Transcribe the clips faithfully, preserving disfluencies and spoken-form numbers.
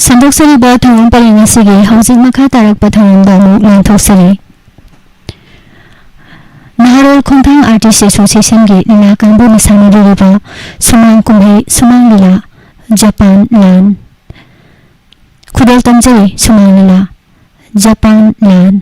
ꯁꯟꯗꯣꯛꯆꯔꯤꯕ ꯊꯧꯔꯝ ꯄꯔꯦꯡ ꯑꯁꯤꯒꯤ ꯍꯧꯖꯤꯛ ꯃꯈꯥ ꯇꯥꯔꯛꯄ ꯊꯧꯔꯝꯗ ꯑꯃꯨꯛ ꯂꯥꯟꯊꯣꯛꯆꯔꯤ꯫ ꯅꯍꯥꯔꯣꯜ ꯈꯣꯡꯊꯥꯡ ꯑꯥꯔꯇꯤꯁ ꯑꯦꯁꯣꯁꯤꯌꯦꯁꯟꯒꯤ ꯂꯤꯂꯥ ꯀꯥꯡꯕꯨ ꯃꯁꯥꯟꯅ ꯂꯤꯔꯤꯕ ꯁꯨꯃꯥꯡ ꯀꯨꯝꯍꯩ ꯁꯨꯃꯥꯡ ꯂꯤꯂꯥ ꯖꯄꯥꯟ ꯂꯥꯟ꯫ ꯈꯨꯗꯣꯜ ꯇꯝꯖꯔꯤ ꯁꯨꯃꯥꯡ ꯂꯤꯂꯥ ꯖꯄꯥꯟ ꯂꯥꯟ꯫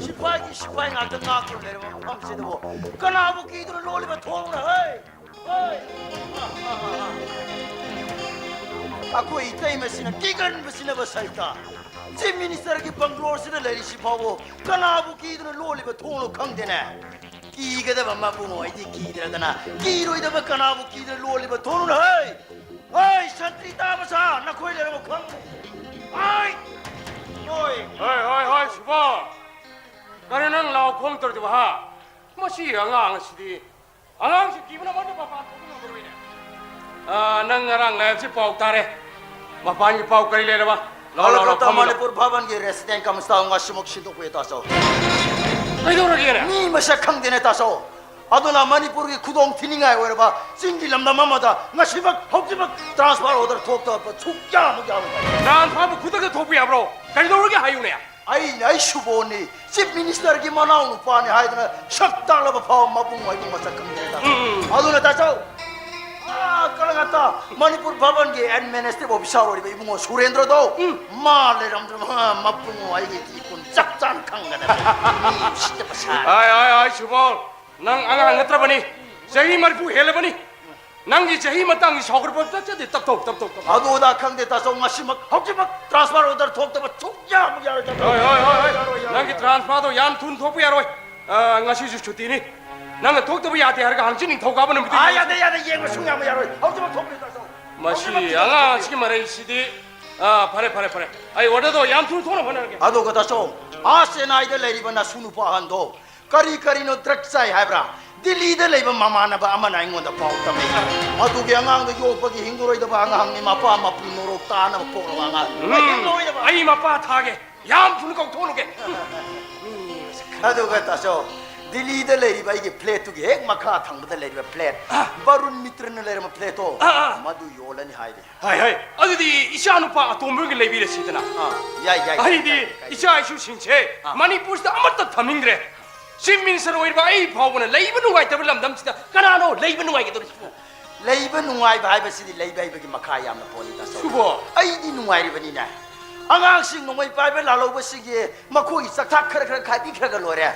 ꯁꯤꯐꯥꯏꯒꯤ ꯁꯤꯐꯥꯏ ꯉꯥꯛꯇ ꯉꯥꯛꯇꯨꯅ ꯂꯩꯔꯕ ꯃꯐꯝꯁꯤꯗꯕꯨ ꯀꯅꯥꯕꯨ ꯀꯤꯗꯨꯅ ꯂꯣꯜꯂꯤꯕ ꯊꯣꯡꯅꯣ, ꯍꯩ? ꯍꯩ! ꯑꯩꯈꯣꯏ ꯏꯇꯩꯃꯁꯤꯅ ꯀꯤꯒꯟꯕꯁꯤꯅꯕ ꯁꯩꯇ꯫ ꯆꯤꯐ ꯃꯤꯅꯤꯁꯇꯔꯒꯤ ꯕꯪꯒ꯭ꯂꯣꯁꯤꯗ ꯂꯩꯔꯤꯁꯤ ꯐꯥꯎꯕ ꯀꯅꯥꯕꯨ ꯀꯤꯗꯨꯅ ꯂꯣꯜꯂꯤꯕ ꯊꯣꯡꯅꯣ ꯈꯪꯗꯦꯅꯦ꯫ ꯀꯤꯒꯗꯕ ꯃꯕꯨꯡ ꯑꯣꯏꯗꯤ ꯀꯤꯗ꯭ꯔꯗꯅ ꯀꯤꯔꯣꯏꯗꯕ ꯀꯅꯥꯕꯨ ꯀꯤꯗꯨꯅ ꯂꯣꯜꯂꯤꯕ ꯊꯣꯡꯅꯣ, ꯍꯩ? ꯍꯩ, ꯁꯟꯇ꯭ꯔꯤ ꯇꯥꯕ ꯁꯥ, ꯅꯈꯣꯏ ꯂꯩꯔꯕ ꯈꯪꯗꯦ꯫ ꯍꯩ! ꯍꯣꯏ! ꯍꯣꯏ, ꯍꯣꯏ, ꯍꯣꯏ, ꯁꯨꯕꯣ! ꯀꯔꯤ ꯅꯪ ꯂꯥꯎ ꯈꯣꯡ ꯇꯧꯔꯤꯗꯨꯕ, ꯍꯥ? ꯃꯁꯤ ꯑꯉꯥꯡ ꯑꯁꯤꯗꯤ, ꯑꯉꯥꯡꯁꯤ ꯀꯤꯕꯅ ꯃꯔꯝ ꯃꯄꯥꯟ ꯊꯣꯛꯄ ꯉꯝꯃꯔꯣꯏꯅꯦ꯫ ꯑꯥ, ꯅꯪ ꯉꯔꯥꯡ ꯂꯥꯏꯕꯁꯤ ꯄꯥꯎ ꯇꯥꯔꯦ꯫ ꯃꯄꯥꯟꯒꯤ ꯄꯥꯎ ꯀꯔꯤ ꯂꯩꯔꯕ? ꯂꯥꯎ, ꯂꯥꯎ, ꯂꯥꯎ, ꯀꯣꯜꯀꯇꯥ ꯐꯝꯃꯤꯗꯣ꯫ ꯃꯅꯤꯄꯨꯔ ꯚꯕꯟꯒꯤ ꯔꯦꯁꯤꯗꯦꯟ ꯀꯝ ꯁ꯭ꯇꯥꯏꯜ ꯉꯁꯤꯃꯛ ꯁꯤꯟꯗꯣꯛꯄ ꯌꯥꯏ, ꯇꯥꯆꯧ꯫ ꯀꯩꯗꯧꯔꯒꯦꯅꯦ? ꯃꯤ ꯃꯁꯛ ꯈꯪꯗꯦꯅꯦ, ꯇꯥꯆꯧ꯫ ꯑꯗꯨꯅ ꯃꯅꯤꯄꯨꯔꯒꯤ ꯈꯨꯗꯣꯡ ꯊꯤꯅꯤꯡꯉꯥꯏ ꯑꯣꯏꯔꯕ ꯆꯤꯡꯒꯤ ꯂꯝꯗꯝ ꯑꯃꯗ ꯉꯁꯤꯃꯛ, ꯍꯧꯖꯤꯛꯃꯛ ꯇ꯭ꯔꯥꯟꯁꯐꯔ ꯑꯣꯔꯗꯔ ꯊꯣꯛꯇꯕ ꯁꯨꯛꯌꯥ ꯑꯃꯨꯛ ꯌꯥꯔꯣꯏ꯫ ꯇ꯭ꯔꯥꯟꯁꯐꯔꯕꯨ ꯈꯨꯗꯛꯇ ꯊꯣꯛꯄ ꯌꯥꯕ꯭ꯔꯣ? ꯀꯩꯗꯧꯔꯒꯦ ꯍꯥꯏꯌꯨꯅꯦ? ꯑꯩ, ꯑꯩ ꯁꯨꯕꯣꯟꯅꯤ, ꯆꯤꯐ ꯃꯤꯅꯤꯁꯇꯔꯒꯤ ꯃꯅꯥꯎ ꯅꯨꯄꯥꯅꯤ ꯍꯥꯏꯗꯅ ꯁꯛ ꯇꯥꯛꯂꯕ ꯐꯥꯎꯕ ꯃꯕꯨꯡ ꯑꯣꯏꯕ ꯃꯁꯛ ꯈꯪꯗꯦ꯫ ꯎꯝ, ꯎꯝ꯫ ꯑꯗꯨꯅ ꯇꯥꯆꯧ, ꯑꯥ, ꯀꯂꯀꯇꯥ ꯃꯅꯤꯄꯨꯔ ꯚꯕꯟꯒꯤ ꯑꯦꯗꯃꯤꯅꯤꯁꯇ꯭ꯔꯦꯇꯤꯚ ꯑꯣꯐꯤꯁꯥꯔ ꯑꯣꯏꯔꯤꯕ ꯏꯕꯨꯡꯉꯣ ꯁꯨꯔꯦꯟꯗ꯭ꯔꯗꯣ, ꯎꯝ꯫ ꯃꯥ ꯂꯩꯔꯝꯗ꯭ꯔꯕ ꯃꯕꯨꯡꯉꯣ ꯑꯩꯒꯤ ꯏꯄꯨꯟ ꯆꯞ ꯆꯥꯅ ꯈꯪꯒꯗꯕ ꯃꯤ ꯎꯁꯤꯠꯇꯕ ꯁꯥꯔ꯫ ꯑꯥꯏ, ꯑꯥꯏ, ꯑꯥꯏ, ꯁꯨꯕꯣꯟ, ꯅꯪ ꯑꯉꯥꯡ ꯅꯠꯇ꯭ꯔꯕꯅꯤ, ꯆꯍꯤ ꯃꯔꯤꯐꯨ ꯍꯦꯜꯂꯕꯅꯤ꯫ ꯅꯪꯒꯤ ꯆꯍꯤ ꯃꯇꯥꯡꯒꯤ ꯁꯥꯎꯒꯠꯄ ꯆꯠꯆꯗꯦ, ꯇꯞꯊꯧ, ꯇꯞꯊꯧ, ꯇꯞꯊꯧ꯫ ꯑꯗꯨ ꯑꯗꯥ ꯈꯪꯗꯦ ꯇꯥꯆꯧ, ꯉꯁꯤꯃꯛ, ꯍꯧꯖꯤꯛꯃꯛ ꯇ꯭ꯔꯥꯟꯁꯐꯔ ꯑꯣꯔꯗꯔ ꯊꯣꯛꯇꯕ ꯁꯨꯛꯌꯥ ꯑꯃꯨꯛ ꯌꯥꯔꯣꯏ ꯇꯥꯆꯧ꯫ ꯍꯣꯏ, ꯍꯣꯏ, ꯍꯣꯏ, ꯍꯣꯏ꯫ ꯌꯥꯔꯣꯏ, ꯌꯥꯔꯣꯏ, ꯅꯪꯒꯤ ꯌꯥꯔꯣꯏ꯫ ꯇ꯭ꯔꯥꯟꯁꯐꯔꯗꯣ ꯌꯥꯝ ꯊꯨꯅ ꯊꯣꯛꯄ ꯌꯥꯔꯣꯏ꯫ ꯑ, ꯉꯁꯤꯁꯨ ꯁꯨꯇꯤꯅꯤ꯫ ꯅꯪꯅ ꯊꯣꯛꯇꯕ ꯌꯥꯗꯦ ꯍꯥꯏꯔꯒ ꯍꯪꯆꯤꯠ ꯅꯤꯡꯊꯧꯀꯥꯕ ꯅꯨꯃꯤꯠꯇ ꯑꯥ, ꯌꯦꯡꯉꯁꯤ꯫ ꯌꯥꯗꯦ, ꯌꯥꯗꯦ, ꯌꯦꯡꯕ ꯁꯨꯡꯌꯥ ꯑꯃ ꯌꯥꯔꯣꯏ꯫ ꯍꯧꯖꯤꯛꯃꯛ ꯊꯣꯛꯄꯤꯌꯨ ꯇꯥꯆꯧ꯫ ꯃꯁꯤ ꯍꯧꯖꯤꯛꯃꯛ ꯑꯉꯥꯡ ꯊꯣꯛꯄꯤꯌꯨ꯫ ꯑꯁꯤꯒꯤ ꯃꯔꯩꯁꯤꯗꯤ꯫ ꯑ, ꯐꯔꯦ, ꯐꯔꯦ, ꯐꯔꯦ꯫ ꯑꯩ ꯑꯣꯔꯗꯔꯗꯣ ꯌꯥꯝ ꯊꯨꯅ ꯊꯣꯛꯅꯕ ꯍꯣꯠꯅꯔꯒꯦ꯫ ꯑꯗꯨꯒ ꯇꯥꯆꯧ, ꯑꯥ ꯆꯦꯟꯅꯥꯏꯗ ꯂꯩꯔꯤꯕ ꯅꯁꯨ ꯅꯨꯄꯥ ꯑꯍꯟꯗꯣ ꯀꯔꯤ ꯀꯔꯤꯅꯣ ꯗ꯭ꯔꯒ ꯆꯥꯏ ꯍꯥꯏꯕ꯭ꯔꯥ? ꯗꯤꯜꯂꯤꯗ ꯂꯩꯕ ꯃꯃꯥꯟꯅꯕ ꯑꯃꯅ ꯑꯩꯉꯣꯟꯗ ꯄꯥꯎ ꯇꯝꯃꯤ꯫ ꯃꯗꯨꯒꯤ ꯑꯉꯥꯡꯗꯣ ꯌꯣꯛꯄꯒꯤ ꯍꯤꯡꯉꯔꯣꯏꯗꯕ ꯑꯉꯥꯡꯅꯤ, ꯃꯄꯥ ꯃꯄꯨ ꯅꯣꯔꯣꯛ ꯇꯥꯅꯕ ꯄꯣꯛꯂꯕ ꯑꯉꯥꯡ꯫ ꯎꯝ, ꯍꯤꯡꯉꯔꯣꯏꯗꯕ꯫ ꯑꯩ ꯃꯄꯥ ꯊꯥꯒꯦ꯫ ꯌꯥꯝ ꯊꯨꯅ ꯀꯧꯊꯣꯛꯂꯨꯒꯦ꯫ ꯃꯤ ꯃꯁꯛ ꯈꯪ- ꯑꯗꯨꯒ ꯇꯥꯆꯧ, ꯗꯤꯜꯂꯤꯗ ꯂꯩꯔꯤꯕ ꯑꯩꯒꯤ ꯐ꯭ꯂꯦꯠꯇꯨꯒꯤ ꯍꯦꯛ ꯃꯈꯥ ꯊꯪꯕꯗ ꯂꯩꯔꯤꯕ ꯐ꯭ꯂꯦꯠ, ꯑꯥ꯫ ꯕꯔꯨꯟ ꯃꯤꯇ꯭ꯔꯅ ꯂꯩꯔꯝꯕ ꯐ꯭ꯂꯦꯠꯇꯣ, ꯑꯥ, ꯑꯥ꯫ ꯃꯗꯨ ꯌꯣꯜꯂꯅꯤ ꯍꯥꯏꯔꯤ꯫ ꯍꯥꯏ, ꯍꯥꯏ꯫ ꯑꯗꯨꯗꯤ ꯏꯆꯥ ꯅꯨꯄꯥ ꯑꯇꯣꯝꯕꯒꯤ ꯂꯩꯕꯤꯔꯁꯤꯗꯅ꯫ ꯑꯥ, ꯌꯥꯏ, ꯌꯥꯏ, ꯑꯩꯗꯤ ꯌꯥꯏ, ꯌꯥꯏ, ꯌꯥꯏ꯫ ꯏꯆꯥ ꯏꯁꯨꯁꯤꯡꯁꯦ ꯑꯥ꯫ ꯃꯅꯤꯄꯨꯔꯁꯤꯗ ꯑꯃꯠꯇ ꯊꯝꯅꯤꯡꯗ꯭ꯔꯦ꯫ ꯆꯤꯐ ꯃꯤꯅꯤꯁꯇꯔ ꯑꯣꯏꯔꯤꯕ ꯑꯩ ꯐꯥꯎꯕꯅ ꯂꯩꯕ ꯅꯨꯡꯉꯥꯏꯇꯕ ꯂꯝꯗꯝꯁꯤꯗ ꯀꯅꯥꯅꯣ ꯂꯩꯕ ꯅꯨꯡꯉꯥꯏꯒꯗꯧꯔꯤꯁꯤꯕꯨ? ꯂꯩꯕ ꯅꯨꯡꯉꯥꯏꯕ ꯍꯥꯏꯕꯁꯤꯗꯤ ꯂꯩꯕ ꯍꯩꯕꯒꯤ ꯃꯈꯥ ꯌꯥꯝꯅ ꯄꯣꯜꯂꯤ, ꯇꯥꯆꯧ꯫ ꯁꯨꯕꯣ꯫ ꯑꯩꯗꯤ ꯅꯨꯡꯉꯥꯏꯔꯤꯕꯅꯤꯅꯦ꯫ ꯑꯉꯥꯡꯁꯤꯡ ꯅꯣꯡꯃꯩ ꯄꯥꯏꯕ ꯂꯥꯜꯍꯧꯕꯁꯤꯡꯒꯤ ꯃꯈꯣꯏꯒꯤ ꯆꯥꯛꯊꯥꯛ ꯈꯔ ꯈꯔ ꯈꯥꯏꯕꯤꯈ꯭ꯔꯒ ꯂꯣꯏꯔꯦ꯫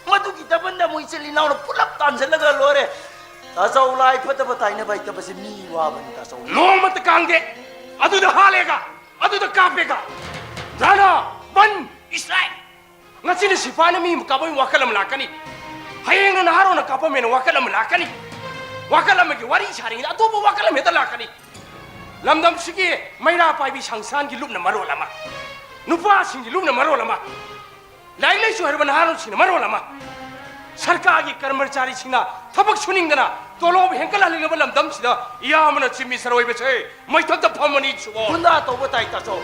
ꯃꯗꯨꯒꯤ ꯗꯕꯟꯗ ꯃꯣꯏ ꯏꯆꯤꯜ ꯏꯅꯥꯎꯅ ꯄꯨꯂꯞ ꯇꯥꯟꯁꯤꯜꯂꯒ ꯂꯣꯏꯔꯦ꯫ ꯇꯥꯆꯧ, ꯂꯥꯏ ꯐꯠꯇꯕ ꯇꯥꯏꯅꯕ ꯍꯩꯇꯕꯁꯦ ꯃꯤ ꯋꯥꯕꯅꯤ, ꯇꯥꯆꯧ꯫ ꯅꯣꯡꯃꯇ ꯀꯥꯡꯗꯦ꯫ ꯑꯗꯨꯗ ꯍꯥꯠꯂꯦꯒ, ꯑꯗꯨꯗ ꯀꯥꯞꯄꯦꯒ꯫ ꯙꯔꯅꯥ ꯕꯟ ꯏꯁꯇ꯭ꯔꯥꯏꯛ꯫ ꯉꯁꯤꯅ ꯁꯤꯐꯥꯏꯅ ꯃꯤ ꯑꯃ ꯀꯥꯞꯄꯝꯃꯤ, ꯋꯥꯈꯜ ꯑꯃ ꯂꯥꯛꯀꯅꯤ꯫ ꯍꯌꯦꯡꯅ ꯅꯍꯥꯔꯣꯟꯅ ꯀꯥꯞꯄꯝꯃꯦꯅ ꯋꯥꯈꯜ ꯑꯃ ꯂꯥꯛꯀꯅꯤ꯫ ꯋꯥꯈꯜ ꯑꯃꯒꯤ ꯋꯥꯔꯤ ꯁꯥꯔꯤꯉꯩꯗ ꯑꯇꯣꯞꯄ ꯋꯥꯈꯜ ꯑꯃ ꯍꯦꯛꯇ ꯂꯥꯛꯀꯅꯤ꯫ ꯂꯝꯗꯝꯁꯤꯒꯤ ꯃꯩꯔꯥ ꯄꯥꯏꯕꯤ ꯁꯪꯁꯊꯥꯟꯒꯤ ꯂꯨꯞꯅ ꯃꯔꯣꯜ ꯑꯃ, ꯅꯨꯄꯥꯁꯤꯡꯒꯤ ꯂꯨꯞꯅ ꯃꯔꯣꯜ ꯑꯃ, ꯂꯥꯏꯔꯤꯛ ꯂꯥꯏꯁꯨ ꯍꯩꯔꯕ ꯅꯍꯥꯔꯣꯜꯁꯤꯡꯅ ꯃꯔꯣꯜ ꯑꯃ, ꯁꯔꯀꯥꯔꯒꯤ ꯀꯔꯃꯆꯥꯔꯤꯁꯤꯡꯅ ꯊꯕꯛ ꯁꯨꯅꯤꯡꯗꯅ ꯇꯣꯂꯣꯞ ꯍꯦꯟꯀꯠꯍꯜꯂꯤꯕ ꯂꯝꯗꯝꯁꯤꯗ ꯏꯌꯥꯝꯕꯅ ꯆꯤꯐ ꯃꯤꯅꯤꯁꯇꯔ ꯑꯣꯏꯕꯁꯦ ꯃꯩꯊꯛꯇ ꯐꯝꯃꯅꯤ, ꯁꯨꯕꯣ꯫ ꯒꯨꯟꯗꯥ ꯇꯧꯕ ꯇꯥꯏ, ꯇꯥꯆꯧ꯫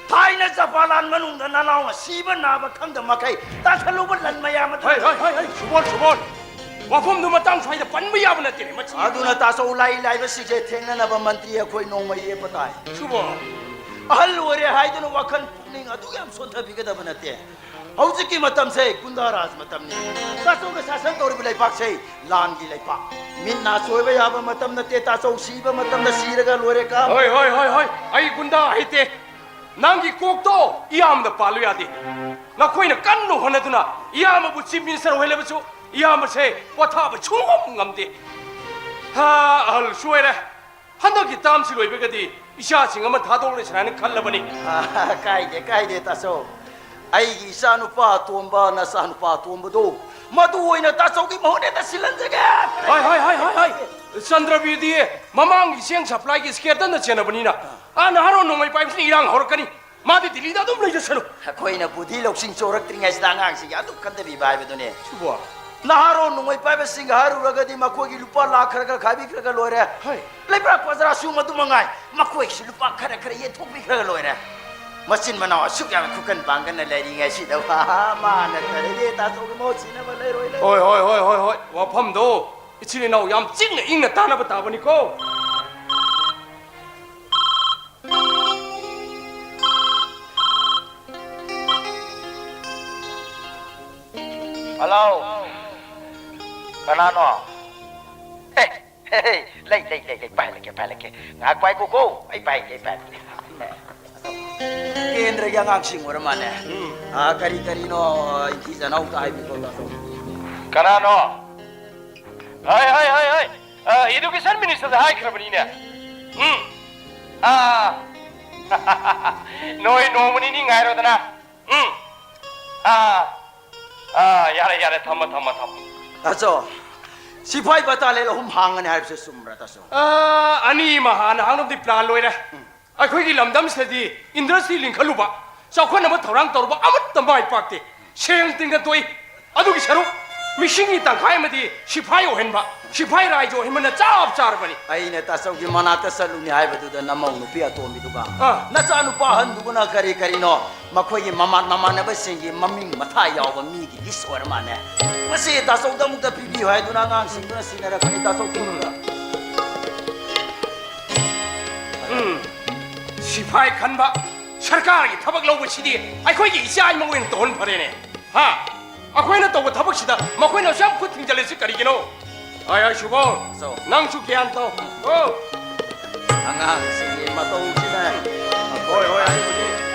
ꯊꯥꯏꯅ ꯖꯄꯥꯟ ꯂꯥꯟ ꯃꯅꯨꯡꯗ ꯅꯅꯥꯎꯅ ꯁꯤꯕ ꯅꯥꯕ ꯈꯪꯗ ꯃꯈꯩ ꯇꯥꯁꯜꯂꯨꯕ ꯂꯟ ꯃꯌꯥꯝ ꯑꯗꯨ ꯍꯩ, ꯍꯩ, ꯍꯩ, ꯍꯩ, ꯁꯨꯕꯣꯜ, ꯁꯨꯕꯣꯜ꯫ ꯋꯥꯐꯝꯗꯨ ꯃꯇꯥꯡ ꯁ꯭ꯋꯥꯏꯗ ꯄꯟꯕ ꯌꯥꯕ ꯅꯠꯇꯦꯅꯦ, ꯃꯁꯤ꯫ ꯑꯗꯨꯅ ꯇꯥꯆꯧ, ꯂꯥꯏ ꯂꯥꯏꯕꯁꯤꯡꯁꯦ ꯊꯦꯡꯅꯅꯕ ꯃꯟꯇ꯭ꯔꯤ ꯑꯩꯈꯣꯏ ꯅꯣꯡꯃ ꯂꯦꯞꯄ ꯇꯥꯏ꯫ ꯁꯨꯕꯣꯜ꯫ ꯑꯍꯜ ꯑꯣꯏꯔꯦ ꯍꯥꯏꯗꯨꯅ ꯋꯥꯈꯜ ꯄꯨꯛꯅꯤꯡ ꯑꯗꯨ ꯌꯥꯝ ꯁꯣꯟꯊꯕꯤꯒꯗꯕ ꯅꯠꯇꯦ꯫ ꯍꯧꯖꯤꯛꯀꯤ ꯃꯇꯝꯁꯦ ꯒꯨꯟꯗꯥ ꯔꯥꯖ ꯃꯇꯝꯅꯤ꯫ ꯇꯥꯆꯧꯅ ꯁꯥꯁꯟ ꯇꯧꯔꯤꯕ ꯂꯩꯕꯥꯛꯁꯦ ꯂꯥꯟꯒꯤ ꯂꯩꯕꯥꯛ꯫ ꯃꯤꯠ ꯅꯥ ꯁꯣꯏꯕ ꯌꯥꯕ ꯃꯇꯝ ꯅꯠꯇꯦ, ꯇꯥꯆꯧ꯫ ꯁꯤꯕ ꯃꯇꯝꯗ ꯁꯤꯔꯒ ꯂꯣꯏꯔꯦ, ꯀꯥ꯫ ꯍꯣꯏ, ꯍꯣꯏ, ꯍꯣꯏ, ꯍꯣꯏ꯫ ꯑꯩ ꯒꯨꯟꯗꯥ ꯍꯩꯇꯦ꯫ ꯅꯪꯒꯤ ꯀꯣꯛꯇꯣ ꯏꯌꯥꯝꯕꯗ ꯄꯥꯜꯂꯨ ꯌꯥꯗꯦ꯫ ꯅꯈꯣꯏꯅ ꯀꯟꯅ ꯍꯣꯠꯅꯗꯨꯅ ꯏꯌꯥꯝꯕꯕꯨ ꯆꯤꯐ ꯃꯤꯅꯤꯁꯇꯔ ꯑꯣꯏꯍꯜꯂꯕꯁꯨ ꯏꯌꯥꯝꯕꯁꯦ ꯄꯣꯊꯥꯕ ꯁꯨꯡꯉꯝ ꯉꯝꯗꯦ꯫ ꯍꯥ, ꯑꯍꯜꯁꯨ ꯑꯣꯏꯔꯦ꯫ ꯍꯟꯗꯛꯀꯤ ꯇꯥꯝꯁꯤ ꯂꯣꯏꯕꯒꯗꯤ ꯏꯆꯥꯁꯤꯡ ꯑꯃ ꯊꯥꯗꯣꯛꯂꯁꯤꯔꯥ ꯍꯥꯏꯅ ꯈꯜꯂꯕꯅꯤ꯫ ꯑꯥ, ꯀꯥꯏꯗꯦ, ꯀꯥꯏꯗꯦ, ꯇꯥꯆꯧ꯫ ꯑꯩꯒꯤ ꯏꯆꯥꯅꯨꯄꯥ ꯑꯇꯣꯝꯕ, ꯅꯆꯥꯅꯨꯄꯥ ꯑꯇꯣꯝꯕꯗꯣ, ꯃꯗꯨ ꯑꯣꯏꯅ ꯇꯥꯆꯧꯒꯤ ꯃꯍꯨꯠ ꯍꯦꯛꯇ ꯁꯤꯜꯍꯟꯖꯒꯦ꯫ ꯍꯣꯏ, ꯍꯣꯏ, ꯍꯣꯏ, ꯍꯣꯏ, ꯍꯣꯏ꯫ ꯆꯟꯗ꯭ꯔꯕꯤꯗꯤ ꯃꯃꯥꯡꯒꯤ ꯆꯦꯡ ꯁꯄ꯭ꯂꯥꯏꯒꯤ ꯁ꯭ꯀꯦꯟꯗꯜꯗ ꯆꯦꯟꯅꯕꯅꯤꯅ, ꯑꯥ, ꯅꯍꯥꯔꯣꯟ ꯅꯣꯡꯃꯩ ꯄꯥꯏꯕꯁꯤꯅ ꯏꯔꯥꯡ ꯍꯧꯔꯛꯀꯅꯤ꯫ ꯃꯥꯗꯤ ꯗꯤꯜꯂꯤꯗ ꯑꯗꯨꯝ ꯂꯩꯖꯁꯅꯨ꯫ ꯑꯩꯈꯣꯏꯅ ꯕꯨꯙꯤ ꯂꯧꯁꯤꯡ ꯆꯣꯔꯛꯇ꯭ꯔꯤꯉꯩꯁꯤꯗ ꯑꯉꯥꯡꯁꯤꯡꯒꯤ ꯑꯗꯨꯛ ꯈꯟꯊꯕꯤꯕ ꯍꯥꯏꯕꯗꯨꯅꯦ꯫ ꯁꯨꯕꯣ, ꯅꯍꯥꯔꯣꯜ ꯅꯣꯡꯃꯩ ꯄꯥꯏꯕꯁꯤꯡꯒ ꯍꯥꯏꯔꯨꯔꯒꯗꯤ ꯃꯈꯣꯏꯒꯤ ꯂꯨꯄꯥ ꯂꯥꯈ ꯈꯔ ꯈꯔ ꯈꯥꯏꯕꯤꯈ꯭ꯔꯒ ꯂꯣꯏꯔꯦ꯫ ꯍꯣꯏ꯫ ꯂꯩꯕ꯭ꯔꯥ ꯄ꯭ꯔꯖꯥꯁꯨ ꯃꯗꯨ ꯃꯉꯥꯏ, ꯃꯈꯣꯏꯁꯨ ꯂꯨꯄꯥ ꯈꯔ ꯈꯔ ꯌꯦꯟꯊꯣꯛꯄꯤꯈ꯭ꯔꯒ ꯂꯣꯏꯔꯦ꯫ ꯃꯆꯤꯟ ꯃꯅꯥꯎ ꯑꯁꯨꯛ ꯌꯥꯝꯅ ꯈꯨꯀꯟ ꯄꯥꯡꯒꯟꯅ ꯂꯩꯔꯤꯉꯩꯁꯤꯗ ꯃꯥꯅ ꯇꯧꯔꯤꯗꯤ ꯇꯥꯆꯧꯒꯤ ꯃꯍꯨꯠ ꯁꯤꯟꯅꯕ ꯂꯩꯔꯣꯏ, ꯂꯩꯔꯣꯏ꯫ ꯍꯣꯏ, ꯍꯣꯏ, ꯍꯣꯏ, ꯍꯣꯏ, ꯍꯣꯏ꯫ ꯋꯥꯐꯝꯗꯣ ꯏꯆꯤꯜ ꯏꯅꯥꯎ ꯌꯥꯝ ꯆꯤꯛꯅ ꯏꯪꯅ ꯇꯥꯟꯅꯕ ꯇꯥꯕꯅꯤꯀꯣ꯫ ꯍꯜꯂꯣ꯫ ꯀꯅꯥꯅꯣ? ꯑꯦ, ꯍꯦ, ꯍꯦ, ꯂꯩ, ꯂꯩ, ꯂꯩ, ꯂꯩ, ꯄꯥꯏꯍꯜꯂꯛꯀꯦ, ꯄꯥꯏꯍꯜꯂꯛꯀꯦ꯫ ꯉꯥꯏꯍꯥꯛ ꯄꯥꯏꯈꯣꯀꯣ, ꯑꯩ ꯄꯥꯏꯒꯦ, ꯑꯩ ꯄꯥꯏꯒꯦ꯫ ꯀꯦꯟꯗ꯭ꯔꯒꯤ ꯑꯉꯥꯡꯁꯤꯡ ꯑꯣꯏꯔ ꯃꯥꯜꯂꯦ꯫ ꯎꯝ꯫ ꯑꯥ, ꯀꯔꯤ ꯀꯔꯤꯅꯣ, ꯏꯟꯊꯤ ꯆꯥꯅꯧ ꯑꯝꯇ ꯍꯥꯏꯕꯤꯈꯣ, ꯇꯥꯆꯧ꯫ ꯀꯅꯥꯅꯣ? ꯍꯣꯏ, ꯍꯣꯏ, ꯍꯣꯏ, ꯍꯣꯏ꯫ ꯑꯥ, education ministerꯗ ꯍꯥꯏꯈ꯭ꯔꯕꯅꯤꯅꯦ꯫ ꯎꯝ꯫ ꯑꯥ꯫ ꯅꯣꯏ ꯅꯣꯡꯃ ꯅꯤꯅꯤ ꯉꯥꯏꯔꯣꯗꯅ꯫ ꯎꯝ꯫ ꯑꯥ꯫ ꯑꯥ, ꯌꯥꯔꯦ, ꯌꯥꯔꯦ, ꯊꯝꯃꯣ, ꯊꯝꯃꯣ, ꯊꯝꯃꯣ꯫ ꯇꯥꯆꯧ, ꯁꯤꯐꯥꯏ battalion ꯑꯍꯨꯝ ꯍꯥꯡꯒꯅꯤ ꯍꯥꯏꯕꯁꯦ ꯆꯨꯝꯕ꯭ꯔꯥ, ꯇꯥꯆꯧ? ꯑꯥ, ꯑꯅꯤ ꯑꯃ ꯍꯥꯟꯅ ꯍꯥꯡꯅꯕꯗꯤ plan ꯂꯣꯏꯔꯦ꯫ ꯎꯝ꯫ ꯑꯩꯈꯣꯏꯒꯤ ꯂꯝꯗꯝꯁꯤꯗꯗꯤ industry ꯂꯤꯡꯈꯠꯂꯨꯕ, ꯆꯥꯎꯈꯠꯅꯕ ꯊꯧꯔꯥꯡ ꯇꯧꯔꯨꯕ ꯑꯃꯠꯇ ꯃꯥꯏ ꯄꯥꯛꯇꯦ꯫ ꯁꯦꯜ ꯇꯤꯡꯗꯅ ꯇꯣꯛꯏ꯫ ꯑꯗꯨꯒꯤ ꯁꯔꯨꯛ ꯃꯤꯁꯤꯡꯒꯤ ꯇꯪꯈꯥꯏ ꯑꯃꯗꯤ ꯁꯤꯐꯥꯏ ꯑꯣꯏꯍꯟꯕ, ꯁꯤꯐꯥꯏ ꯔꯥꯏꯖ ꯑꯣꯏꯍꯟꯕꯅ ꯆꯞ ꯆꯥꯔꯕꯅꯤ꯫ ꯑꯩꯅ ꯇꯥꯆꯧꯒꯤ ꯃꯅꯥꯛꯇ ꯆꯠꯂꯨꯅꯤ ꯍꯥꯏꯕꯗꯨꯗ ꯅꯃꯧ ꯅꯨꯄꯤ ꯑꯇꯣꯝꯕꯤꯗꯨꯒ ꯑꯥ꯫ ꯅꯆꯥ ꯅꯨꯄꯥ ꯑꯍꯟꯗꯨꯒꯅ ꯀꯔꯤ ꯀꯔꯤꯅꯣ ꯃꯈꯣꯏꯒꯤ ꯃꯃꯥꯟ ꯃꯃꯥꯟꯅꯕꯁꯤꯡꯒꯤ ꯃꯃꯤꯡ ꯃꯊꯥ ꯌꯥꯎꯕ ꯃꯤꯒꯤ list ꯑꯣꯏꯔ ꯃꯥꯜꯂꯦ꯫ ꯃꯁꯤ ꯇꯥꯆꯧꯗ ꯑꯃꯨꯛꯇ ꯄꯤꯕꯤꯌꯨ ꯍꯥꯏꯗꯨꯅ ꯑꯉꯥꯡꯁꯤꯡꯗꯨꯅ ꯁꯤꯟꯅꯔꯛꯄꯅꯤ, ꯇꯥꯆꯧ ꯊꯨꯅ꯫ ꯎꯝ꯫ ꯁꯤꯐꯥꯏ ꯈꯟꯕ, ꯁꯔꯀꯥꯔꯒꯤ ꯊꯕꯛ ꯂꯧꯕꯁꯤꯗꯤ ꯑꯩꯈꯣꯏꯒꯤ ꯏꯆꯥ ꯏꯃꯧ ꯑꯣꯏꯅ ꯇꯧꯍꯟ ꯐꯔꯦꯅꯦ꯫ ꯍꯥ? ꯑꯩꯈꯣꯏꯅ ꯇꯧꯕ ꯊꯕꯛꯁꯤꯗ ꯃꯈꯣꯏꯅ ꯑꯁꯨꯛ ꯌꯥꯝ ꯈꯨꯠ ꯊꯤꯡꯖꯤꯜꯂꯤꯁꯤ ꯀꯔꯤꯒꯤꯅꯣ? ꯑꯥꯏ ꯑꯥꯏ ꯁꯨꯕꯧ, ꯆꯧ꯫ ꯅꯪꯁꯨ ꯒ꯭ꯌꯥꯟ ꯇꯧ꯫ ꯑꯣ꯫ ꯑꯉꯥꯡꯁꯤꯡꯒꯤ ꯃꯇꯧꯁꯤꯅ ꯍꯣꯏ, ꯍꯣꯏ, ꯑꯗꯨꯕꯨꯗꯤ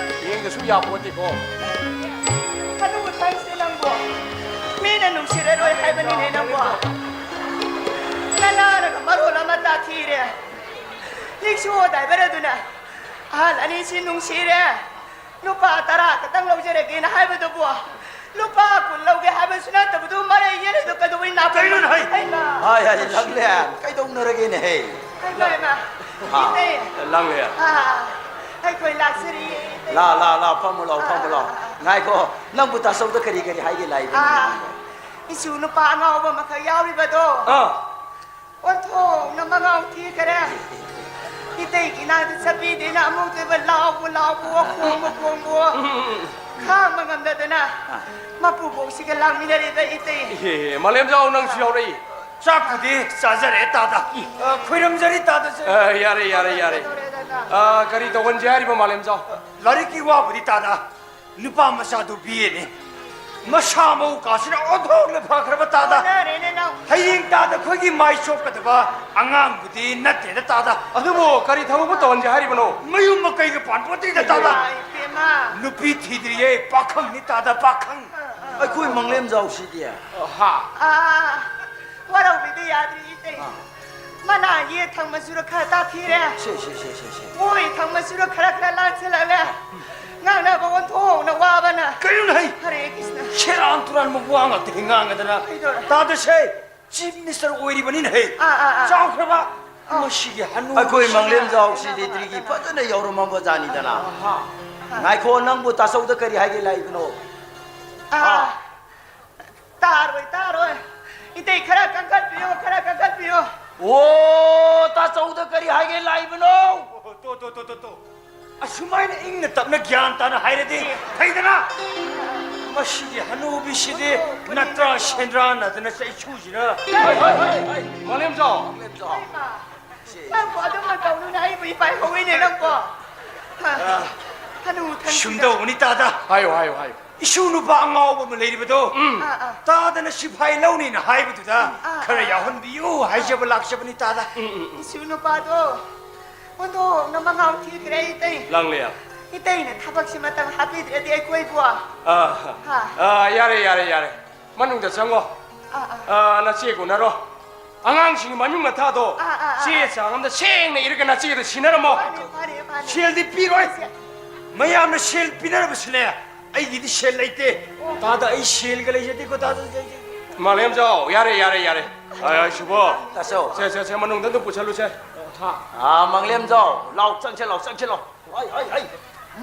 ꯌꯦꯡꯗꯁꯨ ꯌꯥꯄꯣꯠꯇꯦꯀꯣ꯫ ꯑꯗꯨꯕꯨ ꯊꯝꯁꯦ ꯅꯪꯕꯨ ꯃꯤꯅ ꯅꯨꯡꯁꯤꯔꯔꯣꯏ ꯍꯥꯏꯕꯅꯤꯅꯦ ꯅꯪꯕꯨ꯫ ꯅꯅꯥꯅꯒ ꯃꯔꯣꯜ ꯑꯃ ꯇꯥꯊꯤꯔꯦ꯫ ꯔꯤꯛꯁꯣ driver ꯑꯗꯨꯅ ꯑꯍꯜ ꯑꯅꯤꯁꯤ ꯅꯨꯡꯁꯤꯔꯦ꯫ ꯂꯨꯄꯥ ꯇꯔꯥ ꯈꯛꯇꯪ ꯂꯧꯖꯔꯒꯦꯅ ꯍꯥꯏꯕꯗꯨꯕꯨ, ꯂꯨꯄꯥ ꯀꯨꯟ ꯂꯧꯒꯦ ꯍꯥꯏꯕꯁꯨ ꯅꯠꯇꯕꯗꯨ ꯃꯔꯩ ꯌꯦꯠꯂꯤꯗꯨ ꯀꯩꯗꯧꯕꯩ ꯅꯥꯄꯨ? ꯀꯩꯅꯣꯅꯦ ꯍꯩ? ꯍꯩꯃꯥ! ꯍꯥꯏ, ꯍꯥꯏ, ꯂꯪꯂꯦ꯫ ꯀꯩꯗꯧꯅꯔꯒꯦꯅꯦ ꯍꯦ? ꯍꯩꯃꯥ, ꯍꯩꯃꯥ! ꯍꯥ? ꯏꯇꯩ! ꯂꯪꯂꯦ꯫ ꯑꯥ, ꯑꯩꯈꯣꯏ ꯂꯥꯛꯆꯔꯤꯌꯦ, ꯏꯇꯩ꯫ ꯂꯥ, ꯂꯥ, ꯂꯥ, ꯐꯝꯃꯨ ꯂꯥꯎ, ꯐꯝꯃꯨ ꯂꯥꯎ꯫ ꯑꯥ, ꯑꯥ, ꯑꯥ꯫ ꯉꯥꯏꯈꯣ, ꯅꯪꯕꯨ ꯇꯥꯆꯧꯗ ꯀꯔꯤ ꯀꯔꯤ ꯍꯥꯏꯒꯦ ꯂꯥꯛꯏꯕꯅꯣ? ꯑꯥ꯫ ꯏꯁꯨ ꯅꯨꯄꯥ ꯑꯉꯥꯎꯕ ꯑꯃꯈꯛ ꯌꯥꯎꯔꯤꯕꯗꯣ, ꯑꯥ꯫ ꯑꯣꯟꯊꯣꯛꯅ ꯃꯉꯥꯎ ꯊꯤꯈꯔꯦ꯫ ꯏꯇꯩꯒꯤ ꯏꯅꯥꯛꯇ ꯆꯠꯄꯤꯗꯦꯅ ꯑꯃꯨꯛꯇꯣꯏꯕ ꯂꯥꯎꯕ ꯂꯥꯎꯕ, ꯈꯣꯡꯕ ꯈꯣꯡꯕ, ꯎꯝ, ꯎꯝ, ꯎꯝ꯫ ꯈꯥꯡꯕ ꯉꯝꯗꯗꯅ ꯑꯥ꯫ ꯃꯄꯨꯕꯣꯛꯁꯤꯒ ꯂꯥꯡꯃꯤꯟꯅꯔꯤꯕ ꯏꯇꯩ꯫ ꯏꯍꯦ, ꯃꯥꯂꯦꯝꯖꯥꯎ ꯅꯪꯁꯨ ꯌꯥꯎꯔꯛꯏ꯫ ꯆꯥꯛꯄꯨꯗꯤ ꯆꯥꯖꯔꯦ ꯇꯥꯗ꯫ ꯑ, ꯈꯣꯏꯔꯝꯖꯔꯤ ꯇꯥꯗꯁꯦ꯫ ꯑ, ꯌꯥꯔꯦ, ꯌꯥꯔꯦ, ꯌꯥꯔꯦ꯫ ꯑ, ꯀꯔꯤ ꯇꯧꯍꯟꯁꯦ ꯍꯥꯏꯔꯤꯕ ꯃꯥꯂꯦꯝꯖꯥꯎ? ꯂꯥꯏꯔꯤꯛꯀꯤ ꯋꯥꯕꯨꯗꯤ ꯇꯥꯗ꯫ ꯅꯨꯄꯥ ꯃꯆꯥꯗꯨ ꯕꯤ ꯑꯦꯅꯤ꯫ ꯃꯁꯥ ꯃꯎ ꯀꯥꯁꯤꯅ ꯑꯣꯟꯊꯣꯛꯅ ꯐꯈ꯭ꯔꯕ ꯇꯥꯗ꯫ ꯑꯣꯟꯅꯔꯦꯅꯦ ꯅꯪ꯫ ꯍꯌꯦꯡ ꯇꯥꯗ ꯑꯩꯈꯣꯏꯒꯤ ꯃꯥꯏ ꯆꯣꯞꯀꯗꯕ ꯑꯉꯥꯡꯕꯨꯗꯤ ꯅꯠꯇꯦꯗ ꯇꯥꯗ꯫ ꯑꯗꯨꯕꯨ ꯀꯔꯤ ꯊꯕꯛꯄꯨ ꯇꯧꯍꯟꯁꯦ ꯍꯥꯏꯔꯤꯕꯅꯣ? ꯃꯌꯨꯝ ꯃꯀꯩꯒ ꯄꯥꯟꯄꯣꯠꯇꯦꯗ ꯇꯥꯗ꯫ ꯏꯃꯥ ꯏꯕꯦꯝꯃ꯫ ꯅꯨꯄꯤ ꯊꯤꯗ꯭ꯔꯤꯌꯦ, ꯄꯥꯈꯪꯅꯤ ꯇꯥꯗ, ꯄꯥꯈꯪ꯫ ꯑꯩꯈꯣꯏ ꯃꯪꯂꯦꯝꯖꯥꯎꯁꯤꯗꯤ꯫ ꯍꯥ? ꯑꯥ, ꯋꯥꯔꯧꯕꯤꯕ ꯌꯥꯗ꯭ꯔꯤ ꯏꯇꯩ꯫ ꯑꯥ꯫ ꯃꯅꯥ ꯌꯦꯠ ꯊꯪꯕꯁꯨꯔ ꯈꯔ ꯇꯥꯊꯤꯔꯦ꯫ ꯁꯦ, ꯁꯦ, ꯁꯦ, ꯁꯦ, ꯁꯦ꯫ ꯑꯣꯏ ꯊꯪꯕꯁꯨꯔ ꯈꯔ ꯈꯔ ꯂꯥꯟꯁꯤꯜꯂꯛꯂꯦ꯫ ꯉꯥꯡꯅꯕ ꯑꯣꯟꯊꯣꯛꯅ ꯋꯥꯕꯅ꯫ ꯀꯩꯅꯣꯅꯦ ꯍꯩ? ꯍꯔꯦ ꯀ꯭ꯔꯤꯁꯅ꯫ ꯁꯦꯔꯥꯟ ꯇꯨꯔꯥꯟꯕ ꯋꯥ ꯉꯥꯛꯇꯅꯤ ꯉꯥꯡꯉꯗꯅ꯫ ꯀꯩꯗꯧꯔꯦ? ꯇꯥꯗꯁꯦ꯫ ꯆꯤꯐ ꯃꯤꯅꯤꯁꯇꯔ ꯑꯣꯏꯔꯤꯕꯅꯤꯅ ꯍꯦ꯫ ꯑꯥ, ꯑꯥ, ꯑꯥ꯫ ꯆꯥꯎꯈ꯭ꯔꯕ꯫ ꯑꯥ꯫ ꯃꯁꯤꯒꯤ ꯍꯅꯨ ꯑꯩꯈꯣꯏ ꯃꯪꯂꯦꯝꯖꯥꯎꯁꯤꯗꯤ ꯇ꯭ꯔꯤꯒꯤ ꯐꯖꯅ ꯌꯧꯔꯝꯃꯕ ꯖꯥꯠꯅꯤꯗꯅ꯫ ꯑꯍꯥ꯫ ꯉꯥꯏꯈꯣ, ꯅꯪꯕꯨ ꯇꯥꯆꯧꯗ ꯀꯔꯤ ꯍꯥꯏꯒꯦ ꯂꯥꯛꯏꯕꯅꯣ? ꯑꯥ꯫ ꯑꯥ꯫ ꯇꯥꯔꯣꯏ, ꯇꯥꯔꯣꯏ꯫ ꯏꯇꯩ ꯈꯔ ꯀꯟꯈꯠꯄꯤꯌꯣ, ꯈꯔ ꯀꯟꯈꯠꯄꯤꯌꯣ꯫ ꯑꯣ, ꯇꯥꯆꯧꯗ ꯀꯔꯤ ꯍꯥꯏꯒꯦ ꯂꯥꯛꯏꯕꯅꯣ? ꯑꯣ, ꯇꯣ, ꯇꯣ, ꯇꯣ, ꯇꯣ, ꯇꯣ꯫ ꯑꯁꯨꯃꯥꯏꯅ ꯏꯪꯅ ꯇꯞꯅ ꯒ꯭ꯌꯥꯟ ꯇꯥꯅ ꯍꯥꯏꯔꯗꯤ ꯐꯩꯗꯅ꯫ ꯃꯁꯤꯒꯤ ꯍꯅꯨꯕꯤꯁꯤꯗꯤ ꯅꯠꯇ꯭ꯔꯥ ꯁꯦꯟꯗ꯭ꯔꯥꯟꯅꯗꯅ ꯆꯩꯁꯨꯁꯤꯅ꯫ ꯍꯩ, ꯍꯩ, ꯍꯩ, ꯍꯩ, ꯃꯥꯂꯦꯝꯖꯥꯎ꯫ ꯅꯪꯕꯨ ꯑꯗꯨꯝꯅ ꯇꯧꯗꯨꯅ ꯑꯩꯕꯨ ꯏꯄꯥꯏ ꯍꯧꯋꯤꯅꯦ ꯅꯪꯕꯣ꯫ ꯍ, ꯍꯅꯨ ꯊꯪꯁꯤꯗ꯫ ꯁꯨꯝ ꯇꯧꯕꯅꯤ ꯇꯥꯗ꯫ ꯍꯥꯏꯌꯨ, ꯍꯥꯏꯌꯨ, ꯍꯥꯏꯌꯨ꯫ ꯏꯁꯨ ꯅꯨꯄꯥ ꯑꯉꯥꯎꯕ ꯑꯃ ꯂꯩꯔꯤꯕꯗꯣ, ꯎꯝ꯫ ꯑꯥ, ꯑꯥ꯫ ꯇꯥꯗꯅ ꯁꯤꯐꯥꯏ ꯂꯧꯅꯤꯅ ꯍꯥꯏꯕꯗꯨꯗ ꯑꯥ, ꯈꯔ ꯑꯥ꯫ ꯌꯥꯎꯍꯟꯕꯤꯌꯨ ꯍꯥꯏꯖꯕ ꯂꯥꯛꯆꯕꯅꯤ ꯇꯥꯗ꯫ ꯎꯝ, ꯎꯝ, ꯎꯝ꯫ ꯏꯁꯨ ꯅꯨꯄꯥꯗꯣ ꯑꯣꯟꯊꯣꯛꯅ ꯃꯉꯥꯎ ꯊꯤꯈ꯭ꯔꯦ ꯏꯇꯩ꯫ ꯂꯥꯡꯂꯦ꯫ ꯏꯇꯩꯅ ꯊꯕꯛꯁꯤ ꯃꯇꯝ ꯍꯥꯞꯄꯤꯗ꯭ꯔꯗꯤ ꯑꯩꯈꯣꯏꯕꯨ꯫ ꯑꯥ, ꯍꯥ꯫ ꯑꯥ, ꯌꯥꯔꯦ, ꯌꯥꯔꯦ, ꯌꯥꯔꯦ꯫ ꯃꯅꯨꯡꯗ ꯆꯪꯉꯣ꯫ ꯑꯥ, ꯑꯥ꯫ ꯑꯥ, ꯅꯆꯦꯒ ꯎꯅꯔꯣ꯫ ꯑꯉꯥꯡꯁꯤꯡꯒꯤ ꯃꯃꯤꯡ ꯃꯊꯥꯗꯣ ꯑꯥ, ꯑꯥ, ꯑꯥ, ꯆꯦ ꯑꯥ꯫ ꯆꯥꯡ ꯑꯃꯗ ꯁꯦꯡꯅ ꯏꯔꯒ ꯅꯆꯦꯗ ꯁꯤꯟꯅꯔꯝꯃꯣ꯫ ꯃꯥꯅꯦ, ꯃꯥꯅꯦ, ꯃꯥꯅꯦ꯫ ꯁꯦꯜꯗꯤ ꯄꯤꯔꯣꯏ꯫ ꯁꯦ- ꯃꯌꯥꯝꯅ ꯁꯦꯜ ꯄꯤꯅꯔꯕꯁꯨꯅꯦ, ꯑꯩꯒꯤꯗꯤ ꯁꯦꯜ ꯂꯩꯇꯦ꯫ ꯑꯣ꯫ ꯇꯥꯗ, ꯑꯩ ꯁꯦꯜꯒ ꯂꯩꯖꯗꯦꯀꯣ, ꯇꯥꯗ꯫ ꯃꯥꯂꯦꯝꯖꯥꯎ, ꯌꯥꯔꯦ, ꯌꯥꯔꯦ, ꯌꯥꯔꯦ꯫ ꯑꯥ, ꯑꯥ, ꯁꯨꯕꯣ꯫ ꯇꯥꯆꯧ꯫ ꯁꯦ, ꯁꯦ, ꯁꯦ, ꯃꯅꯨꯡꯗ ꯑꯗꯨꯝ ꯄꯨꯁꯜꯂꯨꯁꯦ꯫ ꯍꯥ꯫ ꯑꯥ, ꯃꯪꯂꯦꯝꯖꯥꯎ, ꯂꯥꯎ, ꯆꯪꯁꯦ, ꯂꯥꯎ, ꯆꯪꯁꯦ, ꯂꯥꯎ꯫ ꯍꯥꯏ, ꯍꯥꯏ, ꯍꯥꯏ꯫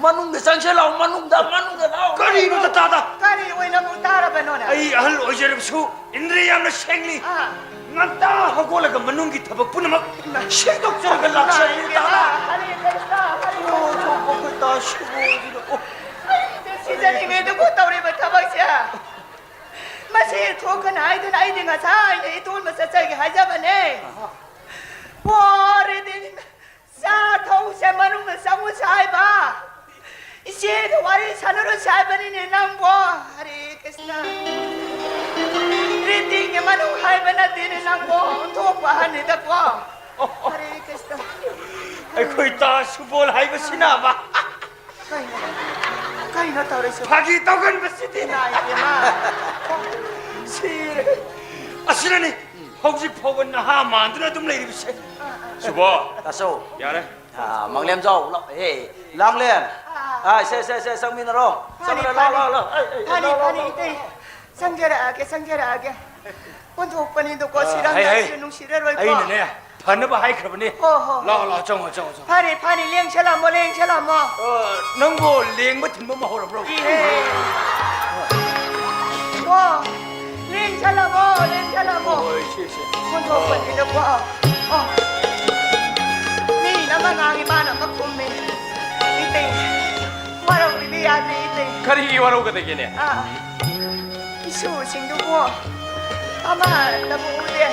ꯃꯅꯨꯡꯗ ꯆꯪꯁꯤꯜꯂꯛꯑꯣ, ꯃꯅꯨꯡꯗ, ꯃꯅꯨꯡꯗ ꯂꯥꯛꯑꯣ꯫ ꯀꯔꯤꯅꯣ ꯇꯇꯥꯗ? ꯀꯔꯤ ꯑꯣꯏꯅ ꯑꯃꯨꯛ ꯇꯥꯔꯕꯅꯣꯅꯦ? ꯑꯩ ꯑꯍꯜ ꯑꯣꯏꯖꯔꯕꯁꯨ ꯏꯟꯗ꯭ꯔꯤ ꯌꯥꯝꯅ ꯁꯦꯡꯂꯤ꯫ ꯑꯥ꯫ ꯉꯟꯇꯥ ꯍꯧꯒꯠꯂꯒ ꯃꯅꯨꯡꯒꯤ ꯊꯕꯛ ꯄꯨꯝꯅꯃꯛ ꯁꯦꯡꯗꯣꯛꯆꯔꯒ ꯂꯥꯛꯆꯔꯤ, ꯏꯃꯥ, ꯇꯥꯗ꯫ ꯍꯔꯦ ꯀ꯭ꯔꯤꯁꯅ, ꯍꯔꯦ ꯑꯣ, ꯀ꯭ꯔꯤꯁꯅ꯫ ꯊꯣꯛꯄ ꯑꯩꯈꯣꯏ ꯇꯥ ꯁꯤꯕꯨ ꯑꯣꯏꯗꯨꯅ, ꯑꯣ꯫ ꯑꯩ ꯁꯤꯖꯅꯤꯡꯉꯦ ꯑꯗꯨꯕꯨ ꯇꯧꯔꯤꯕ ꯊꯕꯛꯁꯦ꯫ ꯃꯁꯤ ꯊꯣꯛꯀꯅꯤ ꯍꯥꯏꯗꯨꯅ ꯑꯩꯗꯤ ꯉꯁꯥꯏꯅ ꯏꯇꯣꯟꯕ ꯆꯠꯆꯒꯦ ꯍꯥꯏꯖꯕꯅꯦ꯫ ꯋꯥꯔꯦꯗꯤ꯫ ꯆꯥ ꯊꯧꯁꯦ ꯃꯅꯨꯡꯗ ꯆꯪꯉꯨꯁꯦ ꯍꯥꯏꯕ꯫ ꯏꯆꯦꯗ ꯋꯥꯔꯤ ꯁꯥꯟꯅꯔꯨꯁꯦ ꯍꯥꯏꯕꯅꯤꯅꯦ ꯅꯪꯕꯣ꯫ ꯍꯔꯦ ꯀ꯭ꯔꯤꯁꯅ꯫ ꯔꯤꯇꯤꯒꯤ ꯃꯅꯨꯡ ꯍꯥꯏꯕ ꯅꯠꯇꯦꯅꯦ ꯅꯪꯕꯣ꯫ ꯑꯣꯟꯊꯣꯛꯄ ꯑꯍꯟꯅꯤꯗꯀꯣ꯫ ꯍꯔꯦ ꯀ꯭ꯔꯤꯁꯅ꯫ ꯑꯩꯈꯣꯏ ꯇꯥ ꯁꯨꯕꯣꯜ ꯍꯥꯏꯕꯁꯤꯅꯕ꯫ ꯀꯩꯅꯣ? ꯀꯩꯅꯣ ꯇꯧꯔꯤꯁꯤꯕꯣ? ꯐꯥꯒꯤ ꯇꯧꯒꯟꯕꯁꯤꯗꯤ꯫ ꯏꯃꯥ ꯏꯕꯦꯝꯃ꯫ ꯁꯤꯔꯦ꯫ ꯑꯁꯤꯅꯅꯤ ꯍꯧꯖꯤꯛ ꯐꯥꯎꯕ ꯅꯍꯥ ꯃꯥꯟꯗꯨꯅ ꯑꯗꯨꯝ ꯂꯩꯔꯤꯕꯁꯦ꯫ ꯁꯨꯕꯣ꯫ ꯇꯥꯆꯧ꯫ ꯌꯥꯔꯦ꯫ ꯑꯥ, ꯃꯪꯂꯦꯝꯖꯥꯎ, ꯂꯥꯎ-, ꯑꯦ, ꯂꯥꯡꯂꯦꯟ꯫ ꯑꯥ, ꯁꯦ, ꯁꯦ, ꯁꯦ, ꯆꯪꯃꯤꯟꯅꯔꯣ꯫ ꯐꯅꯤ, ꯆꯪꯃꯤꯟꯅꯔꯣ, ꯂꯥꯎ, ꯐꯅꯤ꯫ ꯂꯥꯎ, ꯂꯥꯎ꯫ ꯑꯦ, ꯑꯦ, ꯐꯅꯤ, ꯂꯥꯎ, ꯂꯥꯎ, ꯐꯅꯤ, ꯂꯥꯎ꯫ ꯏꯇꯩ꯫ ꯆꯪꯖꯔꯛꯑꯒꯦ, ꯆꯪꯖꯔꯛꯑꯒꯦ꯫ ꯑꯣꯟꯊꯣꯛꯄꯅꯤꯗꯀꯣ, ꯑꯥ, ꯁꯤꯔꯝ ꯍꯩ, ꯍꯩ꯫ ꯅꯥꯁꯤꯁꯨ ꯅꯨꯡꯁꯤꯔꯔꯣꯏꯀꯣ꯫ ꯑꯩꯅꯅꯦ, ꯐꯅꯕ ꯍꯥꯏꯈ꯭ꯔꯕꯅꯦ꯫ ꯍꯣ, ꯍꯣ, ꯍꯣ꯫ ꯂꯥꯛꯑꯣ, ꯂꯥꯛꯑꯣ, ꯆꯪꯉꯣ, ꯆꯪꯉꯣ, ꯆꯪꯉꯣ꯫ ꯐꯔꯦ, ꯐꯔꯦ, ꯂꯦꯡꯁꯜꯂꯝꯃꯣ, ꯂꯦꯡꯁꯜꯂꯝꯃꯣ꯫ ꯑ, ꯅꯪꯕꯨ ꯂꯦꯡꯕ ꯊꯤꯟꯕ ꯑꯃ ꯍꯧꯔꯕ꯭ꯔꯣ? ꯏꯍꯦ꯫ ꯋꯥ, ꯂꯦꯡꯁꯜꯂꯝꯃꯣ, ꯂꯦꯡꯁꯜꯂꯝꯃꯣ꯫ ꯍꯣꯏ, ꯁꯦ, ꯁꯦ꯫ ꯑꯣꯟꯊꯣꯛꯄꯅꯤꯗꯀꯣ꯫ ꯑꯣ꯫ ꯃꯤꯅ ꯑꯃ ꯉꯥꯡꯉꯤ, ꯃꯥꯅ ꯑꯃ ꯈꯨꯝꯃꯤ꯫ ꯏꯇꯩ, ꯋꯥꯔꯧꯕꯤꯕ ꯌꯥꯗ꯭ꯔꯦ, ꯏꯇꯩ꯫ ꯀꯔꯤꯒꯤ ꯋꯥꯔꯧꯒꯗꯒꯦꯅꯦ? ꯑꯥ꯫ ꯏꯁꯨꯁꯤꯡꯗꯨꯕꯨ ꯑꯃꯠꯇꯕꯨ ꯎꯗꯦ꯫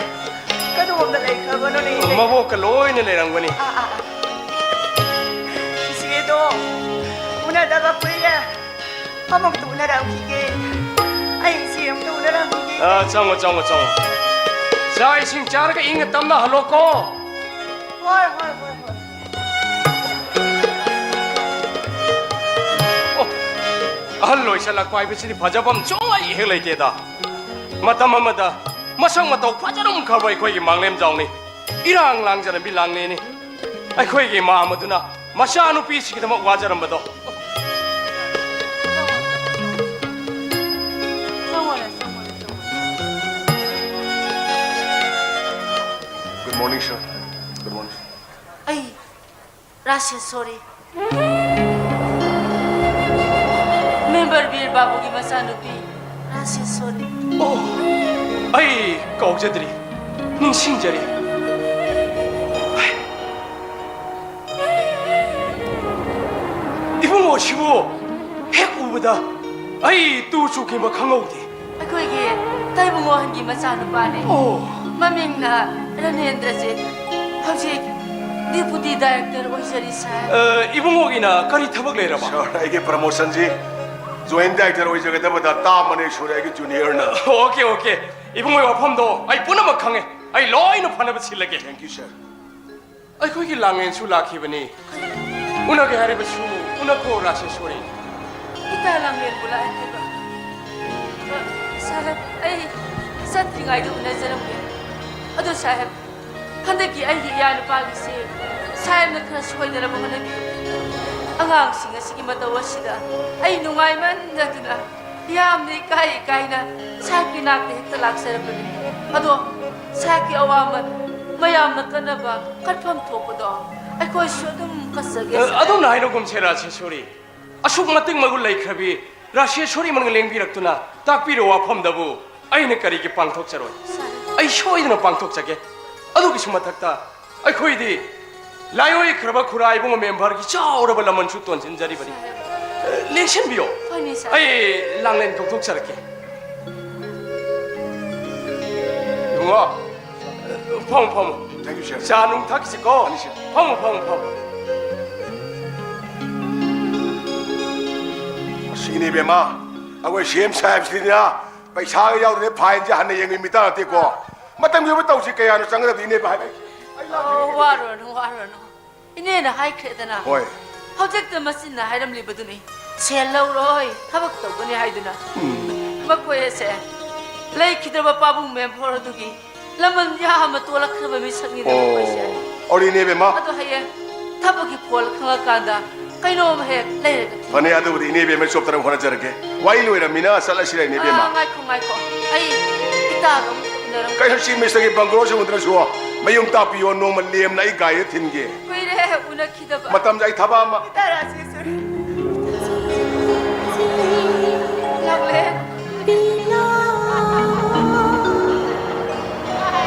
ꯀꯗꯣꯝꯗ ꯂꯩꯈ꯭ꯔꯕꯅꯣꯅꯦ? ꯃꯕꯣꯛꯀ ꯂꯣꯏꯅ ꯂꯩꯔꯝꯒꯅꯤ꯫ ꯑꯥ, ꯑꯥ, ꯑꯥ꯫ ꯏꯆꯦꯗꯣ ꯎꯅꯗꯕ ꯀꯨꯏꯔꯦ꯫ ꯑꯃꯨꯛꯇ ꯎꯅꯔꯝꯈꯤꯒꯦ꯫ ꯑꯩ ꯏꯆꯦ ꯑꯃꯨꯛꯇ ꯎꯅꯔꯝꯈꯤꯒꯦ꯫ ꯑꯥ, ꯆꯪꯉꯣ, ꯆꯪꯉꯣ, ꯆꯪꯉꯣ꯫ ꯆꯥꯛ ꯏꯁꯤꯡ ꯆꯥꯔꯒ ꯏꯪꯅ ꯇꯞꯅ ꯍꯜꯂꯣꯀꯣ꯫ ꯍꯣꯏ, ꯍꯣꯏ, ꯍꯣꯏ, ꯍꯣꯏ꯫ ꯑꯣ, ꯑꯍꯜ ꯑꯣꯏꯁꯜꯂꯛꯄ ꯍꯥꯏꯕꯁꯤꯗꯤ ꯐꯖꯐꯝ ꯁꯨꯡꯂꯩ ꯍꯦꯛ ꯂꯩꯇꯦꯗ꯫ ꯃꯇꯝ ꯑꯃꯗ ꯃꯁꯛ ꯃꯇꯧ ꯐꯖꯔꯝꯈ꯭ꯔꯕ ꯑꯩꯈꯣꯏꯒꯤ ꯃꯥꯡꯂꯦꯝꯖꯥꯎꯅꯤ ꯏꯔꯥꯡ ꯂꯥꯡꯖꯔꯝꯕꯤ ꯂꯥꯡꯂꯦꯅꯤ꯫ ꯑꯩꯈꯣꯏꯒꯤ ꯏꯃꯥ ꯑꯃꯗꯨꯅ ꯃꯆꯥꯅꯨꯄꯤꯁꯤꯒꯤꯗꯃꯛ ꯋꯥꯖꯔꯝꯕꯗꯣ꯫ Good morning, sir. Good morning. ꯑꯩ, ꯔꯥꯁꯦꯁꯣꯔꯤ꯫ ꯕꯤꯔ ꯕꯥꯕꯨꯒꯤ ꯃꯆꯥꯅꯨꯄꯤ ꯔꯥꯖꯦꯁꯣꯔꯤ꯫ ꯑꯣ, ꯑꯩ ꯀꯥꯎꯖꯗ꯭ꯔꯤ, ꯅꯤꯡꯁꯤꯡꯖꯔꯤ꯫ ꯏꯕꯨꯡꯉꯣꯁꯤꯕꯨ ꯍꯦꯛ ꯎꯕꯗ ꯑꯩ ꯇꯨ ꯆꯨꯈꯤꯕ ꯈꯪꯍꯧꯗꯦ꯫ ꯑꯩꯈꯣꯏꯒꯤ ꯇꯥꯏꯕꯨꯡꯉꯣ ꯑꯍꯟꯒꯤ ꯃꯆꯥꯅꯨꯄꯥꯅꯦ꯫ ꯑꯣ꯫ ꯃꯃꯤꯡꯅ ꯔꯅꯦꯟꯗ꯭ꯔꯖꯤꯠ꯫ ꯍꯧꯖꯤꯛ deputy director ꯑꯣꯏꯖꯔꯤ, ꯁꯥꯔ꯫ ꯑ, ꯏꯕꯨꯡꯉꯣꯒꯤꯅ ꯀꯔꯤ ꯊꯕꯛ ꯂꯩꯔꯕ? ꯁꯥꯔ, ꯑꯩꯒꯤ promotionꯁꯤ joint director ꯑꯣꯏꯖꯒꯗꯕꯗ ꯇꯥꯝ ꯑꯅꯤ ꯁꯨꯔꯦ ꯑꯩꯒꯤ juniorꯅ꯫ Okay, okay. ꯏꯕꯨꯡꯉꯣꯒꯤ ꯋꯥꯐꯝꯗꯣ ꯑꯩ ꯄꯨꯝꯅꯃꯛ ꯈꯪꯉꯦ꯫ ꯑꯩ ꯂꯣꯏꯅ ꯐꯅꯕ ꯁꯤꯜꯂꯒꯦ꯫ Thank you, sir꯫ ꯑꯩꯈꯣꯏꯒꯤ ꯂꯥꯡꯂꯦꯟꯁꯨ ꯂꯥꯛꯈꯤꯕꯅꯤ꯫ ꯎꯅꯒꯦ ꯍꯥꯏꯔꯕꯁꯨ ꯎꯅꯈꯣ, ꯔꯥꯖꯦꯁꯣꯔꯤ꯫ ꯏꯇꯥ ꯂꯥꯡꯂꯦꯟꯕꯨ ꯂꯥꯛꯑꯦ ꯍꯥꯏꯕ? ꯑ, ꯁꯥꯍꯦꯕ, ꯑꯩ ꯆꯠꯇ꯭ꯔꯤꯉꯩꯗ ꯎꯅꯖꯔꯝꯒꯦ꯫ ꯑꯗꯣ ꯁꯥꯍꯦꯕ, ꯍꯟꯗꯛꯀꯤ ꯑꯩꯒꯤ ꯏꯌꯥ ꯅꯨꯄꯥꯒꯤꯁꯤ ꯁꯥꯍꯦꯕꯅ ꯈꯔ ꯁꯣꯏꯗꯅꯕ ꯍꯣꯠꯅꯕꯤꯌꯨ꯫ ꯑꯉꯥꯡꯁꯤꯡ ꯑꯁꯤꯒꯤ ꯃꯇꯧ ꯑꯁꯤꯗ ꯑꯩ ꯅꯨꯡꯉꯥꯏꯃꯟꯗꯗꯨꯅ ꯌꯥꯝꯅ ꯏꯀꯥꯏ ꯏꯀꯥꯏꯅ ꯁꯥꯍꯦꯕꯀꯤ ꯅꯥꯛꯇ ꯍꯦꯛꯇ ꯂꯥꯛꯆꯔꯛꯄꯅꯤ꯫ ꯑꯗꯣ ꯁꯥꯍꯦꯕꯀꯤ ꯑꯋꯥꯃꯟ ꯃꯌꯥꯝꯅ ꯀꯟꯅꯕ ꯀꯠꯐꯝ ꯊꯣꯛꯄꯗꯣ ꯑꯩꯈꯣꯏꯁꯨ ꯑꯗꯨꯝ ꯀꯠꯆꯒꯦ, ꯑ, ꯁꯥꯍꯦꯕ꯫ ꯑꯗꯨꯝꯅ ꯍꯥꯏꯅꯒꯨꯝꯁꯦ, ꯔꯥꯖꯦꯁꯣꯔꯤ꯫ ꯑꯁꯨꯛ ꯃꯇꯤꯛ ꯃꯒꯨꯟ ꯂꯩꯈ꯭ꯔꯕꯤ ꯔꯥꯖꯦꯁꯣꯔꯤ ꯃꯅ ꯂꯦꯡꯕꯤꯔꯛꯇꯨꯅ ꯇꯥꯛꯄꯤꯔꯤꯕ ꯋꯥꯐꯝꯗꯕꯨ ꯑꯩꯅ ꯀꯔꯤꯒꯤ ꯄꯥꯡꯊꯣꯛꯆꯔꯣꯏ? ꯁꯥꯍꯦꯕ꯫ ꯑꯩ ꯁꯣꯏꯗꯅ ꯄꯥꯡꯊꯣꯛꯆꯒꯦ꯫ ꯑꯗꯨꯒꯤꯁꯨ ꯃꯊꯛꯇ ꯑꯩꯈꯣꯏꯗꯤ ꯂꯥꯏꯑꯣꯏꯈ꯭ꯔꯕ ꯈꯨꯔꯥꯏꯕꯨꯡ ꯃꯦꯝꯕꯔꯒꯤ ꯆꯥꯎꯔꯕ ꯂꯃꯟꯁꯨ ꯇꯣꯟꯁꯤꯟꯖꯔꯤꯕꯅꯤ꯫ ꯁꯥꯍꯦꯕ꯫ ꯑ, ꯂꯦꯡꯁꯤꯟꯕꯤꯌꯣ꯫ ꯍꯣꯏꯅꯦ, ꯁꯥꯍꯦꯕ꯫ ꯑꯩ ꯂꯥꯡꯂꯦꯟ ꯀꯧꯊꯣꯛꯆꯔꯛꯀꯦ꯫ ꯏꯕꯨꯡꯉꯣ, ꯐꯝꯃꯨ, ꯐꯝꯃꯨ꯫ Thank you, sir꯫ ꯆꯥ ꯅꯨꯡ ꯊꯛꯁꯤꯀꯣ꯫ ꯐꯅꯤ, sir꯫ ꯐꯝꯃꯨ, ꯐꯝꯃꯨ, ꯐꯝꯃꯨ꯫ ꯑꯁꯤꯅꯤ ꯏꯕꯦꯝꯃ, ꯑꯩꯈꯣꯏ ꯁꯤ ꯑꯦꯝ ꯁꯥꯍꯦꯕꯁꯤꯅ ꯄꯩꯁꯥꯒ ꯌꯥꯎꯗ꯭ꯔꯦ, fineꯁꯦ ꯍꯟꯅ ꯌꯦꯡꯕ ꯃꯤꯇꯥ ꯅꯠꯇꯦꯀꯣ꯫ ꯃꯇꯝꯒꯤ ꯑꯣꯏꯕ ꯇꯧꯁꯤ ꯀꯌꯥꯅꯣ ꯆꯪꯒꯗꯕꯗꯤ ꯏꯅꯦ ꯍꯥꯏꯕ꯫ ꯑꯣ, ꯋꯥꯔꯨꯔꯅꯨ, ꯋꯥꯔꯨꯔꯅꯨ꯫ ꯏꯅꯦꯅ ꯍꯥꯏꯈ꯭ꯔꯦꯗꯅ꯫ ꯍꯣꯏ꯫ ꯍꯧꯖꯤꯛꯇ ꯃꯆꯤꯟꯅ ꯍꯥꯏꯔꯝꯂꯤꯕꯗꯨꯅꯤ꯫ ꯁꯦꯜ ꯂꯧꯔꯣꯏ, ꯊꯕꯛ ꯇꯧꯒꯅꯤ ꯍꯥꯏꯗꯨꯅ꯫ ꯎꯝ꯫ ꯃꯈꯣꯏ ꯑꯁꯦ ꯂꯩꯈꯤꯗ꯭ꯔꯕ ꯄꯥꯕꯨꯡ ꯃꯦꯝꯕꯣꯔ ꯑꯗꯨꯒꯤ ꯂꯃꯟ ꯌꯥꯝꯅ ꯇꯣꯜꯂꯛꯈ꯭ꯔꯕ ꯃꯤꯁꯛꯅꯤꯗ ꯑꯣ꯫ ꯃꯈꯣꯏꯁꯦ꯫ ꯑꯣ, ꯏꯅꯦꯕꯦꯝꯃ꯫ ꯑꯗꯣ ꯍꯌꯦꯡ ꯊꯕꯛꯀꯤ ꯐꯣꯜ ꯈꯪꯉꯀꯥꯟꯗ ꯀꯩꯅꯣꯝ ꯍꯦꯛ ꯂꯩꯔꯒ ꯊꯤꯟ- ꯐꯅꯤ, ꯑꯗꯨꯕꯨꯗꯤ ꯏꯅꯦꯕꯦꯝꯃ ꯆꯣꯞꯇꯅꯕ ꯍꯣꯠꯅꯖꯔꯒꯦ꯫ ꯋꯥꯔꯤ ꯂꯣꯏꯔꯝꯃꯤꯅ ꯆꯠꯂꯁꯤꯔ, ꯏꯅꯦꯕꯦꯝꯃ? ꯑꯥ, ꯉꯥꯏꯈꯣ, ꯉꯥꯏꯈꯣ꯫ ꯑꯩ ꯏꯇꯥꯒ ꯑꯃꯨꯛ ꯎꯅꯔꯝꯒꯦ꯫ ꯀꯩꯅꯣ ꯁꯤ ꯃꯤꯁꯇꯔꯒꯤ ꯕꯪꯒ꯭ꯂꯣꯁꯤ ꯎꯗ꯭ꯔꯁꯨ ꯃꯌꯨꯝ ꯇꯥꯛꯄꯤꯌꯣ, ꯅꯣꯡꯃ ꯂꯦꯝꯅ ꯑꯩ ꯒꯥꯔꯤꯗ ꯊꯤꯟꯒꯦ꯫ ꯀꯨꯏꯔꯦ ꯎꯅꯈꯤꯗꯕ꯫ ꯃꯇꯝꯁꯦ ꯑꯩ ꯊꯕꯛ ꯑꯃ ꯏꯇꯥ ꯔꯥꯖꯦꯁꯣꯔꯤ꯫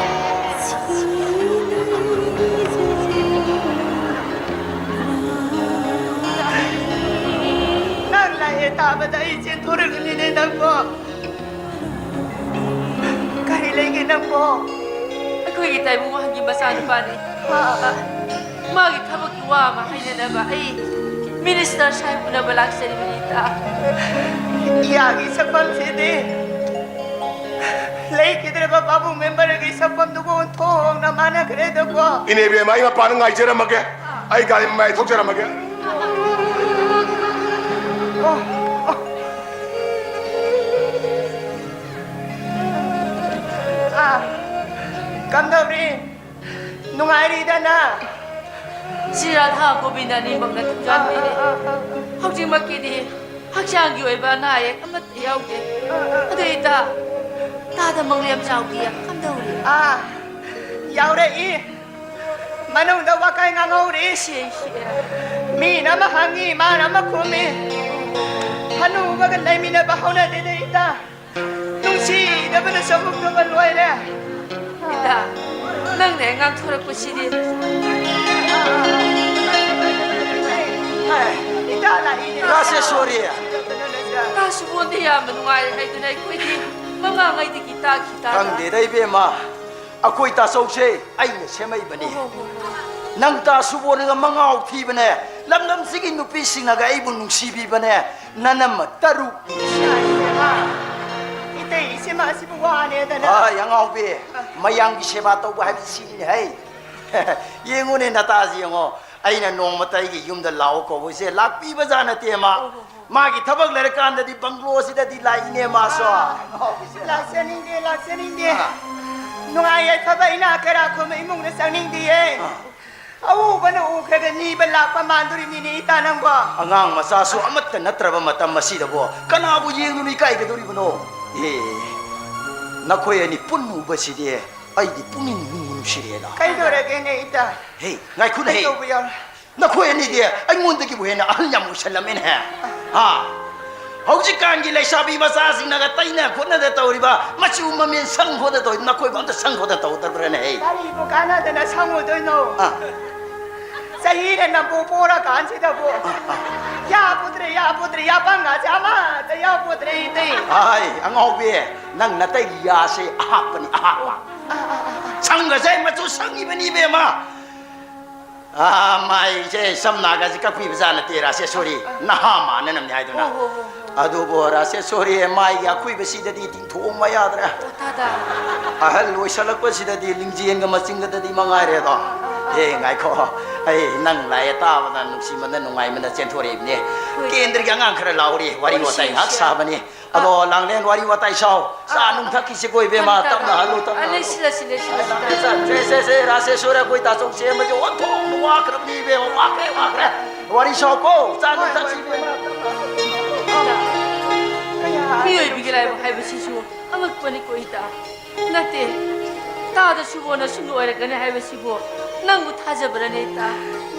ꯅꯪ ꯂꯥꯛꯑꯦ ꯇꯥꯕꯗ ꯑꯩ ꯆꯦꯟꯊꯣꯔꯛꯂꯤꯅꯦ ꯅꯪꯕꯣ꯫ ꯀꯔꯤ ꯂꯩꯒꯦ ꯅꯪꯕꯣ? ꯑꯩꯈꯣꯏꯒꯤ ꯇꯥꯏꯕꯪ ꯋꯥꯍꯟꯒꯤ ꯃꯆꯥꯅꯨꯄꯥꯅꯤ꯫ ꯑꯥ꯫ ꯃꯥꯒꯤ ꯊꯕꯛꯀꯤ ꯋꯥ ꯑꯃ ꯍꯥꯏꯅꯅꯕ ꯑꯩ ꯃꯤꯅꯤꯁꯇꯔ ꯁꯥꯍꯦꯕ ꯎꯅꯕ ꯂꯥꯛꯆꯔꯤꯕꯅꯤ, ꯏꯇꯥ꯫ ꯏꯌꯥꯒꯤ ꯁꯛꯐꯝꯁꯤꯗꯤ ꯂꯩꯈꯤꯗ꯭ꯔꯕ ꯄꯥꯕꯨꯡ ꯃꯦꯝꯕꯔꯒꯤ ꯁꯛꯐꯝꯗꯨꯒ ꯑꯣꯟꯊꯣꯛꯅ ꯃꯥꯟꯅꯈ꯭ꯔꯦꯗꯀꯣ꯫ ꯏꯅꯦ ꯏꯕꯦꯝꯃ, ꯑꯩ ꯃꯄꯥꯟꯗ ꯉꯥꯏꯖꯔꯝꯃꯒꯦ꯫ ꯑꯩ ꯒꯥꯔꯤ ꯃꯃꯥꯏ ꯊꯣꯛꯆꯔꯝꯃꯒꯦ꯫ ꯑꯣ, ꯑꯣ꯫ ꯑꯥ, ꯀꯝꯗꯧꯔꯤ? ꯅꯨꯡꯉꯥꯏꯔꯤꯗꯅ? ꯁꯤ ꯔꯥꯙꯥ ꯒꯣꯕꯤꯟꯗ ꯑꯅꯤꯃꯛꯅ ꯊꯧꯖꯥꯟꯕꯤꯔꯦ꯫ ꯑꯥ, ꯑꯥ, ꯑꯥ, ꯑꯥ꯫ ꯍꯧꯖꯤꯛꯃꯛꯀꯤꯗꯤ ꯍꯛꯆꯥꯡꯒꯤ ꯑꯣꯏꯕ ꯑꯅꯥ ꯑꯌꯦꯛ ꯑꯃꯠꯇ ꯌꯥꯎꯗꯦ꯫ ꯑꯥ, ꯑꯥ, ꯑꯥ꯫ ꯑꯗꯨ ꯏꯇꯥ, ꯇꯥꯗ ꯃꯪꯂꯦꯝ ꯆꯥꯎꯕꯤ ꯀꯝꯗꯧꯔꯤ? ꯑꯥ, ꯌꯥꯎꯔꯛꯏ꯫ ꯃꯅꯨꯡꯗ ꯋꯥꯀꯥꯏ ꯉꯥꯡꯍꯧꯔꯤ꯫ ꯁꯤ, ꯁꯤ꯫ ꯃꯤꯅ ꯑꯃ ꯍꯪꯉꯤ, ꯃꯥꯅ ꯑꯃ ꯈꯨꯝꯃꯤ꯫ ꯍꯅꯨꯕꯒ ꯂꯩꯃꯤꯟꯅꯕ ꯍꯧꯅꯗꯦꯗ ꯏꯇꯥ꯫ ꯅꯨꯡꯁꯤꯗꯕꯅ ꯆꯃꯨꯛꯇꯕ ꯂꯣꯏꯔꯦ꯫ ꯏꯇꯥ, ꯅꯪꯅ ꯍꯦꯛ ꯉꯥꯡꯊꯣꯔꯛꯄꯁꯤꯗꯤ꯫ ꯏꯇꯥ ꯂꯥꯛꯏꯅꯦ꯫ ꯔꯥꯁꯦꯁꯣꯔꯤ꯫ ꯏꯇꯥ ꯁꯨꯕꯣꯟꯗꯤ ꯌꯥꯝꯅ ꯅꯨꯡꯉꯥꯏꯔꯦ ꯍꯥꯏꯗꯨꯅ ꯑꯩꯈꯣꯏꯗꯤ ꯃꯃꯥꯡꯉꯩꯗꯒꯤ ꯇꯥꯈꯤꯗꯥ꯫ ꯈꯪꯗꯦꯗ ꯏꯕꯦꯝꯃ, ꯑꯩꯈꯣꯏ ꯇꯥꯆꯧꯁꯦ ꯑꯩꯅ ꯁꯦꯝꯃꯛꯏꯕꯅꯤ꯫ ꯍꯣ, ꯍꯣ, ꯍꯣ, ꯍꯣ꯫ ꯅꯪ ꯇꯥ ꯁꯨꯕꯣꯟꯒ ꯃꯉꯥꯎ ꯊꯤꯕꯅꯦ, ꯂꯝꯗꯝꯁꯤꯒꯤ ꯅꯨꯄꯤꯁꯤꯡꯅꯒ ꯑꯩꯕꯨ ꯅꯨꯡꯁꯤꯕꯤꯕꯅꯦ, ꯅꯅꯝꯃ ꯇꯔꯨꯛ꯫ ꯏꯃꯥ, ꯏꯇꯩ, ꯏꯆꯦ ꯃꯥꯁꯤꯕꯨ ꯋꯥꯅꯦꯗꯅ꯫ ꯑꯥ, ꯑꯉꯥꯎꯕꯤ, ꯃꯌꯥꯝꯒꯤ ꯁꯦꯕꯥ ꯇꯧꯕ ꯍꯥꯏꯕꯁꯤ ꯁꯤꯅꯤꯅꯦ ꯍꯩ꯫ ꯌꯦꯡꯉꯨꯅꯦ ꯅꯇꯥꯁꯤ ꯌꯦꯡꯉꯣ, ꯑꯩꯅ ꯅꯣꯡꯃꯇ ꯑꯩꯒꯤ ꯌꯨꯝꯗ ꯂꯥꯛꯑꯣ ꯀꯧꯕꯁꯦ ꯂꯥꯛꯄꯤꯕꯖꯥꯠ ꯅꯠꯇꯦ ꯃꯥ꯫ ꯍꯣ, ꯍꯣ, ꯍꯣ꯫ ꯃꯥꯒꯤ ꯊꯕꯛ ꯂꯩꯔꯀꯥꯟꯗꯗꯤ ꯕꯪꯒ꯭ꯂꯣꯁꯤꯗꯗꯤ ꯂꯥꯛꯏꯅꯦ ꯃꯥꯁꯨ꯫ ꯑꯥ, ꯂꯥꯛꯆꯅꯤꯡꯗꯦ, ꯂꯥꯛꯆꯅꯤꯡꯗꯦ꯫ ꯑꯥ꯫ ꯅꯨꯡꯉꯥꯏ ꯌꯥꯏꯐꯕ ꯏꯅꯥꯛ ꯀꯩꯔꯥꯛ ꯈꯨꯟꯕ ꯏꯃꯨꯡꯗ ꯆꯪꯅꯤꯡꯗꯤꯌꯦ꯫ ꯑꯥ꯫ ꯑꯎꯕꯅ ꯎꯈ꯭ꯔꯒ ꯅꯤꯕ ꯂꯥꯛꯄ ꯃꯥꯟꯗꯣꯔꯤꯃꯤꯅꯦ ꯏꯇꯥ ꯅꯪꯕꯣ꯫ ꯑꯉꯥꯡ ꯃꯆꯥꯁꯨ ꯑꯃꯠꯇ ꯅꯠꯇ꯭ꯔꯕ ꯃꯇꯝ ꯑꯁꯤꯗꯕꯨ ꯀꯅꯥꯕꯨ ꯌꯦꯡꯗꯨꯅ ꯏꯀꯥꯏꯒꯗꯧꯔꯤꯕꯅꯣ? ꯑꯦ, ꯅꯈꯣꯏ ꯑꯅꯤ ꯄꯨꯟꯅ ꯎꯕꯁꯤꯗꯤ ꯑꯩꯗꯤ ꯄꯨꯛꯅꯤꯡ ꯅꯨꯡꯕꯨ ꯅꯨꯡꯁꯤꯔꯦꯗ꯫ ꯀꯩꯗꯧꯔꯒꯦꯅꯦ ꯏꯇꯥ? ꯍꯦ, ꯉꯥꯏꯈꯣꯅꯦ ꯍꯦ꯫ ꯀꯩꯗꯧꯕ ꯌꯥꯎꯔꯦ? ꯅꯈꯣꯏ ꯑꯅꯤꯗꯤ ꯑꯩꯉꯣꯟꯗꯒꯤꯕꯨ ꯍꯦꯟꯅ ꯑꯍꯜ ꯌꯥꯝ ꯑꯣꯏꯁꯜꯂꯝꯃꯦꯅꯦ꯫ ꯍꯥ? ꯍꯧꯖꯤꯛꯀꯥꯟꯒꯤ ꯂꯩꯁꯥꯕꯤ ꯃꯆꯥꯁꯤꯡꯅꯒ ꯇꯩꯅ ꯈꯣꯠꯅꯗ ꯇꯧꯔꯤꯕ, ꯃꯆꯨ ꯃꯃꯦꯟ ꯁꯪ ꯈꯣꯠꯅ ꯇꯧꯔꯤꯕ, ꯅꯈꯣꯏꯕꯨ ꯑꯝꯇ ꯁꯪ ꯈꯣꯠꯅ ꯇꯧꯗꯕ꯭ꯔꯅꯦ? ꯍꯩ, ꯀꯔꯤꯕꯨ ꯀꯥꯟꯅꯗꯅ ꯁꯪꯉꯨꯗꯣꯏꯅꯣ? ꯑꯥ꯫ ꯆꯍꯤꯅ ꯅꯕꯨ ꯄꯣꯔꯀꯥꯟꯁꯤꯗꯕꯨ꯫ ꯑꯥ, ꯑꯥ꯫ ꯌꯥꯄꯣꯠꯇ꯭ꯔꯦ, ꯌꯥꯄꯣꯠꯇ꯭ꯔꯦ, ꯌꯥꯄꯪꯒꯥꯁꯦ ꯑꯃꯠꯇ ꯌꯥꯎꯄꯣꯠꯇ꯭ꯔꯦ, ꯏꯇꯩ꯫ ꯑꯥꯏ, ꯑꯉꯥꯎꯕꯤ, ꯅꯪ ꯅꯇꯩꯒꯤ ꯌꯥꯁꯦ ꯑꯍꯥꯞꯄꯅꯤ, ꯑꯍꯥꯞꯄ꯫ ꯑꯥ, ꯑꯥ, ꯑꯥ, ꯑꯥ꯫ ꯁꯪꯒꯁꯦ ꯃꯆꯨ ꯁꯪꯉꯤꯕꯅꯤ, ꯏꯕꯦꯝꯃ꯫ ꯑꯥ, ꯃꯥꯏꯁꯦ ꯁꯝꯅꯥꯒꯁꯦ ꯀꯛꯄꯤꯕꯖꯥꯠ ꯅꯠꯇꯦ, ꯔꯥꯁꯦꯁꯣꯔꯤ꯫ ꯅꯍꯥ ꯃꯥꯟꯅꯅꯕꯅꯤ ꯍꯥꯏꯗꯨꯅ꯫ ꯍꯣ, ꯍꯣ, ꯍꯣ, ꯍꯣ꯫ ꯑꯗꯨꯕꯨ ꯔꯥꯁꯦꯁꯣꯔꯤ, ꯃꯥꯏꯒꯤ ꯑꯀꯨꯏꯕꯁꯤꯗꯗꯤ ꯇꯤꯡꯊꯣꯛꯑꯝꯕ ꯌꯥꯗ꯭ꯔꯦ꯫ ꯑꯣ, ꯇꯥꯗ꯫ ꯑꯍꯜ ꯑꯣꯏꯁꯜꯂꯛꯄꯁꯤꯗꯗꯤ ꯂꯤꯡꯖꯦꯜꯒ ꯃꯆꯤꯟꯒꯗꯗꯤ ꯃꯉꯥꯏꯔꯦꯗꯣ꯫ ꯑꯦ, ꯉꯥꯏꯈꯣ꯫ ꯑꯩ ꯅꯪ ꯂꯥꯛꯑꯦ ꯇꯥꯕꯗ ꯅꯨꯡꯁꯤꯃꯟꯗ ꯅꯨꯡꯉꯥꯏꯃꯟꯗ ꯆꯦꯟꯊꯣꯔꯛꯏꯕꯅꯤ꯫ ꯍꯣꯏ꯫ ꯀꯦꯟꯗ꯭ꯔꯒꯤ ꯑꯉꯥꯡ ꯈꯔ ꯂꯥꯎꯔꯤ, ꯋꯥꯔꯤ ꯍꯣꯏ, ꯋꯥꯇꯥꯏ ꯁꯤ, ꯉꯥꯏꯍꯥꯛ ꯁꯤ꯫ ꯁꯥꯕꯅꯤ꯫ ꯑꯗꯣ, ꯑꯥ꯫ ꯂꯥꯡꯂꯦꯟ, ꯋꯥꯔꯤ ꯋꯥꯇꯥꯏ ꯁꯥꯎ꯫ ꯆꯥ ꯑꯥ, ꯅꯨꯡ ꯑꯥ꯫ ꯊꯛꯈꯤꯁꯤꯀꯣ, ꯏꯕꯦꯝꯃ, ꯐꯅꯤ, ꯇꯥꯗ꯫ ꯇꯞꯅ ꯍꯜꯂꯨ, ꯇꯞꯅ ꯑꯥ, ꯍꯜꯂꯨ꯫ ꯂꯩꯁꯤꯜꯂꯁꯤ, ꯂꯩꯁꯤꯜꯂꯁꯤ, ꯇꯥꯗ꯫ ꯁꯦ, ꯁꯦ, ꯁꯦ, ꯔꯥꯁꯦꯁꯣꯔꯤ, ꯑꯩꯈꯣꯏ ꯇꯥꯆꯧꯁꯦ ꯑꯃꯗꯤ ꯑꯣꯟꯊꯣꯛꯅ ꯋꯥꯈ꯭ꯔꯕꯅꯤ, ꯏꯕꯦꯝꯃ, ꯋꯥꯈ꯭ꯔꯦ, ꯋꯥꯈ꯭ꯔꯦ꯫ ꯋꯥꯔꯤ ꯁꯥꯎꯀꯣ, ꯆꯥ ꯅꯨꯡ ꯍꯣꯏ, ꯊꯛꯁꯤ, ꯍꯣꯏ꯫ ꯏꯕꯦꯝꯃ, ꯇꯞꯅ ꯍꯜꯂꯨ꯫ ꯇꯥꯗ꯫ ꯃꯤꯑꯣꯏꯕꯒꯤ ꯂꯥꯏꯕꯛ ꯍꯥꯏꯕꯁꯤꯁꯨ ꯑꯉꯛꯄꯅꯤꯀꯣ, ꯏꯇꯥ꯫ ꯅꯠꯇꯦ, ꯇꯥꯗ ꯁꯨꯕꯣꯅ ꯁꯨꯝ ꯑꯣꯏꯔꯛꯀꯅꯤ ꯍꯥꯏꯕꯁꯤꯕꯨ ꯅꯪꯕꯨ ꯊꯥꯖꯕ꯭ꯔꯅꯦ, ꯏꯇꯥ?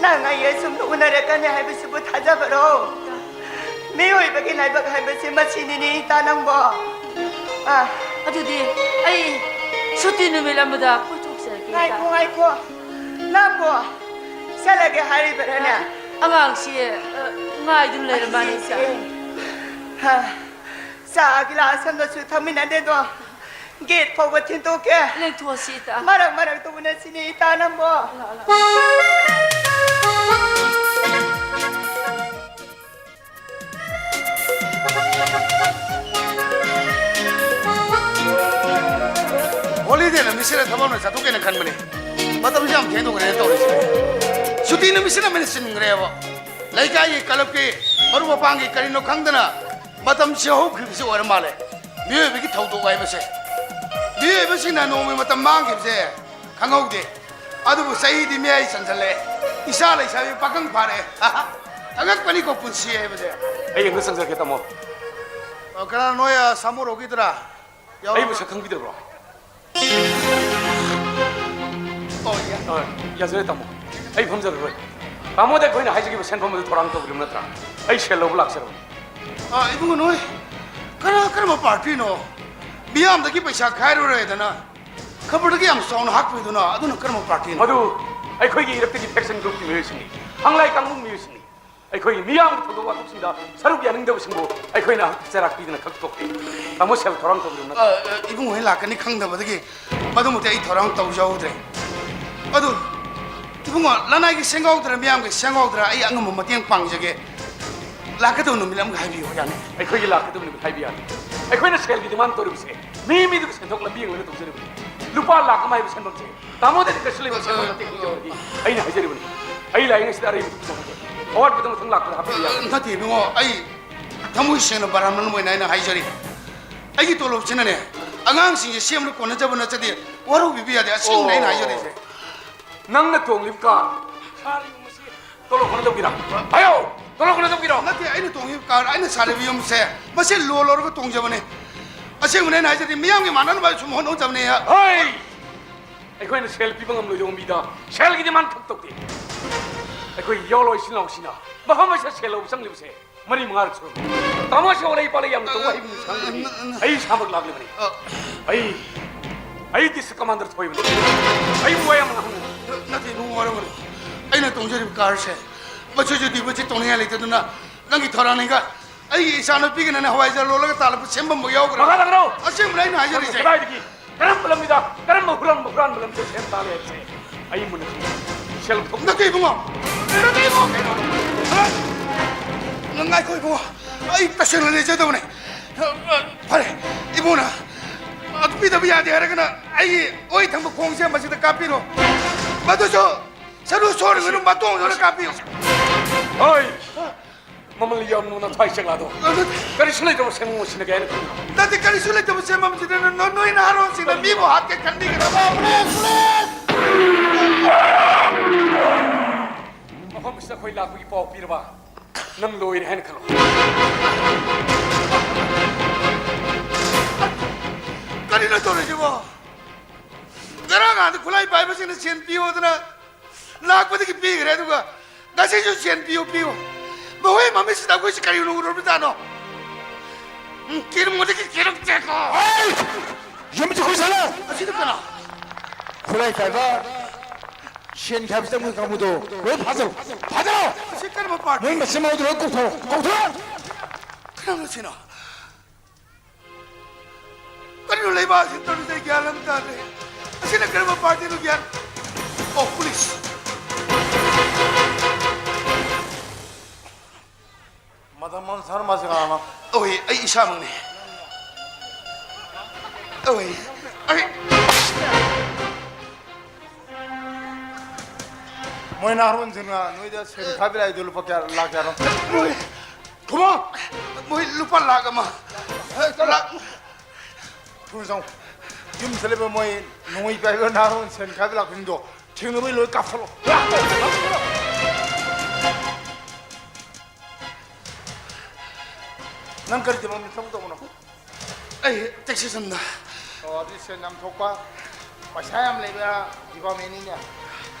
ꯅꯪ ꯑꯩ ꯑꯁꯨꯝꯅ ꯎꯅꯔꯛꯀꯅꯤ ꯍꯥꯏꯕꯁꯤꯕꯨ ꯊꯥꯖꯕꯔꯣ? ꯏꯇꯥ꯫ ꯃꯤꯑꯣꯏꯕꯒꯤ ꯂꯥꯏꯕꯛ ꯍꯥꯏꯕꯁꯤ ꯃꯁꯤꯅꯤꯅꯦ, ꯏꯇꯥ, ꯅꯪꯕꯣ꯫ ꯑꯥ꯫ ꯑꯗꯨꯗꯤ ꯑꯩ ꯁꯨꯇꯤ ꯅꯨꯃꯤꯠ ꯑꯃꯗ ꯀꯣꯏꯊꯣꯛꯆꯔꯒꯦ, ꯏꯇꯥ꯫ ꯉꯥꯏꯈꯣ, ꯉꯥꯏꯈꯣ꯫ ꯅꯪꯕꯣ ꯆꯠꯂꯒꯦ ꯍꯥꯏꯔꯤꯕꯔꯅꯦ? ꯑꯉꯥꯡꯁꯤ, ꯑ, ꯉꯥꯏꯗꯨꯅ ꯂꯩꯔꯝꯃꯅꯤ, ꯏꯇꯥ꯫ ꯑꯩꯁꯦ, ꯍꯥ, ꯆꯥ ꯒꯤꯂꯥꯁ ꯑꯃꯁꯨ ꯊꯛꯃꯤꯟꯅꯗꯦꯗꯣ꯫ ꯒꯦꯠ ꯐꯥꯎꯕ ꯊꯤꯟꯗꯣꯛꯀꯦ꯫ ꯂꯦꯡꯊꯣꯛꯑꯁꯤ, ꯏꯇꯥ꯫ ꯃꯔꯛ ꯃꯔꯛꯇ ꯎꯅꯁꯤꯅꯦ, ꯏꯇꯥ, ꯅꯪꯕꯣ꯫ ꯂꯥꯛꯑꯣ, ꯂꯥꯛꯑꯣ꯫ ꯍꯣꯂꯤꯗꯦ ꯅꯨꯃꯤꯠꯁꯤꯗ ꯊꯕꯛ ꯑꯃ ꯆꯠꯊꯣꯛꯀꯦꯅ ꯈꯟꯕꯅꯤ꯫ ꯃꯇꯝꯁꯤ ꯌꯥꯝ ꯊꯦꯡꯗꯣꯛꯈ꯭ꯔꯦꯅꯦ ꯇꯧꯔꯤꯁꯦ꯫ ꯁꯨꯇꯤ ꯅꯨꯃꯤꯠꯁꯤꯅ ꯃꯤꯅ ꯁꯤꯟꯈ꯭ꯔꯦꯕ꯫ ꯂꯩꯀꯥꯏꯒꯤ ꯀ꯭ꯂꯕꯀꯤ ꯃꯔꯨꯞ ꯃꯄꯥꯡꯒꯤ ꯀꯔꯤꯅꯣ ꯈꯪꯗꯅ ꯃꯇꯝꯁꯦ ꯍꯧꯈꯤꯕꯁꯤ ꯑꯣꯏꯔ ꯃꯥꯜꯂꯦ꯫ ꯃꯤꯑꯣꯏꯕꯒꯤ ꯊꯧꯗꯣꯛ ꯍꯥꯏꯕꯁꯦ, ꯃꯤꯑꯣꯏꯕꯁꯤꯡꯅ ꯅꯣꯡꯃꯒꯤ ꯃꯇꯝ ꯃꯥꯡꯈꯤꯕꯁꯦ ꯈꯪꯍꯧꯗꯦ꯫ ꯑꯗꯨꯕꯨ ꯆꯍꯤꯗꯤ ꯃꯌꯥꯏ ꯆꯟꯁꯤꯜꯂꯛꯑꯦ꯫ ꯏꯆꯥ ꯂꯩꯁꯥꯕꯤ ꯄꯥꯈꯪ ꯐꯥꯔꯛꯑꯦ꯫ ꯑꯉꯛꯄꯅꯤꯀꯣ ꯄꯨꯟꯁꯤ ꯍꯥꯏꯕꯁꯦ꯫ ꯑꯩ ꯑꯃꯨꯛ ꯆꯪꯖꯔꯛꯀꯦ, ꯇꯥꯃꯣ꯫ ꯑ, ꯀꯅꯥ, ꯅꯣꯏ, ꯑ, ꯁꯥꯃꯨꯔꯣꯛꯀꯤꯗꯨꯔꯥ? ꯌꯥꯎꯔꯣ꯫ ꯑꯩꯕꯨ ꯁꯛ ꯈꯪꯕꯤꯗꯕ꯭ꯔꯣ? ꯑꯣ, ꯌꯥ-, ꯑ, ꯌꯥꯖꯔꯦ, ꯇꯥꯃꯣ꯫ ꯑꯩ ꯐꯝꯖꯔꯔꯣꯏ꯫ ꯇꯥꯃꯣꯗ ꯑꯩꯈꯣꯏꯅ ꯍꯥꯏꯖꯈꯤꯕ ꯁꯦꯟꯐꯝ ꯑꯗꯨ ꯊꯧꯔꯥꯡ ꯇꯧꯕꯤꯔꯕ ꯅꯠꯇ꯭ꯔꯥ? ꯑꯩ ꯁꯦꯜ ꯂꯧꯕ ꯂꯥꯛꯆꯔꯕꯅꯤ꯫ ꯑ, ꯏꯕꯨꯡꯉꯣ ꯅꯣꯏ ꯀꯔ-, ꯀꯔꯝꯕ ꯄꯥꯔꯇꯤꯅꯣ? ꯃꯤꯌꯥꯝꯗꯒꯤ ꯄꯩꯁꯥ ꯈꯥꯏꯔꯨꯔꯦꯗꯅ ꯈꯕꯔꯗꯒꯤ ꯌꯥꯝ ꯆꯥꯎꯅ ꯍꯥꯞꯄꯤꯗꯨꯅ, ꯑꯗꯨꯅ ꯀꯔꯝꯕ ꯄꯥꯔꯇꯤꯅꯣ? ꯃꯗꯨ ꯑꯩꯈꯣꯏꯒꯤ ꯏꯔꯛꯇꯒꯤ ꯐꯦꯛꯁꯟ ꯒ꯭ꯔꯨꯞꯀꯤ ꯃꯤꯑꯣꯏꯁꯤꯡꯅꯤ, ꯍꯪꯂꯥꯏ ꯀꯥꯡꯕꯨꯒꯤ ꯃꯤꯑꯣꯏꯁꯤꯡꯅꯤ꯫ ꯑꯩꯈꯣꯏꯒꯤ ꯃꯤꯌꯥꯝꯒꯤ ꯊꯧꯗꯣꯛ ꯋꯥꯊꯣꯛꯁꯤꯡꯗ ꯁꯔꯨꯛ ꯌꯥꯅꯤꯡꯗꯕꯁꯤꯡꯕꯨ ꯑꯩꯈꯣꯏꯅ ꯆꯩꯔꯥꯛ ꯄꯤꯗꯨꯅ ꯈꯛ ꯇꯣꯛꯂꯦ꯫ ꯇꯥꯃꯣ ꯁꯦꯜ ꯊꯧꯔꯥꯡ ꯇꯧꯕꯤꯔꯨ ꯅꯠꯇ꯭ꯔꯣ? ꯑ, ꯑ, ꯏꯕꯨꯡꯉꯣ ꯍꯣꯏ ꯂꯥꯛꯀꯅꯤ ꯈꯪꯗꯕꯗꯒꯤ ꯃꯗꯨꯃꯗꯤ ꯑꯩ ꯊꯧꯔꯥꯡ ꯇꯧꯖꯍꯧꯗ꯭ꯔꯦ꯫ ꯑꯗꯨ ꯏꯕꯨꯡꯉꯣ, ꯂꯅꯥꯏꯒꯤ ꯁꯦꯝꯍꯧꯗ꯭ꯔꯥ, ꯃꯤꯌꯥꯝꯒꯤ ꯁꯦꯝꯍꯧꯗ꯭ꯔꯥ, ꯑꯩ ꯑꯉꯝꯕ ꯃꯇꯦꯡ ꯄꯥꯡꯖꯒꯦ꯫ ꯂꯥꯛꯀꯗꯧꯕ ꯅꯨꯃꯤꯠ ꯑꯃꯒ ꯍꯥꯏꯕꯤꯌꯨ ꯌꯥꯅꯤ? ꯑꯩꯈꯣꯏꯒꯤ ꯂꯥꯛꯀꯗꯧꯕ ꯅꯨꯃꯤꯠ ꯍꯥꯏꯕ ꯌꯥꯅꯤ꯫ ꯑꯩꯈꯣꯏꯅ ꯁꯦꯜꯒꯤ ꯗꯤꯃꯥꯟ ꯇꯧꯔꯤꯕꯁꯦ ꯃꯤ ꯃꯤꯗꯨꯒꯤ ꯁꯦꯟꯊꯣꯛ ꯂꯝꯕꯤ ꯌꯦꯡꯂꯒ ꯇꯧꯖꯔꯤꯕꯅꯤ꯫ ꯂꯨꯄꯥ ꯂꯥꯛ ꯑꯃ ꯍꯥꯏꯕ ꯁꯦꯟꯐꯝꯁꯦ ꯇꯥꯃꯣꯗꯗꯤ ꯀꯩꯁꯨ ꯂꯩꯕ ꯁꯦꯟꯐꯝ ꯅꯠꯇꯦ ꯈꯪꯖꯕꯗꯤ ꯑꯩꯅ ꯍꯥꯏꯖꯔꯤꯕꯅꯤ꯫ ꯑꯩ ꯂꯥꯏꯌꯦꯡ ꯑꯁꯤꯗ ꯑꯔꯩꯕꯗꯨ ꯄꯨꯊꯣꯛꯀꯦ꯫ ꯑꯋꯥꯠꯄꯗꯨ ꯃꯊꯪ ꯂꯥꯛꯄꯗ ꯍꯥꯞꯄꯤꯕ ꯌꯥꯒꯅꯤ꯫ ꯅꯠꯇꯦ ꯏꯕꯨꯡꯉꯣ, ꯑꯩ ꯊꯃꯣꯏ ꯁꯦꯡꯅ ꯕ꯭ꯔꯥꯍꯃꯟ ꯑꯃ ꯑꯣꯏꯅ ꯑꯩꯅ ꯍꯥꯏꯖꯔꯤ꯫ ꯑꯩꯒꯤ ꯇꯣꯂꯣꯞꯁꯤꯅꯅꯦ, ꯑꯉꯥꯡꯁꯤꯡꯁꯦ ꯁꯦꯝꯕꯗ ꯀꯣꯟꯅꯖꯕ ꯅꯠꯆꯗꯦ, ꯋꯥꯔꯧꯕꯤꯕ ꯌꯥꯗꯦ꯫ ꯑꯁꯦꯡꯕꯅꯦ ꯑꯩꯅ ꯍꯥꯏꯖꯔꯤꯁꯦ꯫ ꯅꯪꯅ ꯇꯣꯡꯂꯤꯕ ꯀꯥꯔ, ꯁꯥꯔꯤꯕ ꯃꯁꯤ ꯇꯣꯂꯣꯞ ꯀꯣꯟꯅꯗꯕꯒꯤꯔꯣ? ꯍꯥꯏꯌꯣ! ꯇꯣꯂꯣꯞ ꯀꯣꯟꯅꯗꯕꯒꯤꯔꯣ? ꯅꯠꯇꯦ, ꯑꯩꯅ ꯇꯣꯡꯉꯤꯕ ꯀꯥꯔ, ꯑꯩꯅ ꯁꯥꯔꯤꯕ ꯌꯨꯝꯁꯦ, ꯃꯁꯤ ꯂꯣꯟ ꯂꯧꯔꯒ ꯇꯣꯡꯖꯕꯅꯦ꯫ ꯑꯁꯦꯡꯕꯅꯦ ꯑꯩꯅ ꯍꯥꯏꯖꯔꯤ, ꯃꯤꯌꯥꯝꯒꯤ ꯃꯥꯟꯅꯅꯕ ꯁꯨꯝ ꯍꯣꯠꯅꯖꯕꯅꯦ꯫ ꯍꯣꯏ! ꯑꯩꯈꯣꯏꯅ ꯁꯦꯜ ꯄꯤꯕ ꯉꯝꯂꯣꯏꯗꯧꯕ ꯃꯤꯗ ꯁꯦꯜꯒꯤ ꯗꯤꯃꯥꯟ ꯈꯛ ꯇꯧꯗꯦ꯫ ꯑꯩꯈꯣꯏ ꯌꯥꯎꯂꯣꯏ ꯏꯆꯤꯜ ꯏꯅꯥꯎꯁꯤꯡꯅ ꯃꯐꯝ ꯑꯁꯤꯗ ꯁꯦꯜ ꯂꯧꯕ ꯆꯪꯂꯤꯕꯁꯦ ꯃꯔꯤ ꯃꯉꯥꯔꯛ ꯁꯨꯔꯝꯃꯤ꯫ ꯇꯥꯃꯣ ꯑꯁꯤ ꯋꯥꯔꯩ ꯄꯥꯜꯂꯩ ꯌꯥꯝꯅ ꯇꯧꯕ ꯍꯩꯕ ꯃꯤꯁꯛ ꯑꯃꯅꯤ꯫ ꯑꯩ ꯏꯁꯥꯃꯛ ꯂꯥꯛꯂꯤꯕꯅꯤ꯫ ꯑ꯫ ꯑꯩ, ꯑꯩ district commander ꯊꯣꯏꯕꯅꯤ꯫ ꯑꯩꯕꯨ ꯋꯥ ꯌꯥꯝꯅ ꯍꯪꯉꯨ꯫ ꯅꯠꯇꯦ, ꯏꯕꯨꯡꯉꯣ, ꯋꯥꯔꯧꯒꯅꯨ꯫ ꯑꯩꯅ ꯇꯣꯡꯖꯔꯤꯕ ꯀꯥꯔꯁꯦ ꯃꯆꯨꯁꯨ deposit ꯇꯧꯅꯤꯡꯉꯥꯏ ꯂꯩꯇꯗꯨꯅ ꯅꯪꯒꯤ ꯊꯧꯔꯥꯡꯅꯤꯒ ꯑꯩꯒꯤ ꯏꯆꯥꯅꯨꯄꯤꯒꯤꯅꯅꯦ ꯍꯋꯥꯏꯖꯥꯔ ꯂꯣꯜꯂꯒ ꯇꯥꯜꯂꯛꯄ ꯁꯦꯝꯐꯝꯕꯨ ꯌꯥꯎꯈ꯭ꯔꯦ꯫ ꯃꯈꯥ ꯇꯥꯈ꯭ꯔꯣ꯫ ꯑꯁꯦꯡꯕꯅꯦ ꯑꯩꯅ ꯍꯥꯏꯖꯔꯤꯁꯦ꯫ ꯀꯗꯥꯏꯗꯒꯤ? ꯀꯔꯝꯕ ꯂꯝꯕꯤꯗ, ꯀꯔꯝꯕ ꯍꯨꯔꯥꯟꯕ, ꯍꯨꯔꯥꯟꯕ ꯂꯝꯕꯤꯗ ꯁꯦꯝ ꯇꯥꯜꯂꯦ ꯍꯥꯏꯕꯁꯦ ꯑꯩ ꯃꯨꯟꯅ ꯈꯪꯏ꯫ ꯁꯦꯜ ꯊꯣꯛ- ꯅꯠꯇꯦ ꯏꯕꯨꯡꯉꯣ꯫ ꯅꯠꯇꯦ ꯏꯕꯨꯡꯉꯣ, ꯀꯩꯅꯣ? ꯍꯥ? ꯉꯥꯏꯈꯣ ꯏꯕꯨꯡꯉꯣ, ꯑꯩ ꯇꯁꯦꯡꯅ ꯂꯩꯖꯗꯕꯅꯦ꯫ ꯐꯔꯦ, ꯏꯕꯨꯡꯅ ꯑꯗꯨ ꯄꯤꯗꯕ ꯌꯥꯗꯦ ꯍꯥꯏꯔꯒꯅ ꯑꯩꯒꯤ ꯑꯣꯏ ꯊꯪꯕ ꯈꯣꯡꯁꯦ ꯃꯁꯤꯗ ꯀꯥꯞꯄꯤꯔꯣ꯫ ꯃꯗꯨꯁꯨ ꯁꯔꯨ ꯁꯣꯔꯤꯉꯩꯗ ꯃꯇꯣꯡꯗꯨꯅ ꯀꯥꯞꯄꯤꯌꯨ꯫ ꯍꯣꯏ꯫ ꯃꯃꯜ ꯌꯥꯝꯅ ꯅꯊꯥꯏ ꯆꯦꯛꯂꯥꯗꯣ꯫ ꯀꯔꯤꯁꯨ ꯂꯩꯇꯕ ꯁꯦꯟꯐꯝ ꯑꯁꯤꯅ ꯀꯩ ꯍꯥꯏꯅ ꯈꯟꯕ? ꯅꯠꯇꯦ, ꯀꯔꯤꯁꯨ ꯂꯩꯇꯕ ꯁꯦꯟꯐꯝꯁꯤꯗ ꯅꯣ-, ꯅꯣꯏꯅ ꯍꯥꯠꯂꯣ ꯁꯤꯅ ꯃꯤꯕꯨ ꯍꯥꯠꯀꯦ ꯈꯟꯕꯤꯒꯗꯕ? ꯄꯨꯂꯤꯁ! ꯄꯨꯂꯤꯁ! ꯃꯐꯝ ꯑꯁꯤꯗ ꯑꯩꯈꯣꯏ ꯂꯥꯛꯄꯒꯤ ꯄꯥꯎ ꯄꯤꯔꯕ ꯅꯪ ꯂꯣꯏꯔꯦ ꯍꯥꯏꯅ ꯈꯜꯂꯣ꯫ ꯀꯔꯤꯅꯣ ꯇꯧꯔꯤꯁꯤꯕꯣ? ꯉꯔꯥꯡ ꯅꯍꯥꯟꯗ ꯈꯨꯠꯂꯥꯏ ꯄꯥꯏꯕꯁꯤꯡꯅ ꯁꯦꯟ ꯄꯤꯌꯣꯗꯅ ꯂꯥꯛꯄꯗꯒꯤ ꯄꯤꯈ꯭ꯔꯦ, ꯑꯗꯨꯒ ꯉꯁꯤꯁꯨ ꯁꯦꯟ ꯄꯤꯌꯨ, ꯄꯤꯌꯨ꯫ ꯃꯈꯣꯏ ꯃꯃꯤꯠꯁꯤꯗ ꯑꯩꯈꯣꯏꯁꯤ ꯀꯔꯤꯅꯣ ꯎꯔꯕꯖꯥꯠꯅꯣ? ꯎꯝ, ꯀꯤꯔꯨꯝꯕꯗꯒꯤ ꯀꯤꯔꯨꯝ ꯆꯦꯀꯣ꯫ ꯍꯩ! ꯌꯨꯝꯁꯤ ꯈꯨꯁꯥꯅ! ꯑꯁꯤꯗ ꯀꯅꯥ? ꯈꯨꯠꯂꯥꯏ ꯄꯥꯏꯕ ꯁꯦꯟ ꯈꯥꯏꯕ ꯆꯪꯕ ꯀꯥꯡꯕꯨꯗꯣ ꯂꯣꯏ ꯐꯥꯖꯔꯣ! ꯐꯥꯖꯔꯣ! ꯑꯁꯤ ꯀꯔꯝꯕ ꯄꯥꯔꯇꯤ? ꯃꯣꯏ ꯃꯆꯤꯟ ꯃꯅꯥꯎꯗꯣ ꯂꯣꯏ ꯀꯧꯊꯣꯔꯣ! ꯀꯧꯊꯣꯔꯣ! ꯀꯅꯥꯅꯣ ꯁꯤꯅ? ꯀꯔꯤꯅꯣ ꯂꯩꯕꯥꯛ ꯑꯁꯤ ꯇꯧꯔꯤꯁꯦ? ꯑꯩ ꯒ꯭ꯌꯥꯟ ꯑꯃ ꯇꯥꯗ꯭ꯔꯦ꯫ ꯑꯁꯤꯅ ꯀꯔꯝꯕ ꯄꯥꯔꯇꯤꯅꯣ ꯒ꯭ꯌꯥꯟ? ꯑꯣ, ꯄꯨꯂꯤꯁ꯫ ꯃꯗꯥꯝ ꯁꯔꯃꯁꯤ ꯀꯅꯥꯅꯣ? ꯑꯣꯏ, ꯑꯩ ꯏꯁꯥꯃꯛꯅꯤ꯫ ꯑꯣꯏ, ꯑꯩ ꯃꯣꯏ ꯅꯍꯥꯔꯣꯟꯁꯤꯡꯅ ꯅꯣꯏꯗ ꯁꯦꯟ ꯈꯥꯏꯕ ꯂꯥꯛꯏꯗꯣ ꯂꯨꯄꯥ ꯀꯌꯥ, ꯂꯥꯛ ꯀꯌꯥꯅꯣ? ꯃꯣꯏ, ꯈꯨꯃꯣ! ꯃꯣꯏ ꯂꯨꯄꯥ ꯂꯥꯛ ꯑꯃ꯫ ꯂꯥꯛ ꯊꯨꯅ ꯆꯪꯉꯨ꯫ ꯌꯨꯝꯁꯤꯗ ꯂꯩꯕ ꯃꯣꯏ ꯅꯣꯡꯃꯩ ꯄꯥꯏꯕ ꯅꯍꯥꯔꯣꯟ ꯁꯦꯟ ꯈꯥꯏꯕ ꯂꯥꯛꯄꯁꯤꯡꯗꯣ ꯊꯦꯡꯅꯕꯩ ꯂꯣꯏ ꯀꯥꯞꯊꯠꯂꯣ꯫ ꯅꯪ ꯀꯔꯤ ꯊꯕꯛ ꯇꯧꯕꯅꯣ? ꯑꯩ ꯇꯦꯛꯁꯤ ꯁꯝꯅ꯫ ꯑꯣ, ꯑꯗꯨꯗꯤ ꯁꯦꯟ ꯌꯥꯝ ꯊꯣꯛꯄ, ꯄꯩꯁꯥ ꯌꯥꯝ ꯂꯩꯕ ꯗꯤꯄꯥꯔꯠꯃꯦꯟꯅꯤꯅꯦ꯫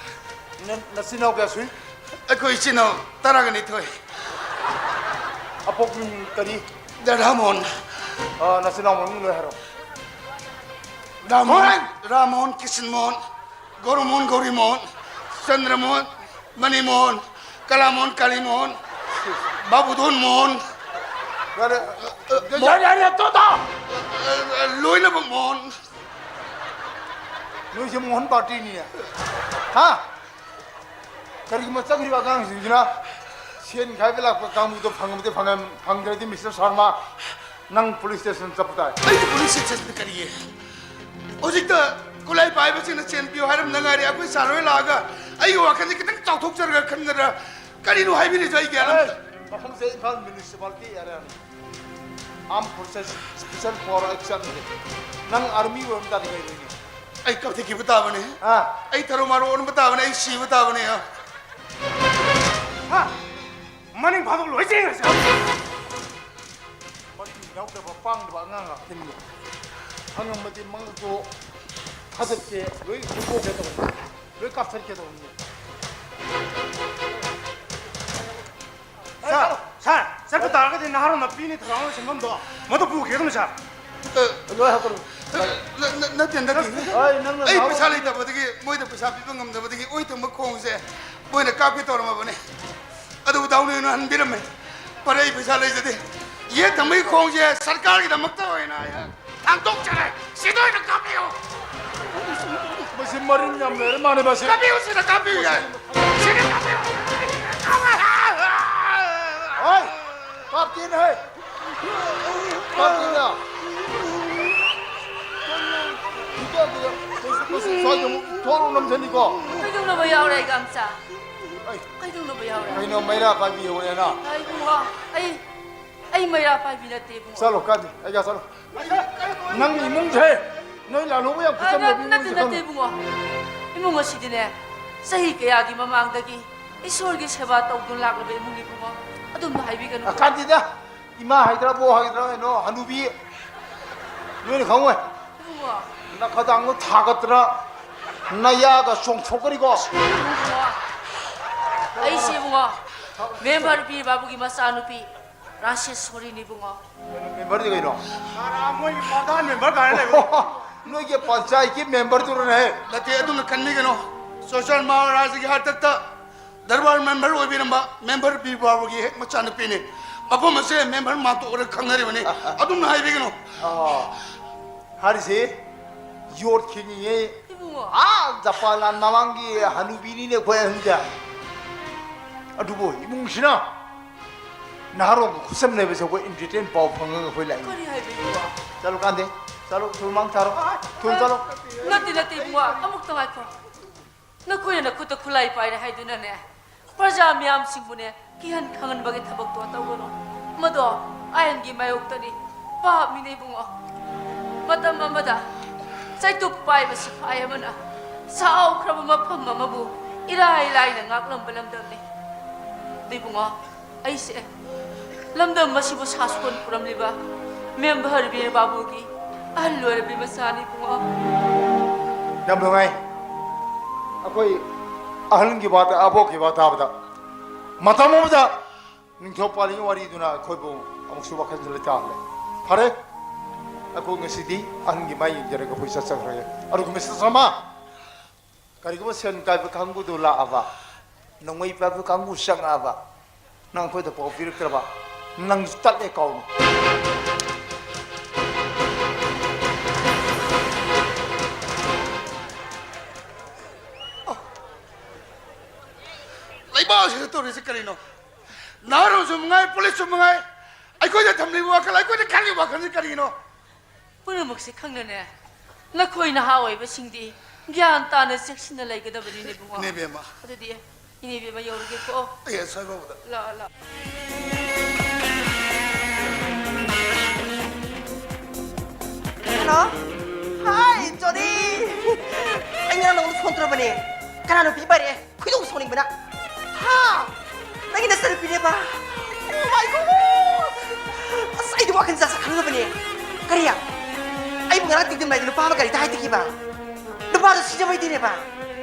ꯅ-, ꯅꯆꯤꯟ ꯅꯅꯥꯎ ꯀꯌꯥ ꯁꯨꯏ? ꯑꯩꯈꯣꯏ ꯏꯆꯤꯟ ꯏꯅꯥꯎ ꯇꯔꯥꯒ ꯅꯤꯊꯣꯏ꯫ ꯑꯄꯣꯛꯄ ꯃꯤꯡ ꯀꯔꯤ? ꯗ ꯔꯥꯃꯣꯟ꯫ ꯑ, ꯅꯆꯤꯟ ꯅꯅꯥꯎ ꯃꯃꯤꯡ ꯂꯣꯏ ꯍꯥꯏꯔꯣ꯫ ꯔꯥꯃꯣꯟ, ꯍꯣꯏ! ꯔꯥꯃꯣꯟ, ꯀ꯭ꯔꯤꯁꯟꯃꯣꯍꯟ, ꯒꯧꯔꯃꯣꯍꯟ, ꯒꯧꯔꯤꯃꯣꯍꯟ, ꯆꯟꯗ꯭ꯔꯃꯣꯍꯟ, ꯃꯅꯤꯃꯣꯍꯟ, ꯀꯂꯥꯃꯣꯍꯟ, ꯀꯥꯂꯤꯃꯣꯍꯟ, ꯕꯥꯕꯨꯙꯟ ꯃꯣꯍꯟ꯫ ꯌꯥꯔꯦ, ꯌꯥꯔꯦ, ꯌꯥꯔꯦ, ꯇꯣꯛꯑꯣ, ꯇꯣꯛꯑꯣ꯫ ꯂꯣꯏꯅꯃꯛ ꯃꯣꯍꯟ꯫ ꯅꯣꯏꯁꯦ ꯃꯣꯍꯟ ꯄꯥꯔꯇꯤꯅꯤꯅꯦ꯫ ꯍꯥ? ꯀꯔꯤꯒꯨꯝꯕ ꯆꯠꯈ꯭ꯔꯤꯕ ꯑꯉꯥꯡꯁꯤꯡꯁꯤꯅ ꯁꯦꯟ ꯈꯥꯏꯕ ꯂꯥꯛꯄ ꯀꯥꯡꯕꯨꯗꯣ ꯐꯪꯉꯕꯗꯤ ꯐꯪꯉꯦ, ꯐꯪꯗ꯭ꯔꯗꯤ ꯃꯤꯁꯇꯔ ꯁꯔꯃ, ꯅꯪ ꯄꯨꯂꯤꯁ ꯁ꯭ꯇꯦꯁꯟ ꯆꯠꯄ ꯇꯥꯏ꯫ ꯑꯩꯗꯤ ꯄꯨꯂꯤꯁ ꯁ꯭ꯇꯦꯁꯟꯗ ꯀꯔꯤꯒꯤ? ꯍꯧꯖꯤꯛꯇ ꯈꯨꯠꯂꯥꯏ ꯄꯥꯏꯕꯁꯤꯡꯅ ꯆꯦꯟꯕꯤꯌꯨ ꯍꯥꯏꯔꯝꯗ ꯉꯥꯏꯔꯤ꯫ ꯑꯩꯈꯣꯏ ꯁꯥꯔ ꯍꯣꯏ ꯂꯥꯛꯑꯒ ꯑꯩꯒꯤ ꯋꯥꯈꯜꯁꯦ ꯈꯤꯇꯪ ꯆꯥꯎꯊꯣꯛꯆꯔꯒ ꯈꯟꯒꯗ꯭ꯔꯥ? ꯀꯔꯤꯅꯣ ꯍꯥꯏꯕꯤꯔꯤꯁꯦ? ꯑꯩ ꯒ꯭ꯌꯥꯟ ꯑꯃ ꯑꯦ, ꯃꯐꯝꯁꯦ ꯏꯝꯐꯥꯜ ꯃ꯭ꯌꯨꯅꯤꯁꯤꯄꯥꯂꯤꯇꯤ ꯑꯦꯔꯤꯌꯥꯅꯤ꯫ Armed Forces Special Force Action ꯅꯦ꯫ ꯅꯪ ꯑꯥꯔꯃꯤ ꯑꯣꯏꯔꯝ ꯇꯥꯔꯗꯤ ꯀꯩ ꯑꯣꯏꯅꯤ? ꯑꯩ ꯀꯞꯊꯤꯈꯤꯕ ꯇꯥꯕꯅꯦ꯫ ꯑꯥ꯫ ꯑꯩ ꯊꯔꯣ ꯃꯥꯔꯣ ꯑꯣꯟꯕ ꯇꯥꯕꯅꯦ꯫ ꯑꯩ ꯁꯤꯕ ꯇꯥꯕꯅꯦ꯫ ꯍꯥ? ꯃꯅꯤꯡ ꯐꯥꯗꯣꯛ ꯂꯣꯏ ꯆꯦꯟꯈ꯭ꯔꯁꯦ꯫ ꯃꯔꯤ ꯌꯥꯎꯗꯕ ꯄꯥꯡꯗꯕ ꯑꯉꯥꯡ ꯉꯥꯛꯇꯅꯤꯅꯦ꯫ ꯐꯪꯉꯝꯃꯗꯤ ꯃꯉꯛꯇꯣ ꯊꯥꯗꯠꯀꯦ, ꯂꯣꯏ ꯐꯨꯠꯇꯣꯛꯀꯦ ꯇꯧꯕꯅꯤ, ꯂꯣꯏ ꯀꯥꯞꯊꯠꯀꯦ ꯇꯧꯕꯅꯤ꯫ ꯁꯥꯔ, ꯁꯥꯔ, ꯆꯠꯄ ꯇꯥꯔꯒꯗꯤ ꯅꯍꯥꯔꯣꯟꯅ ꯄꯤꯅꯤ ꯊꯧꯔꯥꯡ ꯂꯣꯏꯁꯤꯟꯐꯝꯗꯣ ꯃꯗꯨ ꯄꯨꯈꯤꯒꯗꯕꯅꯤ, ꯁꯥꯔ꯫ ꯑ, ꯂꯣꯏ ꯍꯥꯞꯀꯅꯨ꯫ ꯑ, ꯅ-, ꯅ-, ꯅꯠꯇꯦ, ꯅꯠꯇꯦ꯫ ꯍꯣꯏ, ꯅꯪꯅ ꯑꯩ ꯅꯍꯥꯔꯣꯟ ꯄꯩꯁꯥ ꯂꯩꯇꯕꯗꯒꯤ ꯃꯣꯏꯗ ꯄꯩꯁꯥ ꯄꯤꯕ ꯉꯝꯗꯕꯗꯒꯤ ꯑꯣꯏ ꯊꯪꯕ ꯈꯣꯡꯁꯦ ꯃꯣꯏꯅ ꯀꯥꯞꯀꯦ ꯇꯧꯔꯝꯃꯕꯅꯦ꯫ ꯑꯗꯨꯕꯨ ꯗꯥꯎꯅꯦꯅ ꯍꯟꯕꯤꯔꯝꯃꯦ꯫ ꯐꯔꯦ, ꯑꯩ ꯄꯩꯁꯥ ꯂꯩꯖꯗꯦ꯫ ꯌꯦꯠ ꯊꯪꯕꯒꯤ ꯈꯣꯡꯁꯦ ꯁꯔꯀꯥꯔꯒꯤꯗꯃꯛꯇ ꯑꯣꯏꯅ ꯑꯩꯍꯥꯛ ꯊꯥꯡꯗꯣꯛꯆꯔꯦ꯫ ꯁꯤꯗ ꯑꯣꯏꯅ ꯀꯥꯞꯄꯤꯌꯨ꯫ ꯃꯁꯤ ꯃꯔꯤꯟ ꯌꯥꯝ ꯂꯩꯔ ꯃꯥꯜꯂꯦ, ꯃꯁꯤ꯫ ꯀꯥꯞꯄꯤꯌꯨ, ꯁꯤꯗ ꯀꯥꯞꯄꯤꯌꯨ ꯌꯥꯏ꯫ ꯁꯤꯗ ꯀꯥꯞꯄꯤꯌꯨ꯫ ꯍꯣꯏ, ꯀꯥꯞꯇꯦꯅꯦ, ꯍꯦ꯫ ꯀꯥꯞꯇꯦꯅꯦ꯫ ꯃꯁꯤ, ꯃꯁꯤ ꯁ꯭ꯋꯥꯏꯗ ꯑꯃꯨꯛ ꯊꯣꯛꯂꯛ ꯅꯝꯖꯅꯤꯀꯣ꯫ ꯀꯩꯗꯧꯅꯕ ꯌꯥꯎꯔꯦ, ꯏꯒꯥꯝꯆꯥ? ꯑꯩ ꯀꯩꯗꯧꯅꯕ ꯌꯥꯎꯔꯦ? ꯀꯩꯅꯣ, ꯃꯩꯔꯥ ꯄꯥꯏꯕꯤ ꯌꯧꯔꯦꯅ? ꯑꯩ ꯏꯕꯨꯡꯉꯣ, ꯑꯩ, ꯑꯩ ꯃꯩꯔꯥ ꯄꯥꯏꯕꯤ ꯅꯠꯇꯦ, ꯏꯕꯨꯡꯉꯣ꯫ ꯆꯠꯂꯣ, ꯀꯥꯟꯗꯦ, ꯑꯩꯒ ꯆꯠꯂꯣ꯫ ꯅꯪ ꯏꯃꯨꯡꯁꯦ, ꯅꯣꯏ ꯂꯥꯂꯨꯕ ꯌꯥꯝ ꯑ, ꯐꯠꯇꯕ ꯅ-, ꯏꯃꯨꯡ ꯅꯠꯇꯦ, ꯑꯣꯏꯁꯦ ꯅꯠꯇꯦ, ꯈꯪꯉꯨ꯫ ꯏꯕꯨꯡꯉꯣ꯫ ꯏꯃꯨꯡ ꯑꯁꯤꯗꯤꯅꯦ, ꯆꯍꯤ ꯀꯌꯥꯒꯤ ꯃꯃꯥꯡꯗꯒꯤ ꯏꯁꯣꯔꯒꯤ ꯁꯦꯕꯥ ꯇꯧꯗꯨꯅ ꯂꯥꯛꯂꯕ ꯏꯃꯨꯡꯅꯤ, ꯏꯕꯨꯡꯉꯣ꯫ ꯑꯗꯨꯝꯅ ꯍꯥꯏꯕꯤꯒꯅꯨ꯫ ꯑ, ꯀꯥꯟꯗꯦꯗ, ꯏꯃꯥ ꯍꯥꯏꯗ꯭ꯔꯥ, ꯕꯣ ꯍꯥꯏꯗ꯭ꯔꯥ, ꯀꯩꯅꯣ, ꯍꯅꯨꯕꯤ, ꯅꯣꯏꯅ ꯈꯪꯉꯣꯏ꯫ ꯏꯕꯨꯡꯉꯣ꯫ ꯅꯈꯗꯥꯡꯗꯣ ꯊꯥꯒꯠꯇꯅ, ꯅꯌꯥꯒ ꯆꯣꯡꯊꯣꯛꯀꯅꯤꯀꯣ꯫ ꯏꯕꯨꯡꯉꯣ꯫ ꯑꯩꯁꯦ, ꯏꯕꯨꯡꯉꯣ, ꯃꯦꯝꯕꯔ ꯕꯤꯔ ꯕꯥꯕꯨꯒꯤ ꯃꯆꯥꯅꯨꯄꯤ ꯔꯥꯁꯦꯁꯣꯔꯤꯅꯤ, ꯏꯕꯨꯡꯉꯣ꯫ ꯃꯦꯝꯕꯔꯗꯤ ꯀꯩꯅꯣ? ꯁꯥꯔ, ꯃꯣꯏꯒꯤ ꯄ꯭ꯔꯙꯥꯟ ꯃꯦꯝꯕꯔ ꯀꯥꯏꯅ ꯂꯩꯕꯗꯣ꯫ ꯅꯣꯏꯒꯤ ꯄꯟꯆꯥꯌꯠꯀꯤ ꯃꯦꯝꯕꯔꯗꯨꯔꯅꯦ? ꯅꯠꯇꯦ, ꯑꯗꯨꯅ ꯈꯟꯕꯤꯒꯅꯨ꯫ ꯆꯨꯔꯆꯥꯟ ꯃꯍꯥꯔꯥꯖꯒꯤ ꯍꯥꯛꯇꯛꯇ ꯗꯔꯕꯥꯔ ꯃꯦꯝꯕꯔ ꯑꯣꯏꯕꯤꯔꯝꯕ ꯃꯦꯝꯕꯔ ꯕꯤꯔ ꯕꯥꯕꯨꯒꯤ ꯍꯦꯛ ꯃꯆꯥꯅꯨꯄꯤꯅꯤ꯫ ꯃꯐꯝ ꯑꯁꯦ ꯃꯦꯝꯕꯔ ꯃꯥꯟꯇꯣꯛꯑꯔ ꯈꯪꯅꯔꯤꯕꯅꯤ꯫ ꯑꯗꯨꯝꯅ ꯍꯥꯏꯕꯤꯒꯅꯨ꯫ ꯑꯣ, ꯍꯥꯏꯔꯤꯁꯤ ꯌꯣꯠꯈꯤꯅꯤꯌꯦ꯫ ꯏꯕꯨꯡꯉꯣ꯫ ꯑꯥ, ꯖꯄꯥꯟ ꯂꯥꯟ ꯃꯃꯥꯡꯒꯤ ꯍꯅꯨꯕꯤꯅꯤꯅꯦ ꯑꯩꯈꯣꯏ ꯑꯍꯟꯁꯦ꯫ ꯑꯗꯨꯕꯨ ꯏꯃꯨꯡꯁꯤꯅ ꯅꯍꯥꯔꯣꯜꯒ ꯈꯨꯠꯁꯝꯅꯕꯁꯦ ꯑꯩꯈꯣꯏ entertain ꯄꯥꯎ ꯐꯪꯉꯒ ꯑꯩꯈꯣꯏ ꯂꯥꯛꯏ꯫ ꯀꯔꯤ ꯍꯥꯏꯕꯤꯔꯤꯕ? ꯆꯠꯂꯣ, ꯀꯥꯟꯗꯦ꯫ ꯆꯠꯂꯣ, ꯊꯨꯝ ꯃꯥꯡ ꯊꯥꯔꯣ꯫ ꯊꯨꯝ ꯆꯠꯂꯣ꯫ ꯅꯠꯇꯦ, ꯅꯠꯇꯦ, ꯏꯕꯨꯡꯉꯣ, ꯑꯃꯨꯛꯇ ꯉꯥꯏꯈꯣ꯫ ꯅꯈꯣꯏꯅ ꯅꯈꯨꯠꯇ ꯈꯨꯠꯂꯥꯏ ꯄꯥꯏꯔꯦ ꯍꯥꯏꯗꯨꯅꯅꯦ, ꯄ꯭ꯔꯖꯥ ꯃꯤꯌꯥꯝꯁꯤꯡꯕꯨꯅꯦ ꯀꯤꯍꯟ ꯈꯪꯍꯟꯕꯒꯤ ꯊꯕꯛꯇꯣ ꯇꯧꯒꯅꯨ꯫ ꯃꯗꯣ ꯑꯥꯏꯟꯒꯤ ꯃꯥꯌꯣꯛꯇꯅꯤ, ꯄꯥꯞꯅꯤꯅꯦ ꯏꯕꯨꯡꯉꯣ꯫ ꯃꯇꯝ ꯑꯃꯗ ꯆꯩꯇꯨꯞ ꯄꯥꯏꯕ ꯁꯤꯐꯥꯏ ꯑꯃꯅ ꯆꯥꯎꯈ꯭ꯔꯕ ꯃꯐꯝ ꯑꯃꯕꯨ ꯏꯔꯥꯏ ꯂꯥꯏꯅ ꯉꯥꯛꯂꯝꯕ ꯂꯝꯗꯝꯅꯤ꯫ ꯑꯗꯨ ꯏꯕꯨꯡꯉꯣ, ꯑꯩꯁꯦ ꯂꯝꯗꯝ ꯑꯁꯤꯕꯨ ꯁꯥꯁꯣꯟ ꯄꯨꯔꯝꯂꯤꯕ ꯃꯦꯝꯕꯔ ꯕꯤꯔ ꯕꯥꯕꯨꯒꯤ ꯑꯍꯜ ꯑꯣꯏꯔꯕꯤ ꯃꯆꯥꯅꯤ, ꯏꯕꯨꯡꯉꯣ꯫ ꯌꯥꯝ ꯅꯨꯡꯉꯥꯏ꯫ ꯑꯩꯈꯣꯏ ꯑꯍꯜꯒꯤ ꯋꯥ ꯇꯥ-, ꯑꯕꯣꯛꯀꯤ ꯋꯥ ꯇꯥꯕꯗ ꯃꯇꯝ ꯑꯃꯗ ꯅꯤꯡꯊꯧ ꯄꯥꯜꯂꯤꯒꯤ ꯋꯥꯔꯤꯗꯨꯅ ꯑꯩꯈꯣꯏꯕꯨ ꯑꯃꯨꯛꯁꯨ ꯋꯥꯈꯜꯁꯦ ꯂꯩꯇꯥꯍꯜꯂꯦ꯫ ꯐꯔꯦ, ꯑꯩꯈꯣꯏ ꯉꯁꯤꯗꯤ ꯑꯍꯟꯒꯤ ꯃꯥꯏ ꯌꯦꯡꯖꯔꯒ ꯑꯩꯈꯣꯏ ꯆꯠꯆꯈ꯭ꯔꯒꯦ꯫ ꯑꯗꯨꯒ ꯃꯤꯁꯇꯔ ꯁꯔꯃ, ꯀꯔꯤꯒꯨꯝꯕ ꯁꯦꯟ ꯀꯥꯏꯕ ꯀꯥꯡꯕꯨꯗꯨ ꯂꯥꯛꯑꯕ, ꯅꯣꯡꯃꯩ ꯄꯥꯏꯕ ꯀꯥꯡꯕꯨ ꯆꯪꯉꯛꯑꯕ, ꯅꯪ ꯑꯩꯈꯣꯏꯗ ꯄꯥꯎ ꯄꯤꯔꯛꯇ꯭ꯔꯕ, ꯅꯪꯁꯨ ꯇꯠꯂꯦ ꯀꯥꯎꯅ꯫ ꯂꯩꯕꯥꯛꯁꯤꯗ ꯇꯧꯔꯤꯁꯤ ꯀꯔꯤꯅꯣ? ꯅꯍꯥꯔꯣꯜꯁꯨ ꯃꯉꯥꯏ, ꯄꯨꯂꯤꯁꯁꯨ ꯃꯉꯥꯏ, ꯑꯩꯈꯣꯏꯗ ꯊꯝꯂꯤꯕ ꯋꯥꯈꯜ, ꯑꯩꯈꯣꯏꯗ ꯈꯜꯂꯤꯕ ꯋꯥꯈꯜꯁꯤ ꯀꯔꯤꯒꯤꯅꯣ? ꯄꯨꯝꯅꯃꯛꯁꯦ ꯈꯪꯅꯅꯦ, ꯅꯈꯣꯏ ꯅꯍꯥ ꯑꯣꯏꯕꯁꯤꯡꯗꯤ ꯒ꯭ꯌꯥꯟ ꯇꯥꯅ ꯆꯦꯛꯁꯤꯟꯅ ꯂꯩꯒꯗꯕꯅꯤꯅꯦ, ꯏꯕꯨꯡꯉꯣ꯫ ꯏꯅꯦꯕꯦꯝꯃ꯫ ꯑꯗꯨꯗꯤ ꯏꯅꯦꯕꯦꯝꯃ ꯌꯧꯔꯒꯦꯀꯣ꯫ ꯑꯩ ꯑꯁꯣꯏꯕ ꯎꯕꯗ꯫ ꯂꯥꯛꯑꯣ, ꯂꯥꯛꯑꯣ꯫ ꯍꯜꯂꯣ꯫ ꯍꯥꯏ, ꯖꯣꯅꯤ꯫ ꯑꯩ ꯉꯔꯥꯡ ꯅꯉꯣꯟꯗ ꯐꯣꯟ ꯇꯧꯔꯝꯕꯅꯦ꯫ ꯀꯅꯥꯅꯣ ꯄꯤ ꯄꯥꯏꯔꯛꯑꯦ? ꯈꯣꯏꯗꯧ ꯁꯥꯎꯅꯤꯡꯕꯅ꯫ ꯍꯥ? ꯅꯪꯒꯤ ꯅꯆꯟꯅꯨꯄꯤꯅꯦꯕ? Oh my God! ꯑꯁ, ꯑꯩꯗꯤ ꯋꯥꯈꯜ ꯖꯥꯠ ꯖꯥꯠ ꯈꯜꯂꯨꯔꯕꯅꯦ꯫ ꯀꯔꯤ? ꯑꯩꯕꯨ ꯉꯔꯥꯡ ꯇꯤꯡꯇꯤꯡ ꯃꯥꯏꯗ ꯅꯨꯄꯥ ꯑꯃ ꯒꯥꯔꯤꯗ ꯍꯥꯏꯊꯈꯤꯕ? ꯅꯨꯄꯥꯗꯣ ꯁꯤꯖꯕꯩꯗꯤꯅꯦꯕ?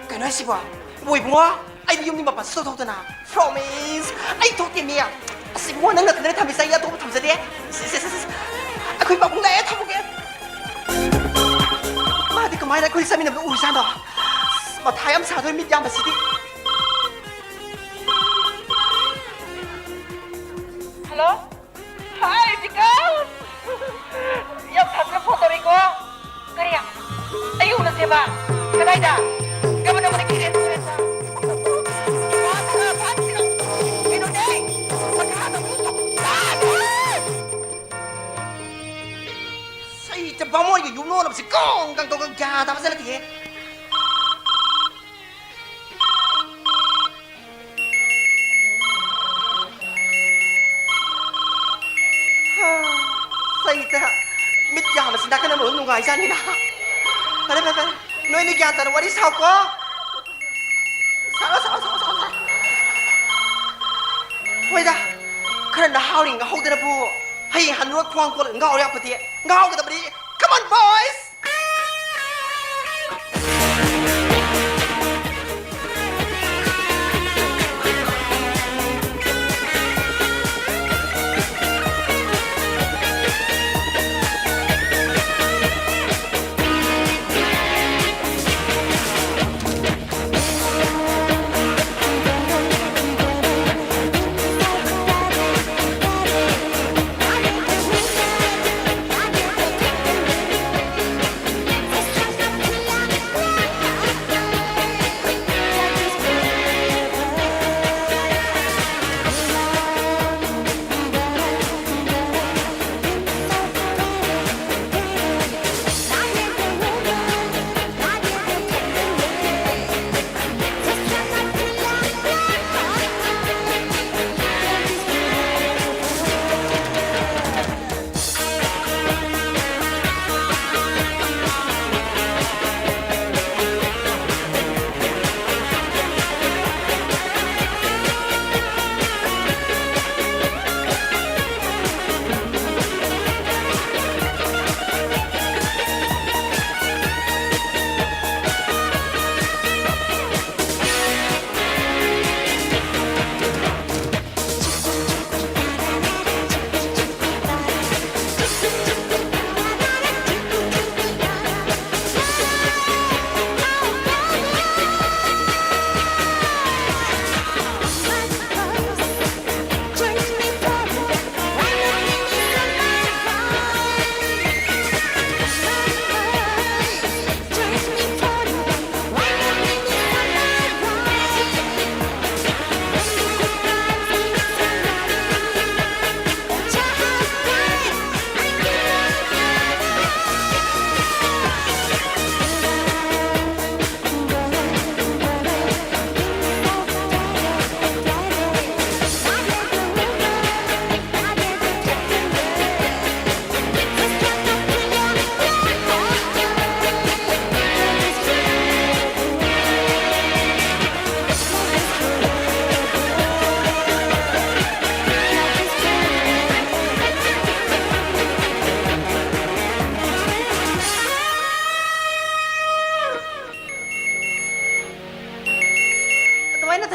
ꯀꯩꯅꯣ ꯍꯥꯏꯁꯤꯕꯣ? ꯕꯣ ꯏꯕꯨꯡꯉꯣ, ꯑꯩꯗꯤ ꯌꯨꯝꯒꯤ ꯃꯄꯥꯟ ꯁꯨꯡꯊꯣꯛ ꯊꯣꯛꯇꯅ꯫ Promise! ꯑꯩ ꯊꯣꯛꯇꯦ ꯃꯤ꯫ ꯑꯁ, ꯏꯕꯨꯡꯉꯣ, ꯅꯪ ꯅꯊꯟꯗꯅ ꯊꯝꯃꯤꯁꯦ, ꯑꯩ ꯑꯇꯣꯞꯄ ꯊꯝꯖꯗꯦ꯫ ꯁꯦ, ꯁꯦ, ꯁꯦ, ꯁꯦ꯫ ꯑꯩꯈꯣꯏ ꯄꯥꯕꯨꯡ ꯂꯥꯛꯑꯦ, ꯊꯝꯃꯒꯦ꯫ ꯃꯥꯗꯤ ꯀꯃꯥꯏꯅ ꯑꯩꯈꯣꯏ ꯆꯠꯃꯤꯟꯅꯕꯗ ꯎꯔꯤꯖꯥꯠꯅꯣ? ꯑꯁ, ꯃꯊꯥ ꯌꯥꯝ ꯁꯥꯗꯣꯏ ꯃꯤꯠ ꯌꯥꯝꯕꯁꯤꯗꯤ꯫ ꯍꯜꯂꯣ? ꯍꯥꯏ, ꯄꯤꯀꯜ! ꯌꯥꯝ ꯊꯥꯖꯅ ꯐꯣꯟ ꯇꯧꯔꯛꯏꯀꯣ꯫ ꯀꯔꯤ? ꯑꯩ ꯎꯅꯁꯦꯕ? ꯀꯗꯥꯏꯗ? Governor Manipuri restaurant. ꯐꯥꯁ ꯈꯔ, ꯐꯥꯁ ꯈꯔ꯫ ꯀꯩꯅꯣꯅꯦ? ꯃꯈꯥꯗ ꯑꯃꯨꯛ ꯇꯥꯗꯦ꯫ ꯁꯩꯇ ꯕꯥꯃꯣꯟꯒꯤ ꯌꯨꯝ ꯂꯣꯜꯂꯕꯁꯤ ꯀꯣꯡ ꯀꯥꯡ ꯇꯧꯒ ꯒ꯭ꯌꯥꯟ ꯇꯥꯕ ꯆꯠꯂꯛꯇꯦꯍꯦ꯫ ꯁꯩꯇ ꯃꯤꯠ ꯌꯥꯝꯕꯁꯤ ꯅꯥꯀꯟ ꯑꯃꯔꯣꯝ ꯅꯨꯡꯉꯥꯏꯖꯥꯠꯅꯤꯅ꯫ ꯐꯔꯦ, ꯐꯔꯦ, ꯐꯔꯦ꯫ ꯅꯣꯏꯅꯤ ꯒ꯭ꯌꯥꯟ ꯇꯥꯅ ꯋꯥꯔꯤ ꯁꯥꯎꯀꯣ꯫ ꯁꯥꯎ, ꯁꯥꯎ, ꯁꯥꯎ, ꯁꯥꯎ, ꯁꯥꯎ꯫ ꯍꯣꯏꯗ, ꯈꯔ ꯅꯍꯥ ꯑꯣꯏꯔꯤ ꯉꯥꯎꯍꯧꯗꯅꯕꯨ ꯍꯌꯦꯡ ꯍꯟꯅꯨꯔ ꯈ꯭ꯋꯥꯡ ꯀꯣꯜꯂ ꯉꯥꯎꯔ ꯌꯥꯄꯣꯠꯇꯦ꯫ ꯉꯥꯎꯒꯗꯕꯅꯤ꯫ Come on, boys!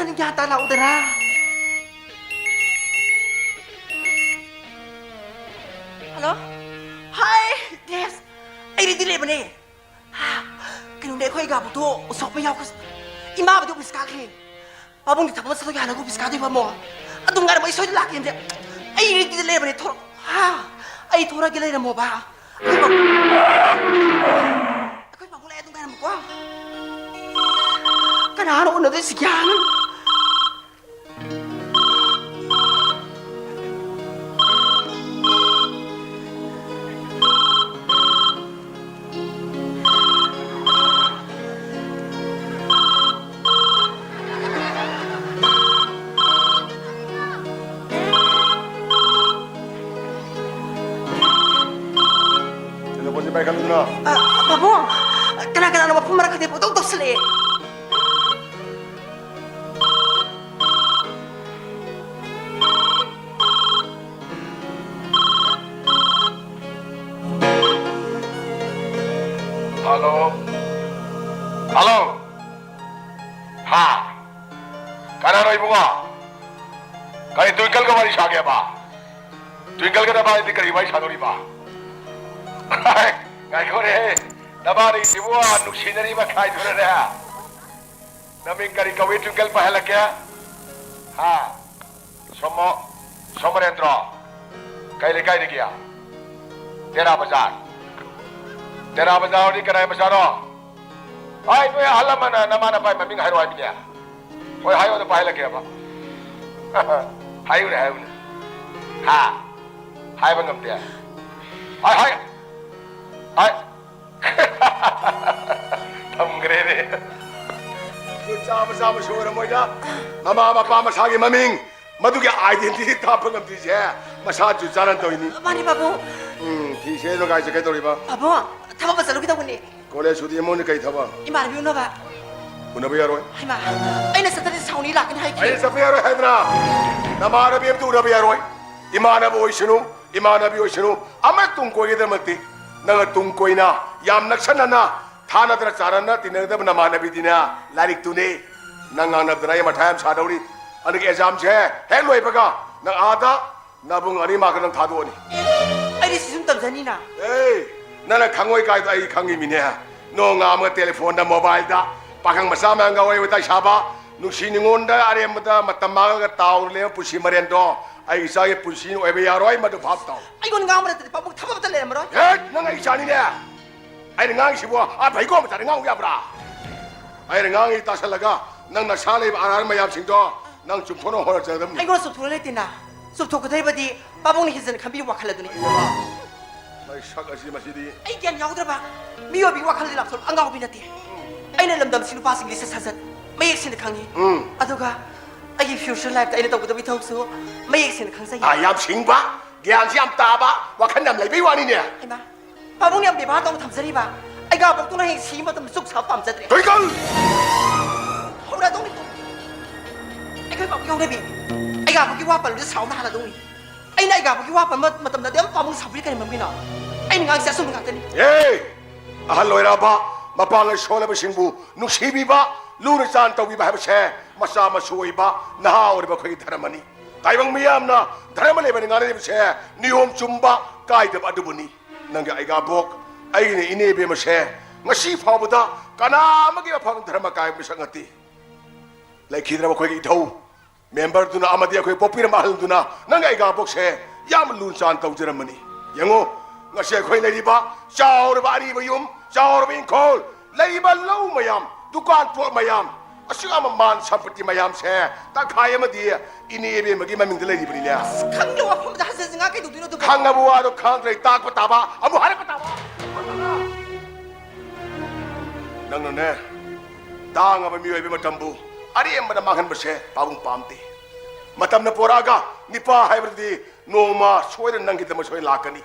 ꯅꯪ ꯒ꯭ꯌꯥꯟ ꯇꯥ ꯂꯥꯛꯎꯗꯅ꯫ ꯍꯜꯂꯣ꯫ ꯍꯥꯏ, ꯗꯦꯁ꯫ ꯑꯩ ꯔꯦꯗꯤ ꯂꯩꯕꯅꯦ꯫ ꯍꯥ? ꯀꯩꯅꯣꯅꯦ, ꯑꯩꯈꯣꯏ ꯒꯥꯕꯨꯗꯣ ꯎꯁꯣꯞ ꯑꯃ ꯌꯥꯎꯈ꯭ꯔꯁꯤ꯫ ꯏꯃꯥꯕꯨꯗꯤ ꯑꯣꯐꯤꯁ ꯀꯥꯈ꯭ꯔꯦ꯫ ꯄꯥꯕꯨꯡꯗꯤ ꯊꯕꯛ ꯑꯃ ꯆꯠꯊꯣꯛꯀꯦ ꯍꯥꯏꯅ ꯑꯣꯐꯤꯁ ꯀꯥꯗꯣꯏꯕ ꯑꯃꯣ꯫ ꯑꯗꯨꯝ ꯉꯥꯏꯔꯝꯃꯣ, ꯑꯩ ꯁꯣꯏꯗꯅ ꯂꯥꯛꯀꯦ ꯑꯝꯇ꯫ ꯑꯩ ꯔꯦꯗꯤꯗ ꯂꯩꯔꯕꯅꯦ, ꯊꯣꯔꯛ-, ꯍꯥ? ꯑꯩ ꯊꯣꯔꯛꯑꯒꯦ, ꯂꯩꯔꯝꯃꯣꯕ꯫ ꯑꯩꯈꯣꯏ ꯄꯥꯕꯨꯡ-, ꯑꯩꯈꯣꯏ ꯄꯥꯕꯨꯡ ꯂꯥꯛꯑꯦ, ꯑꯗꯨꯝ ꯉꯥꯏꯔꯝꯃꯨꯀꯣ꯫ ꯀꯅꯥꯅꯣ ꯎꯅꯗꯣꯏꯁꯤ? ꯒ꯭ꯌꯥꯟ ꯑꯃ꯫ ꯇꯦꯂꯦꯐꯣꯟꯁꯦ ꯄꯥꯏꯈꯠꯂꯨꯗꯅ꯫ ꯑ, ꯄꯥꯕꯨꯡ, ꯀꯅꯥ ꯀꯅꯥꯅꯣ ꯃꯐꯝ ꯃꯔꯥꯡ ꯈꯪꯗꯦ ꯄꯪꯇꯧ ꯇꯧꯁꯜꯂꯛꯑꯦ꯫ ꯍꯜꯂꯣ꯫ ꯍꯜꯂꯣ꯫ ꯍꯥ? ꯀꯅꯥꯅꯣ ꯏꯕꯨꯡꯉꯣ? ꯀꯔꯤ ꯇ꯭ꯋꯤꯡꯀꯜꯒ ꯋꯥꯔꯤ ꯁꯥꯒꯦꯕ? ꯇ꯭ꯋꯤꯡꯀꯜꯒ ꯅꯕꯥꯅꯤꯗꯤ ꯀꯔꯤ ꯋꯥꯔꯤ ꯁꯥꯗꯧꯔꯤꯕ? ꯉꯥꯏꯈꯣꯅꯦꯍꯦ, ꯅꯕꯥꯅꯤꯁꯤꯕꯨ ꯅꯨꯡꯁꯤꯅꯔꯤꯕ ꯈꯥꯏꯗꯨꯔꯅꯦ? ꯅꯃꯤꯡ ꯀꯔꯤ ꯀꯧꯏ, ꯇ꯭ꯋꯤꯡꯀꯜ ꯄꯥꯏꯍꯜꯂꯛꯀꯦ? ꯍꯥ? ꯁꯣꯃꯣ-, ꯁꯣꯃꯣꯔꯦꯟꯗ꯭ꯔꯣ? ꯀꯩ ꯂꯩꯀꯥꯏꯗꯒꯤ? ꯇꯦꯔꯥ ꯕꯖꯥꯔ꯫ ꯇꯦꯔꯥ ꯕꯖꯥꯔ ꯍꯣꯏꯗꯤ ꯀꯅꯥꯏ ꯃꯆꯥꯅꯣ? ꯍꯥꯏ, ꯅꯣꯏ ꯑꯍꯜ ꯂꯃꯟꯅ ꯅꯃꯥ ꯅꯄꯥꯏ ꯃꯃꯤꯡ ꯍꯥꯏꯔꯣ ꯍꯥꯏꯕꯅꯦ꯫ ꯍꯣꯏ, ꯍꯥꯏꯌꯣ, ꯑꯗꯨ ꯄꯥꯏꯍꯜꯂꯛꯀꯦꯕ꯫ ꯍꯥꯏꯌꯨꯅꯦ, ꯍꯥꯏꯌꯨꯅꯦ꯫ ꯍꯥ? ꯍꯥꯏꯕ ꯉꯝꯗꯦ꯫ ꯍꯥꯏ, ꯍꯥꯏ꯫ ꯍꯥꯏ꯫ ꯊꯝꯈ꯭ꯔꯦꯅꯦ꯫ ꯑꯗꯨ ꯆꯥꯕ ꯆꯥꯕꯁꯨ ꯑꯣꯏꯔꯝꯃꯣꯏꯗ꯫ ꯃꯃꯥ ꯃꯄꯥ ꯃꯁꯥꯒꯤ ꯃꯃꯤꯡ, ꯃꯗꯨꯒꯤ identity ꯊꯥꯞꯄ ꯉꯝꯗ꯭ꯔꯤꯁꯦ ꯃꯁꯥꯁꯨ ꯆꯥꯅ ꯇꯧꯔꯤꯅꯤ꯫ ꯃꯥꯅꯤ, ꯄꯥꯕꯨꯡ꯫ ꯎꯝ, ꯐꯤꯁꯦ ꯑꯗꯣ ꯀꯥꯏ ꯆꯠꯀꯦ ꯇꯧꯔꯤꯕ? ꯄꯥꯕꯨꯡ, ꯊꯕꯛ ꯑꯃ ꯆꯠꯂꯨꯒꯦ ꯇꯧꯕꯅꯤ꯫ ꯀꯣꯂꯦꯖ ꯁꯨꯇꯤ ꯑꯃ ꯑꯣꯏꯅ ꯀꯩ ꯊꯕꯛ? ꯏꯃꯥꯟꯅꯕꯤ ꯎꯅꯕ꯫ ꯎꯅꯕ ꯌꯥꯔꯣꯏ꯫ ꯍꯩꯃꯥ, ꯑꯩꯅ ꯆꯠꯇ꯭ꯔꯗꯤ ꯁꯥꯎꯅꯤ, ꯂꯥꯛꯀꯅꯤ ꯍꯥꯏꯈꯤ꯫ ꯑꯩꯅ ꯆꯠꯄ ꯌꯥꯔꯣꯏ ꯍꯥꯏꯗ꯭ꯔꯥ? ꯅꯃꯥꯟꯅꯕꯤ ꯑꯝꯇ ꯎꯅꯕ ꯌꯥꯔꯣꯏ꯫ ꯏꯃꯥꯟꯅꯕ ꯑꯣꯏꯁꯅꯨ, ꯏꯃꯥꯟꯅꯕꯤ ꯑꯣꯏꯁꯅꯨ, ꯑꯃ ꯇꯨꯡ ꯀꯣꯏꯒꯗꯕ ꯅꯠꯇꯦ꯫ ꯅꯪꯅ ꯇꯨꯡ ꯀꯣꯏꯅ, ꯌꯥꯝ ꯅꯛꯁꯟꯅꯅ, ꯊꯥꯅꯗꯅ ꯆꯥꯔꯅ ꯇꯤꯟꯅꯒꯗꯕ ꯅꯃꯥꯟꯅꯕꯤꯗꯤꯅꯦ, ꯂꯥꯏꯔꯤꯛꯇꯨꯅꯦ꯫ ꯅꯪ ꯉꯥꯡꯅꯕꯗꯅ ꯑꯩ ꯃꯊꯥ ꯌꯥꯝ ꯁꯥꯗꯧꯔꯤ꯫ ꯍꯟꯗꯛꯀꯤ ꯑꯦꯛꯖꯥꯝꯁꯦ ꯍꯦꯛ ꯂꯣꯏꯕꯒ ꯅꯪ ꯑꯥꯗ ꯅꯕꯨꯡ ꯑꯅꯤ ꯃꯥꯛꯀ ꯅꯪ ꯊꯥꯗꯣꯛꯑꯅꯤ꯫ ꯑꯩꯗꯤ ꯁꯤ ꯁꯨꯝ ꯇꯝꯖꯅꯤꯅ꯫ ꯑꯦ, ꯅꯪꯅ ꯈꯪꯉꯣꯏ ꯀꯥꯏꯗꯣ ꯑꯩ ꯈꯪꯉꯤꯃꯤꯅꯦ꯫ ꯅꯣꯡ ꯉꯥꯝꯃꯒ ꯇꯦꯂꯤꯐꯣꯟꯗ, ꯃꯣꯕꯥꯏꯜꯗ ꯄꯥꯈꯪ ꯃꯆꯥ ꯃꯌꯥꯝꯒ ꯋꯥꯔꯤ ꯋꯥꯇꯥꯏ ꯁꯥꯕ, ꯅꯨꯡꯁꯤ ꯅꯨꯡꯉꯣꯟꯗ ꯑꯔꯦꯝꯕꯗ ꯃꯇꯝ ꯃꯥꯡꯉꯒ ꯇꯥꯎꯔ ꯂꯩꯕ ꯄꯨꯟꯁꯤ ꯃꯔꯦꯟꯗꯣ ꯑꯩ ꯏꯆꯥꯒꯤ ꯄꯨꯟꯁꯤꯅ ꯑꯣꯏꯕ ꯌꯥꯔꯣꯏ꯫ ꯃꯗꯨ ꯚꯥꯞ ꯇꯥꯎ꯫ ꯑꯩꯉꯣꯟꯗ ꯉꯥꯡꯕ ꯅꯠꯇꯗꯤ ꯄꯥꯕꯨꯡ ꯊꯕꯛ ꯑꯝꯇ ꯂꯩꯔꯝꯃꯔꯣꯏ꯫ ꯍꯦꯠ, ꯅꯪ ꯑꯩ ꯏꯆꯥꯅꯤꯅꯦ꯫ ꯑꯩꯅ ꯉꯥꯡꯉꯤꯁꯤꯕꯨ ꯑꯥ ꯐꯩꯀꯣ ꯃꯆꯥꯗ ꯉꯥꯡꯉꯨ ꯌꯥꯕ꯭ꯔꯥ? ꯑꯩꯅ ꯉꯥꯡꯉꯤ ꯇꯥꯁꯜꯂꯒ ꯅꯪ ꯅꯁꯥ ꯂꯩꯕ ꯑꯔꯥꯟ ꯃꯌꯥꯝꯁꯤꯡꯗꯣ ꯅꯪ ꯆꯨꯝꯊꯣꯛꯅ ꯍꯣꯠꯅꯖꯒꯗꯕꯅꯤ꯫ ꯑꯩꯉꯣꯟꯗ ꯆꯨꯝꯊꯣꯛꯅ ꯂꯩꯇꯦꯅ꯫ ꯆꯨꯝꯊꯣꯛꯀꯗꯧꯔꯤꯕꯗꯤ ꯄꯥꯕꯨꯡꯅ ꯍꯦꯟꯖꯟꯅ ꯈꯟꯕꯤꯕ ꯋꯥꯈꯜ ꯑꯗꯨꯅꯤ꯫ ꯃꯩ ꯁꯛ ꯑꯁꯤ ꯃꯁꯤꯗꯤ꯫ ꯑꯩ ꯒ꯭ꯌꯥꯟ ꯌꯥꯎꯗ꯭ꯔꯕ? ꯃꯤꯑꯣꯏꯕꯒꯤ ꯋꯥꯈꯜꯗꯤ ꯂꯥꯞꯊꯣꯛ ꯑꯉꯥꯎꯕꯤ ꯅꯠꯇꯦ꯫ ꯑꯩꯅ ꯂꯝꯗꯝꯁꯤꯡ ꯅꯨꯄꯥꯁꯤꯡ ꯂꯤꯆꯠ ꯁꯥꯖꯠ ꯃꯌꯦꯛ ꯁꯦꯡꯅ ꯈꯪꯉꯤ꯫ ꯎꯝ꯫ ꯑꯗꯨꯒ ꯑꯩꯒꯤ future lifeꯇ ꯑꯩꯅ ꯇꯧꯒꯗꯕ ꯏꯊꯧꯁꯨ ꯃꯌꯦꯛ ꯁꯦꯡꯅ ꯈꯪꯖꯩ꯫ ꯑꯥ, ꯌꯥꯝ ꯁꯤꯡꯕ, ꯒ꯭ꯌꯥꯟꯁꯤ ꯌꯥꯝ ꯇꯥꯕ, ꯋꯥꯈꯜ ꯌꯥꯝ ꯂꯩꯕꯩ ꯋꯥꯅꯤꯅꯦ꯫ ꯍꯩꯃꯥ, ꯄꯥꯕꯨꯡꯅ ꯌꯥꯝ ꯕꯦꯕꯥꯔ ꯇꯧꯅ ꯊꯝꯖꯔꯤꯕ꯫ ꯑꯩꯒꯥꯕꯣꯛꯇꯨꯅ ꯍꯌꯦꯡ ꯁꯤꯕ ꯃꯇꯝꯗ ꯆꯨꯛ ꯁꯥꯕ ꯄꯥꯝꯖꯗ꯭ꯔꯦ꯫ ꯀꯩꯗꯧ? ꯍꯧꯔꯗꯧꯅꯤ꯫ ꯑꯩꯈꯣꯏ ꯄꯥꯕꯨꯡ ꯌꯧꯅꯕꯤ꯫ ꯑꯩꯒꯥꯕꯣꯛꯀꯤ ꯋꯥ ꯄꯜꯂꯨꯗ ꯁꯥꯎꯅ ꯍꯥꯟꯅꯗꯧꯅꯤ꯫ ꯑꯩꯅ ꯑꯩꯒꯥꯕꯣꯛꯀꯤ ꯋꯥ ꯄꯟꯕ ꯃꯇꯝꯗꯗꯤ ꯑꯗꯨꯝ ꯄꯥꯕꯨꯡ ꯁꯥꯎꯕꯤꯔꯤ ꯀꯔꯤ ꯃꯔꯝꯒꯤꯅꯣ? ꯑꯩꯅ ꯉꯥꯡꯁꯦ ꯑꯆꯨꯝꯕ ꯉꯥꯛꯇꯅꯤ꯫ ꯑꯦ! ꯑꯍꯜ ꯑꯣꯏꯔꯛꯑꯕ, ꯃꯄꯥꯡꯒꯜ ꯁꯣꯜꯂꯕꯁꯤꯡꯕꯨ ꯅꯨꯡꯁꯤꯕꯤꯕ, ꯂꯨꯅ ꯆꯥꯟ ꯇꯧꯕꯤꯕ ꯍꯥꯏꯕꯁꯦ ꯃꯆꯥ ꯃꯁꯨ ꯑꯣꯏꯕ, ꯅꯍꯥ ꯑꯣꯏꯔꯤꯕ ꯑꯩꯈꯣꯏꯒꯤ ꯙꯔꯃꯅꯤ꯫ ꯇꯥꯏꯕꯪ ꯃꯤꯌꯥꯝꯅ ꯙꯔꯃ ꯂꯩꯕꯅ ꯉꯥꯡꯅꯔꯤꯕꯁꯦ ꯅꯤꯌꯣꯝ ꯆꯨꯝꯕ, ꯀꯥꯏꯗꯕ ꯑꯗꯨꯕꯨꯅꯤ꯫ ꯅꯪꯒꯤ ꯑꯩꯒꯥꯕꯣꯛ, ꯑꯩꯒꯤꯅ ꯏꯅꯦ ꯏꯕꯦꯝꯃꯁꯦ ꯉꯁꯤ ꯐꯥꯎꯕꯗ ꯀꯅꯥ ꯑꯃꯒꯤ ꯃꯐꯝ ꯙꯔꯃ ꯀꯥꯏꯕ ꯃꯤꯁꯛ ꯅꯠꯇꯦ꯫ ꯂꯩꯈꯤꯗ꯭ꯔꯕ ꯑꯩꯈꯣꯏꯒꯤ ꯏꯙꯧ ꯃꯦꯝꯕꯔꯗꯨꯅ ꯑꯃꯗꯤ ꯑꯩꯈꯣꯏ ꯄꯣꯛꯄꯤꯔꯝꯕ ꯑꯍꯜꯗꯨꯅ ꯅꯪꯒꯤ ꯑꯩꯒꯥꯕꯣꯛꯁꯦ ꯌꯥꯝ ꯂꯨ ꯆꯥꯟ ꯇꯧꯖꯔꯝꯕꯅꯤ꯫ ꯌꯦꯡꯉꯨ, ꯉꯁꯤ ꯑꯩꯈꯣꯏ ꯂꯩꯔꯤꯕ ꯆꯥꯎꯔꯕ ꯑꯔꯤꯕ ꯌꯨꯝ, ꯆꯥꯎꯔꯕ ꯏꯪꯈꯣꯜ, ꯂꯩꯔꯤꯕ ꯂꯧ ꯃꯌꯥꯝ, ꯗꯨꯀꯥꯟ ꯄꯣꯠ ꯃꯌꯥꯝ, ꯑꯁꯨꯛ ꯌꯥꯝꯕ ꯃꯥꯟ ꯁꯝꯄꯇꯤ ꯃꯌꯥꯝꯁꯦ ꯇꯪꯈꯥꯏ ꯑꯃꯗꯤ ꯏꯅꯦ ꯏꯕꯦꯝꯃꯒꯤ ꯃꯃꯤꯡꯗ ꯂꯩꯔꯤꯕꯅꯤꯅꯦ꯫ ꯑꯁ, ꯈꯪꯗꯦ, ꯋꯥꯐꯝꯗ ꯍꯟꯖꯤꯟ ꯍꯟꯖꯤꯟ ꯉꯥꯡ ꯀꯩꯗꯧꯗꯣꯏꯅꯣ ꯑꯗꯨꯕꯨ? ꯈꯪꯉꯕ ꯋꯥꯗꯣ ꯈꯪꯗ꯭ꯔꯦ, ꯇꯥꯛꯄ ꯇꯥꯕ, ꯑꯃꯨꯛ ꯍꯥꯏꯔꯛꯄ ꯇꯥꯕ꯫ ꯅꯪꯅꯅꯦ, ꯇꯥꯡꯉꯕ ꯃꯤꯑꯣꯏꯕ ꯃꯇꯝꯕꯨ ꯑꯔꯦꯝꯕꯗ ꯃꯥꯡꯍꯟꯕꯁꯦ ꯄꯥꯕꯨꯡ ꯄꯥꯝꯗꯦ꯫ ꯃꯇꯝꯅ ꯄꯣꯔꯛꯑꯒ ꯅꯤꯄꯥ ꯍꯥꯏꯕꯗꯨꯗꯤ ꯅꯣꯡꯃ ꯁꯣꯏꯗꯅ ꯅꯪꯒꯤꯗꯃꯛ ꯁꯣꯏ ꯂꯥꯛꯀꯅꯤ꯫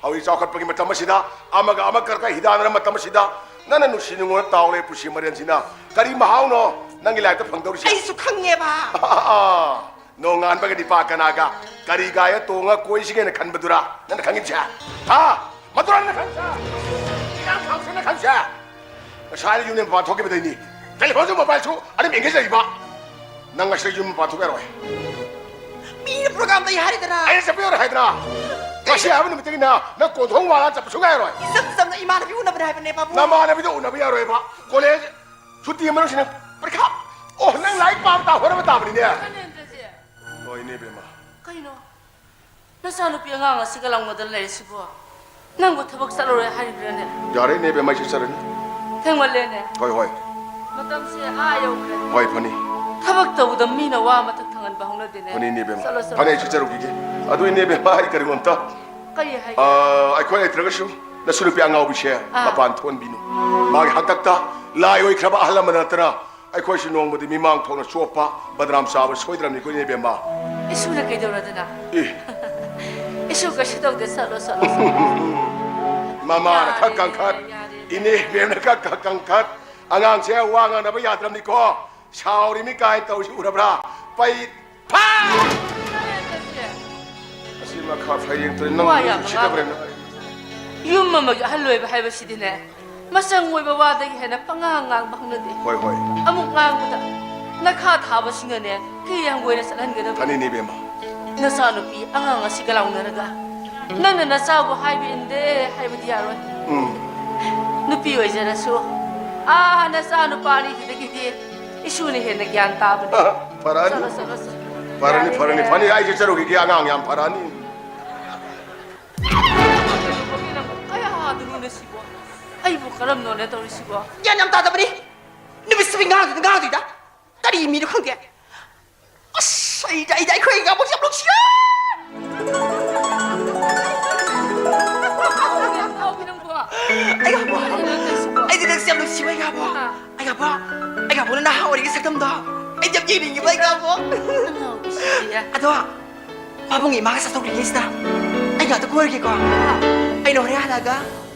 ꯍꯧꯖꯤꯛ ꯆꯥꯎꯈꯠꯄꯒꯤ ꯃꯇꯝ ꯑꯁꯤꯗ ꯑꯃꯒ ꯑꯃ ꯀꯔꯛꯀ ꯍꯤꯗꯥꯟꯅꯔ ꯃꯇꯝ ꯑꯁꯤꯗ ꯅꯪꯅ ꯅꯨꯡꯁꯤ ꯅꯨꯡꯉꯣꯟ ꯇꯥꯎꯂꯦ ꯄꯨꯟꯁꯤ ꯃꯔꯦꯟꯁꯤꯅ ꯀꯔꯤ ꯃꯍꯥꯎꯅꯣ ꯅꯪꯒꯤ ꯂꯥꯏꯐꯇ ꯐꯪꯗꯧꯔꯤꯁꯦ? ꯑꯩꯁꯨ ꯈꯪꯉꯦꯕ꯫ ꯅꯣꯡꯉꯥꯟꯕꯒ ꯅꯤꯄꯥ ꯀꯅꯥꯒ ꯀꯔꯤ ꯒꯥꯔꯤꯗ ꯇꯣꯡꯉ ꯀꯣꯏꯁꯤꯒꯦꯅ ꯈꯟꯕꯗꯨꯔꯥ ꯅꯪꯅ ꯈꯪꯉꯤꯕꯁꯦ? ꯍꯥ? ꯃꯗꯨꯔꯥ ꯅꯪꯅ ꯈꯪꯉꯤꯁꯦ? ꯏꯔꯥꯡ ꯈꯥꯡꯁꯦꯅ ꯈꯪꯉꯤꯁꯦ? ꯉꯁꯥꯏꯅ ꯌꯨꯝꯗꯩ ꯃꯄꯥꯟ ꯊꯣꯛꯈꯤꯕꯗꯩꯅꯤ ꯇꯦꯂꯤꯐꯣꯟꯁꯨ ꯃꯣꯕꯥꯏꯜꯁꯨ ꯑꯗꯨꯝ ꯑꯦꯡꯒꯦꯖ ꯂꯩꯕ꯫ ꯅꯪ ꯉꯁꯤ ꯌꯨꯝ ꯃꯄꯥꯟ ꯊꯣꯛꯄ ꯌꯥꯔꯣꯏ꯫ ꯃꯤꯅ ꯄ꯭ꯔꯣꯒ꯭ꯔꯥꯝ ꯂꯩ ꯍꯥꯏꯔꯤꯗꯅ꯫ ꯑꯩꯅ ꯆꯠꯄ ꯌꯥꯔꯣꯏ ꯍꯥꯏꯗꯅ꯫ ꯉꯁꯤ ꯍꯥꯏꯕ ꯅꯨꯃꯤꯠꯇꯒꯤꯅ ꯅꯪ ꯀꯣꯟꯊꯣꯡ ꯋꯥꯅ ꯆꯠꯄ ꯁꯨꯡꯌꯥ ꯌꯥꯔꯣꯏ꯫ ꯏꯆꯝ ꯆꯝꯅ ꯏꯃꯥꯟꯅꯕꯤ ꯎꯅꯕꯅꯦ ꯍꯥꯏꯕꯅꯦ, ꯄꯥꯕꯨꯡ꯫ ꯅꯃꯥꯟꯅꯕꯤꯗꯣ ꯎꯅꯕ ꯌꯥꯔꯣꯏꯕ꯫ ꯀꯣꯂꯦꯖ ꯁꯨꯇꯤ ꯃꯅꯨꯡꯁꯤꯅ ꯄꯔꯤꯈꯥ꯫ ꯑꯣ, ꯅꯪ ꯂꯥꯏꯔꯤꯛ ꯄꯥꯕ ꯇꯥ ꯍꯣꯠꯅꯕ ꯇꯥꯕꯅꯤꯅꯦ꯫ ꯍꯣꯏ, ꯏꯅꯦ ꯕꯦꯝꯃ꯫ ꯀꯩꯅꯣ? ꯅꯆꯥꯅꯨꯄꯤ ꯑꯉꯥꯡ ꯑꯁꯤꯒ ꯂꯥꯎꯅꯗꯅ ꯂꯩꯔꯤꯁꯤꯕꯣ? ꯅꯪꯕꯨ ꯊꯕꯛ ꯆꯠꯂꯔꯣꯏ ꯍꯥꯏꯔꯤꯕ꯭ꯔꯥꯅꯦ? ꯌꯥꯔꯦ, ꯏꯅꯦ ꯕꯦꯝꯃ, ꯑꯩꯁꯨ ꯆꯠꯂꯅꯤ꯫ ꯊꯦꯡꯃꯜꯂꯦꯅꯦ꯫ ꯍꯣꯏ, ꯍꯣꯏ꯫ ꯃꯇꯝꯁꯦ ꯑꯥ ꯌꯧꯈ꯭ꯔꯦ꯫ ꯍꯣꯏ, ꯐꯅꯤ꯫ ꯊꯕꯛ ꯇꯧꯕꯗ ꯃꯤꯅ ꯋꯥ ꯃꯊꯛ ꯊꯪꯍꯟꯕ ꯍꯧꯅꯗꯦꯅꯦ꯫ ꯐꯅꯤ, ꯏꯅꯦ ꯕꯦꯝꯃ꯫ ꯆꯠꯂꯣ, ꯆꯠꯂꯣ, ꯐꯅꯤ, ꯑꯩꯁꯨ ꯆꯠꯂꯣ꯫ ꯆꯠꯂꯨꯈꯤꯒꯦ꯫ ꯑꯗꯨ, ꯏꯅꯦ ꯕꯦꯝꯃ, ꯑꯩ ꯀꯔꯤꯒꯨꯝꯇ, ꯀꯔꯤ ꯍꯥꯏꯒꯦ? ꯑ, ꯑꯩꯈꯣꯏ ꯂꯩꯇ꯭ꯔꯒꯁꯨ ꯅꯁꯨ ꯅꯨꯄꯤ ꯑꯉꯥꯎꯕꯤꯁꯦ ꯑꯥ꯫ ꯃꯄꯥꯟ ꯊꯣꯛꯍꯟꯕꯤꯅꯨ꯫ ꯃꯥꯒꯤ ꯍꯥꯛꯇꯛꯇ ꯂꯥꯏ ꯑꯣꯏꯈ꯭ꯔꯕ ꯑꯍꯜ ꯂꯃꯟ ꯅꯠꯇꯅ ꯑꯩꯈꯣꯏꯁꯨ ꯅꯣꯡꯃꯗꯤ ꯃꯤꯃꯥꯡ ꯊꯣꯛꯅ ꯆꯣꯞꯄ ꯕꯗꯅꯥꯝ ꯆꯥꯕ ꯁꯣꯏꯗ꯭ꯔꯕꯅꯤꯀꯣ, ꯏꯅꯦ ꯕꯦꯝꯃ꯫ ꯏꯁꯨꯅ ꯀꯩꯗꯧꯔꯗꯅ? ꯑꯦ꯫ ꯏꯁꯨ ꯀꯩꯁꯨ ꯇꯧꯗꯦ, ꯆꯠꯂꯣ, ꯆꯠꯂꯣ, ꯆꯠꯂꯣ꯫ ꯃꯃꯥꯅ ꯈꯔ ꯌꯥꯔꯦ, ꯀꯟꯈꯠ, ꯌꯥꯔꯦ, ꯏꯅꯦ ꯌꯥꯔꯦ꯫ ꯕꯦꯝꯅ ꯈꯔ ꯀꯟꯈꯠ, ꯑꯉꯥꯡꯁꯦ ꯋꯥ ꯉꯥꯡꯅꯕ ꯌꯥꯗ꯭ꯔꯕꯅꯤꯀꯣ꯫ ꯁꯥꯎꯔꯤꯃꯤ ꯀꯥꯏꯅ ꯇꯧꯔꯤꯁꯤ ꯎꯔꯕ꯭ꯔꯥ? ꯄꯩ ꯐꯥ! ꯑꯁꯤ ꯃꯈꯥ ꯐꯌꯦꯡ ꯇꯨꯔꯦ, ꯅꯪ ꯋꯥ ꯌꯥꯝ ꯎꯁꯤꯠꯇꯕ꯭ꯔꯥ? ꯉꯥꯡꯒꯅꯨ꯫ ꯌꯨꯝ ꯑꯃꯒꯤ ꯑꯍꯜ ꯑꯣꯏꯕ ꯍꯥꯏꯕꯁꯤꯗꯤꯅꯦ, ꯃꯆꯪ ꯑꯣꯏꯕ ꯋꯥꯗꯒꯤ ꯍꯦꯟꯅ ꯄꯉꯥꯡ ꯉꯥꯡꯕ ꯍꯧꯅꯗꯦ꯫ ꯍꯣꯏ, ꯍꯣꯏ꯫ ꯑꯃꯨꯛ ꯉꯥꯡꯕꯗ ꯅꯈꯥ ꯊꯥꯕꯁꯤꯡꯅꯅꯦ ꯀꯤ ꯍꯪꯒꯣꯏꯅ ꯆꯠꯍꯟꯒꯗꯕꯅꯤ꯫ ꯐꯅꯤꯅꯦ ꯏꯕꯦꯝꯃ꯫ ꯅꯆꯥꯅꯨꯄꯤ ꯑꯉꯥꯡ ꯑꯁꯤꯒ ꯂꯥꯎꯅꯔꯒ ꯅꯪꯅ ꯅꯆꯥꯕꯨ ꯍꯥꯏꯕ ꯏꯟꯗꯦ ꯍꯥꯏꯕꯗꯤ ꯌꯥꯔꯣꯏ꯫ ꯎꯝ꯫ ꯅꯨꯄꯤ ꯑꯣꯏꯖꯔꯁꯨ, ꯑꯥ, ꯅꯆꯥ ꯅꯨꯄꯥ ꯑꯅꯤꯗꯨꯗꯒꯤꯗꯤ ꯏꯁꯨꯅ ꯍꯦꯟꯅ ꯒ꯭ꯌꯥꯟ ꯇꯥꯕꯅꯤ꯫ ꯐꯔꯛꯑꯅꯤ꯫ ꯆꯠꯂꯣ, ꯆꯠꯂꯣ, ꯆꯠꯂꯣ꯫ ꯐꯔꯅꯤ, ꯌꯥꯔꯦ, ꯐꯔꯅꯤ, ꯌꯥꯔꯦ꯫ ꯐꯅꯤ, ꯑꯩꯁꯨ ꯆꯠꯂꯨꯈꯤꯒꯦ, ꯑꯉꯥꯡ ꯌꯥꯝ ꯐꯔꯛꯑꯅꯤ꯫ ꯀꯌꯥꯗꯅꯣꯅꯦ ꯁꯤꯕꯣ? ꯑꯩꯕꯨ ꯀꯔꯝꯅꯣꯅꯦ ꯇꯧꯔꯤꯁꯤꯕꯣ? ꯒ꯭ꯌꯥꯟ ꯌꯥꯝ ꯇꯥꯗꯕꯅꯤ꯫ ꯅꯨꯃꯤꯠꯁꯤꯕꯤ ꯉꯥꯡꯗꯨꯅ ꯉꯥꯡꯗꯣꯏꯗ꯫ ꯀꯔꯤ ꯃꯤꯅꯣ ꯈꯪꯗꯦ꯫ ꯑꯁ, ꯑꯩꯗꯤ, ꯑꯩꯗꯤ ꯑꯩꯈꯣꯏ ꯏꯅꯥꯎꯕꯣꯛꯁꯦ ꯌꯥꯝ ꯅꯨꯡꯁꯤꯌꯦ꯫ ꯏꯅꯥꯎꯕꯤ ꯅꯪꯕꯣ꯫ ꯑꯩ ꯏꯅꯥꯎꯕꯣꯛ꯫ ꯀꯔꯤꯅꯣ ꯇꯧꯔꯤꯁꯤꯕꯣ? ꯑꯩꯗꯤ ꯅꯪꯁꯦ ꯌꯥꯝ ꯅꯨꯡꯁꯤꯕ, ꯑꯩ ꯏꯅꯥꯎꯕꯣꯛ꯫ ꯑꯥ꯫ ꯑꯩ ꯏꯅꯥꯎꯕꯣꯛ, ꯑꯩ ꯏꯅꯥꯎꯕꯣꯛꯅ ꯅꯍꯥ ꯑꯣꯏꯔꯤꯉꯩ ꯁꯛꯇꯝꯗꯣ ꯑꯩꯗꯤ ꯌꯥꯝ ꯌꯦꯡꯅꯤꯡꯉꯤꯕ, ꯑꯩ ꯏꯅꯥꯎꯕꯣꯛ꯫ ꯑꯅꯥꯎꯕꯤꯁꯤꯗꯤ꯫ ꯑꯗꯣ, ꯄꯥꯕꯨꯡꯒꯤ ꯏꯃꯥꯒ ꯆꯠꯊꯣꯛꯈ꯭ꯔꯤꯉꯩꯁꯤꯗ ꯑꯩ ꯉꯥꯛꯇ ꯀꯣꯏꯔꯒꯦꯀꯣ꯫ ꯑꯩꯅ ꯍꯣꯔꯦꯟ ꯍꯜꯂꯛꯑꯒ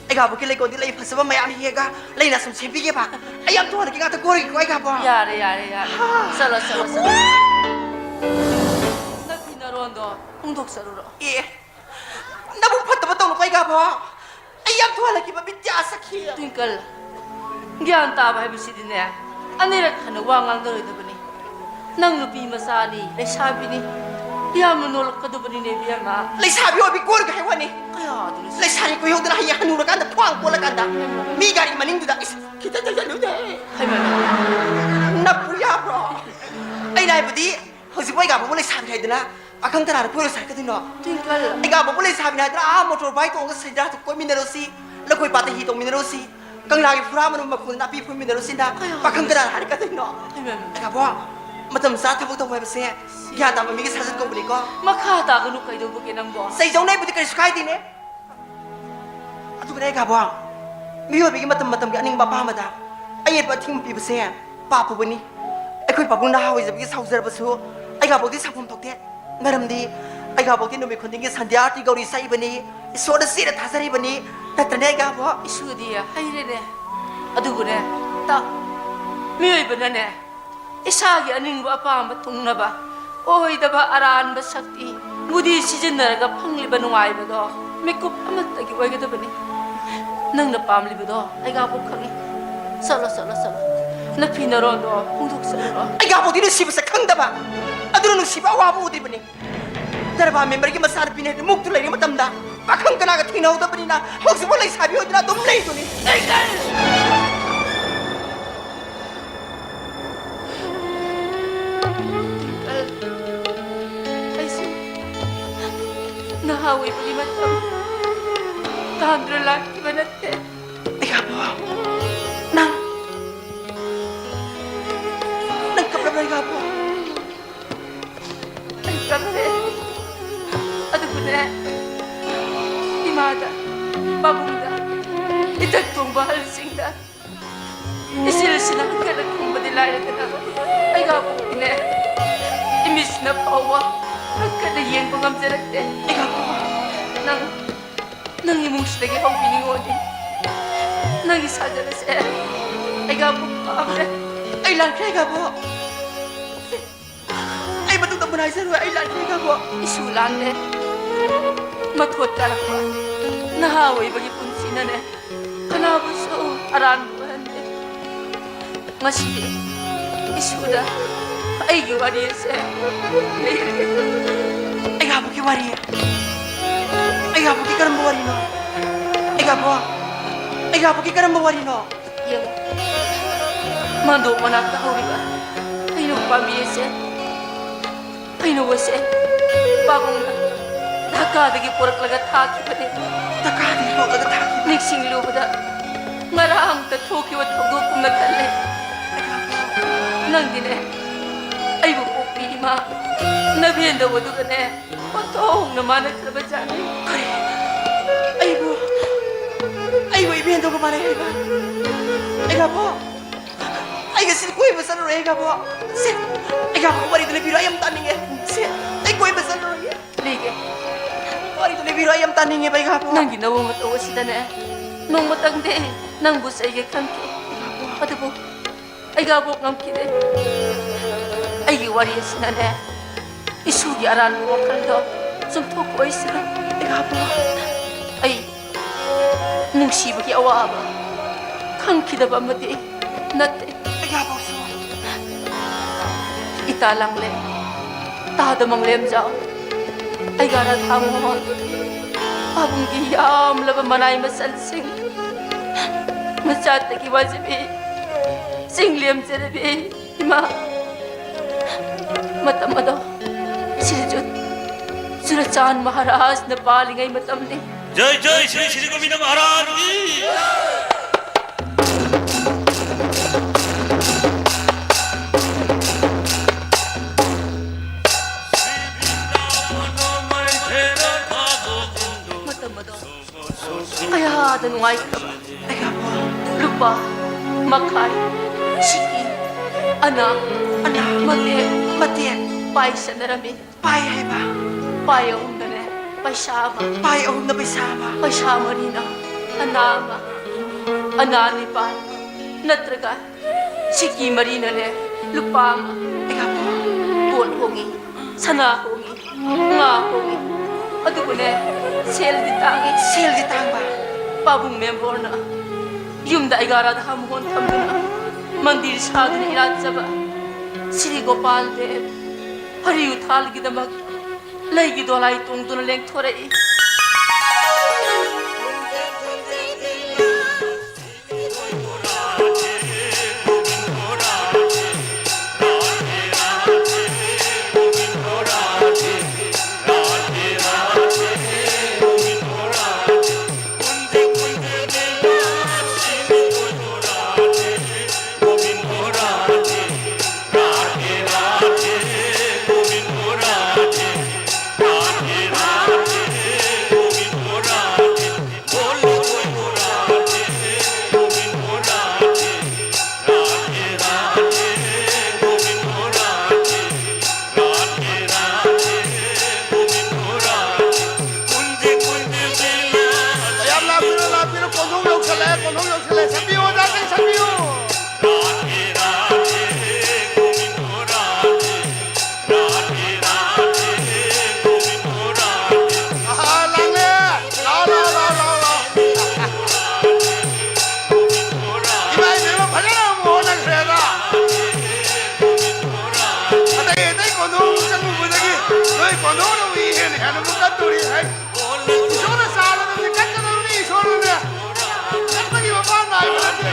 ꯑꯩ ꯏꯅꯥꯎꯕꯣꯛꯀꯤ ꯂꯩꯀꯣꯜꯗꯤ ꯂꯩ ꯐꯖꯕ ꯃꯌꯥꯝ ꯍꯦꯛꯑꯒ ꯂꯩꯅ ꯁꯨꯝ ꯁꯦꯝꯕꯤꯒꯦꯕ꯫ ꯑꯩ ꯌꯥꯝ ꯊꯨꯍꯜꯂꯒꯦ, ꯉꯥꯛꯇ ꯀꯣꯏꯔꯒꯦꯀꯣ ꯑꯩ ꯏꯅꯥꯎꯕꯣꯛ꯫ ꯌꯥꯔꯦ, ꯌꯥꯔꯦ, ꯌꯥꯔꯦ꯫ ꯍꯥ꯫ ꯆꯠꯂꯣ, ꯆꯠꯂꯣ, ꯆꯠꯂꯣ꯫ ꯅꯐꯤ ꯅꯔꯣꯟꯗꯣ ꯍꯣꯡꯗꯣꯛꯆꯔꯨꯔꯣ꯫ ꯑꯦ, ꯅꯕꯨꯛ ꯐꯠꯇꯕ ꯇꯧꯅꯨꯀꯣ ꯑꯩ ꯏꯅꯥꯎꯕꯣꯛ꯫ ꯑꯩ ꯌꯥꯝ ꯊꯨꯍꯜꯂꯛꯈꯤꯕ ꯃꯤꯠ ꯌꯥ ꯁꯛꯈꯤ꯫ ꯇ꯭ꯋꯤꯡꯀꯜ, ꯒ꯭ꯌꯥꯟ ꯇꯥꯕ ꯍꯥꯏꯕꯁꯤꯗꯤꯅꯦ, ꯑꯅꯤꯔꯛ ꯍꯟꯅ ꯋꯥ ꯉꯥꯡꯅꯔꯣꯏꯗꯕꯅꯤ꯫ ꯅꯪ ꯅꯨꯄꯤ ꯃꯆꯥꯅꯤ, ꯂꯩꯁꯥꯕꯤꯅꯤ꯫ ꯌꯥꯝꯅ ꯅꯣꯜꯂꯛꯀꯗꯕꯅꯤꯅꯦ, ꯏꯕꯦꯝꯃ꯫ ꯂꯩꯁꯥꯕꯤ ꯑꯣꯏꯕꯤ ꯀꯣꯏꯔꯒ ꯍꯥꯏ ꯋꯥꯅꯤ꯫ ꯀꯌꯥꯗꯨꯅ ꯂꯩꯁꯥꯕꯤ ꯀꯣꯏꯍꯧꯗꯅ ꯍꯌꯦꯡ ꯍꯅꯨꯔꯀꯥꯟꯗ ꯈ꯭ꯋꯥꯡ ꯀꯣꯜꯂꯀꯥꯟꯗ ꯃꯤ ꯒꯥꯔꯤ ꯃꯅꯤꯡꯗꯨꯗ, "ꯏꯁ, ꯈꯤꯇ ꯆꯪꯁꯤꯜꯂꯨꯅꯦ꯫ ꯍꯩꯃꯥ꯫ ꯅꯞꯄꯨ ꯌꯥꯕ꯭ꯔꯣ?" ꯑꯩꯅ ꯍꯥꯏꯕꯗꯤ ꯍꯧꯖꯤꯛ ꯃꯣꯏ ꯒꯥꯕꯣꯕꯨ ꯂꯩꯁꯥꯕꯤ ꯍꯥꯏꯗꯅ ꯄꯥꯈꯪ ꯀꯅꯥꯅ ꯀꯣꯏꯔꯨꯁꯦ ꯍꯥꯏꯔꯛꯀꯗꯣꯏꯅꯣ? ꯇ꯭ꯋꯤꯡꯀꯜ꯫ ꯑꯩ ꯒꯥꯕꯣꯕꯨ ꯂꯩꯁꯥꯕꯤꯅ ꯍꯥꯏꯗꯅ ꯑꯥ ꯃꯣꯇꯣꯔ ꯕꯥꯏꯛ ꯇꯣꯡꯉꯒ ꯁꯦꯟꯗ꯭ꯔꯥꯗ ꯀꯣꯏꯃꯤꯟꯅꯔꯨꯁꯤ, ꯂꯧꯀꯣꯏ ꯄꯥꯠꯇ ꯍꯤ ꯇꯣꯡꯃꯤꯟꯅꯔꯨꯁꯤ, ꯀꯪꯂꯥꯒꯤ ꯐꯨꯔꯥ ꯃꯅꯨꯡ ꯃꯈꯣꯡꯗ ꯅꯥꯄꯤ ꯐꯣꯏꯃꯤꯟꯅꯔꯨꯁꯤꯅ ꯀꯌꯥ ꯄꯥꯈꯪ ꯀꯅꯥꯅ ꯍꯥꯏꯔꯛꯀꯗꯣꯏꯅꯣ? ꯍꯩꯃꯥ꯫ ꯑꯩ ꯒꯥꯕꯣ, ꯃꯇꯝ ꯆꯥ ꯊꯕꯛ ꯇꯧꯕ ꯍꯥꯏꯕꯁꯦ ꯒ꯭ꯌꯥꯟ ꯇꯥꯕ ꯃꯤꯒꯤ ꯁꯥꯖꯠ ꯀꯧꯕꯅꯤꯀꯣ꯫ ꯃꯈꯥ ꯇꯥꯒꯅꯨ, ꯀꯩꯗꯧꯕꯒꯦ ꯅꯪꯕꯣ? ꯆꯩꯖꯧꯅꯩꯕꯨꯗꯤ ꯀꯔꯤꯁꯨ ꯀꯥꯏꯗꯦꯅꯦ꯫ ꯑꯗꯨꯒꯅꯦ ꯑꯩ ꯒꯥꯕꯣ, ꯃꯤꯑꯣꯏꯕꯒꯤ ꯃꯇꯝ ꯃꯇꯝꯒꯤ ꯑꯅꯤꯡꯕ ꯑꯄꯥꯝꯕꯗ ꯑꯌꯦꯠꯄ ꯑꯊꯤꯡꯕ ꯄꯤꯕꯁꯦ ꯄꯥꯞ ꯄꯨꯕꯅꯤ꯫ ꯑꯩꯈꯣꯏ ꯄꯥꯕꯨꯡ ꯅꯍꯥ ꯑꯣꯏꯖꯕꯒꯤ ꯁꯥꯎꯖꯔꯕꯁꯨ ꯑꯩ ꯒꯥꯕꯣꯗꯤ ꯁꯥꯎꯐꯝ ꯊꯣꯛꯇꯦ꯫ ꯃꯔꯝꯗꯤ ꯑꯩ ꯒꯥꯕꯣꯗꯤ ꯅꯨꯃꯤꯠ ꯈꯨꯗꯤꯡꯒꯤ ꯁꯟꯙ꯭ꯌꯥ ꯑꯥꯔꯇꯤ ꯒꯧꯔꯤ ꯁꯛꯏꯕꯅꯤ, ꯏꯁꯣꯔꯗ ꯆꯦꯠꯅ ꯊꯥꯖꯔꯤꯕꯅꯤ꯫ ꯅꯠꯇ꯭ꯔꯅꯦ ꯑꯩ ꯒꯥꯕꯣ? ꯏꯁꯨꯗꯤ ꯍꯩꯔꯦꯅꯦ꯫ ꯑꯗꯨꯕꯨꯅꯦ, ꯇꯥꯎ, ꯃꯤꯑꯣꯏꯕꯅꯅꯦ, ꯏꯁꯥꯒꯤ ꯑꯅꯤꯡꯕ ꯑꯄꯥꯝꯕ ꯊꯨꯡꯅꯕ ꯑꯣꯏꯗꯕ ꯑꯔꯥꯟꯕ ꯁꯛꯇꯤ ꯕꯨꯙꯤ ꯁꯤꯖꯤꯟꯅꯔꯒ ꯐꯪꯂꯤꯕ ꯅꯨꯡꯉꯥꯏꯕꯗꯣ ꯃꯤꯀꯨꯞ ꯑꯃꯠꯇꯒꯤ ꯑꯣꯏꯒꯗꯕꯅꯤ꯫ ꯅꯪꯅ ꯄꯥꯝꯂꯤꯕꯗꯣ ꯑꯩꯒꯥꯕꯨ ꯈꯪꯏ꯫ ꯆꯠꯂꯣ, ꯆꯠꯂꯣ, ꯆꯠꯂꯣ꯫ ꯅꯐꯤ ꯅꯔꯣꯟꯗꯣ ꯐꯣꯡꯗꯣꯛꯆꯔꯨꯔꯣ꯫ ꯑꯩꯒꯥꯕꯨꯗꯤ ꯅꯨꯡꯁꯤꯕꯁꯦ ꯈꯪꯗꯕ, ꯑꯗꯨꯅ ꯅꯨꯡꯁꯤꯕ ꯑꯋꯥꯕ ꯎꯗ꯭ꯔꯤꯕꯅꯤ꯫ ꯗꯔꯕꯥꯔ ꯃꯦꯝꯕꯔꯒꯤ ꯃꯆꯥꯅꯨꯄꯤꯅꯦ ꯍꯥꯏꯅ ꯃꯨꯛꯇꯨ ꯂꯩꯔꯤꯉꯩ ꯃꯇꯝꯗ ꯄꯥꯈꯪ ꯀꯅꯥꯒ ꯊꯦꯡꯅꯍꯧꯗꯕꯅꯤꯅ ꯍꯧꯖꯤꯛꯐꯥꯎ ꯂꯩꯁꯥꯕꯤ ꯑꯣꯏꯗꯨꯅ ꯑꯗꯨꯝ ꯂꯩꯗꯨꯅꯤ꯫ ꯇ꯭ꯋꯤꯡꯀꯜ, ꯑꯩꯁꯨ ꯅꯍꯥ ꯑꯣꯏꯕꯒꯤ ꯃꯇꯝ ꯇꯥꯟꯗꯨꯅ ꯂꯥꯛꯈꯤꯕ ꯅꯠꯇꯦ꯫ ꯑꯩꯒꯥꯕꯣ, ꯅꯪ, ꯅꯪ ꯀꯞꯂꯕ꯭ꯔꯥ, ꯑꯩꯒꯥꯕꯣ? ꯑꯩ ꯀꯞꯂꯦ꯫ ꯑꯗꯨꯕꯨꯅꯦ, ꯏꯃꯥꯗ, ꯄꯥꯕꯨꯡꯗ, ꯏꯊꯛ ꯊꯣꯡꯕ ꯑꯍꯜꯁꯤꯡꯗ ꯏꯆꯤꯜꯁꯤꯅ ꯍꯟꯊꯅ ꯈꯨꯝꯕꯗꯤ ꯂꯥꯏꯔꯗꯅ, ꯑꯩꯒꯥꯕꯣꯛꯇꯤꯅꯦ, ꯏꯃꯤꯠꯁꯤꯅ ꯐꯥꯎꯕ ꯍꯟꯊꯅ ꯌꯦꯡꯕ ꯉꯝꯖꯔꯛꯇꯦ꯫ ꯑꯩꯒꯥꯕꯣꯛ, ꯅꯪ, ꯅꯪ ꯏꯃꯨꯡꯁꯤꯗꯒꯤ ꯍꯧꯕꯤꯅꯤꯡꯉꯣꯗꯤ ꯅꯪꯒꯤ ꯁꯥꯖꯜ ꯑꯁꯦ ꯑꯩꯒꯥꯕꯣꯛ ꯄꯥꯝꯃꯦ꯫ ꯑꯩ ꯂꯥꯛꯈ꯭ꯔꯦ, ꯑꯩꯒꯥꯕꯣꯛ꯫ ꯑꯩ ꯃꯇꯨꯡꯗ ꯃꯨꯟ ꯍꯥꯏꯖꯔꯣꯏ, ꯑꯩ ꯂꯥꯟꯈ꯭ꯔꯦ ꯈꯪꯉꯣ꯫ ꯏꯁꯨ ꯂꯥꯟꯗꯦ꯫ ꯃꯊꯣꯠ ꯀꯥꯔꯛꯄ ꯅꯍꯥ ꯑꯣꯏꯕꯒꯤ ꯄꯨꯟꯁꯤꯅꯅꯦ, ꯀꯅꯥꯕꯨꯁꯨ ꯑꯔꯥꯟꯕ ꯑꯣꯏꯍꯟꯗꯦ꯫ ꯉꯁꯤꯗꯤ ꯏꯁꯨꯗ ꯑꯩꯒꯤ ꯋꯥꯔꯤ ꯑꯁꯦ ꯂꯤꯔꯒꯦ꯫ ꯑꯩꯒꯥꯕꯨꯒꯤ ꯋꯥꯔꯤ? ꯑꯩꯒꯥꯕꯨꯒꯤ ꯀꯔꯝꯕ ꯋꯥꯔꯤꯅꯣ? ꯑꯩꯒꯥꯕꯨ? ꯑꯩꯒꯥꯕꯨꯒꯤ ꯀꯔꯝꯕ ꯋꯥꯔꯤꯅꯣ? ꯌꯦꯡꯉꯨ, ꯃꯥꯟꯗꯣꯞ ꯃꯅꯥꯛꯇ ꯍꯧꯔꯤꯕ ꯍꯩꯅꯧ ꯄꯥꯝꯕꯤ ꯑꯁꯦ, ꯍꯩꯅꯧ ꯑꯁꯦ ꯄꯥꯕꯨꯡꯅ ꯙꯥꯀꯥꯗꯒꯤ ꯄꯨꯔꯛꯂꯒ ꯊꯥꯈꯤꯕꯅꯤ꯫ ꯙꯥꯀꯥꯗꯒꯤ ꯄꯨꯔꯛꯂꯒ ꯊꯥꯈꯤꯕ? ꯅꯤꯡꯁꯤꯡꯂꯨꯕꯗ ꯉꯔꯥꯡꯇ ꯊꯣꯛꯈꯤꯕ ꯊꯧꯗꯣꯛꯀꯨꯝꯅ ꯈꯜꯂꯦ꯫ ꯅꯪꯗꯤꯅꯦ, ꯑꯩꯕꯨ ꯄꯣꯛꯄꯤ ꯏꯃꯥ ꯅꯕꯦꯟꯗꯧ ꯑꯗꯨꯒꯅꯦ, ꯑꯣꯟꯊꯣꯛꯅ ꯃꯥꯟꯅꯈ꯭ꯔꯕꯖꯥꯠꯅꯤ꯫ ꯀꯔꯤ? ꯑꯩꯕꯨ, ꯑꯩꯕꯨ ꯏꯕꯦꯟꯗꯧꯒ ꯃꯥꯟꯅꯩ ꯍꯥꯏꯕ? ꯑꯩꯒꯥꯕꯣ, ꯑꯩꯒ ꯁꯤ ꯀꯣꯏꯕ ꯆꯠꯂꯨꯔꯦ, ꯑꯩꯒꯥꯕꯣ꯫ ꯁꯦ, ꯑꯩꯒꯥꯕꯣ, ꯋꯥꯔꯤꯗꯣ ꯂꯤꯕꯤꯔꯣ, ꯑꯩ ꯌꯥꯝ ꯇꯥꯅꯤꯡꯉꯦ꯫ ꯁꯦ, ꯑꯩ ꯀꯣꯏꯕ ꯆꯠꯂꯨꯔꯒꯦ꯫ ꯂꯤꯒꯦ꯫ ꯋꯥꯔꯤꯗꯣ ꯂꯤꯕꯤꯔꯣ, ꯑꯩ ꯌꯥꯝ ꯇꯥꯅꯤꯡꯉꯦꯕ, ꯑꯩꯒꯥꯕꯣ꯫ ꯅꯪꯒꯤ ꯅꯑꯣꯡ ꯃꯇꯧ ꯑꯁꯤꯗꯅꯦ, ꯅꯣꯡꯃꯇꯪꯗꯤ ꯅꯪꯕꯨ ꯆꯩꯒꯦ ꯈꯟꯈꯤ꯫ ꯑꯗꯨꯕꯨ ꯑꯩꯒꯥꯕꯣꯛ ꯉꯝꯈꯤꯗꯦ꯫ ꯑꯩꯒꯤ ꯋꯥꯔꯤ ꯑꯁꯤꯅꯅꯦ, ꯏꯁꯨꯒꯤ ꯑꯔꯥꯟꯕ ꯋꯥꯈꯜꯗꯣ ꯆꯨꯝꯊꯣꯛꯄ ꯑꯣꯏꯁꯅꯨ꯫ ꯑꯩꯒꯥꯕꯣꯛ, ꯑꯩ ꯅꯨꯡꯁꯤꯕꯒꯤ ꯑꯋꯥꯕ ꯈꯪꯈꯤꯗꯕ ꯑꯃꯗꯤ ꯅꯠꯇꯦ꯫ ꯑꯩꯒꯥꯕꯣꯛꯁꯨ꯫ ꯏꯇꯥ ꯂꯥꯡꯂꯦ, ꯇꯥꯗ ꯃꯪꯂꯦꯝꯖꯥꯎ, ꯑꯩꯒꯥ ꯔꯥꯙꯥ ꯃꯣꯍꯟ, ꯄꯥꯕꯨꯡꯒꯤ ꯌꯥꯝꯂꯕ ꯃꯅꯥꯏ ꯃꯆꯜꯁꯤꯡ, ꯃꯆꯥꯇꯒꯤ ꯋꯥꯖꯕꯤ, ꯆꯤꯡꯂꯦꯝ ꯆꯦꯔꯕꯤ, ꯏꯃꯥ, ꯃꯇꯝ ꯑꯗꯣ ꯁꯤꯔꯖꯨꯠ ꯆꯨꯔꯆꯥꯟ ꯃꯍꯥꯔꯥꯖꯅ ꯄꯥꯜꯂꯤꯉꯩ ꯃꯇꯝꯅꯤ꯫ ꯖꯩ ꯖꯩ ꯁ꯭ꯔꯤ ꯁ꯭ꯔꯤ ꯒꯣꯕꯤꯟꯗ ꯃꯍꯥꯔꯥꯖ ꯀꯤ꯫ ꯃꯇꯝ ꯑꯗꯣ ꯀꯌꯥꯗ ꯅꯨꯡꯉꯥꯏꯈ꯭ꯔꯕ꯫ ꯂꯨꯄꯥ ꯃꯈꯥꯏ, ꯁꯤꯀꯤ ꯑꯅꯥ, ꯑꯅꯥ, ꯃꯇꯦꯛ, ꯃꯇꯦꯛ ꯄꯥꯏꯁꯟꯅꯔꯝꯃꯤ꯫ ꯄꯥꯏ ꯍꯥꯏꯕ? ꯄꯥꯏ ꯑꯍꯨꯝꯗꯅꯦ ꯄꯩꯁꯥ ꯑꯃ꯫ ꯄꯥꯏ ꯑꯍꯨꯝꯗ ꯄꯩꯁꯥ ꯑꯃ꯫ ꯄꯩꯁꯥ ꯃꯔꯤꯅ ꯑꯅꯥ ꯑꯃ꯫ ꯑꯅꯥ ꯅꯤꯄꯥꯟ ꯅꯠꯇ꯭ꯔꯒ ꯁꯤꯀꯤ ꯃꯔꯤꯅꯅꯦ ꯂꯨꯄꯥ ꯑꯃ꯫ ꯑꯩꯒꯥꯕꯣ꯫ ꯄꯣꯠ ꯍꯣꯡꯉꯤ, ꯁꯅꯥ ꯍꯣꯡꯉꯤ, ꯉꯥ ꯍꯣꯡꯉꯤ꯫ ꯑꯗꯨꯕꯨꯅꯦ, ꯁꯦꯜꯗꯤ ꯇꯥꯡꯉꯤ꯫ ꯁꯦꯜꯗꯤ ꯇꯥꯡꯕ꯫ ꯄꯥꯕꯨꯡ ꯃꯦꯝꯕꯣꯔꯅ ꯌꯨꯝꯗ ꯑꯩꯒꯥ ꯔꯥꯙꯥ ꯃꯣꯍꯟ ꯊꯝꯗꯨꯅ ꯃꯟꯗꯤꯔ ꯁꯥꯗꯨꯅ ꯏꯔꯥꯠꯆꯕ ꯁ꯭ꯔꯤ ꯒꯣꯄꯥꯜ ꯗꯦꯕ ꯍꯔꯤ ꯎꯊꯥꯜꯒꯤꯗꯃꯛ ꯂꯩꯒꯤ ꯗꯣꯂꯥꯏ ꯇꯣꯡꯗꯨꯅ ꯂꯦꯡꯊꯣꯔꯛꯏ꯫ ꯌꯥꯝ ꯂꯥꯛꯄꯤꯔꯣ, ꯂꯥꯛꯄꯤꯔꯣ, ꯀꯣꯟꯊꯣꯡ ꯌꯧꯁꯜꯂꯛꯑꯦ, ꯀꯣꯟꯊꯣꯡ ꯌꯧꯁꯜꯂꯛꯑꯦ꯫ ꯁꯟꯕꯤꯌꯨ, ꯑꯣꯖꯥꯁꯤꯡ, ꯁꯟꯕꯤꯌꯨ꯫ ꯑꯍꯥ, ꯂꯥꯛꯂꯦ꯫ ꯂꯥꯎ, ꯂꯥꯎ, ꯂꯥꯎ, ꯂꯥꯎ, ꯂꯥꯎ꯫ ꯏꯃꯥ ꯏꯕꯦꯝꯃ, ꯐꯖꯅ ꯑꯃꯨꯛ ꯍꯣꯠꯅꯈ꯭ꯔꯦꯗ꯫ ꯑꯇꯩ ꯑꯇꯩ ꯀꯣꯟꯊꯣꯡ ꯆꯪꯉꯨꯕꯗꯒꯤ ꯅꯣꯏ ꯀꯣꯟꯊꯣꯡꯅ ꯃꯤ ꯍꯦꯟꯅ ꯍꯦꯟꯅ ꯑꯃꯨꯛ ꯀꯟꯗꯣꯔꯤ ꯍꯥꯏ꯫ ꯏꯁꯣꯔꯅ ꯆꯥꯜꯂꯕꯅꯤ, ꯀꯟꯒꯗꯕꯅꯤ ꯏꯁꯣꯔꯅꯅꯦ꯫ ꯀꯟꯕꯒꯤ ꯃꯄꯥ ꯅꯥꯏꯕ ꯅꯠꯇꯦ꯫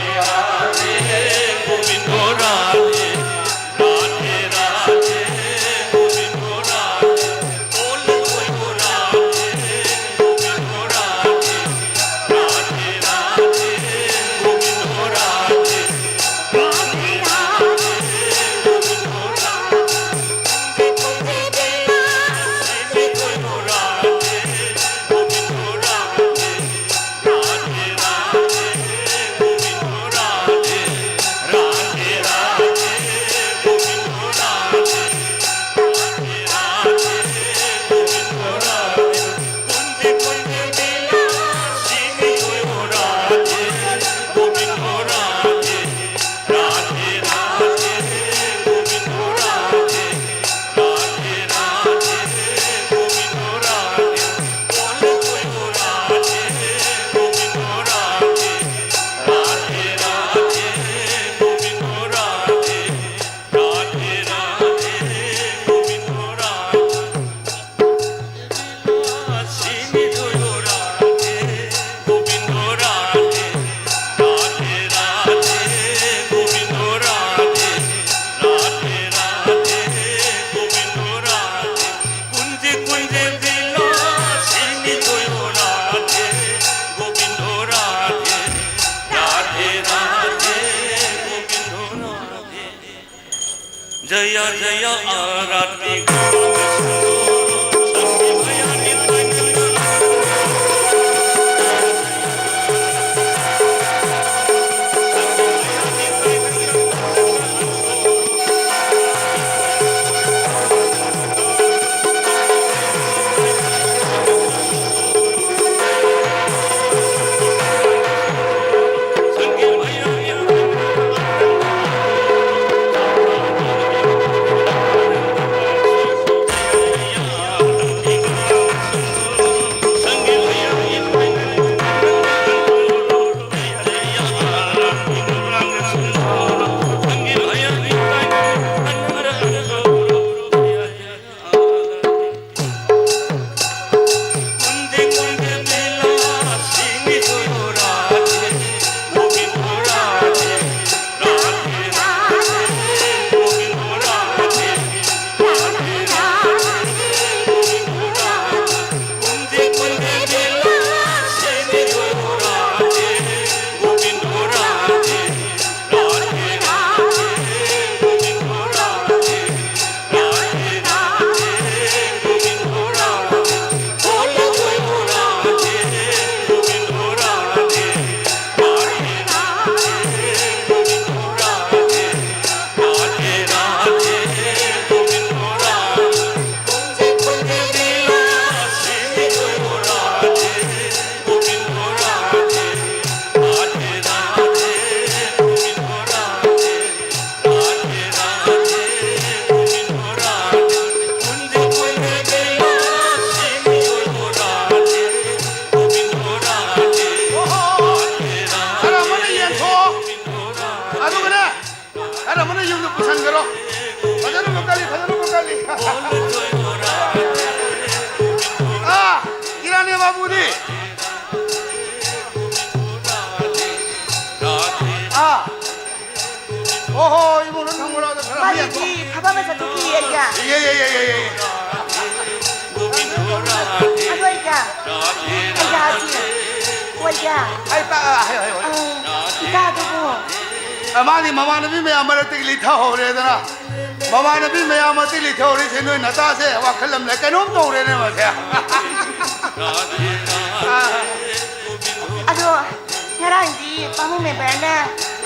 जय जय आरती। ꯈꯔ ꯑꯃꯅ ꯌꯦꯟꯊꯣꯛꯑꯣ꯫ ꯑꯗꯨꯒꯅꯦ, ꯈꯔ ꯑꯃꯅ ꯌꯨꯝꯗ ꯄꯨꯁꯟꯈꯔꯣ꯫ ꯐꯖꯅ ꯃꯨꯛꯀꯜꯂꯤ, ꯐꯖꯅ ꯃꯨꯛꯀꯜꯂꯤ꯫ ꯑꯥ, ꯏꯔꯥꯅꯤ ꯕꯥꯕꯨꯗꯤ? ꯑꯥ꯫ ꯑꯣꯍꯣ, ꯏꯃꯨꯡꯗ ꯊꯝꯈ꯭ꯔꯣ, ꯑꯗꯣ ꯈꯔ ꯑꯃ ꯌꯦꯡꯊꯣꯛ꯫ ꯃꯥꯒꯤꯗꯤ ꯊꯕꯛ ꯑꯃ ꯆꯠꯊꯣꯛꯈꯤ, ꯑꯩꯒ꯫ ꯌꯦ, ꯌꯦ, ꯌꯦ, ꯌꯦ, ꯌꯦ꯫ ꯑꯗꯣ ꯑꯩꯒ, ꯑꯩꯒ ꯍꯥꯏꯁꯤ, ꯑꯣꯏꯒ꯫ ꯑꯩ ꯇꯥ-, ꯍꯥꯏꯌꯣ, ꯍꯥꯏꯌꯣ, ꯍꯥꯏꯌꯣ꯫ ꯑꯥ, ꯏꯇꯥꯗꯨꯕꯨ꯫ ꯑ, ꯃꯥꯗꯤ ꯃꯃꯥꯟꯅꯕꯤ ꯃꯌꯥꯝ ꯃꯔꯛꯇꯒꯤ ꯂꯤꯊꯍꯧꯔꯦꯗꯅ꯫ ꯃꯃꯥꯟꯅꯕꯤ ꯃꯌꯥꯝ ꯑꯇꯩ ꯂꯩꯊꯍꯧꯔꯤꯁꯦ ꯅꯣꯏ ꯅꯆꯥꯁꯦ ꯋꯥꯈꯜ ꯑꯃ ꯂꯩ, ꯀꯩꯅꯣꯝ ꯇꯧꯔꯦꯅꯦ ꯃꯁꯦ꯫ ꯑꯗꯣ ꯉꯔꯥꯡꯗꯤ ꯄꯥꯕꯨꯡ ꯃꯦꯝꯕꯔꯅ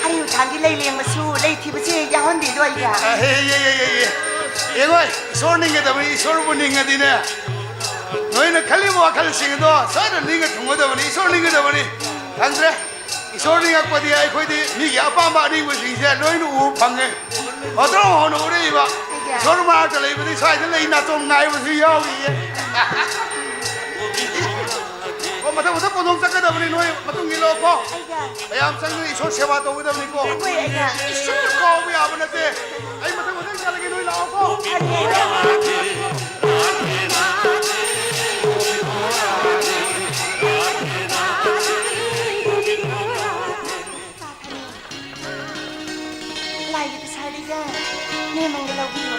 ꯍꯔꯤꯡ ꯊꯥꯡꯒꯤ ꯂꯩ ꯂꯦꯡꯕꯁꯨ ꯂꯩ ꯊꯤꯕꯁꯦ ꯌꯥꯎꯍꯟꯕꯤꯗꯣ ꯑꯩꯒ꯫ ꯑꯦ, ꯑꯦ, ꯑꯦ, ꯑꯦ, ꯑꯦ꯫ ꯌꯦꯡꯉꯣ, ꯏꯁꯣꯔ ꯅꯤꯡꯒꯗꯕꯅꯤ, ꯏꯁꯣꯔꯕꯨ ꯅꯤꯡꯉꯗꯤꯅꯦ꯫ ꯅꯣꯏꯅ ꯈꯜꯂꯤꯕ ꯋꯥꯈꯜꯁꯤꯡ ꯑꯗꯣ ꯁꯣꯏꯗꯅ ꯅꯤꯡꯉ ꯊꯨꯡꯒꯗꯕꯅꯤ, ꯏꯁꯣꯔ ꯅꯤꯡꯒꯗꯕꯅꯤ꯫ ꯈꯪꯗ꯭ꯔꯦ꯫ ꯏꯁꯣꯔ ꯅꯤꯡꯉꯛꯄꯗꯤ ꯑꯩꯈꯣꯏꯗꯤ ꯃꯤꯒꯤ ꯑꯄꯥꯝꯕ ꯑꯅꯤꯡꯕꯁꯤꯡꯁꯦ ꯂꯣꯏꯅ ꯎꯕ ꯐꯪꯉꯦ꯫ ꯍꯣꯇ꯭ꯔꯣ ꯍꯣꯅ ꯎꯔꯛꯏꯕ꯫ ꯑꯩꯒꯤ꯫ ꯏꯁꯣꯔ ꯃꯔꯛꯇ ꯂꯩꯕꯗꯤ ꯁ꯭ꯋꯥꯏꯗ ꯂꯩ ꯅꯥꯆꯣꯝ ꯉꯥꯏꯕꯁꯨ ꯌꯥꯎꯔꯤꯌꯦ꯫ ꯑꯣ, ꯃꯊꯪ ꯃꯊꯪ ꯀꯣꯟꯊꯣꯡ ꯆꯠꯀꯗꯕꯅꯤ, ꯅꯣꯏ ꯃꯇꯨꯡ ꯏꯜꯂꯣꯀꯣ꯫ ꯑꯩꯒꯤ꯫ ꯃꯌꯥꯝ ꯆꯪꯗꯨꯅ ꯏꯁꯣꯔ ꯁꯦꯕꯥ ꯇꯧꯒꯗꯕꯅꯤꯀꯣ꯫ ꯍꯣꯏ, ꯑꯩꯒꯤ꯫ ꯏꯁꯣꯔ ꯀꯥꯎꯕ ꯌꯥꯕ ꯅꯠꯇꯦ꯫ ꯑꯩ ꯃꯊꯪ ꯃꯊꯪ ꯆꯠꯂꯒꯦ, ꯅꯣꯏ ꯂꯥꯛꯑꯣꯀꯣ꯫ ꯑꯩꯒꯤ꯫ ꯂꯥꯏꯒꯤ ꯄꯤꯁꯥꯔꯤꯒ ꯅꯦꯝꯃꯟꯒ ꯂꯧꯕꯤꯌꯣ꯫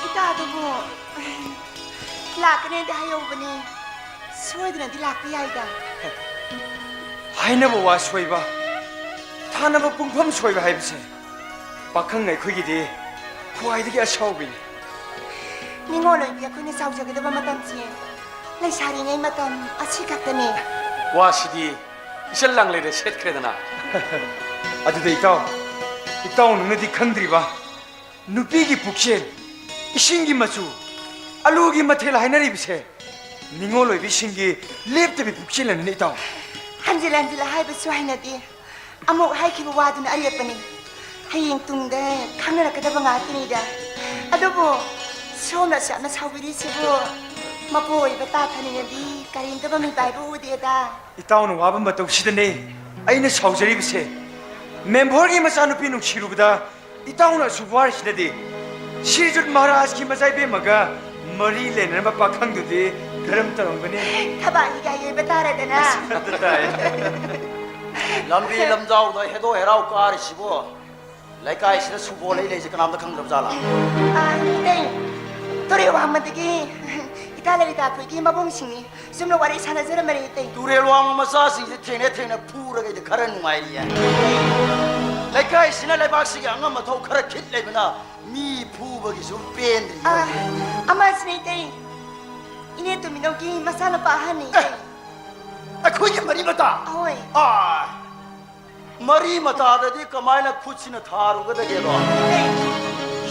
ꯏꯇꯥꯗꯨꯕꯨ ꯂꯥꯛꯀꯅꯦꯗꯤ ꯍꯥꯏꯍꯧꯕꯅꯦ꯫ ꯁꯣꯏꯗꯅꯗꯤ ꯂꯥꯛꯄ ꯌꯥꯏꯗ꯫ ꯍꯥꯏꯅꯕ ꯋꯥ ꯁꯣꯏꯕ, ꯊꯥꯅꯕ ꯄꯨꯡꯐꯝ ꯁꯣꯏꯕ ꯍꯥꯏꯕꯁꯦ ꯄꯥꯈꯪ ꯑꯩꯈꯣꯏꯒꯤꯗꯤ ꯈ꯭ꯋꯥꯏꯗꯒꯤ ꯑꯁꯥꯎꯕꯤꯅꯤ꯫ ꯅꯤꯉꯣꯜ ꯑꯣꯏꯕꯤ ꯑꯩꯈꯣꯏꯅ ꯆꯥꯎꯖꯒꯗꯕ ꯃꯇꯝꯁꯦ ꯂꯩꯁꯥꯔꯤꯉꯩ ꯃꯇꯝ ꯑꯁꯤ ꯈꯛꯇꯅꯦ꯫ ꯋꯥꯁꯤꯗꯤ ꯏꯆꯜ ꯂꯥꯡꯂꯩꯗ ꯁꯦꯠꯈ꯭ꯔꯦꯗꯅ꯫ ꯑꯗꯨꯗ ꯏꯇꯥꯎ, ꯏꯇꯥꯎ ꯅꯪꯅꯗꯤ ꯈꯪꯗ꯭ꯔꯤꯕ, ꯅꯨꯄꯤꯒꯤ ꯄꯨꯛꯆꯦꯜ, ꯏꯁꯤꯡꯒꯤ ꯃꯆꯨ, ꯑꯂꯨꯒꯤ ꯃꯊꯦꯜ ꯍꯥꯏꯅꯔꯤꯕꯁꯦ ꯅꯤꯉꯣꯜ ꯑꯣꯏꯕꯤꯁꯤꯡꯒꯤ ꯂꯦꯞꯇꯕꯤ ꯄꯨꯛꯆꯦꯜ ꯑꯅꯤꯅ ꯏꯇꯥꯎ꯫ ꯍꯟꯖꯤꯜ ꯍꯟꯖꯤꯜ ꯍꯥꯏꯕꯁꯨ ꯍꯩꯅꯗꯦ꯫ ꯑꯃꯨꯛ ꯍꯥꯏꯈꯤꯕ ꯋꯥꯗꯨꯅ ꯑꯔꯦꯞꯄꯅꯤ꯫ ꯍꯌꯦꯡ ꯇꯨꯡꯗ ꯈꯪꯅꯔꯛꯀꯗꯕ ꯉꯥꯛꯇꯅꯤꯗ꯫ ꯑꯗꯨꯕꯨ ꯁꯣꯝꯅ ꯑꯁꯨꯛ ꯌꯥꯝꯅ ꯁꯥꯎꯕꯤꯔꯤꯁꯤꯕꯨ ꯃꯄꯨ ꯑꯣꯏꯕ ꯇꯥꯊꯅꯤꯡꯉꯗꯤ ꯀꯔꯤꯝꯇ ꯃꯃꯤꯠ ꯄꯥꯏꯕ ꯎꯗꯦꯗ꯫ ꯏꯇꯥꯎꯅ ꯋꯥꯕ ꯃꯇꯧꯁꯤꯗꯅꯦ ꯑꯩꯅ ꯁꯥꯎꯖꯔꯤꯕꯁꯦ꯫ ꯃꯦꯝꯚꯣꯔꯒꯤ ꯃꯆꯥꯅꯨꯄꯤ ꯅꯨꯡꯁꯤꯔꯨꯕꯗ ꯏꯇꯥꯎꯅ ꯑꯁꯨꯛ ꯋꯥꯔꯤꯁꯤꯅꯗꯤ ꯁꯤꯔꯖꯨꯠ ꯃꯍꯥꯔꯥꯖꯀꯤ ꯃꯆꯥ ꯏꯕꯦꯝꯃꯒ ꯃꯔꯤ ꯂꯩꯅꯔꯝꯕ ꯄꯥꯈꯪꯗꯨꯗꯤ ꯀꯔꯝ ꯇꯧꯔꯝꯒꯅꯤ? ꯊꯕꯥꯛ ꯍꯤꯒꯥꯏ ꯌꯩꯕ ꯇꯥꯔꯦꯗꯅ꯫ ꯑꯗꯨ ꯇꯥꯏ꯫ ꯂꯝꯕꯤ ꯂꯝꯖꯥꯎꯗ ꯍꯦꯗꯣ ꯍꯦꯔꯥꯎ ꯀꯥꯔꯤꯁꯤꯕꯨ ꯂꯩꯀꯥꯏꯁꯤꯗ ꯁꯨꯕꯣꯜ ꯂꯩ ꯂꯩꯁꯦ ꯀꯅꯥꯝꯇ ꯈꯪꯗ꯭ꯔꯕ ꯖꯥꯠꯂꯥ? ꯑꯥ, ꯏꯇꯩ, ꯇꯨꯔꯦꯜ ꯋꯥꯡꯃꯗꯒꯤ ꯏꯇꯥ ꯂꯂꯤꯇꯥ ꯈꯣꯏꯒꯤ ꯃꯕꯨꯡꯁꯤꯡꯅꯤ꯫ ꯆꯨꯝꯅ ꯋꯥꯔꯤ ꯁꯥꯟꯅꯖꯔꯝꯕꯅꯤ, ꯏꯇꯩ꯫ ꯇꯨꯔꯦꯜ ꯋꯥꯡꯃ ꯃꯆꯥꯁꯤꯡꯁꯦ ꯊꯦꯡꯅ ꯊꯦꯡꯅ ꯐꯨꯔꯒ ꯑꯩꯗꯤ ꯈꯔ ꯅꯨꯡꯉꯥꯏꯔꯤꯌꯦ꯫ ꯂꯩꯀꯥꯏꯁꯤꯅ ꯂꯩꯕꯥꯛꯁꯤꯒꯤ ꯑꯉꯝ ꯑꯊꯧ ꯈꯔ ꯈꯤꯠ ꯂꯩꯕꯅ ꯃꯤ ꯐꯨꯕꯒꯤꯁꯨ ꯄꯦꯟꯗ꯭ꯔꯤ꯫ ꯑꯥ, ꯑꯃꯁꯤꯅ, ꯏꯇꯩ, ꯏꯅꯦ ꯇꯨꯃꯤꯅꯧꯒꯤ ꯃꯆꯥꯅꯨꯄꯥ ꯑꯍꯟꯅꯤ, ꯏꯇꯩ꯫ ꯑꯩꯈꯣꯏꯒꯤ ꯃꯔꯤ ꯃꯇꯥ? ꯑꯍꯣꯏ꯫ ꯑꯥ, ꯃꯔꯤ ꯃꯇꯥꯗꯗꯤ ꯀꯃꯥꯏꯅ ꯈꯨꯠꯁꯤꯅ ꯊꯥꯔꯨꯒꯗꯒꯦꯗꯣ? ꯏꯇꯩ꯫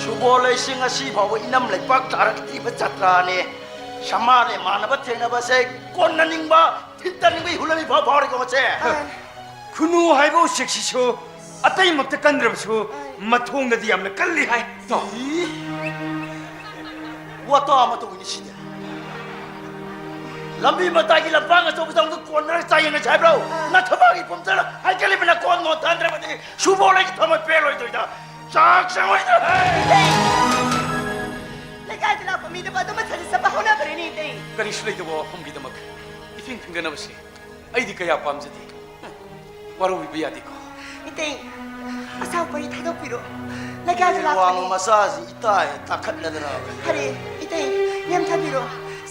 ꯁꯨꯕꯣꯜ ꯂꯩꯁꯤꯡ ꯑꯁꯤ ꯐꯥꯎꯕ ꯏꯅꯝ ꯂꯩꯄꯥꯛ ꯇꯥꯔꯛꯇ꯭ꯔꯤꯕ ꯖꯇ꯭ꯔꯥꯅꯦ꯫ ꯁꯃꯥꯅ ꯏꯃꯥꯟꯅꯕ ꯊꯦꯡꯅꯕꯁꯦ ꯀꯣꯟꯅꯅꯤꯡꯕ, ꯊꯤꯟꯇꯅꯤꯡꯕ ꯏꯍꯨꯜ ꯑꯃ ꯏꯐꯥꯎ ꯐꯥꯎꯔꯤꯀꯣ ꯃꯁꯦ꯫ ꯑꯥ꯫ ꯈꯨꯅꯨ ꯍꯥꯏꯕ ꯎꯆꯦꯛꯁꯤꯁꯨ ꯑꯇꯩꯃꯛꯇ ꯀꯟꯗ꯭ꯔꯕꯁꯨ ꯃꯊꯣꯡꯗꯗꯤ ꯌꯥꯝꯅ ꯀꯜꯂꯤ ꯍꯥꯏ꯫ ꯇꯣ꯫ ꯏ? ꯋꯥꯇꯥ ꯑꯃ ꯇꯧꯏꯅꯤ ꯁꯤꯗꯤ꯫ ꯂꯝꯕꯤ ꯃꯇꯥꯏꯒꯤ ꯂꯝꯄꯥꯛ ꯑꯆꯧꯕ ꯆꯥꯎꯕꯗ ꯀꯣꯟꯅꯔ ꯆꯥꯌꯦꯡꯅꯁꯦ ꯍꯥꯏꯕ꯭ꯔꯣ? ꯅꯊꯕꯥꯛꯀꯤ ꯄꯨꯝꯖꯔ ꯍꯥꯏꯒꯠꯂꯤꯕꯅ ꯀꯣꯟ ꯃꯣꯟ ꯊꯥꯟꯗ꯭ꯔꯕꯗꯤ ꯁꯨꯕꯣꯜ ꯑꯩꯒꯤ ꯊꯃꯣꯏ ꯄꯦꯜꯂꯣꯏꯗꯣꯏꯗ꯫ ꯆꯥꯛ ꯆꯪꯉꯣꯏꯗ꯫ ꯂꯩꯀꯥꯏꯗ ꯂꯥꯛꯄ ꯃꯤꯗꯨꯕꯨ ꯑꯗꯨꯝ ꯃꯊꯟꯇ ꯆꯠꯄ ꯍꯧꯅꯕ꯭ꯔꯦꯅꯦ, ꯏꯇꯩ꯫ ꯀꯔꯤꯁꯨ ꯂꯩꯇꯕ ꯋꯥꯐꯝꯒꯤꯗꯃꯛ ꯏꯐꯤꯡ ꯐꯤꯡꯒꯅꯕꯁꯦ ꯑꯩꯗꯤ ꯀꯌꯥ ꯄꯥꯝꯖꯗꯦ꯫ ꯋꯥꯔꯧꯕꯤꯕ ꯌꯥꯗꯦꯀꯣ꯫ ꯏꯇꯩ, ꯑꯁꯥꯎꯕ ꯑꯩ ꯊꯥꯗꯣꯛꯄꯤꯔꯣ꯫ ꯂꯩꯀꯥꯏꯗ ꯂꯥꯛꯄꯅꯤ꯫ ꯋꯥꯡꯃ ꯃꯆꯥꯁꯤ ꯏꯇꯥ ꯍꯦꯛ ꯇꯥꯈꯠꯂꯗꯅ꯫ ꯐꯔꯦ, ꯏꯇꯩ, ꯅꯦꯝꯊꯕꯤꯔꯣ꯫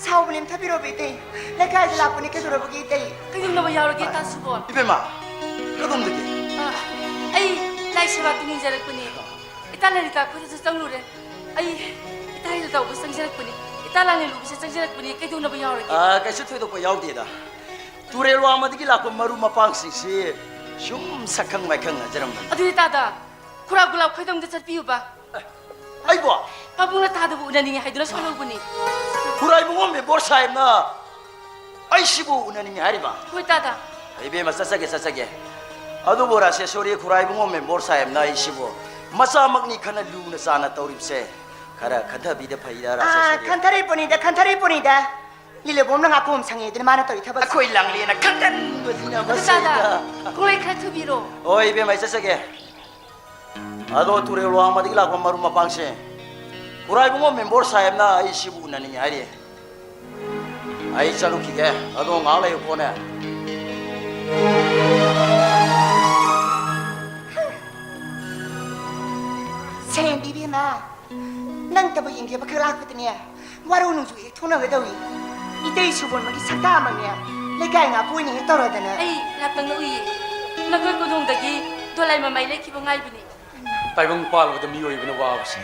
ꯁꯥꯎꯕ ꯅꯦꯝꯊꯕꯤꯔꯣꯕ, ꯏꯇꯩ꯫ ꯂꯩꯀꯥꯏꯗ ꯂꯥꯛꯄꯅꯤ, ꯀꯩꯗꯧꯔꯕꯒꯦ, ꯏꯇꯩ? ꯀꯩꯗꯧꯅꯕ ꯌꯥꯎꯔꯒꯦ, ꯇꯥ ꯁꯨꯕꯣꯜ? ꯏꯕꯦꯝꯃ, ꯀꯗꯣꯝꯗꯒꯤ? ꯑ, ꯑꯩ ꯂꯥꯏ ꯁꯦꯕꯥ ꯇꯧꯅꯤꯡꯖꯔꯛꯄꯅꯦ꯫ ꯏꯇꯥ ꯂꯂꯤꯇꯥ ꯈꯨꯗꯁꯨ ꯆꯪꯂꯨꯔꯦ꯫ ꯑꯩ ꯏꯇꯥ ꯂꯂꯤꯇꯥ ꯎꯕ ꯆꯪꯖꯔꯛꯄꯅꯤ꯫ ꯏꯇꯥ ꯂꯥꯂꯦꯟ ꯎꯕꯁꯦ ꯆꯪꯖꯔꯛꯄꯅꯤ꯫ ꯀꯩꯗꯧꯅꯕ ꯌꯥꯎꯔꯒꯦ? ꯑ, ꯀꯩꯁꯨ ꯊꯣꯏꯗꯣꯛꯄ ꯌꯥꯎꯗꯦꯗ꯫ ꯇꯨꯔꯦꯜ ꯋꯥꯡꯃꯗꯒꯤ ꯂꯥꯛꯄ ꯃꯔꯨꯞ ꯃꯄꯥꯡꯁꯤꯡꯁꯤ ꯁꯨꯝ ꯁꯛꯈꯪ ꯃꯥꯏꯈꯪꯅꯖꯔꯝꯕꯅꯤ꯫ ꯑꯗꯨꯗꯤ ꯇꯥꯗ, ꯈꯨꯔꯥ ꯒꯨꯂꯥꯞ ꯈꯣꯏꯗꯣꯝꯗ ꯆꯠꯄꯤꯌꯨꯕ꯫ ꯑꯩꯕꯣ? ꯄꯥꯕꯨꯡꯅ ꯇꯥꯗꯕ ꯎꯅꯅꯤꯡꯉꯦ ꯍꯥꯏꯗꯨꯅ ꯁꯣꯏꯍꯧꯕꯅꯤ꯫ ꯈꯨꯔꯥꯏꯕꯨꯡꯉꯣꯝ ꯃꯦꯝꯕꯣꯔ ꯁꯥꯍꯦꯕꯅ ꯑꯩꯁꯤꯕꯨ ꯎꯅꯅꯤꯡꯉꯦ ꯍꯥꯏꯔꯤꯕ? ꯍꯣꯏ, ꯇꯥꯗ꯫ ꯏꯕꯦꯝꯃ, ꯆꯠꯆꯒꯦ, ꯆꯠꯆꯒꯦ꯫ ꯑꯗꯨꯕꯨ ꯔꯥꯁꯦꯁꯣꯔꯤ, ꯈꯨꯔꯥꯏꯕꯨꯡꯉꯣꯝ ꯃꯦꯝꯕꯣꯔ ꯁꯥꯍꯦꯕꯅ ꯑꯩꯁꯤꯕꯨ ꯃꯆꯥꯃꯛꯅꯤ ꯈꯟꯅ ꯂꯨꯅ ꯆꯥꯟꯅ ꯇꯧꯔꯤꯕꯁꯦ ꯈꯔ ꯈꯟꯊꯕꯤꯗ ꯐꯩꯗ, ꯑꯥ, ꯔꯥꯁꯦꯁꯣꯔꯤ꯫ ꯈꯟꯊꯔꯤꯕꯣꯅꯤꯗ, ꯈꯟꯊꯔꯤꯕꯣꯅꯤꯗ꯫ ꯂꯤꯂꯕꯣꯝꯅ ꯉꯥꯀꯣꯝ ꯁꯪꯉꯦꯗꯅ ꯃꯥꯅ ꯇꯧꯔꯤ ꯊꯕꯛꯁꯦ꯫ ꯑꯩꯈꯣꯏ ꯂꯥꯡꯂꯦꯟꯅ ꯈꯟꯒꯟꯕꯁꯤꯅ ꯑꯗꯨ ꯇꯥꯗ, ꯃꯁꯤꯗ꯫ ꯈꯣꯡꯂꯩ ꯈꯔ ꯊꯨꯕꯤꯔꯣ꯫ ꯍꯣꯏ, ꯏꯕꯦꯝꯃ, ꯑꯩ ꯆꯠꯆꯒꯦ꯫ ꯑꯗꯣ ꯇꯨꯔꯦꯜ ꯋꯥꯡꯃꯗꯒꯤ ꯂꯥꯛꯄ ꯃꯔꯨꯞ ꯃꯄꯥꯡꯁꯦ, ꯈꯨꯔꯥꯏꯕꯨꯡꯉꯣꯝ ꯃꯦꯝꯕꯣꯔ ꯁꯥꯍꯦꯕꯅ ꯑꯩ ꯁꯤꯕꯨ ꯎꯅꯅꯤꯡꯉꯦ ꯍꯥꯏꯔꯤ꯫ ꯑꯩ ꯆꯠꯂꯨꯈꯤꯒꯦ꯫ ꯑꯗꯣ ꯉꯥꯏꯍꯥꯛ ꯂꯩꯌꯨꯀꯣꯅꯦ꯫ ꯁꯦꯟꯗꯤ ꯏꯕꯦꯝꯃ, ꯅꯪꯇꯕꯨ ꯌꯦꯡꯒꯦꯕ ꯈꯛ ꯂꯥꯛꯄꯗꯅꯦ, ꯋꯥꯔꯧ ꯅꯣꯡꯖꯨ ꯍꯦꯛ ꯊꯣꯛꯅꯒꯗꯧꯏ꯫ ꯏꯇꯩ ꯁꯨꯕꯣꯟꯕꯒꯤ ꯁꯛꯇꯥꯃꯛꯅꯦ, ꯂꯩꯀꯥꯏ ꯉꯥꯛꯄ ꯑꯣꯏꯅ ꯍꯦꯛ ꯇꯧꯔꯗꯅ꯫ ꯑꯩ ꯉꯥꯛꯇꯪꯅ ꯎꯏꯌꯦ꯫ ꯅꯈꯣꯏ ꯀꯣꯅꯨꯡꯗꯒꯤ ꯗꯣꯂꯥꯏ ꯃꯃꯥꯏ ꯂꯩꯈꯤꯕ ꯉꯥꯏꯕꯅꯤ꯫ ꯇꯥꯏꯕꯪ ꯄꯥꯜꯕꯗ ꯃꯤꯑꯣꯏꯕꯅ ꯋꯥꯕꯁꯦ,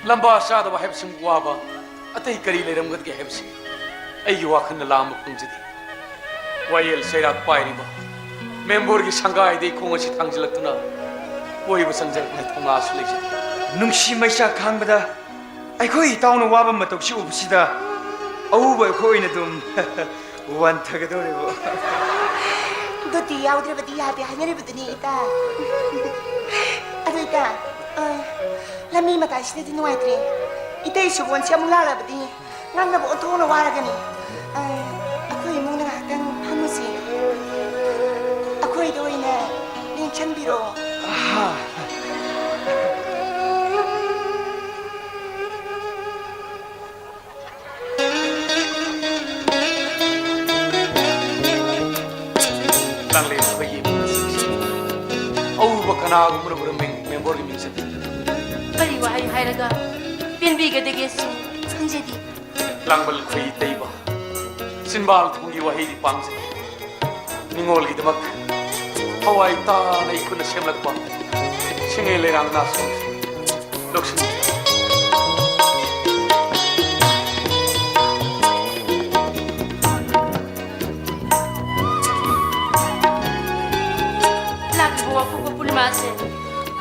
ꯂꯝꯕꯥ ꯆꯥꯗꯕ ꯍꯥꯏꯕꯁꯤꯃꯨꯛ ꯋꯥꯕ ꯑꯇꯩ ꯀꯔꯤ ꯂꯩꯔꯝꯒꯗꯒꯦ ꯍꯥꯏꯕꯁꯤ ꯑꯩꯒꯤ ꯋꯥꯈꯜꯅ ꯂꯥꯝꯕ ꯐꯪꯖꯗꯦ꯫ ꯋꯥꯌꯦꯜ ꯆꯩꯔꯥꯛ ꯄꯥꯏꯔꯤꯕ ꯃꯦꯝꯕꯣꯔꯒꯤ ꯁꯪꯒꯥꯏꯗ ꯏꯈꯣꯡ ꯑꯁꯤ ꯊꯥꯡꯖꯤꯜꯂꯛꯇꯨꯅ ꯀꯣꯏꯕ ꯆꯪꯖꯔꯛꯄꯒꯤ ꯊꯧꯅꯥꯁꯨ ꯂꯩꯖꯗꯦ꯫ ꯅꯨꯡꯁꯤ ꯃꯩꯆꯥꯛ ꯈꯥꯡꯕꯗ ꯑꯩꯈꯣꯏ ꯏꯇꯥꯎꯅ ꯋꯥꯕ ꯃꯇꯧꯁꯤ ꯎꯕꯁꯤꯗ ꯑꯎꯕ ꯑꯩꯈꯣꯏ ꯑꯣꯏꯅ ꯑꯗꯨꯝ ꯋꯥꯟꯊꯒꯗꯧꯔꯦꯕꯣ꯫ ꯗꯨꯇꯤ ꯌꯥꯎꯗ꯭ꯔꯕꯗꯤ ꯌꯥꯗꯦ ꯍꯥꯏꯅꯔꯤꯕꯗꯨꯅꯤ, ꯏꯇꯥ꯫ ꯑꯗꯨ, ꯏꯇꯥ, ꯑ, ꯂꯝꯕꯤ ꯃꯇꯥꯏꯁꯤꯗꯗꯤ ꯅꯨꯡꯉꯥꯏꯇ꯭ꯔꯦ꯫ ꯏꯇꯩ ꯁꯨꯕꯣꯟꯁꯦ ꯑꯃꯨꯛ ꯂꯥꯛꯂꯕꯗꯤ ꯉꯥꯡꯅꯕ ꯑꯣꯟꯊꯣꯛꯅ ꯋꯥꯔꯒꯅꯤ꯫ ꯑ, ꯑꯩꯈꯣꯏ ꯏꯃꯨꯡꯗ ꯉꯥꯏꯍꯥꯛꯇꯪ ꯐꯝꯃꯨꯁꯤ꯫ ꯑꯩꯈꯣꯏꯗ ꯑꯣꯏꯅ ꯂꯦꯡꯁꯟꯕꯤꯔꯛꯑꯣ꯫ ꯑꯍꯥ꯫ ꯂꯥꯡꯂꯦꯟ ꯑꯩꯈꯣꯏꯒꯤ ꯏꯃꯨꯡ ꯑꯁꯤꯁꯨ ꯑꯎꯕ ꯀꯅꯥꯒꯨꯝꯕꯅ ꯎꯔꯝꯃꯤ ꯃꯦꯝꯕꯣꯔꯒꯤ ꯃꯤꯡꯆꯠ꯫ ꯀꯔꯤ ꯋꯥꯍꯩ ꯍꯥꯏꯔꯒ ꯄꯦꯟꯕꯤꯒꯗꯒꯦꯁꯨ ꯈꯪꯖꯗꯦ꯫ ꯂꯥꯡꯕꯜ ꯈꯣꯏ ꯇꯩꯕ, ꯆꯤꯟꯕꯥꯜ ꯊꯣꯡꯒꯤ ꯋꯥꯍꯩꯗꯤ ꯄꯥꯝꯖꯩ꯫ ꯅꯤꯉꯣꯜꯒꯤꯗꯃꯛ ꯊꯋꯥꯏ ꯇꯥꯅ ꯏꯈꯨꯠꯅ ꯁꯦꯝꯂꯛꯄ ꯁꯤꯡꯉꯩ ꯂꯩꯔꯥꯡ ꯅꯥꯁꯣꯡꯁꯤ ꯂꯧꯁꯤꯟꯕꯤꯌꯨ꯫ ꯂꯥꯛꯂꯤꯕ ꯋꯥꯀꯨꯞꯄ ꯄꯨꯔꯅꯤꯃꯥꯁꯦ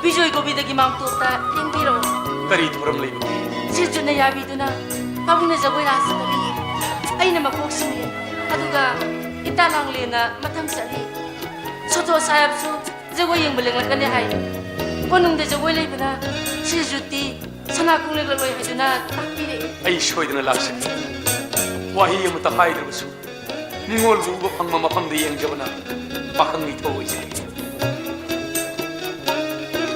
ꯕꯤꯖꯣꯏ ꯒꯣꯕꯤꯟꯗꯒꯤ ꯃꯥꯡꯇꯣꯞꯇ ꯂꯦꯡꯕꯤꯔꯛꯑꯣ꯫ ꯀꯔꯤ ꯊꯧꯔꯝ ꯂꯩꯕꯒꯦ? ꯁꯤꯔꯖꯨꯠꯅ ꯌꯥꯕꯤꯗꯨꯅ ꯄꯥꯕꯨꯡꯅ ꯖꯒꯣꯏ ꯔꯥꯁ ꯇꯧꯔꯤ꯫ ꯑꯩꯅ ꯃꯀꯣꯛ ꯁꯤꯡꯉꯤ, ꯑꯗꯨꯒ ꯏꯇꯥ ꯂꯥꯡꯂꯦꯟꯅ ꯃꯊꯪ ꯆꯠꯂꯤ꯫ ꯁꯣꯇꯣ ꯁꯥꯍꯦꯕꯁꯨ ꯖꯒꯣꯏ ꯌꯦꯡꯕ ꯂꯦꯡꯂꯛꯀꯅꯤ ꯍꯥꯏ꯫ ꯀꯣꯅꯨꯡꯗ ꯖꯒꯣꯏ ꯂꯩꯕꯅ ꯁꯤꯔꯖꯨꯠꯇꯤ ꯁꯅꯥ ꯈꯣꯡ ꯂꯦꯛꯂꯛꯂꯣꯏ ꯍꯥꯏꯗꯨꯅ ꯇꯥꯛꯄꯤꯔꯛꯏ꯫ ꯑꯩ ꯁꯣꯏꯗꯅ ꯂꯥꯛꯆꯒꯦ꯫ ꯋꯥꯍꯩ ꯑꯃꯇ ꯍꯥꯏꯗ꯭ꯔꯕꯁꯨ ꯅꯤꯉꯣꯜꯕꯨ ꯎꯕ ꯐꯪꯕ ꯃꯐꯝꯗ ꯌꯦꯡꯖꯕꯅ ꯄꯥꯈꯪ ꯏꯊꯧ ꯑꯣꯏꯖꯩ꯫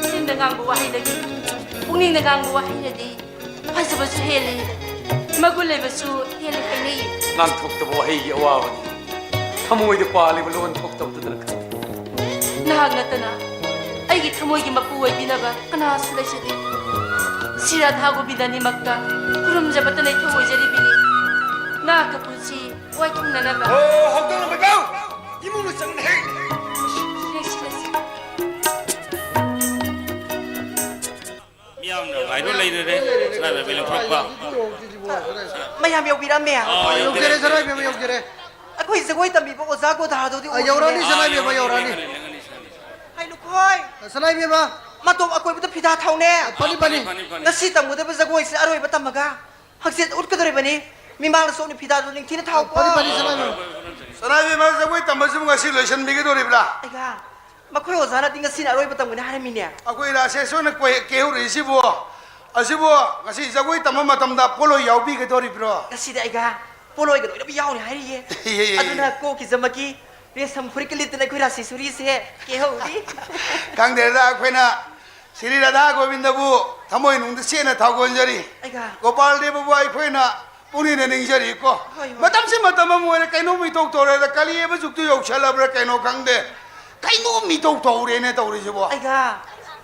ꯆꯤꯟꯗ ꯉꯥꯡꯕ ꯋꯥꯍꯩꯗꯒꯤ ꯄꯨꯛꯅꯤꯡꯗ ꯉꯥꯡꯕ ꯋꯥꯍꯩꯅꯗꯤ ꯐꯖꯕꯁꯨ ꯍꯦꯜꯂꯤ, ꯃꯒꯨꯟ ꯂꯩꯕꯁꯨ ꯍꯦꯜꯂꯤ ꯍꯥꯏꯅꯩ꯫ ꯉꯥꯡꯊꯣꯛꯇꯕ ꯋꯥꯍꯩꯒꯤ ꯑꯋꯥꯕꯅꯤ꯫ ꯊꯃꯣꯏꯗ ꯄꯥꯜꯂꯤꯕ ꯂꯣꯟ ꯊꯣꯛꯇꯕꯗꯨꯗꯅ ꯈꯪ꯫ ꯅꯍꯥꯛ ꯅꯠꯇꯅ ꯑꯩꯒꯤ ꯊꯃꯣꯏꯒꯤ ꯃꯄꯨ ꯑꯣꯏꯕꯤꯅꯕ ꯀꯅꯥꯁꯨ ꯂꯩꯖꯗꯦ꯫ ꯁꯤ ꯔꯥꯙꯥ ꯒꯣꯕꯤꯟꯗꯅꯤꯃꯛꯇ ꯈꯨꯔꯨꯝꯖꯕꯇ ꯂꯩꯊꯣꯛ ꯑꯣꯏꯖꯔꯤꯕꯅꯤ꯫ ꯅꯍꯥꯛꯀ ꯄꯨꯟꯁꯤ ꯋꯥꯏꯊꯨꯡꯅꯅꯕ꯫ ꯑꯣ, ꯍꯧꯗꯣꯡ ꯑꯃ ꯌꯥꯎ! ꯏꯃꯨꯡꯗ ꯆꯪꯅ ꯍꯦꯛ! ꯂꯦꯡꯁꯤ, ꯂꯦꯡꯁꯤ꯫ ꯃꯤꯌꯥꯝꯅ ꯉꯥꯏꯗꯨꯅ ꯂꯩꯔꯦ꯫ ꯁꯅꯥꯃꯍꯤ ꯂꯦꯡꯊꯣꯔꯛꯄ꯫ ꯃꯌꯥꯝ ꯌꯧꯕꯤꯔꯝꯃꯦ꯫ ꯑꯥ, ꯌꯧꯖꯔꯦ, ꯁꯅꯥꯃꯍꯤ ꯏꯕꯦꯝꯃ, ꯌꯧꯖꯔꯦ꯫ ꯑꯩꯈꯣꯏ ꯖꯒꯣꯏ ꯇꯝꯕꯤꯕ ꯑꯣꯖꯥ ꯒꯣꯙꯥꯗꯨꯗꯤ ꯑꯥ, ꯑꯣꯏꯕꯤꯔꯦ꯫ ꯌꯧꯔꯛꯑꯅꯤ, ꯁꯅꯥꯃꯍꯤ ꯏꯕꯦꯝꯃ, ꯌꯧꯔꯛꯑꯅꯤ꯫ ꯍꯥꯏ ꯂꯨꯈꯣꯏ꯫ ꯁꯅꯥꯃꯍꯤ ꯏꯕꯦꯝꯃ꯫ ꯃꯇꯣꯝ ꯑꯀꯣꯏꯕꯗ ꯐꯤꯗꯥ ꯊꯧꯅꯦ꯫ ꯐꯅꯤ, ꯐꯅꯤ꯫ ꯉꯁꯤ ꯇꯝꯒꯗꯕ ꯖꯒꯣꯏꯁꯦ ꯑꯔꯣꯏꯕ ꯇꯝꯃꯒ ꯍꯪꯆꯤꯠ ꯎꯠꯀꯗꯧꯔꯤꯕꯅꯤ꯫ ꯃꯤꯃꯥꯡꯗ ꯁꯣꯛꯅ ꯐꯤꯗꯥꯗꯨ ꯅꯤꯡꯊꯤꯅ ꯊꯥꯎꯀꯣ꯫ ꯐꯅꯤ, ꯐꯅꯤ, ꯁꯅꯥꯃꯍꯤ ꯏꯕꯦꯝꯃ꯫ ꯁꯅꯥꯃꯍꯤ ꯏꯕꯦꯝꯃ, ꯖꯒꯣꯏ ꯇꯝꯕꯁꯤꯕꯨ ꯉꯁꯤ ꯂꯣꯏꯁꯤꯟꯕꯤꯒꯗꯧꯔꯤꯕ꯭ꯔꯥ? ꯑꯩꯒ ꯃꯈꯣꯏ ꯑꯣꯖꯥꯅꯗꯤ ꯉꯁꯤꯅ ꯑꯔꯣꯏꯕ ꯇꯝꯒꯅꯤ ꯍꯥꯏꯔꯝꯃꯤꯅꯦ꯫ ꯑꯩꯈꯣꯏ ꯔꯥꯁꯦꯁꯣꯔꯅ ꯀꯣꯏ-, ꯀꯦꯍꯧꯔꯛꯏꯁꯤꯕꯨ, ꯑꯁꯤꯕꯨ ꯉꯁꯤ ꯖꯒꯣꯏ ꯇꯝꯕ ꯃꯇꯝꯗ ꯄꯣꯠꯂꯣꯏ ꯌꯥꯎꯕꯤꯒꯗꯧꯔꯤꯕ꯭ꯔꯣ? ꯉꯁꯤꯗꯤ ꯑꯩꯒ ꯄꯣꯠꯂꯣꯏꯒ ꯂꯣꯏꯅꯃꯛ ꯌꯥꯎꯔꯤ ꯍꯥꯏꯔꯤꯌꯦ꯫ ꯏꯍꯦ, ꯏꯍꯦ, ꯏꯍꯦ꯫ ꯑꯗꯨꯅ ꯀꯣꯛꯀꯤꯖꯃꯛꯀꯤ ꯔꯦꯁꯝ ꯐꯨꯔꯤꯠꯀ ꯂꯤꯠꯇꯅ ꯑꯩꯈꯣꯏ ꯔꯥꯁꯦꯁꯣꯔꯤꯁꯦ ꯀꯦꯍꯧꯔꯤ꯫ ꯈꯪꯗꯦꯗ, ꯑꯩꯈꯣꯏꯅ ꯁ꯭ꯔꯤ ꯔꯥꯙꯥ ꯒꯣꯕꯤꯟꯗꯕꯨ ꯊꯃꯣꯏꯅꯨꯡꯗ ꯆꯦꯠꯅ ꯊꯧꯒꯣꯟꯖꯔꯤ꯫ ꯑꯩꯒ ꯒꯣꯄꯥꯜ ꯗꯦꯕꯕꯨ ꯑꯩꯈꯣꯏꯅ ꯄꯨꯛꯅꯤꯡꯗ ꯅꯤꯡꯖꯔꯤꯀꯣ꯫ ꯍꯣꯏ, ꯍꯣꯏ꯫ ꯃꯇꯝꯁꯤ ꯃꯇꯝ ꯑꯃ ꯑꯣꯏꯔꯦ, ꯀꯩꯅꯣꯝ ꯏꯇꯧ ꯇꯧꯔꯦꯗ, ꯀꯂꯤ ꯍꯥꯏꯕ ꯖꯨꯛꯇꯨ ꯌꯧꯁꯜꯂꯕ꯭ꯔꯥ ꯀꯩꯅꯣ ꯈꯪꯗꯦ꯫ ꯀꯩꯅꯣꯝ ꯏꯇꯧ ꯇꯧꯔꯦꯅꯦ ꯇꯧꯔꯤꯁꯤꯕꯣ꯫ ꯑꯩꯒ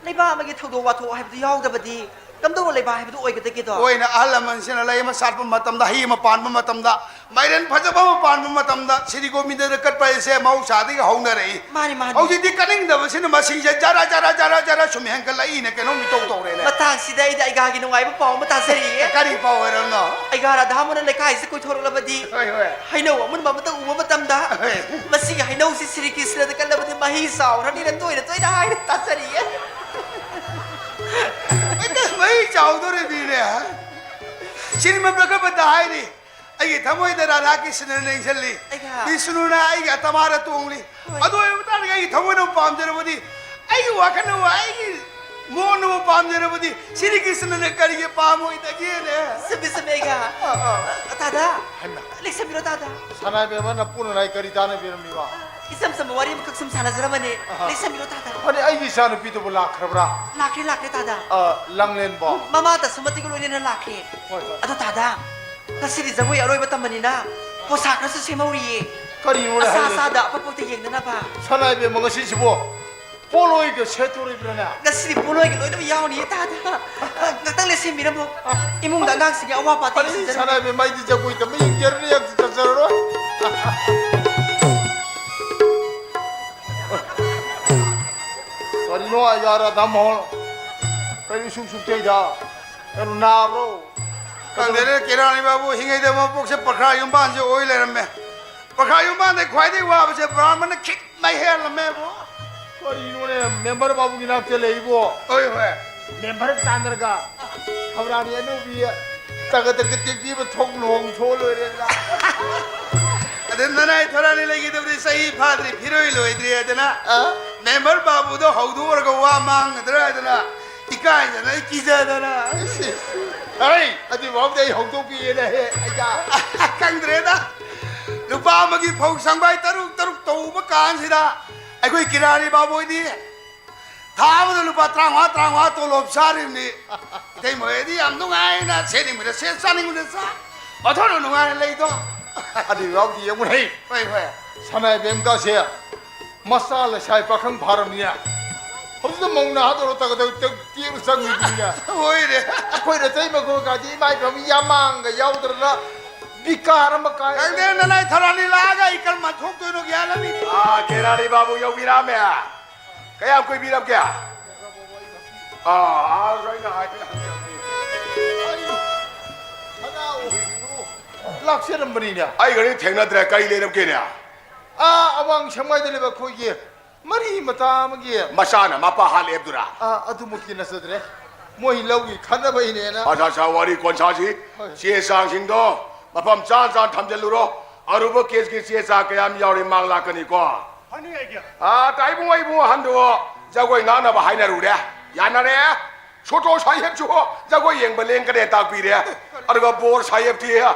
ꯂꯩꯕꯥꯛ ꯑꯃꯒꯤ ꯊꯧꯗꯣꯛ ꯋꯥꯊꯣꯛ ꯍꯥꯏꯕꯗꯨ ꯌꯥꯎꯗꯕꯗꯤ ꯀꯝꯗꯧꯅ ꯂꯩꯕꯥꯛ ꯍꯥꯏꯕꯗꯨ ꯑꯣꯏꯒꯗꯒꯦꯗꯣ? ꯍꯣꯏꯅꯦ, ꯑꯍꯜ ꯂꯃꯟꯁꯤꯅ ꯂꯩ ꯑꯃ ꯁꯥꯠꯄ ꯃꯇꯝꯗ, ꯍꯩ ꯑꯃ ꯄꯥꯟꯕ ꯃꯇꯝꯗ, ꯃꯥꯏꯔꯦꯟ ꯐꯖꯕ ꯑꯃ ꯄꯥꯟꯕ ꯃꯇꯝꯗ ꯁ꯭ꯔꯤ ꯒꯣꯕꯤꯟꯗꯗ ꯀꯠꯄ ꯍꯥꯏꯁꯦ ꯃꯍꯧꯁꯥꯗꯒꯤ ꯍꯧꯅꯔꯛꯏ꯫ ꯃꯥꯅꯤ, ꯃꯥꯅꯤ꯫ ꯍꯧꯖꯤꯛꯇꯤ ꯀꯠꯅꯤꯡꯗꯕꯁꯤꯅ ꯃꯁꯤꯡꯁꯦ ꯖꯔ, ꯖꯔ, ꯖꯔ, ꯖꯔ ꯁꯨꯝ ꯍꯦꯟꯒꯠꯂꯛꯏꯅꯦ, ꯀꯩꯅꯣꯝ ꯏꯇꯧ ꯇꯧꯔꯦꯅꯦ꯫ ꯃꯇꯥꯡꯁꯤꯗ ꯑꯩꯗꯤ ꯑꯩꯒꯥꯒꯤ ꯅꯨꯡꯉꯥꯏꯕ ꯄꯥꯎ ꯑꯃ ꯇꯥꯖꯔꯤꯌꯦ꯫ ꯀꯔꯤ ꯄꯥꯎ ꯑꯣꯏꯔꯝꯅꯣ? ꯑꯩꯒꯥ ꯔꯥꯙꯥꯃꯣꯍꯟꯅ ꯂꯩꯀꯥꯏꯁꯤꯗ ꯀꯣꯏꯊꯣꯔꯛꯂꯕꯗꯤ ꯍꯣꯏ, ꯍꯣꯏ꯫ ꯍꯩꯅꯧ ꯑꯃꯨꯟꯕ ꯑꯃꯇ ꯎꯕ ꯃꯇꯝꯗ ꯍꯣꯏ꯫ ꯃꯁꯤꯒꯤ ꯍꯩꯅꯧꯁꯤ ꯁ꯭ꯔꯤ ꯀ꯭ꯔꯤꯁꯅꯗ ꯀꯠꯂꯕꯗꯤ ꯃꯍꯩ ꯆꯥꯎꯔꯅꯤꯅ ꯇꯣꯏꯅ ꯇꯣꯏꯅ ꯍꯥꯏꯅ ꯇꯥꯖꯔꯤꯌꯦ꯫ ꯍꯦꯛꯇ ꯃꯍꯩ ꯆꯥꯎꯗꯣꯔꯤꯕꯅꯤꯅꯦ꯫ ꯁ꯭ꯔꯤꯃꯗ ꯚꯒꯕꯇ ꯍꯥꯏꯔꯤ, ꯑꯩꯒꯤ ꯊꯃꯣꯏꯗ ꯔꯥꯙꯥ ꯀ꯭ꯔꯤꯁꯅꯅ ꯂꯦꯡꯁꯤꯜꯂꯤ꯫ ꯑꯩꯒ ꯕꯤꯁꯅꯨꯅ ꯑꯩꯒꯤ ꯑꯇꯃꯥꯗ ꯇꯣꯡꯂꯤ꯫ ꯍꯣꯏ꯫ ꯑꯗꯨ ꯑꯣꯏꯕ ꯇꯥꯔꯗꯤ ꯑꯩꯒꯤ ꯊꯃꯣꯏꯅ ꯄꯥꯝꯖꯔꯕꯗꯤ, ꯑꯩꯒꯤ ꯋꯥꯈꯜꯅ, ꯑꯩꯒꯤ ꯃꯣꯟꯅ ꯄꯥꯝꯖꯔꯕꯗꯤ, ꯁ꯭ꯔꯤ ꯀ꯭ꯔꯤꯁꯅꯅ ꯀꯔꯤꯒꯤ ꯄꯥꯝꯃꯣꯏꯗꯒꯦꯅꯦ? ꯆꯨꯝꯃꯤ, ꯆꯨꯝꯃꯤ, ꯑꯩꯒ꯫ ꯑꯥ, ꯑꯥ꯫ ꯇꯥꯗ, ꯍꯩꯃꯥ꯫ ꯂꯦꯡꯁꯟꯕꯤꯔꯣ, ꯇꯥꯗ꯫ ꯁꯅꯥ ꯏꯕꯦꯝꯃ, ꯅꯄꯨ ꯅꯅꯥꯏ ꯀꯔꯤ ꯇꯥꯟꯅꯕꯤꯔꯝꯃꯤꯕ? ꯏꯆꯝ ꯆꯝꯕ ꯋꯥꯔꯤ ꯑꯃꯈꯛ ꯁꯨꯝ ꯁꯥꯟꯅꯖꯔꯝꯕꯅꯦ꯫ ꯑꯍꯥ꯫ ꯂꯦꯡꯁꯟꯕꯤꯔꯣ, ꯇꯥꯗ꯫ ꯐꯅꯤ, ꯑꯩꯒꯤ ꯏꯆꯥꯅꯨꯄꯤꯗꯨꯕꯨ ꯂꯥꯛꯈ꯭ꯔꯕ꯭ꯔꯥ? ꯂꯥꯛꯈ꯭ꯔꯦ, ꯂꯥꯛꯈ꯭ꯔꯦ, ꯇꯥꯗ꯫ ꯑ, ꯂꯥꯡꯂꯦꯟꯕꯣ? ꯃꯃꯥ ꯗꯁꯃꯇꯤꯒ ꯂꯣꯏꯅꯅ ꯂꯥꯛꯈ꯭ꯔꯦ꯫ ꯍꯣꯏ, ꯍꯣꯏ꯫ ꯑꯗꯣ, ꯇꯥꯗ, ꯉꯁꯤꯗꯤ ꯖꯒꯣꯏ ꯑꯔꯣꯏꯕ ꯇꯝꯕꯅꯤꯅ ꯄꯣꯁꯥꯛ ꯈꯔꯁꯨ ꯁꯦꯝꯍꯧꯔꯤꯌꯦ꯫ ꯀꯔꯤꯅꯣꯅꯦ ꯑꯁꯥ ꯍꯥꯏꯔꯤꯁꯦ? ꯑꯁꯥꯗ ꯑꯄꯛꯄꯛꯇ ꯌꯦꯡꯅꯅꯕ꯫ ꯁꯅꯥ ꯏꯕꯦꯝꯃ, ꯉꯁꯤꯁꯤꯕꯨ ꯄꯣꯠꯂꯣꯏꯒ ꯁꯦꯠꯇꯣꯔꯤꯕ꯭ꯔꯥꯅꯦ? ꯉꯁꯤꯗꯤ ꯄꯣꯠꯂꯣꯏꯒ ꯂꯣꯏꯅꯃꯛ ꯌꯥꯎꯅꯤꯌꯦ ꯇꯥꯗ꯫ ꯉꯥꯛꯇꯪ ꯂꯦꯞꯁꯤꯟꯕꯤꯔꯝꯃꯣ꯫ ꯏꯃꯨꯡꯗ ꯑꯉꯥꯡꯁꯤꯡꯒꯤ ꯑꯋꯥ ꯄꯥ ꯑꯩ ꯇꯦꯛꯁꯤꯟꯖꯔꯝꯃꯣ꯫ ꯁꯅꯥ ꯏꯕꯦꯝꯃ, ꯑꯩꯗꯤ ꯖꯒꯣꯏ ꯇꯝꯕ ꯌꯦꯡꯖꯔꯅꯤ, ꯌꯥꯝ ꯆꯠꯆꯔꯔꯣꯏ꯫ ꯀꯔꯤꯅꯣ ꯑꯌꯥ ꯔꯥꯙꯥ ꯃꯣꯍꯟ? ꯀꯔꯤ ꯁꯨꯛ ꯁꯨꯛ ꯆꯩꯗ? ꯀꯩꯅꯣ ꯅꯥꯕ꯭ꯔꯣ? ꯈꯪꯗꯦꯅꯦ, ꯀꯦꯔꯥꯅꯤ ꯕꯥꯕꯨ, ꯍꯤꯡꯉꯩꯗ ꯃꯄꯣꯛꯁꯦ ꯄꯈ꯭ꯔꯥ ꯌꯨꯝꯕꯥꯟꯁꯦ ꯑꯣꯏ ꯂꯩꯔꯝꯃꯦ꯫ ꯄꯈ꯭ꯔꯥ ꯌꯨꯝꯕꯥꯟꯗꯩ ꯈ꯭ꯋꯥꯏꯗꯒꯤ ꯋꯥꯕꯁꯦ ꯕ꯭ꯔꯥꯍꯃꯟꯅ ꯈꯤꯛ ꯃꯩ ꯍꯦꯜꯂꯝꯃꯦꯕꯣ꯫ ꯀꯔꯤꯅꯣꯅꯦ, ꯃꯦꯝꯕꯔ ꯕꯥꯕꯨꯒꯤ ꯅꯥꯛꯇ ꯂꯩꯕꯣ? ꯍꯣꯏ, ꯍꯣꯏ꯫ ꯃꯦꯝꯕꯔ ꯇꯥꯟꯅꯔꯒ ꯊꯧꯔꯥꯅꯤ ꯑꯅꯧꯕꯤ ꯇꯒ ꯇꯒ ꯇꯦꯛꯄꯤ ꯑꯃ ꯊꯣꯛ ꯂꯨꯍꯣꯡ ꯊꯣꯛꯑ ꯂꯣꯏꯔꯦꯗꯅ꯫ ꯑꯗꯨ ꯅꯅꯥꯏ ꯊꯧꯔꯥꯅꯤ ꯂꯩꯈꯤꯗꯕꯗꯤ ꯆꯍꯤ ꯐꯥꯗ꯭ꯔꯤ, ꯐꯤꯔꯣꯏ ꯂꯣꯏꯗ꯭ꯔꯤ ꯍꯥꯏꯗꯅ꯫ ꯑ? ꯃꯦꯝꯕꯔ ꯕꯥꯕꯨꯗꯣ ꯍꯧꯗꯣꯛꯎꯔꯒ ꯋꯥ ꯃꯥꯡꯒꯗ꯭ꯔꯥ ꯍꯥꯏꯗꯅ ꯏꯀꯥꯏꯗꯅ, ꯑꯩ ꯀꯤꯖꯗꯅ꯫ ꯏꯁ, ꯏꯁ꯫ ꯍꯩ, ꯑꯗꯨꯏ ꯐꯥꯎꯗꯤ ꯑꯩ ꯍꯧꯗꯣꯛꯄꯤꯒꯦꯅꯦꯍꯦ, ꯑꯩꯒ꯫ ꯈꯪꯗ꯭ꯔꯦꯗ꯫ ꯂꯨꯄꯥ ꯑꯃꯒꯤ ꯐꯧ ꯁꯪꯕꯥꯏ ꯇꯔꯨꯛ ꯇꯔꯨꯛ ꯇꯧꯕ ꯀꯥꯟꯁꯤꯗ ꯑꯩꯈꯣꯏ ꯀꯤꯔꯥꯅꯤ ꯕꯥꯕꯨ ꯍꯣꯏꯗꯤ ꯊꯥ ꯑꯃꯗ ꯂꯨꯄꯥ ꯇꯔꯥꯃꯉꯥ, ꯇꯔꯥꯃꯉꯥ ꯇꯣꯂꯣꯞ ꯆꯥꯔꯤꯕꯅꯤ꯫ ꯏꯇꯩꯃ ꯍꯣꯏꯗꯤ ꯌꯥꯝ ꯅꯨꯡꯉꯥꯏꯅ ꯁꯦꯠꯅꯤꯡꯕꯗ ꯁꯦꯠ, ꯆꯥꯅꯤꯡꯕꯗ ꯆꯥ꯫ ꯑꯣꯟꯊꯣꯛꯅ ꯅꯨꯡꯉꯥꯏꯅ ꯂꯩꯗꯣ꯫ ꯑꯗꯨ ꯌꯥꯎꯗꯤ ꯌꯦꯡꯉꯨ ꯍꯩ꯫ ꯍꯣꯏ, ꯍꯣꯏ꯫ ꯁꯅꯥ ꯏꯕꯦꯝꯒꯁꯦ ꯃꯆꯥ ꯂꯩꯁꯥꯏ ꯄꯥꯈꯪ ꯐꯥꯔꯝꯅꯤꯅꯦ꯫ ꯍꯧꯖꯤꯛꯇ ꯃꯧ ꯅꯍꯥꯗꯧꯔ ꯇꯒ ꯇꯒ ꯇꯦꯛ ꯇꯦꯛꯅ ꯆꯪꯉꯤꯗꯨꯅꯤꯅꯦ꯫ ꯍꯣꯏꯅꯦ꯫ ꯑꯩꯈꯣꯏ ꯅꯇꯩꯃ ꯈꯣꯏꯒꯗꯤ ꯏꯃꯥ ꯏꯕꯦꯝ ꯌꯥꯃꯥꯡꯒ ꯌꯥꯎꯗ꯭ꯔꯅ ꯕꯤꯀꯥꯔ ꯑꯃ ꯀꯥꯏ꯫ ꯈꯪꯗꯦ, ꯅꯅꯥꯏ ꯊꯧꯔꯥꯅꯤ ꯂꯥꯛꯑꯒ ꯑꯩ ꯀꯔꯝꯕ ꯊꯣꯛꯇꯣꯏꯅꯣ ꯒ꯭ꯌꯥꯟ ꯑꯃ ꯏꯇꯥ꯫ ꯑꯥ, ꯀꯦꯔꯥꯅꯤ ꯕꯥꯕꯨ ꯌꯧꯕꯤꯔꯛꯑꯝꯃꯦ꯫ ꯀꯌꯥꯝ ꯀꯨꯏꯕꯤꯔꯕꯒꯦ? ꯑꯥ, ꯑꯥ, ꯑꯩꯅ ꯍꯥꯏꯐꯦꯠ ꯍꯪꯖꯕꯅꯤ꯫ ꯑꯩ ꯁꯅꯥ ꯎꯍꯩꯗꯨ ꯂꯥꯛꯆꯔꯝꯕꯅꯤꯅꯦ꯫ ꯑꯩꯒꯗꯤ ꯊꯦꯡꯅꯗ꯭ꯔꯦ, ꯀꯔꯤ ꯂꯩꯔꯝꯒꯦꯅꯦ? ꯑꯥ, ꯑꯋꯥꯡ ꯁꯦꯛꯃꯥꯏꯗ ꯂꯩꯕ ꯑꯩꯈꯣꯏꯒꯤ ꯃꯔꯤ ꯃꯇꯥ ꯑꯃꯒꯤ ꯃꯆꯥꯅ ꯃꯄꯥ ꯍꯥꯠꯂꯦ ꯍꯥꯏꯕꯗꯨꯔꯥ? ꯑꯥ, ꯑꯗꯨꯃꯛꯇꯤ ꯅꯠꯆꯗ꯭ꯔꯦ꯫ ꯃꯣꯏ ꯂꯧꯒꯤ ꯈꯠꯅꯕꯩꯅꯦꯅ꯫ ꯑꯁꯥ, ꯑꯁꯥ, ꯋꯥꯔꯤ ꯀꯣꯟꯁꯥꯁꯤ꯫ ꯍꯣꯏ꯫ ꯆꯦ ꯆꯥꯡꯁꯤꯡꯗꯣ ꯃꯐꯝ ꯆꯥ ꯆꯥꯅ ꯊꯝꯖꯤꯜꯂꯨꯔꯣ꯫ ꯑꯔꯨꯕ ꯀꯦꯁꯀꯤ ꯆꯦ ꯆꯥꯡ ꯀꯌꯥꯝ ꯌꯥꯎꯔꯤ ꯃꯥꯡ ꯂꯥꯛꯀꯅꯤꯀꯣ꯫ ꯐꯅꯤ ꯑꯩꯒꯤ꯫ ꯑꯥ, ꯇꯥ ꯏꯕꯨꯡꯉꯣ, ꯏꯕꯨꯡꯉꯣ ꯑꯍꯟꯗꯣ ꯖꯒꯣꯏ ꯉꯥꯡꯅꯕ ꯍꯥꯏꯅꯔꯨꯔꯦ꯫ ꯌꯥꯅꯔꯦ꯫ ꯁꯣꯇꯣ ꯁꯥꯍꯦꯕꯁꯨ ꯖꯒꯣꯏ ꯌꯦꯡꯕ ꯂꯦꯡꯒꯅꯦ ꯇꯥꯛꯄꯤꯔꯦ꯫ ꯑꯗꯨꯒ ꯕꯣꯔ ꯁꯥꯍꯦꯕꯇꯤ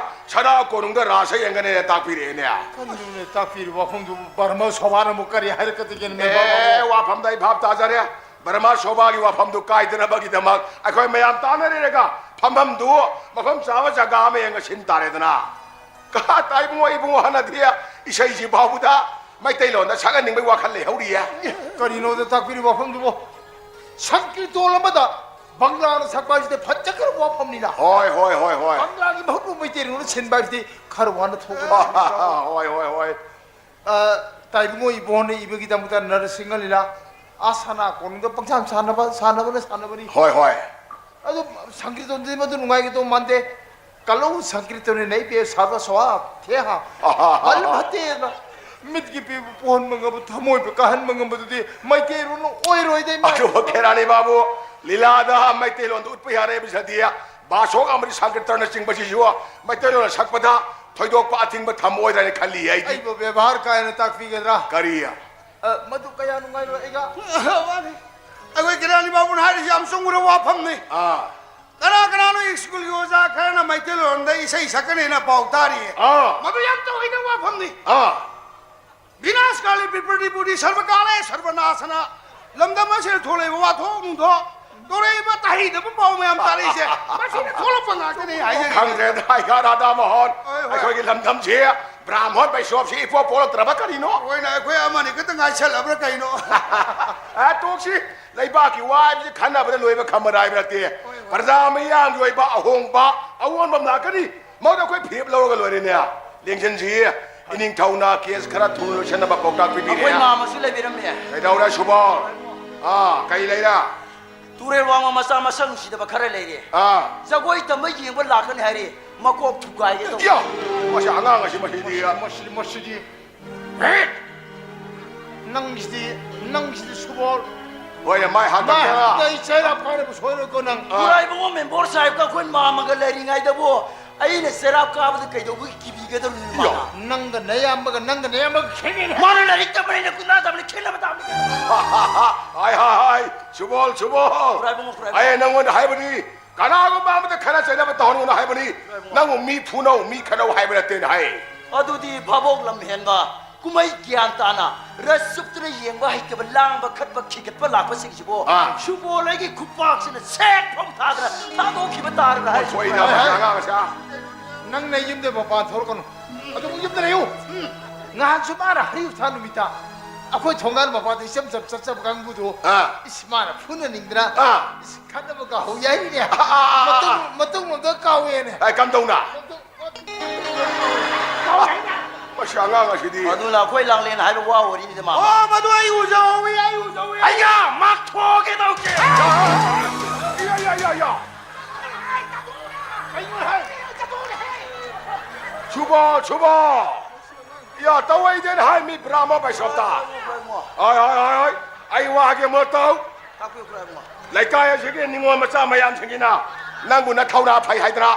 ꯁꯅꯥ ꯀꯣꯅꯨꯡꯗ ꯔꯥꯁ ꯌꯦꯡꯒꯅꯦꯅ ꯇꯥꯛꯄꯤꯔꯛꯑꯦꯅꯦ꯫ ꯀꯔꯤꯅꯣꯅꯦ ꯇꯥꯛꯄꯤꯔꯤꯕ ꯋꯥꯐꯝꯗꯨꯕꯨ? ꯕꯔꯃ ꯁꯣꯕꯥꯅ ꯑꯃꯨꯛ ꯀꯔꯤ ꯍꯥꯏꯔꯛꯀꯗꯒꯦꯅꯦ, ꯃꯦꯝꯕꯔ ꯑꯦ, ꯕꯥꯕꯨ? ꯋꯥꯐꯝꯗ ꯑꯩ ꯚꯥꯞ ꯇꯥꯖꯔꯦ꯫ ꯕ꯭ꯔꯍ꯭ꯃ ꯁꯣꯚꯥꯒꯤ ꯋꯥꯐꯝꯗꯨ ꯀꯥꯏꯗꯅꯕꯒꯤꯗꯃꯛ ꯑꯩꯈꯣꯏ ꯃꯌꯥꯝ ꯇꯥꯟꯅꯔꯦꯔꯒ ꯐꯝꯐꯝꯗꯨ ꯃꯐꯝ ꯆꯥꯕ ꯖꯒꯥ ꯑꯃ ꯌꯦꯡꯉ ꯁꯤꯟ ꯇꯥꯔꯦꯗꯅ꯫ ꯀꯥ ꯇꯥꯏꯕꯨꯡꯉꯣ, ꯏꯕꯨꯡꯉꯣ, ꯍꯥꯟꯅꯗꯤ ꯏꯁꯩꯁꯤ ꯐꯥꯎꯕꯗ ꯃꯩꯇꯩꯂꯣꯟꯗ ꯁꯛꯍꯟꯅꯤꯡꯕꯒꯤ ꯋꯥꯈꯜ ꯂꯩꯍꯧꯔꯤꯌꯦ꯫ ꯀꯔꯤꯅꯣꯗ ꯇꯥꯛꯄꯤꯔꯤꯕ ꯋꯥꯐꯝꯗꯨꯕꯣ? ꯁꯪꯀꯤꯔꯇꯣꯟ ꯑꯃꯗ ꯕꯪꯒ꯭ꯂꯥꯅ ꯁꯛꯄ ꯍꯥꯏꯁꯤꯗꯤ ꯐꯖꯈ꯭ꯔꯕ ꯋꯥꯐꯝꯅꯤꯅ꯫ ꯍꯣꯏ, ꯍꯣꯏ, ꯍꯣꯏ, ꯍꯣꯏ꯫ ꯕꯪꯒ꯭ꯂꯥꯒꯤ ꯃꯍꯨꯠꯄꯨ ꯃꯩꯇꯩꯂꯣꯟꯗ ꯁꯤꯟꯕ ꯍꯥꯏꯁꯤꯗꯤ ꯈꯔ ꯋꯥꯅ ꯊꯣꯛꯀꯅꯤ꯫ ꯍꯣꯏ, ꯍꯣꯏ, ꯍꯣꯏ꯫ ꯑ, ꯇꯥꯏꯕꯨꯡꯉꯣ ꯏꯕꯣꯟꯅ ꯏꯕꯒꯤꯗꯃꯛꯇ ꯅꯔꯁꯤꯡꯍ ꯂꯤꯂꯥ, ꯑꯥ ꯁꯅꯥ ꯀꯣꯅꯨꯡꯗ ꯄꯪꯁꯥꯟ ꯁꯥꯟꯅꯕ, ꯁꯥꯟꯅꯕꯅ ꯁꯥꯟꯅꯕꯅꯤ꯫ ꯍꯣꯏ, ꯍꯣꯏ꯫ ꯑꯗꯨ ꯁꯪꯀꯤꯔꯇꯟꯗꯤ ꯃꯗꯨ ꯅꯨꯡꯉꯥꯏꯒꯗꯧ ꯃꯥꯟꯗꯦ꯫ ꯀꯂꯧ ꯁꯪꯀꯤꯔꯇꯟꯅ ꯅꯩꯕꯦ ꯁꯥꯕ ꯁ꯭ꯋꯥ ꯊꯦꯍꯥ꯫ ꯕꯜ ꯐꯠꯇꯦꯅ ꯃꯤꯠꯀꯤ ꯄꯤꯕ ꯄꯣꯛꯍꯟꯕ ꯉꯝꯕ, ꯊꯃꯣꯏꯕꯨ ꯀꯥꯍꯟꯕ ꯉꯝꯕꯗꯨꯗꯤ ꯃꯩꯇꯩꯔꯣꯟꯅ ꯑꯣꯏꯔꯣꯏꯗ, ꯏꯃꯥ꯫ ꯑꯗꯨꯕꯨ ꯈꯦꯔꯥꯅꯤ ꯕꯥꯕꯨ, ꯂꯤꯂꯥꯗ ꯃꯩꯇꯩꯂꯣꯟꯗ ꯎꯠꯄ ꯌꯥꯔꯦ ꯍꯥꯏꯕꯁꯤꯗꯤ ꯕꯥꯁꯣꯛ ꯑꯃꯗꯤ ꯁꯪꯀꯤꯔꯇꯟꯅ ꯆꯤꯡꯕꯁꯤꯁꯨ ꯃꯩꯇꯩꯂꯣꯟꯗ ꯁꯛꯄꯗ ꯊꯣꯏꯗꯣꯛꯄ ꯑꯊꯤꯡꯕ ꯊꯝꯃꯣꯏꯗ꯭ꯔꯅ ꯈꯜꯂꯤ ꯑꯩꯗꯤ꯫ ꯑꯩꯕꯨ ꯕꯦꯕꯥꯔ ꯀꯥꯏꯅ ꯇꯥꯛꯄꯤꯒꯗ꯭ꯔꯥ? ꯀꯔꯤ? ꯑ, ꯃꯗꯨ ꯀꯌꯥ ꯅꯨꯡꯉꯥꯏꯔꯣꯏ ꯑꯩꯒ꯫ ꯃꯥꯅꯤ꯫ ꯑꯩꯈꯣꯏ ꯀꯦꯔꯥꯅꯤ ꯕꯥꯕꯨꯅ ꯍꯥꯏꯔꯤꯁꯤ ꯌꯥꯝ ꯆꯨꯝꯈ꯭ꯔꯕ ꯋꯥꯐꯝꯅꯤ꯫ ꯑꯥ꯫ ꯀꯅꯥ ꯀꯅꯥꯅꯣ ꯁ꯭ꯀꯨꯜꯒꯤ ꯑꯣꯖꯥ ꯈꯔꯅ ꯃꯩꯇꯩꯂꯣꯟꯗ ꯏꯁꯩ ꯁꯛꯀꯅꯦꯅ ꯄꯥꯎ ꯇꯥꯔꯤꯌꯦ꯫ ꯑꯥ꯫ ꯃꯗꯨ ꯌꯥꯝ ꯇꯧꯍꯩꯗꯕ ꯋꯥꯐꯝꯅꯤ꯫ ꯑꯥ꯫ ꯕꯤꯅꯥꯁ ꯀꯥꯂꯦ ꯕꯤꯄꯔꯇꯤ ꯄꯨꯔꯤ ꯁꯔꯕ ꯀꯥꯂꯦ ꯁꯔꯕ ꯅꯥꯁꯅ ꯂꯝꯗꯝ ꯑꯁꯤꯗ ꯊꯣꯛꯂꯛꯏꯕ ꯋꯥꯊꯣꯛ ꯅꯨꯡꯊꯣꯛ ꯇꯧꯔꯛꯏꯕ ꯇꯥꯍꯩꯗꯕ ꯄꯥꯎ ꯃꯌꯥꯝ ꯇꯥꯔꯛꯏꯁꯦ ꯃꯁꯤꯅ ꯊꯣꯛꯂꯛꯄ ꯉꯥꯛꯇꯅꯤ ꯍꯥꯏꯖꯔꯤꯕ꯫ ꯈꯪꯗ꯭ꯔꯦꯗ, ꯑꯩꯒ ꯔꯥꯙꯥ ꯃꯣꯍꯟ, ꯍꯣꯏ, ꯍꯣꯏ꯫ ꯑꯩꯈꯣꯏꯒꯤ ꯂꯝꯗꯝꯁꯤ ꯕ꯭ꯔꯥꯍꯃꯟ ꯕꯩꯁꯣꯞꯁꯤ ꯏꯄꯣꯛ ꯄꯣꯛꯂꯛꯇ꯭ꯔꯕ ꯀꯔꯤꯅꯣ? ꯍꯣꯏꯅꯦ, ꯑꯩꯈꯣꯏ ꯑꯃꯅꯤ ꯈꯛꯇ ꯉꯥꯏꯁꯜꯂꯕ꯭ꯔꯥ ꯀꯩꯅꯣ? ꯑꯦ, ꯇꯣꯛꯁꯤ, ꯂꯩꯕꯥꯛꯀꯤ ꯋꯥ ꯍꯥꯏꯕꯁꯤ ꯈꯟꯅꯕꯗ ꯂꯣꯏꯕ ꯈꯝꯕ ꯍꯥꯏꯕ ꯅꯠꯇꯦ꯫ ꯍꯣꯏ, ꯍꯣꯏ꯫ ꯄ꯭ꯔꯖꯥ ꯃꯤꯌꯥꯝꯒꯤ ꯑꯣꯏꯕ ꯑꯍꯣꯡꯕ ꯑꯑꯣꯟꯕ ꯑꯃ ꯂꯥꯛꯀꯅꯤ꯫ ꯃꯗꯨ ꯑꯩꯈꯣꯏ ꯐꯤꯔꯦꯞ ꯂꯧꯔꯒ ꯂꯣꯏꯔꯦꯅꯦ꯫ ꯂꯦꯡꯁꯤꯟꯁꯤ꯫ ꯏꯅꯤꯡꯊꯧꯅ ꯀꯦꯁ ꯈꯔ ꯊꯨꯅ ꯂꯣꯏꯁꯤꯟꯅꯕ ꯄꯥꯎꯇꯥꯛ ꯄꯤꯕꯤꯔꯦ꯫ ꯑꯩꯈꯣꯏ ꯃꯥꯝꯃꯁꯨ ꯂꯩꯕꯤꯔꯝꯃꯦ꯫ ꯀꯩꯗꯧꯔꯦ ꯁꯨꯕꯣꯜ? ꯑꯥ, ꯀꯩ ꯂꯩꯔꯦ? ꯇꯨꯔꯦꯜ ꯋꯥꯡꯃ ꯃꯆꯥ ꯃꯁꯛ ꯅꯨꯡꯁꯤꯗꯕ ꯈꯔ ꯂꯩꯔꯦ꯫ ꯑꯥ꯫ ꯖꯒꯣꯏ ꯇꯝꯕ ꯌꯦꯡꯕ ꯂꯥꯛꯀꯅꯤ ꯍꯥꯏꯔꯦ꯫ ꯃꯀꯣꯛ ꯊꯨꯒꯥꯏꯒꯦ ꯇꯧꯕ꯫ ꯌꯥ! ꯃꯁꯤ ꯑꯉꯥꯡ ꯑꯁꯤ ꯃꯁꯤꯗꯤ꯫ ꯃꯁꯤꯗꯤ, ꯃꯁꯤꯗꯤ, ꯃꯁꯤꯗꯤ꯫ ꯍꯦꯠ! ꯅꯪꯒꯤꯁꯤꯗꯤ, ꯅꯪꯒꯤꯁꯤꯗꯤ ꯁꯨꯕꯣꯜ꯫ ꯍꯣꯏꯅꯦ, ꯃꯥꯏ ꯍꯥꯠꯇꯣꯛꯇꯅ꯫ ꯃꯥꯏ ꯍꯥꯠꯇꯣꯛꯇꯅ ꯏꯆꯦ ꯂꯥꯞ ꯐꯥꯅꯕ ꯁꯣꯏꯔꯣꯏꯀꯣ ꯅꯪ꯫ ꯑꯥ꯫ ꯈꯨꯔꯥꯏꯕꯨꯡꯉꯣ ꯃꯦꯝꯕꯣꯔ ꯁꯥꯍꯦꯕꯀ ꯑꯩꯈꯣꯏ ꯃꯥꯝꯃꯒ ꯂꯩꯔꯤꯉꯩꯗꯕꯨ ꯑꯩꯅ ꯆꯩꯔꯥꯛ ꯀꯥꯕꯗ ꯀꯩꯗꯧꯕꯒꯤ ꯀꯤꯕꯤꯒꯗꯧꯔꯤꯅꯣ ꯌꯣ꯫ ꯃꯥꯅ? ꯅꯪꯒ ꯅꯌꯥꯝꯕꯒ, ꯅꯪꯒ ꯅꯌꯥꯝꯕꯒ ꯈꯦꯠꯅꯩ꯫ ꯃꯥꯅ ꯂꯥꯏꯔꯤꯛ ꯇꯝꯕꯅꯤꯅ ꯒꯨꯟꯗꯥ ꯇꯝꯕꯅꯤ, ꯈꯦꯠꯅꯕ ꯇꯥꯕꯅꯤ꯫ ꯍꯥꯏ, ꯍꯥꯏ, ꯍꯥꯏ, ꯁꯨꯕꯣꯜ, ꯁꯨꯕꯣꯜ꯫ ꯈꯨꯔꯥꯏꯕꯨꯡꯉꯣ, ꯈꯨꯔꯥꯏꯕꯨꯡꯉꯣ꯫ ꯑꯩ ꯅꯪꯉꯣꯟꯗ ꯍꯥꯏꯕꯅꯤ, ꯀꯅꯥꯒꯨꯝꯕ ꯑꯃꯗ ꯈꯠꯅ ꯆꯩꯅꯕ ꯇꯧꯍꯟꯒꯅꯨ ꯍꯥꯏꯕꯅꯤ꯫ ꯈꯨꯔꯥꯏꯕꯨꯡꯉꯣ꯫ ꯅꯪꯕꯨ ꯃꯤ ꯐꯨꯅꯧ, ꯃꯤ ꯈꯠꯅꯧ ꯍꯥꯏꯕ ꯅꯠꯇꯦꯅ ꯍꯥꯏ꯫ ꯑꯗꯨꯗꯤ ꯚꯥꯕꯣꯛ ꯂꯝ ꯍꯦꯟꯕ ꯀꯨꯝꯍꯩ ꯒ꯭ꯌꯥꯟ ꯇꯥꯅ ꯔꯁ ꯆꯨꯞꯇꯨꯅ ꯌꯦꯡꯕ ꯍꯩꯇꯕ, ꯂꯥꯡꯕ, ꯈꯠꯄ, ꯈꯤꯒꯠꯄ ꯂꯥꯛꯄꯁꯤꯡꯁꯤꯕꯨ ꯑꯥ꯫ ꯁꯨꯕꯣꯜ ꯑꯩꯒꯤ ꯈꯨꯄꯥꯛꯁꯤꯅ ꯁꯦꯛ ꯐꯥꯎ ꯊꯥꯗꯅ ꯊꯥꯗꯣꯛꯈꯤꯕ ꯇꯥꯔꯕ꯭ꯔꯥ ꯍꯥꯏꯁꯤꯕꯨ? ꯃꯈꯣꯏꯅ ꯃꯁꯤ ꯑꯉꯥꯡ ꯑꯁꯦ ꯅꯪꯅ ꯌꯨꯝꯗ ꯃꯄꯥꯟ ꯊꯣꯛꯂꯛꯀꯅꯨ꯫ ꯑꯗꯨꯝ ꯌꯨꯝꯗ ꯂꯩꯌꯨ꯫ ꯉꯍꯥꯟꯁꯨ ꯃꯥꯅ ꯍꯔꯤꯎꯊꯥ ꯅꯨꯃꯤꯠꯇ ꯑꯩꯈꯣꯏ ꯊꯣꯡꯒꯥꯟ ꯃꯄꯥꯟꯗ ꯏꯆꯝ ꯆꯝ ꯆꯠꯆꯕ ꯀꯥꯡꯕꯨꯗꯨ ꯑꯥ꯫ ꯏꯁ ꯃꯥꯅ ꯐꯨꯅꯅꯤꯡꯗꯅ ꯑꯥ꯫ ꯏꯁ ꯈꯠꯅꯕ ꯀꯥꯎꯍꯧꯏ ꯍꯥꯏꯔꯤꯅꯦ꯫ ꯑꯥ, ꯑꯥ, ꯑꯥ, ꯃꯇꯨꯡ, ꯑꯥ꯫ ꯃꯇꯨꯡꯂꯣꯝꯗ ꯀꯥꯎꯋꯦꯅꯦ꯫ ꯑꯦ, ꯀꯝꯗꯧꯅ? ꯃꯇꯨꯡ-, ꯃꯁꯤ ꯑꯉꯥꯡ ꯑꯁꯤꯗꯤ꯫ ꯑꯗꯨꯅ ꯑꯩꯈꯣꯏ ꯂꯥꯡꯂꯦꯟ ꯍꯥꯏꯕ ꯋꯥ ꯑꯣꯏꯔꯤꯅꯤꯗ, ꯃꯥꯃ꯫ ꯑꯣ, ꯃꯗꯨ ꯑꯩ ꯎꯖꯍꯧꯏ, ꯑꯩ ꯎꯖꯍꯧꯏ꯫ ꯑꯩꯌꯥ, ꯃꯥꯛꯊꯣꯛꯑꯒꯦ ꯇꯧꯒꯦ꯫ ꯌꯥ, ꯌꯥ, ꯌꯥ, ꯌꯥ꯫ ꯁꯨꯕꯣ, ꯁꯨꯕꯣ꯫ ꯌꯥ, ꯇꯧꯑꯣꯏꯗꯦꯅ ꯍꯥꯏ ꯃꯤ ꯕ꯭ꯔꯥꯍꯃ ꯕꯩꯁꯣꯞꯇ꯫ ꯍꯣꯏ, ꯍꯣꯏ, ꯍꯣꯏ, ꯍꯣꯏ꯫ ꯑꯩ ꯋꯥ ꯍꯥꯏꯒꯦ ꯑꯃꯨꯛ ꯇꯧ꯫ ꯇꯥꯛꯄꯤꯌꯨ, ꯈꯨꯔꯥꯏ ꯏꯕꯨꯡꯉꯣ꯫ ꯂꯩꯀꯥꯏ ꯑꯁꯤꯒꯤ ꯅꯤꯉꯣꯜ ꯃꯆꯥ ꯃꯌꯥꯝꯁꯤꯡꯁꯤꯅ ꯅꯪꯕꯨ ꯅꯊꯧꯅꯥ ꯐꯩ ꯍꯥꯏꯗꯅ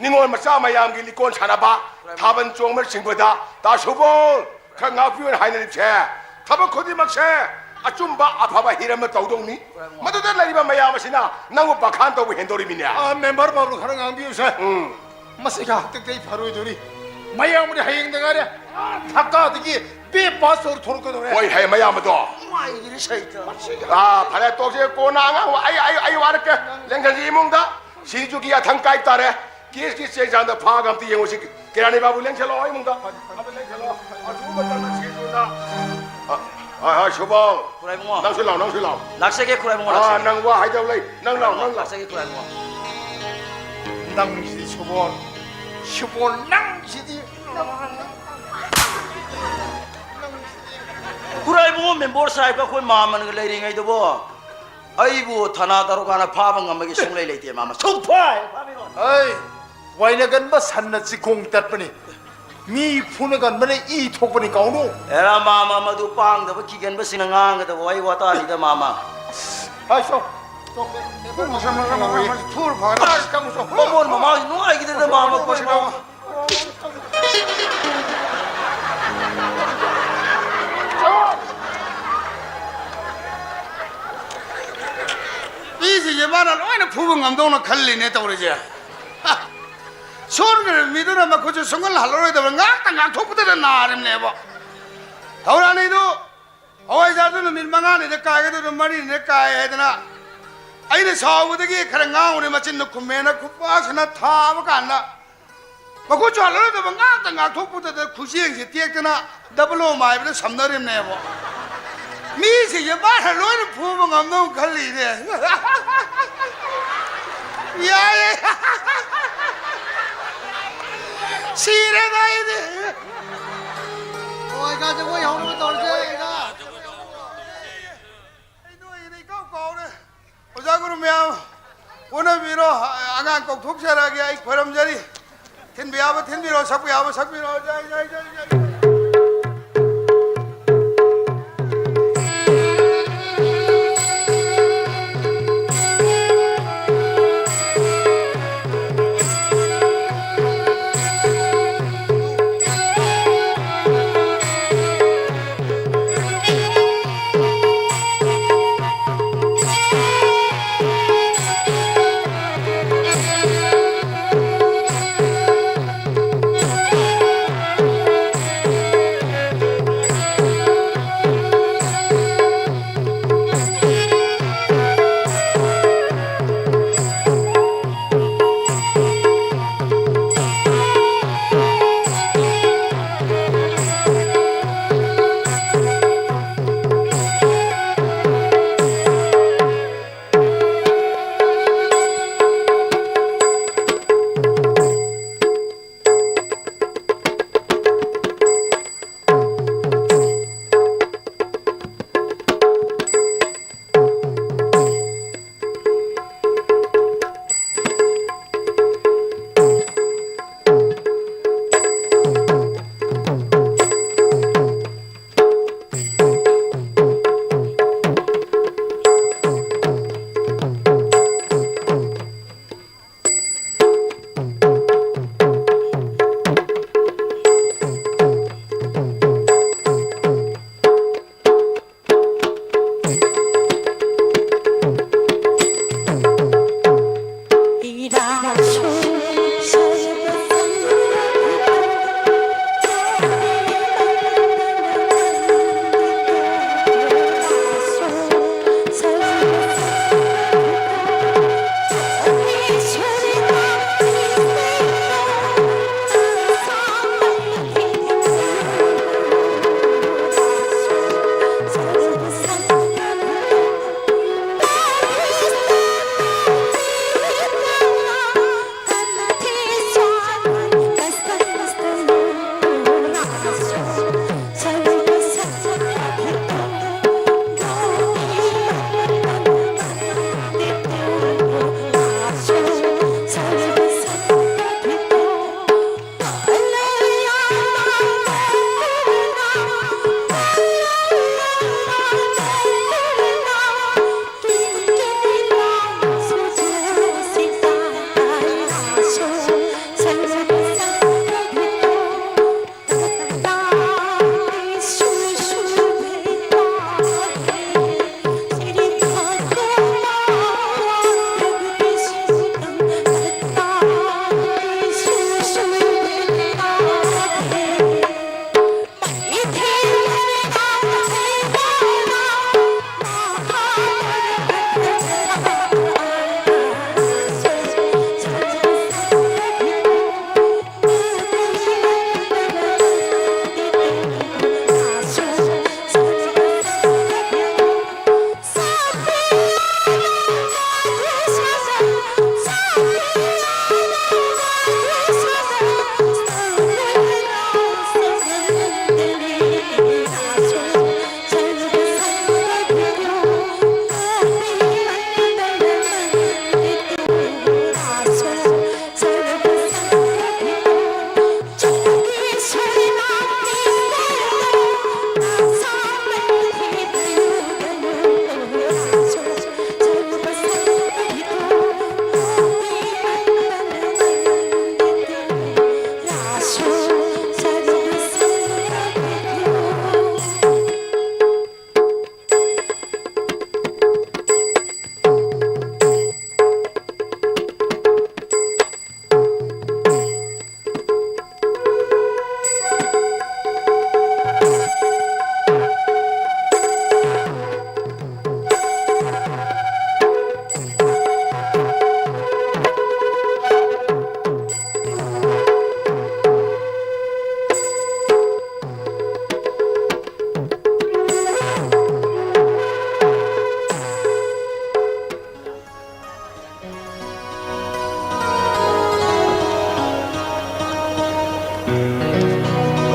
ꯅꯤꯉꯣꯜ ꯃꯆꯥ ꯃꯌꯥꯝꯒꯤ ꯂꯤꯀꯣꯟ ꯁꯥꯟꯅꯕ, ꯊꯥꯕꯜ ꯆꯣꯡꯕꯅꯆꯤꯡꯕꯗ ꯇꯥ ꯁꯨꯕꯣꯜ ꯈꯔ ꯉꯥꯛꯄꯤꯌꯨꯅ ꯍꯥꯏꯅꯔꯤꯕꯁꯦ, ꯊꯕꯛ ꯈꯨꯗꯤꯡꯃꯛꯁꯦ ꯑꯆꯨꯝꯕ ꯑꯐꯕ ꯍꯤꯔꯝꯗ ꯇꯧꯗꯧꯅꯤ꯫ ꯃꯗꯨꯗ ꯂꯩꯔꯤꯕ ꯃꯌꯥꯝ ꯑꯁꯤꯅ ꯅꯪꯕꯨ ꯕꯈꯥꯟ ꯇꯧꯕ ꯍꯦꯟꯗꯧꯔꯤꯃꯤꯅꯦ꯫ ꯑ, ꯃꯦꯝꯕꯔ ꯕꯥꯕꯨ ꯈꯔ ꯉꯥꯡꯕꯤꯌꯨꯁꯦ꯫ ꯎꯝ꯫ ꯃꯁꯤꯒ ꯍꯥꯛꯇꯛꯇ ꯑꯩ ꯐꯔꯣꯏꯗꯣꯔꯤ꯫ ꯃꯌꯥꯝꯕꯨꯗꯤ ꯍꯌꯦꯡꯗ ꯉꯥꯏꯔꯦ꯫ ꯑꯥ, ꯊꯛꯀꯥꯗꯒꯤ ꯕꯦ ꯄꯥꯁ ꯇꯧꯔ ꯊꯣꯔꯛꯀꯗꯧꯔꯦ꯫ ꯍꯣꯏ, ꯍꯦ, ꯃꯌꯥꯝꯕꯗꯣ꯫ ꯅꯨꯡꯉꯥꯏꯒꯤꯔꯤ ꯁꯩꯇ꯫ ꯑꯥ, ꯐꯔꯦ, ꯇꯣꯛꯁꯦ, ꯀꯣꯟꯅ ꯑꯉꯥꯡ ꯑꯩ, ꯑꯩ, ꯑꯩ ꯋꯥꯔꯛꯀꯦ꯫ ꯂꯦꯡꯖꯟꯁꯤ ꯏꯃꯨꯡꯗ꯫ ꯁꯤꯖꯨꯒꯤ ꯑꯊꯪ ꯀꯥꯏ ꯇꯥꯔꯦ꯫ ꯀꯦꯁꯀꯤ ꯆꯦ ꯆꯥꯡꯗ ꯐꯥꯒ ꯑꯝꯇ ꯌꯦꯡꯉꯨꯁꯤ꯫ ꯀꯦꯔꯥꯅꯤ ꯕꯥꯕꯨ ꯂꯦꯡꯁꯜꯂꯣ ꯏꯃꯨꯡꯗ꯫ ꯑꯗꯨ ꯂꯦꯡꯁꯜꯂꯣ꯫ ꯑꯊꯨꯕ ꯃꯇꯝꯗ ꯁꯤꯖꯨꯅ꯫ ꯑ, ꯍꯣꯏ, ꯍꯣꯏ, ꯁꯨꯕꯧ꯫ ꯈꯨꯔꯥꯏꯕꯨꯡꯉꯣ꯫ ꯅꯪꯁꯨ ꯂꯥꯎ, ꯅꯪꯁꯨ ꯂꯥꯎ꯫ ꯂꯥꯛꯆꯒꯦ, ꯈꯨꯔꯥꯏꯕꯨꯡꯉꯣ, ꯑꯥ, ꯂꯥꯛꯆꯒꯦ꯫ ꯅꯪ ꯋꯥ ꯍꯥꯏꯗꯧ ꯂꯩ꯫ ꯅꯪ ꯂꯥꯎ, ꯅꯪ ꯂꯥꯎ꯫ ꯂꯥꯛꯆꯒꯦ, ꯈꯨꯔꯥꯏꯕꯨꯡꯉꯣ꯫ ꯅꯪꯁꯤꯗꯤ ꯁꯨꯕꯣꯜ꯫ ꯁꯨꯕꯣꯜ, ꯅꯪꯁꯤꯗꯤ꯫ ꯈꯨꯔꯥꯏꯕꯨꯡꯉꯣ ꯃꯦꯝꯕꯣꯔ ꯁꯥꯍꯦꯕꯀ ꯑꯩꯈꯣꯏ ꯃꯥꯃꯅꯒ ꯂꯩꯔꯤꯉꯩꯗꯨꯕꯣ꯫ ꯑꯩꯕꯨ ꯊꯅꯥ ꯗꯥꯔꯣꯒꯥꯅ ꯐꯥꯕ ꯉꯝꯕꯒꯤ ꯁꯨꯡꯂꯩ ꯂꯩꯇꯦ, ꯃꯥꯃ꯫ ꯁꯨꯡꯐꯥ ꯍꯦꯛ ꯐꯥꯕꯤꯔꯣꯏ꯫ ꯑꯩ, ꯋꯥꯏꯅ ꯀꯟꯕ ꯁꯟꯅ ꯆꯤꯈꯣꯡ ꯇꯠꯄꯅꯤ꯫ ꯃꯤ ꯐꯨꯅ ꯀꯟꯕꯅ ꯏ ꯊꯣꯛꯄꯅꯤ, ꯀꯥꯎꯅꯨ꯫ ꯑꯦꯔꯥ, ꯃꯥꯃ, ꯃꯗꯨ ꯄꯥꯡꯗꯕ ꯀꯤꯒꯟꯕꯁꯤꯡꯅ ꯉꯥꯡꯒꯗꯕ ꯋꯥꯍꯩ ꯋꯥꯇꯥꯅꯤꯗ, ꯃꯥꯃ꯫ ꯍꯥꯏ, ꯁꯣ꯫ ꯁꯣ꯫ ꯃꯃꯣꯟ ꯃꯃꯥꯁꯤ ꯅꯨꯡꯉꯥꯏꯈꯤꯗꯦꯗ, ꯃꯥꯃ, ꯑꯩꯈꯣꯏ ꯃꯥꯃ꯫ ꯃꯤꯁꯤꯡꯁꯦ ꯃꯥꯅ ꯂꯣꯏꯅ ꯐꯨꯕ ꯉꯝꯗꯧꯅ ꯈꯜꯂꯤꯅꯦ ꯇꯧꯔꯤꯁꯦ꯫ ꯍꯥ! ꯁꯣꯟꯈ꯭ꯔꯕ ꯃꯤꯗꯨꯅ ꯃꯈꯨꯠꯁꯦ ꯁꯨꯡꯍꯜ ꯍꯜꯂꯔꯣꯏꯗꯕ, ꯉꯥꯛꯇ ꯉꯥꯛꯊꯣꯛꯄꯗꯗ ꯅꯥꯔꯤꯕꯅꯦꯕ꯫ ꯊꯧꯔꯥꯅꯤꯗꯨ ꯍꯋꯥꯏꯖꯥꯔꯗꯨ ꯅꯨꯃꯤꯠ ꯃꯉꯥꯅꯤꯗ ꯀꯥꯏꯒꯗꯕꯗꯨ ꯃꯔꯤꯅꯤꯗ ꯀꯥꯏ ꯍꯥꯏꯗꯅ ꯑꯩꯅ ꯁꯥꯎꯕꯗꯒꯤ ꯈꯔ ꯉꯥꯡꯉꯨꯔꯦ, ꯃꯆꯤꯟꯗꯨ ꯈꯨꯝꯃꯦꯅ ꯈꯨꯄꯥꯛꯁꯤꯅ ꯊꯥꯕ ꯀꯥꯟꯗ ꯃꯈꯨꯠꯁꯨ ꯍꯜꯂꯔꯣꯏꯗꯕ ꯉꯥꯛꯇ ꯉꯥꯛꯊꯣꯛꯄꯗꯨꯗ ꯈꯨꯖꯦꯡꯁꯦ ꯇꯦꯛꯇꯅ ꯗꯕꯜ ꯑꯣ ꯃꯥꯏꯕꯗ ꯁꯝꯅꯔꯤꯕꯅꯦꯕ꯫ ꯃꯤꯁꯤꯡꯁꯦ ꯃꯥꯅ ꯂꯣꯏꯅ ꯐꯨꯕ ꯉꯝꯗꯧ ꯈꯜꯂꯤꯅꯦ꯫ ꯌꯥꯏꯌꯦ꯫ ꯁꯤꯔꯦꯗ ꯑꯩꯗꯤ꯫ ꯍꯋꯥꯏ ꯀꯥ ꯖꯒꯣꯏ ꯍꯧꯅꯕ ꯇꯧꯔꯁꯦ꯫ ꯑꯩ ꯅꯣꯏꯒꯤꯗꯤ ꯏꯀꯥꯎ ꯀꯥꯎꯔꯦ꯫ ꯑꯣꯖꯥ ꯒꯨꯔꯨ ꯃꯌꯥꯝ, ꯄꯨꯟꯅꯕꯤꯔꯣ, ꯑꯉꯥꯡ ꯀꯧꯊꯣꯛꯆꯔꯛꯑꯒꯦ, ꯑꯩ ꯈꯣꯏꯔꯝꯖꯔꯤ꯫ ꯊꯤꯟꯕ ꯌꯥꯕ ꯊꯤꯟꯕꯤꯔꯣ, ꯁꯛꯄ ꯌꯥꯕ ꯁꯛꯄꯤꯔꯣ꯫ ꯖꯥꯏ, ꯖꯥꯏ, ꯖꯥꯏ, ꯖꯥꯏ꯫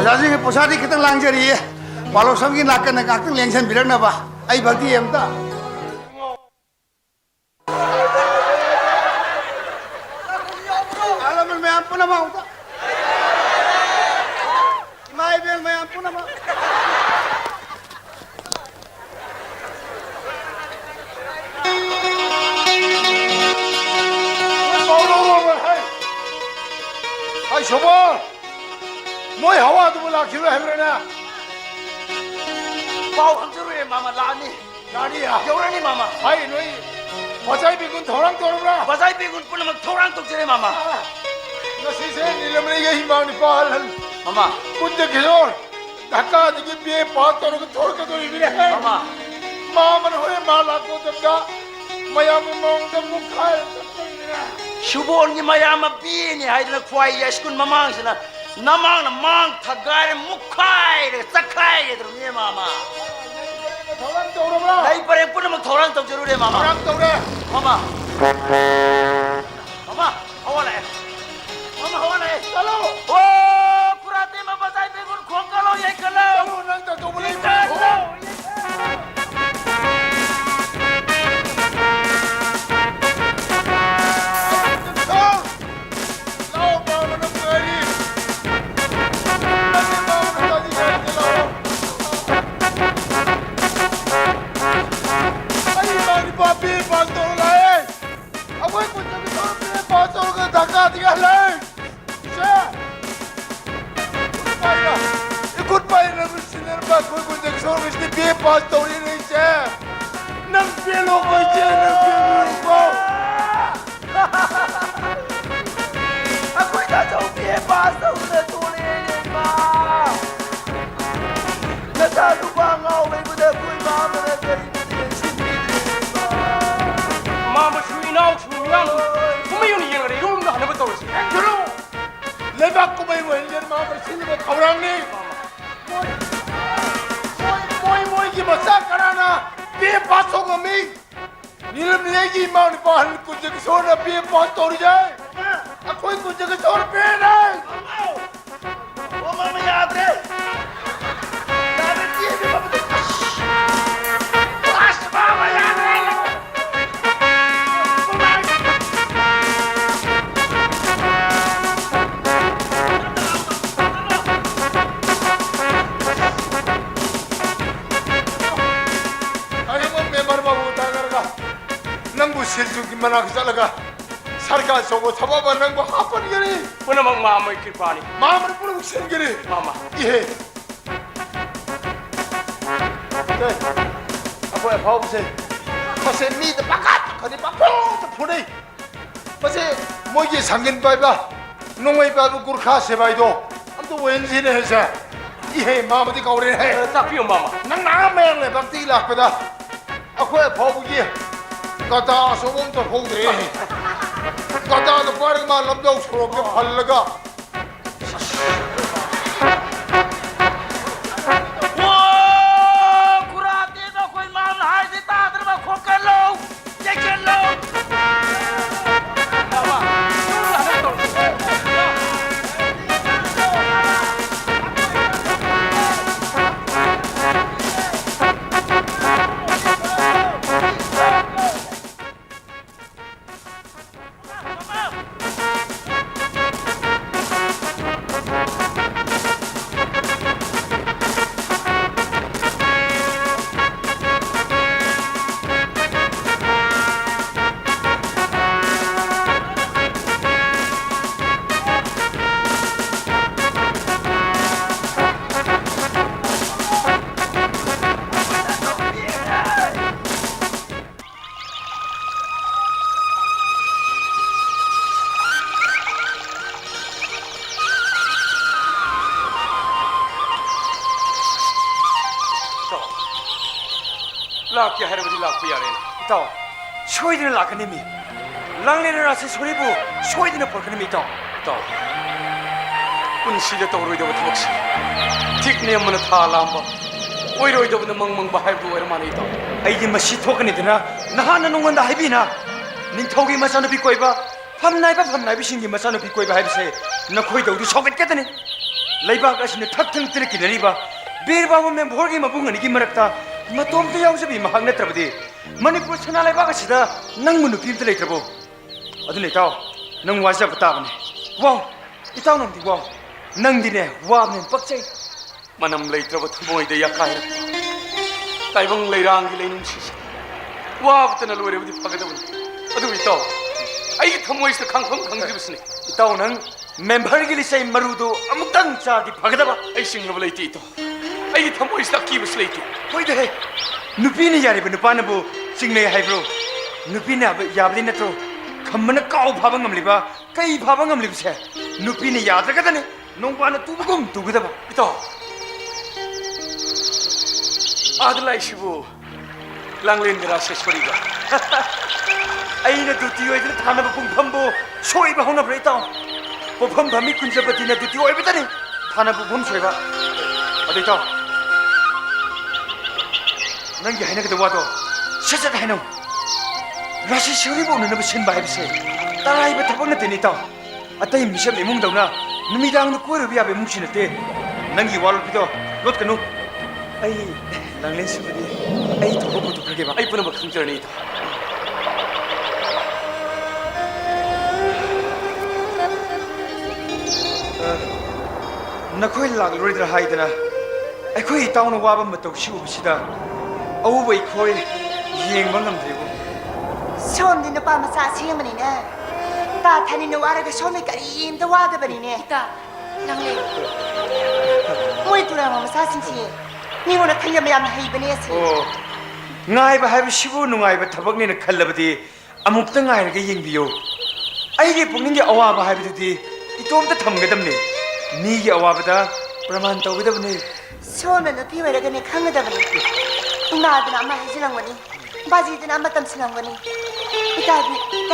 ꯑꯣꯖꯥꯁꯤꯡꯒꯤ ꯄꯣꯁꯥꯗꯤ ꯈꯤꯇꯪ ꯂꯥꯡꯖꯔꯤꯌꯦ꯫ ꯄꯥꯂꯣꯁꯝꯒꯤ ꯅꯥꯀꯟꯗ ꯉꯥꯛꯇꯪ ꯂꯦꯡꯁꯟꯕꯤꯔꯛꯅꯕ꯫ ꯑꯩ ꯚꯛꯇꯤ ꯑꯝꯇ꯫ ꯑꯍꯜ ꯂꯃꯟ ꯃꯌꯥꯝ ꯄꯨꯝꯅꯃꯛ ꯑꯝꯇ꯫ ꯏꯃꯥ ꯏꯕꯦꯜ ꯃꯌꯥꯝ ꯄꯨꯝꯅꯃꯛ꯫ ꯍꯩ, ꯁꯣꯃꯣꯔ! ꯃꯣꯏ ꯍꯋꯥꯗꯨꯕꯨ ꯂꯥꯛꯈꯤꯔꯣꯏ ꯍꯥꯏꯕ꯭ꯔꯅꯦ? ꯄꯥꯎ ꯈꯪꯖꯔꯨꯔꯦ, ꯃꯥꯃ, ꯂꯥꯛꯑꯅꯤ꯫ ꯂꯥꯛꯑꯅꯤ? ꯌꯧꯔꯅꯤ, ꯃꯥꯃ꯫ ꯍꯩ, ꯅꯣꯏ ꯕꯖꯥꯏ ꯕꯦꯒꯨꯟ ꯊꯧꯔꯥꯡ ꯇꯧꯔꯕ꯭ꯔꯥ? ꯕꯖꯥꯏ ꯕꯦꯒꯨꯟ ꯄꯨꯝꯅꯃꯛ ꯊꯧꯔꯥꯡ ꯇꯧꯖꯔꯦ, ꯃꯥꯃ꯫ ꯉꯁꯤꯁꯦ ꯅꯤꯂꯝꯂꯩꯒ ꯏꯃꯥ ꯅꯤꯄꯥ ꯑꯍꯜ꯫ ꯃꯥꯃ꯫ ꯀꯨꯟꯗ ꯈꯦꯖꯣꯔ꯫ ꯙꯀꯥꯗꯒꯤ ꯕꯦ ꯄꯥꯁ ꯇꯧꯔꯒ ꯊꯣꯛꯂꯛꯀꯗꯧꯔꯤꯕꯅꯦ꯫ ꯃꯥꯃ꯫ ꯃꯥꯃꯅ ꯍꯣꯔꯦꯟ ꯃꯥ ꯂꯥꯛꯄ ꯃꯇꯝꯗ ꯃꯌꯥꯝꯒꯤ ꯃꯃꯥꯡꯗ ꯃꯨꯛꯈꯥꯏꯔꯒ ꯆꯠꯇꯣꯏꯅꯤꯅꯦ꯫ ꯁꯨꯕꯣꯟꯒꯤ ꯃꯌꯥꯝꯕ ꯕꯦꯅꯤ ꯍꯥꯏꯗꯅ ꯈ꯭ꯋꯥꯏ ꯌꯥꯏꯁ꯭ꯀꯨꯜ ꯃꯃꯥꯡꯁꯤꯅ ꯅꯃꯥꯡꯅ ꯃꯥꯡ ꯊꯒꯥꯏꯔ ꯃꯨꯛꯈꯥꯏꯔꯒ ꯆꯠꯈꯥꯏꯔꯦꯗꯅꯦ, ꯃꯥꯃ꯫ ꯊꯧꯔꯥꯡ ꯇꯧꯔꯕ꯭ꯔꯥ? ꯂꯩ ꯄꯔꯦꯡ ꯄꯨꯝꯅꯃꯛ ꯊꯧꯔꯥꯡ ꯇꯧꯖꯔꯨꯔꯦ, ꯃꯥꯃ꯫ ꯊꯧꯔꯥꯡ ꯇꯧꯔꯦ꯫ ꯃꯥꯃ꯫ ꯃꯥꯃ, ꯍꯋꯥ ꯂꯥꯛꯑꯦ꯫ ꯃꯥꯃ, ꯍꯋꯥ ꯂꯥꯛꯑꯦ꯫ ꯆꯠꯂꯣ꯫ ꯑꯣ, ꯈꯨꯔꯥꯇꯦꯝꯕ ꯕꯖꯥꯏ ꯕꯦꯒꯨꯟ ꯈꯣꯡ ꯀꯜꯂꯣ, ꯌꯥꯏ ꯄꯥꯁ ꯇꯧꯔꯤꯅꯦ, ꯏꯆꯦ꯫ ꯅꯪ ꯄꯦꯜꯂꯣꯀꯣ, ꯏꯆꯦ, ꯅꯪ ꯄꯦꯜꯂꯣꯀꯣ꯫ ꯑꯩꯈꯣꯏ ꯇꯥꯆꯧꯕꯤ ꯄꯥꯁ ꯇꯧꯗꯅ ꯊꯣꯛꯂꯛꯑꯦꯅꯦ, ꯏꯃꯥ꯫ ꯅꯆꯥ ꯅꯨꯄꯥ ꯉꯥꯎ ꯂꯩꯕꯗ ꯑꯩꯈꯣꯏ ꯃꯥ ꯑꯃꯅ ꯀꯔꯤꯝꯇ ꯌꯦꯡꯁꯤꯟꯕꯤꯗ꯭ꯔꯦ, ꯏꯃꯥ꯫ ꯃꯥ ꯃꯁꯨ ꯏꯅꯥꯎꯁꯨ ꯃꯤꯌꯥꯝ ꯀꯨꯝꯍꯩ ꯑꯣꯏꯅ ꯌꯦꯡꯂꯒ ꯌꯨꯝꯗ ꯍꯟꯅꯕ ꯇꯧꯔꯁꯤ꯫ ꯌꯦꯡꯁꯤꯜꯂꯨ꯫ ꯂꯩꯕꯥꯛ ꯀꯨꯝꯍꯩ ꯑꯣꯏꯅ ꯃꯥ ꯃꯁꯤꯟꯅꯕ ꯊꯧꯔꯥꯡꯅꯤ꯫ ꯃꯣꯏ, ꯃꯣꯏ, ꯃꯣꯏ, ꯃꯣꯏꯒꯤ ꯃꯆꯥ ꯀꯅꯥꯅ ꯕꯤ ꯑꯦ ꯄꯥꯁ ꯇꯧ ꯉꯝꯃꯤ? ꯅꯤꯔꯝꯅꯤꯒꯤ ꯏꯃꯥ ꯅꯨꯄꯥ ꯑꯍꯜ ꯀꯨꯟꯖꯒꯤꯁꯣꯔꯅ ꯕꯤ ꯑꯦ ꯄꯥꯁ ꯇꯧꯔꯤꯁꯦ꯫ ꯑꯩꯈꯣꯏ ꯀꯨꯟꯖꯒꯤꯁꯣꯔ ꯕꯤ ꯑꯦꯅꯦ꯫ ꯑꯣ, ꯃꯥꯃ ꯌꯥꯗ꯭ꯔꯦ꯫ ꯌꯥꯗ꯭ꯔꯦ, ꯆꯦꯟꯕ ꯉꯝꯗ꯭ꯔꯦ꯫ ꯑꯁ! ꯑꯁ, ꯃꯥꯃ ꯌꯥꯗ꯭ꯔꯦ꯫ ꯑꯩꯉꯣꯟ ꯃꯦꯝꯕꯔ ꯕꯥꯕꯨ ꯇꯥꯟꯅꯔꯒ ꯅꯪꯕꯨ ꯁꯤꯜꯆꯨꯒꯤ ꯃꯅꯥꯛ ꯆꯠꯂꯒ ꯁꯔꯀꯥꯔ ꯑꯆꯧꯕ ꯊꯕꯛ ꯑꯃ ꯅꯪꯕꯨ ꯍꯥꯞꯄꯟꯒꯅꯤ꯫ ꯄꯨꯝꯅꯃꯛ ꯃꯥꯃꯒꯤ ꯀ꯭ꯔꯤꯄꯥꯅꯤ꯫ ꯃꯥꯃꯅ ꯄꯨꯝꯅꯃꯛ ꯁꯤꯟꯒꯅꯤ꯫ ꯃꯥꯃ꯫ ꯏꯍꯦ꯫ ꯑꯦ, ꯑꯩꯈꯣꯏ ꯑꯐꯥꯎꯕꯁꯦ ꯃꯁꯦ ꯃꯤꯗ ꯄꯪꯈꯠ ꯈꯠꯅꯩ, ꯄꯪꯐꯨꯗ ꯐꯨꯅꯩ꯫ ꯃꯁꯦ ꯃꯣꯏꯒꯤ ꯁꯪꯒꯤꯟ ꯄꯥꯏꯕ, ꯅꯣꯡꯃꯩ ꯄꯥꯏꯕ ꯒꯨꯔꯈꯥ ꯁꯤꯕꯥꯏꯗꯣ ꯑꯝꯇ ꯑꯣꯏꯍꯟꯁꯤꯅꯦ ꯍꯥꯏꯁꯦ꯫ ꯏꯍꯦ, ꯃꯥꯃꯗꯤ ꯀꯧꯔꯦ ꯍꯦ꯫ ꯑ, ꯇꯥꯛꯄꯤꯌꯨ, ꯃꯥꯃ꯫ ꯅꯪ ꯅꯍꯥꯟ ꯃꯌꯥꯡ ꯂꯩꯕꯥꯛꯇꯒꯤ ꯂꯥꯛꯄꯗ ꯑꯩꯈꯣꯏ ꯑꯐꯥꯎꯕꯒꯤ ꯒꯗꯥ ꯑꯆꯧꯕ ꯑꯝꯇ ꯍꯧꯗ꯭ꯔꯦ꯫ ꯒꯗꯥꯗꯣ ꯄꯥꯏꯔꯒ ꯃꯥ ꯂꯝꯖꯥꯎ ꯁꯣꯔꯣꯛꯇ ꯐꯜꯂꯒ ꯑꯣ, ꯈꯨꯔꯥꯗꯦꯗꯣ ꯑꯩꯈꯣꯏ ꯃꯥꯅ ꯍꯥꯏꯁꯦ ꯇꯥꯗ꯭ꯔꯕ? ꯈꯣꯠꯀꯠꯂꯣ, ꯆꯦꯛꯁꯤꯜꯂꯣ꯫ ꯂꯥꯛꯀꯦ ꯍꯥꯏꯔꯕꯗꯤ ꯂꯥꯛꯄ ꯌꯥꯔꯦꯅ꯫ ꯏꯇꯥꯎ, ꯁꯣꯏꯗꯅ ꯂꯥꯛꯀꯅꯤ ꯃꯤ꯫ ꯂꯥꯡꯂꯦꯟ ꯔꯥꯁꯦꯁꯣꯔꯤꯕꯨ ꯁꯣꯏꯗꯅ ꯄꯨꯔꯛꯀꯅꯤ ꯃꯤ, ꯏꯇꯥꯎ꯫ ꯏꯇꯥꯎ, ꯄꯨꯟꯁꯤꯗ ꯇꯧꯔꯣꯏꯗꯕ ꯊꯕꯛꯁꯤ ꯊꯤꯛ ꯅꯦꯝꯕꯅ ꯊꯥ ꯂꯥꯝꯕ, ꯑꯣꯏꯔꯣꯏꯗꯕꯅ ꯃꯪ ꯃꯪꯕ ꯍꯥꯏꯕꯗꯨ ꯑꯣꯏꯔ ꯃꯥꯜꯂꯦ, ꯏꯇꯥꯎ꯫ ꯑꯩꯗꯤ ꯃꯁꯤ ꯊꯣꯛꯀꯅꯤꯗꯅ ꯅꯍꯥꯟꯅ ꯅꯉꯣꯟꯗ ꯍꯥꯏꯕꯤꯅ꯫ ꯅꯤꯡꯊꯧꯒꯤ ꯃꯆꯥꯅꯨꯄꯤ ꯀꯣꯏꯕ, ꯐꯝ ꯅꯥꯏꯕ ꯐꯝ ꯅꯥꯏꯕꯁꯤꯡꯒꯤ ꯃꯆꯥꯅꯨꯄꯤ ꯀꯣꯏꯕ ꯍꯥꯏꯕꯁꯦ ꯅꯈꯣꯏꯗꯧꯗꯨ ꯁꯧꯒꯠꯀꯗꯅꯤ꯫ ꯂꯩꯕꯥꯛ ꯑꯁꯤꯅ ꯊꯛ ꯊꯪ ꯇꯤꯔꯛ ꯀꯤꯅꯔꯤꯕ ꯕꯤꯔ ꯕꯥꯕꯨ ꯃꯦꯝꯚꯣꯔꯒꯤ ꯃꯕꯨꯡ ꯑꯅꯤꯒꯤ ꯃꯔꯛꯇ ꯃꯇꯣꯝꯇ ꯌꯥꯎꯖꯕꯤ ꯃꯍꯥꯛ ꯅꯠꯇ꯭ꯔꯕꯗꯤ ꯃꯅꯤꯄꯨꯔ ꯁꯅꯥ ꯂꯩꯕꯥꯛ ꯑꯁꯤꯗ ꯅꯪꯕꯨ ꯅꯨꯄꯤ ꯑꯝꯇ ꯂꯩꯇ꯭ꯔꯕꯣ? ꯑꯗꯨꯅ ꯏꯇꯥꯎ, ꯅꯪ ꯋꯥꯖꯕ ꯇꯥꯕꯅꯤ꯫ ꯋꯥꯎ, ꯏꯇꯥꯎ ꯅꯪꯗꯤ ꯋꯥꯎ꯫ ꯅꯪꯗꯤꯅꯦ ꯋꯥꯕꯅ ꯍꯦꯟꯅ ꯄꯛꯆꯩ꯫ ꯃꯅꯝ ꯂꯩꯇ꯭ꯔꯕ ꯊꯃꯣꯏꯗ ꯌꯥꯀꯥꯏꯔꯛꯄ ꯇꯥꯏꯕꯪ ꯂꯩꯔꯥꯡꯒꯤ ꯂꯩꯅꯨꯡꯁꯤꯁꯦ ꯋꯥꯕꯇꯅ ꯂꯣꯏꯔꯕꯗꯤ ꯐꯒꯗꯕꯅꯤ꯫ ꯑꯗꯨꯕꯨ ꯏꯇꯥꯎ, ꯑꯩꯒꯤ ꯊꯃꯣꯏꯁꯤꯗ ꯈꯥꯡꯐꯝ ꯈꯪꯗ꯭ꯔꯤꯕꯁꯤꯅꯤ꯫ ꯏꯇꯥꯎ ꯅꯪ ꯃꯦꯝꯚꯔꯒꯤ ꯂꯤꯆꯩ ꯃꯔꯨꯗꯨ ꯑꯃꯨꯛꯇꯪ ꯆꯥꯔꯗꯤ ꯐꯒꯗꯕ꯫ ꯑꯩ ꯆꯤꯡꯅꯕ ꯂꯩꯇꯦ ꯏꯇꯥꯎ, ꯑꯩꯒꯤ ꯊꯃꯣꯏꯁꯤꯗ ꯑꯀꯤꯕꯁꯨ ꯂꯩꯇꯦ꯫ ꯍꯣꯏꯗꯍꯦ, ꯅꯨꯄꯤꯅ ꯌꯥꯔꯤꯕ ꯅꯨꯄꯥꯅꯕꯨ ꯆꯤꯡꯅꯩ ꯍꯥꯏꯕ꯭ꯔꯣ? ꯅꯨꯄꯤꯅ ꯌꯥꯕ-, ꯌꯥꯕꯗꯤ ꯅꯠꯇ꯭ꯔꯣ ꯈꯝꯕꯅ ꯀꯥꯎ ꯐꯥꯕ ꯉꯝꯂꯤꯕ, ꯀꯩ ꯐꯥꯕ ꯉꯝꯂꯤꯕꯁꯦ? ꯅꯨꯄꯤꯅ ꯌꯥꯗ꯭ꯔꯒꯗꯅꯤ ꯅꯣꯡꯕꯥꯅ ꯇꯨꯕꯒꯨꯝ ꯇꯨꯒꯗꯕ꯫ ꯏꯇꯥꯎ, ꯑꯥꯗ ꯂꯥꯛꯏꯁꯤꯕꯨ ꯂꯥꯡꯂꯦꯟꯒ ꯔꯥꯁꯦꯁꯣꯔꯤꯒ? ꯑꯩꯅ ꯗ꯭ꯌꯨꯇꯤ ꯑꯣꯏꯗꯅ ꯊꯥꯅꯕ ꯄꯨꯡꯐꯝꯕꯨ ꯁꯣꯏꯕ ꯍꯧꯅꯕ꯭ꯔꯥ ꯏꯇꯥꯎ? ꯄꯣꯠꯐꯝ ꯐꯝꯃꯤ ꯀꯨꯟꯖꯄꯇꯤꯅ ꯗ꯭ꯌꯨꯇꯤ ꯑꯣꯏꯕꯇꯅꯤ ꯊꯥꯅꯕ ꯄꯨꯡꯐꯝ ꯁꯣꯏꯕ꯫ ꯑꯗꯨ ꯏꯇꯥꯎ, ꯅꯪꯒꯤ ꯍꯥꯏꯅꯒꯗꯕ ꯋꯥꯗꯣ ꯁꯠ ꯁꯠ ꯍꯥꯏꯅꯧ꯫ ꯔꯥꯁꯦꯁꯣꯔꯤꯕꯨ ꯎꯅꯅꯕ ꯁꯤꯟꯕ ꯍꯥꯏꯕꯁꯦ ꯇꯔꯥꯏꯕ ꯊꯕꯛ ꯅꯠꯇꯦꯅꯦ ꯏꯇꯥꯎ꯫ ꯑꯇꯩ ꯃꯤꯁꯛ ꯏꯃꯨꯡꯗꯧꯅ ꯅꯨꯃꯤꯗꯥꯡꯗ ꯀꯣꯏꯔꯨꯕ ꯌꯥꯕ ꯏꯃꯨꯡꯁꯨ ꯅꯠꯇꯦ꯫ ꯅꯪꯒꯤ ꯋꯥ ꯂꯣꯠꯄꯤꯗꯣ ꯂꯣꯠꯀꯅꯨ꯫ ꯑꯩ ꯂꯥꯡꯂꯦꯟꯁꯤꯕꯨꯗꯤ ꯑꯩ ꯊꯣꯛꯄ ꯄꯨꯊꯣꯛꯈ꯭ꯔꯒꯦꯕ꯫ ꯑꯩ ꯄꯨꯝꯅꯃꯛ ꯈꯪꯖꯔꯅꯤ ꯏꯇꯥꯎ꯫ ꯑ, ꯅꯈꯣꯏ ꯂꯥꯛꯂꯔꯣꯏꯗ꯭ꯔꯥ ꯍꯥꯏꯗꯅ ꯑꯩꯈꯣꯏ ꯏꯇꯥꯎꯅ ꯋꯥꯕ ꯃꯇꯧ ꯁꯤ ꯎꯕꯁꯤꯗ ꯑꯎꯕ ꯑꯩꯈꯣꯏ ꯌꯦꯡꯕ ꯉꯝꯗ꯭ꯔꯦꯕꯨ꯫ ꯁꯣꯝꯗꯤ ꯅꯨꯄꯥ ꯃꯆꯥ ꯑꯁꯦꯡꯕꯅꯤꯅ ꯇꯥ ꯊꯥꯅꯤꯅ ꯋꯥꯔꯒ ꯁꯣꯝꯗꯤ ꯀꯔꯤꯝꯇ ꯋꯥꯗꯕꯅꯤꯅꯦ꯫ ꯏꯇꯥ, ꯅꯪꯂꯦ꯫ ꯃꯣꯏ ꯇꯨꯔꯥꯃ ꯃꯆꯥꯁꯤꯡꯁꯤ ꯃꯤꯉꯣꯟꯗ ꯊꯩꯖꯟꯕ ꯌꯥꯝꯅ ꯍꯩꯕꯅꯦ ꯑꯁꯤ꯫ ꯑꯣ, ꯉꯥꯏꯕ ꯍꯥꯏꯕꯁꯤꯕꯨ ꯅꯨꯡꯉꯥꯏꯕ ꯊꯕꯛꯅꯦꯅ ꯈꯜꯂꯕꯗꯤ ꯑꯃꯨꯛꯇ ꯉꯥꯏꯔꯒ ꯌꯦꯡꯕꯤꯌꯨ꯫ ꯑꯩꯒꯤ ꯄꯨꯛꯅꯤꯡꯒꯤ ꯑꯋꯥꯕ ꯍꯥꯏꯕꯗꯨꯗꯤ ꯏꯇꯣꯝꯇ ꯊꯝꯒꯗꯕꯅꯤ꯫ ꯃꯤꯒꯤ ꯑꯋꯥꯕꯗ ꯄ꯭ꯔꯃꯥꯟ ꯇꯧꯒꯗꯕꯅꯤ꯫ ꯁꯣꯝꯅ ꯅꯨꯄꯤ ꯑꯣꯏꯔꯒꯅꯦ ꯈꯪꯒꯗꯕꯅꯤ꯫ ꯏꯃꯥꯗꯨꯅ ꯑꯃ ꯍꯥꯏꯖꯤꯜꯂꯝꯒꯅꯤ, ꯕꯥꯖꯤꯗꯨꯅ ꯑꯃ ꯇꯝꯁꯤꯜꯂꯝꯒꯅꯤ, ꯏꯇꯥ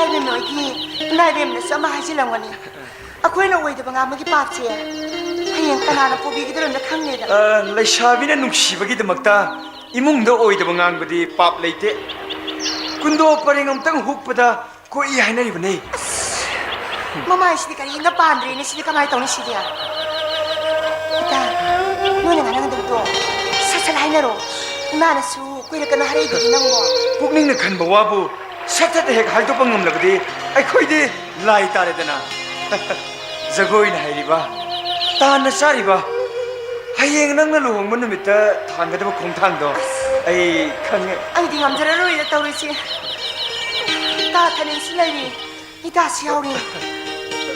ꯏꯕꯦꯝ ꯍꯣꯏꯒꯤ ꯏꯃꯥ ꯏꯕꯦꯝꯅꯁꯨ ꯑꯃ ꯍꯥꯏꯖꯤꯜꯂꯝꯒꯅꯤ꯫ ꯑꯩꯈꯣꯏꯅ ꯑꯣꯏꯗꯕ ꯉꯥꯡꯕꯒꯤ ꯄꯥꯞꯁꯦ ꯍꯌꯦꯡ ꯀꯅꯥꯅ ꯄꯨꯕꯤꯒꯗꯧꯔꯤꯕꯅꯣ ꯈꯪꯗꯦꯗ꯫ ꯑ, ꯂꯩꯁꯥꯕꯤꯅ ꯅꯨꯡꯁꯤꯕꯒꯤꯗꯃꯛꯇ ꯏꯃꯨꯡꯗ ꯑꯣꯏꯗꯕ ꯉꯥꯡꯕꯗꯤ ꯄꯥꯞ ꯂꯩꯇꯦ꯫ ꯀꯨꯟꯗꯣ ꯄꯔꯦꯡ ꯑꯃꯇꯪ ꯍꯨꯛꯄꯗ ꯀꯣꯛꯏ ꯍꯥꯏꯅꯔꯤꯕꯅꯦ꯫ ꯑꯁ, ꯃꯃꯥꯏꯁꯤꯗꯤ ꯀꯔꯤꯝꯇ ꯄꯥꯟꯗ꯭ꯔꯦꯅꯦ, ꯁꯤꯗꯤ ꯀꯃꯥꯏꯅ ꯇꯧꯅꯤ ꯁꯤꯗꯤ? ꯏꯇꯥ, ꯅꯣꯏꯅ ꯉꯥꯡꯅꯒꯗꯕꯗꯣ ꯁꯠ ꯁꯠ ꯍꯥꯏꯅꯔꯣ꯫ ꯏꯃꯥꯅꯁꯨ ꯀꯨꯏꯔꯛꯀꯅꯨ ꯍꯥꯏꯔꯛꯏꯗꯨꯗꯤ ꯅꯪꯕꯣ꯫ ꯄꯨꯛꯅꯤꯡꯅ ꯈꯟꯕ ꯋꯥꯕꯨ ꯁꯠ ꯁꯠ ꯍꯦꯛ ꯍꯥꯏꯗꯣꯛꯄ ꯉꯝꯂꯕꯗꯤ ꯑꯩꯈꯣꯏꯗꯤ ꯂꯥꯏ ꯇꯥꯔꯦꯗꯅ꯫ ꯖꯒꯣꯏꯅ ꯍꯩꯔꯤꯕ, ꯇꯥꯟꯅ ꯆꯥꯔꯤꯕ, ꯍꯌꯦꯡ ꯅꯪꯅ ꯂꯨꯍꯣꯡꯕ ꯅꯨꯃꯤꯠꯇ ꯊꯥꯡꯒꯗꯕ ꯈꯣꯡꯊꯥꯡꯗꯣ ꯑꯁ꯫ ꯑꯩ ꯈꯪꯉꯦ꯫ ꯑꯩꯗꯤ ꯉꯝꯖꯔꯔꯣꯏꯗ ꯇꯧꯔꯤꯁꯦ꯫ ꯏꯇꯥ ꯊꯅꯦꯜꯁꯨ ꯂꯩꯔꯤ, ꯏꯇꯥꯁꯨ ꯌꯥꯎꯔꯤ꯫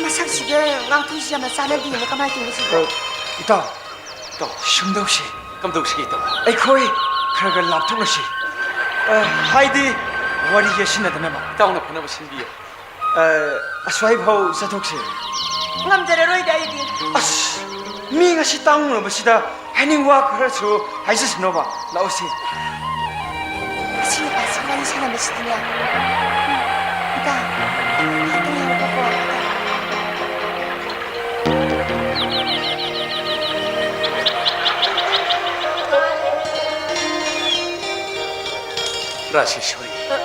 ꯃꯁꯛꯁꯤꯒ ꯉꯥꯡꯊꯣꯏꯁꯤ ꯌꯥꯝꯅ ꯆꯥꯟꯅꯗꯦꯅꯦ, ꯀꯃꯥꯏꯅ ꯇꯧꯅꯤ ꯁꯤꯕꯣ? ꯑ, ꯏꯇꯥꯎ, ꯏꯇꯥꯎ, ꯁꯨꯝ ꯇꯧꯁꯤ꯫ ꯀꯝꯗꯧꯁꯤꯒꯦ, ꯏꯇꯥꯎ? ꯑꯩꯈꯣꯏ ꯈꯔ ꯈꯔ ꯂꯥꯞꯊꯣꯛꯅꯁꯤ꯫ ꯑ, ꯍꯥꯏꯗꯤ, ꯋꯥꯔꯤ ꯌꯦꯠꯁꯤꯟꯅꯗꯅꯕ꯫ ꯏꯇꯥꯎꯅ ꯐꯅꯕ ꯁꯤꯟꯕꯤꯌꯨ꯫ ꯑ, ꯑꯁ꯭ꯋꯥꯏꯐꯥꯎ ꯆꯠꯊꯣꯛꯁꯤ꯫ ꯉꯝꯖꯔꯔꯣꯏꯗ ꯑꯩꯗꯤ꯫ ꯑꯁ, ꯃꯤ ꯉꯁꯤ ꯇꯥꯡꯉꯨꯔꯕꯁꯤꯗ ꯍꯥꯏꯅꯤꯡ ꯋꯥ ꯈꯔꯁꯨ ꯍꯥꯏꯖꯁꯅꯣꯕ꯫ ꯂꯥꯛꯑꯣꯁꯦ꯫ ꯑꯁꯤ ꯅꯨꯄꯥꯁꯤ ꯋꯥꯔꯤ ꯁꯥꯟꯅꯕꯁꯤꯗꯤꯅꯦ꯫ ꯏꯇꯥ, ꯉꯥꯏꯍꯥꯛꯇꯪ ꯉꯥꯏꯈꯣꯀꯣ, ꯏꯇꯥ꯫ ꯔꯥꯖꯦꯁ꯭ꯋꯔꯤ꯫ ꯑ,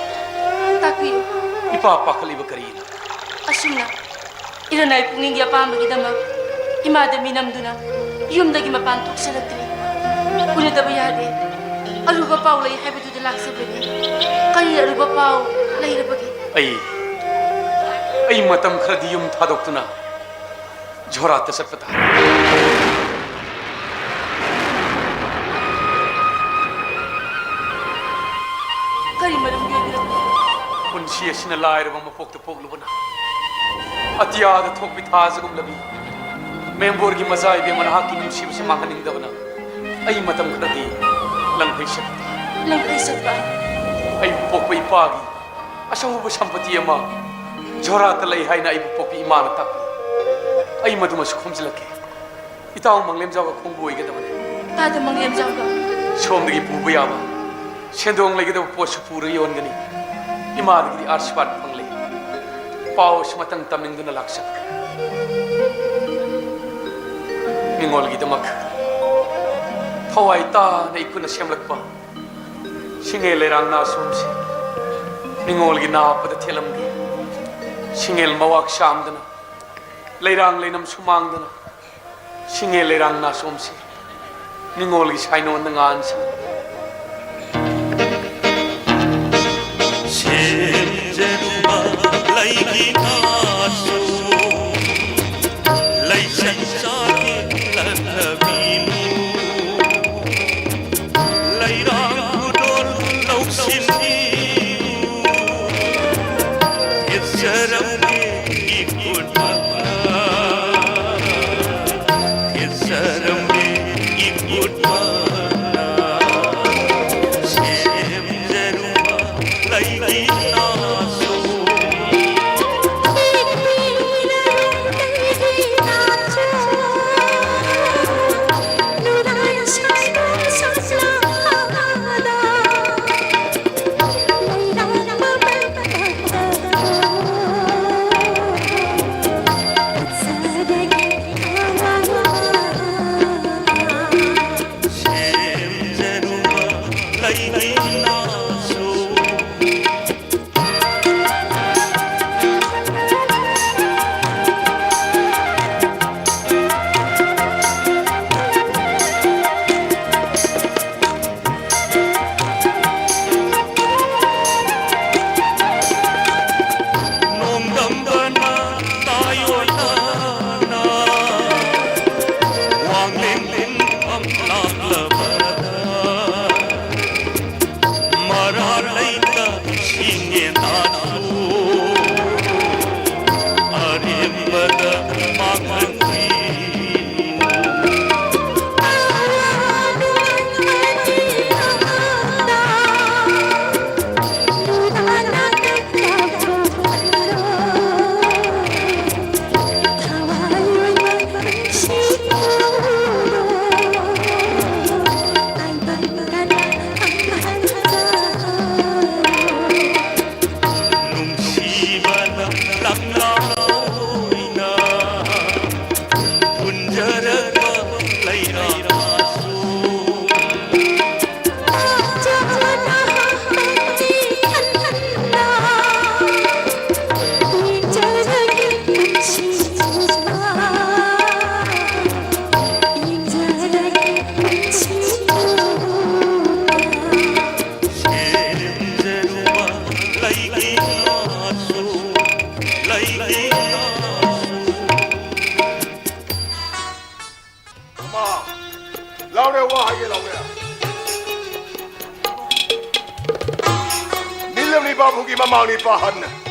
ꯇꯥꯛꯄꯤꯌꯨ꯫ ꯏꯄꯥ ꯄꯥꯈꯠꯂꯤꯕ ꯀꯔꯤꯅꯣ? ꯑꯁꯨꯝꯅ ꯏꯔꯅꯥꯏ ꯄꯨꯛꯅꯤꯡꯒꯤ ꯑꯄꯥꯝꯕꯒꯤꯗꯃꯛ ꯏꯃꯥꯗ ꯃꯤꯅꯝꯗꯨꯅ ꯌꯨꯝꯗꯒꯤ ꯃꯄꯥꯟ ꯊꯣꯛꯆꯔꯛꯇ꯭ꯔꯤ꯫ ꯎꯅꯗꯕ ꯌꯥꯗꯦ꯫ ꯑꯔꯨꯕ ꯄꯥꯎ ꯂꯩ ꯍꯥꯏꯕꯗꯨꯗ ꯂꯥꯛꯆꯕꯅꯤ꯫ ꯀꯔꯤ ꯑꯔꯨꯕ ꯄꯥꯎ ꯂꯩꯔꯕꯒꯦ? ꯑꯩ, ꯑꯩ ꯃꯇꯝ ꯈꯔꯗꯤ ꯌꯨꯝ ꯊꯥꯗꯣꯛꯇꯨꯅ ꯖꯣꯔꯥꯠꯇ ꯆꯠꯄ ꯇꯥꯔꯦ꯫ ꯀꯔꯤ ꯃꯔꯝꯒꯤ ꯑꯣꯏꯕꯤꯔꯕꯅꯣ? ꯄꯨꯟꯁꯤ ꯑꯁꯤꯅ ꯂꯥꯏꯔꯕ ꯃꯄꯣꯛꯇ ꯄꯣꯛꯂꯨꯕꯅ ꯑꯇꯤꯌꯥꯗ ꯊꯣꯛꯄꯤ ꯊꯥꯖꯒꯨꯝꯂꯕꯤ ꯃꯦꯝꯕꯣꯔꯒꯤ ꯃꯆꯥ ꯏꯕꯦꯝꯃ ꯅꯍꯥꯛꯀꯤ ꯅꯨꯡꯁꯤꯕꯁꯤ ꯃꯥꯡꯍꯟꯅꯤꯡꯗꯕꯅ ꯑꯩ ꯃꯇꯝ ꯈꯔꯗꯤ ꯂꯪꯐꯩ ꯆꯠꯄ ꯇꯥꯔꯦ꯫ ꯂꯪꯐꯩ ꯆꯠꯄ? ꯑꯩꯕꯨ ꯄꯣꯛꯄ ꯏꯄꯥꯒꯤ ꯑꯆꯧꯕ ꯁꯝꯄꯇꯤ ꯑꯃ ꯖꯣꯔꯥꯠꯇ ꯂꯩ ꯍꯥꯏꯅ ꯑꯩꯕꯨ ꯄꯣꯛꯄꯤ ꯏꯃꯥꯅ ꯇꯥꯛꯄꯤ꯫ ꯑꯩ ꯃꯗꯨꯃꯁꯨ ꯈꯣꯝꯖꯤꯜꯂꯛꯀꯦ꯫ ꯏꯇꯥꯎ ꯃꯪꯂꯦꯝꯖꯥꯎꯒ ꯈꯣꯡꯕꯨ ꯑꯣꯏꯒꯗꯕꯅꯤ꯫ ꯇꯥꯗ ꯃꯪꯂꯦꯝꯖꯥꯎꯒ? ꯁꯣꯝꯗꯒꯤ ꯄꯨꯕ ꯌꯥꯕ ꯁꯦꯟꯗꯣꯡ ꯂꯩꯒꯗꯕ ꯄꯣꯠꯁꯨ ꯄꯨꯔ ꯌꯣꯟꯒꯅꯤ꯫ ꯏꯃꯥꯗꯒꯤꯗꯤ ꯑꯥꯁꯤꯔꯕꯥꯗ ꯐꯪꯂꯦ꯫ ꯄꯥꯎ ꯑꯁꯤ ꯃꯇꯪ ꯇꯝꯅꯤꯡꯗꯨꯅ ꯂꯥꯛꯆꯕꯅꯤ꯫ ꯅꯤꯡꯉꯣꯜꯒꯤꯗꯃꯛ ꯊꯋꯥꯏ ꯇꯥꯅ ꯏꯈꯨꯠꯅ ꯁꯦꯝꯂꯛꯄ ꯁꯤꯡꯉꯦꯜ ꯂꯩꯔꯥꯡ ꯅꯥꯁꯣꯝꯁꯤ ꯅꯤꯡꯉꯣꯜꯒꯤ ꯅꯥꯞꯄꯗ ꯊꯦꯠꯂꯝꯒꯦ꯫ ꯁꯤꯡꯉꯦꯜ ꯃꯋꯥꯛ ꯆꯥꯝꯗꯅ, ꯂꯩꯔꯥꯡ ꯂꯩꯅꯝ ꯁꯨꯃꯥꯡꯗꯅ, ꯁꯤꯡꯉꯦꯜ ꯂꯩꯔꯥꯡ ꯅꯥꯁꯣꯝꯁꯤ ꯅꯤꯡꯉꯣꯜꯒꯤ ꯁꯥꯏꯅꯣꯟꯗ ꯉꯥꯟꯁꯤ꯫ ꯁꯦꯝꯖꯔꯨꯕ ꯂꯩꯒꯤ ꯅꯥꯁꯣꯝ, ꯂꯩꯁꯪ ꯆꯥꯒꯦ ꯂꯛꯂꯕꯤꯕꯨ, ꯂꯩꯔꯥꯡ ꯈꯨꯗꯣꯜ ꯂꯧꯁꯤꯟꯕꯤꯌꯨ꯫ ꯊꯦꯠꯆꯔꯝꯒꯦ ꯏꯈꯨꯠ ꯃꯈꯥ, ꯊꯦꯠꯆꯔꯝꯒꯦ ꯏꯈꯨꯠ ꯃꯈꯥ꯫ ꯅꯤꯂꯝꯅꯤ ꯕꯥꯕꯨꯒꯤ ꯃꯃꯥꯡꯅꯤ ꯄꯥꯍꯟ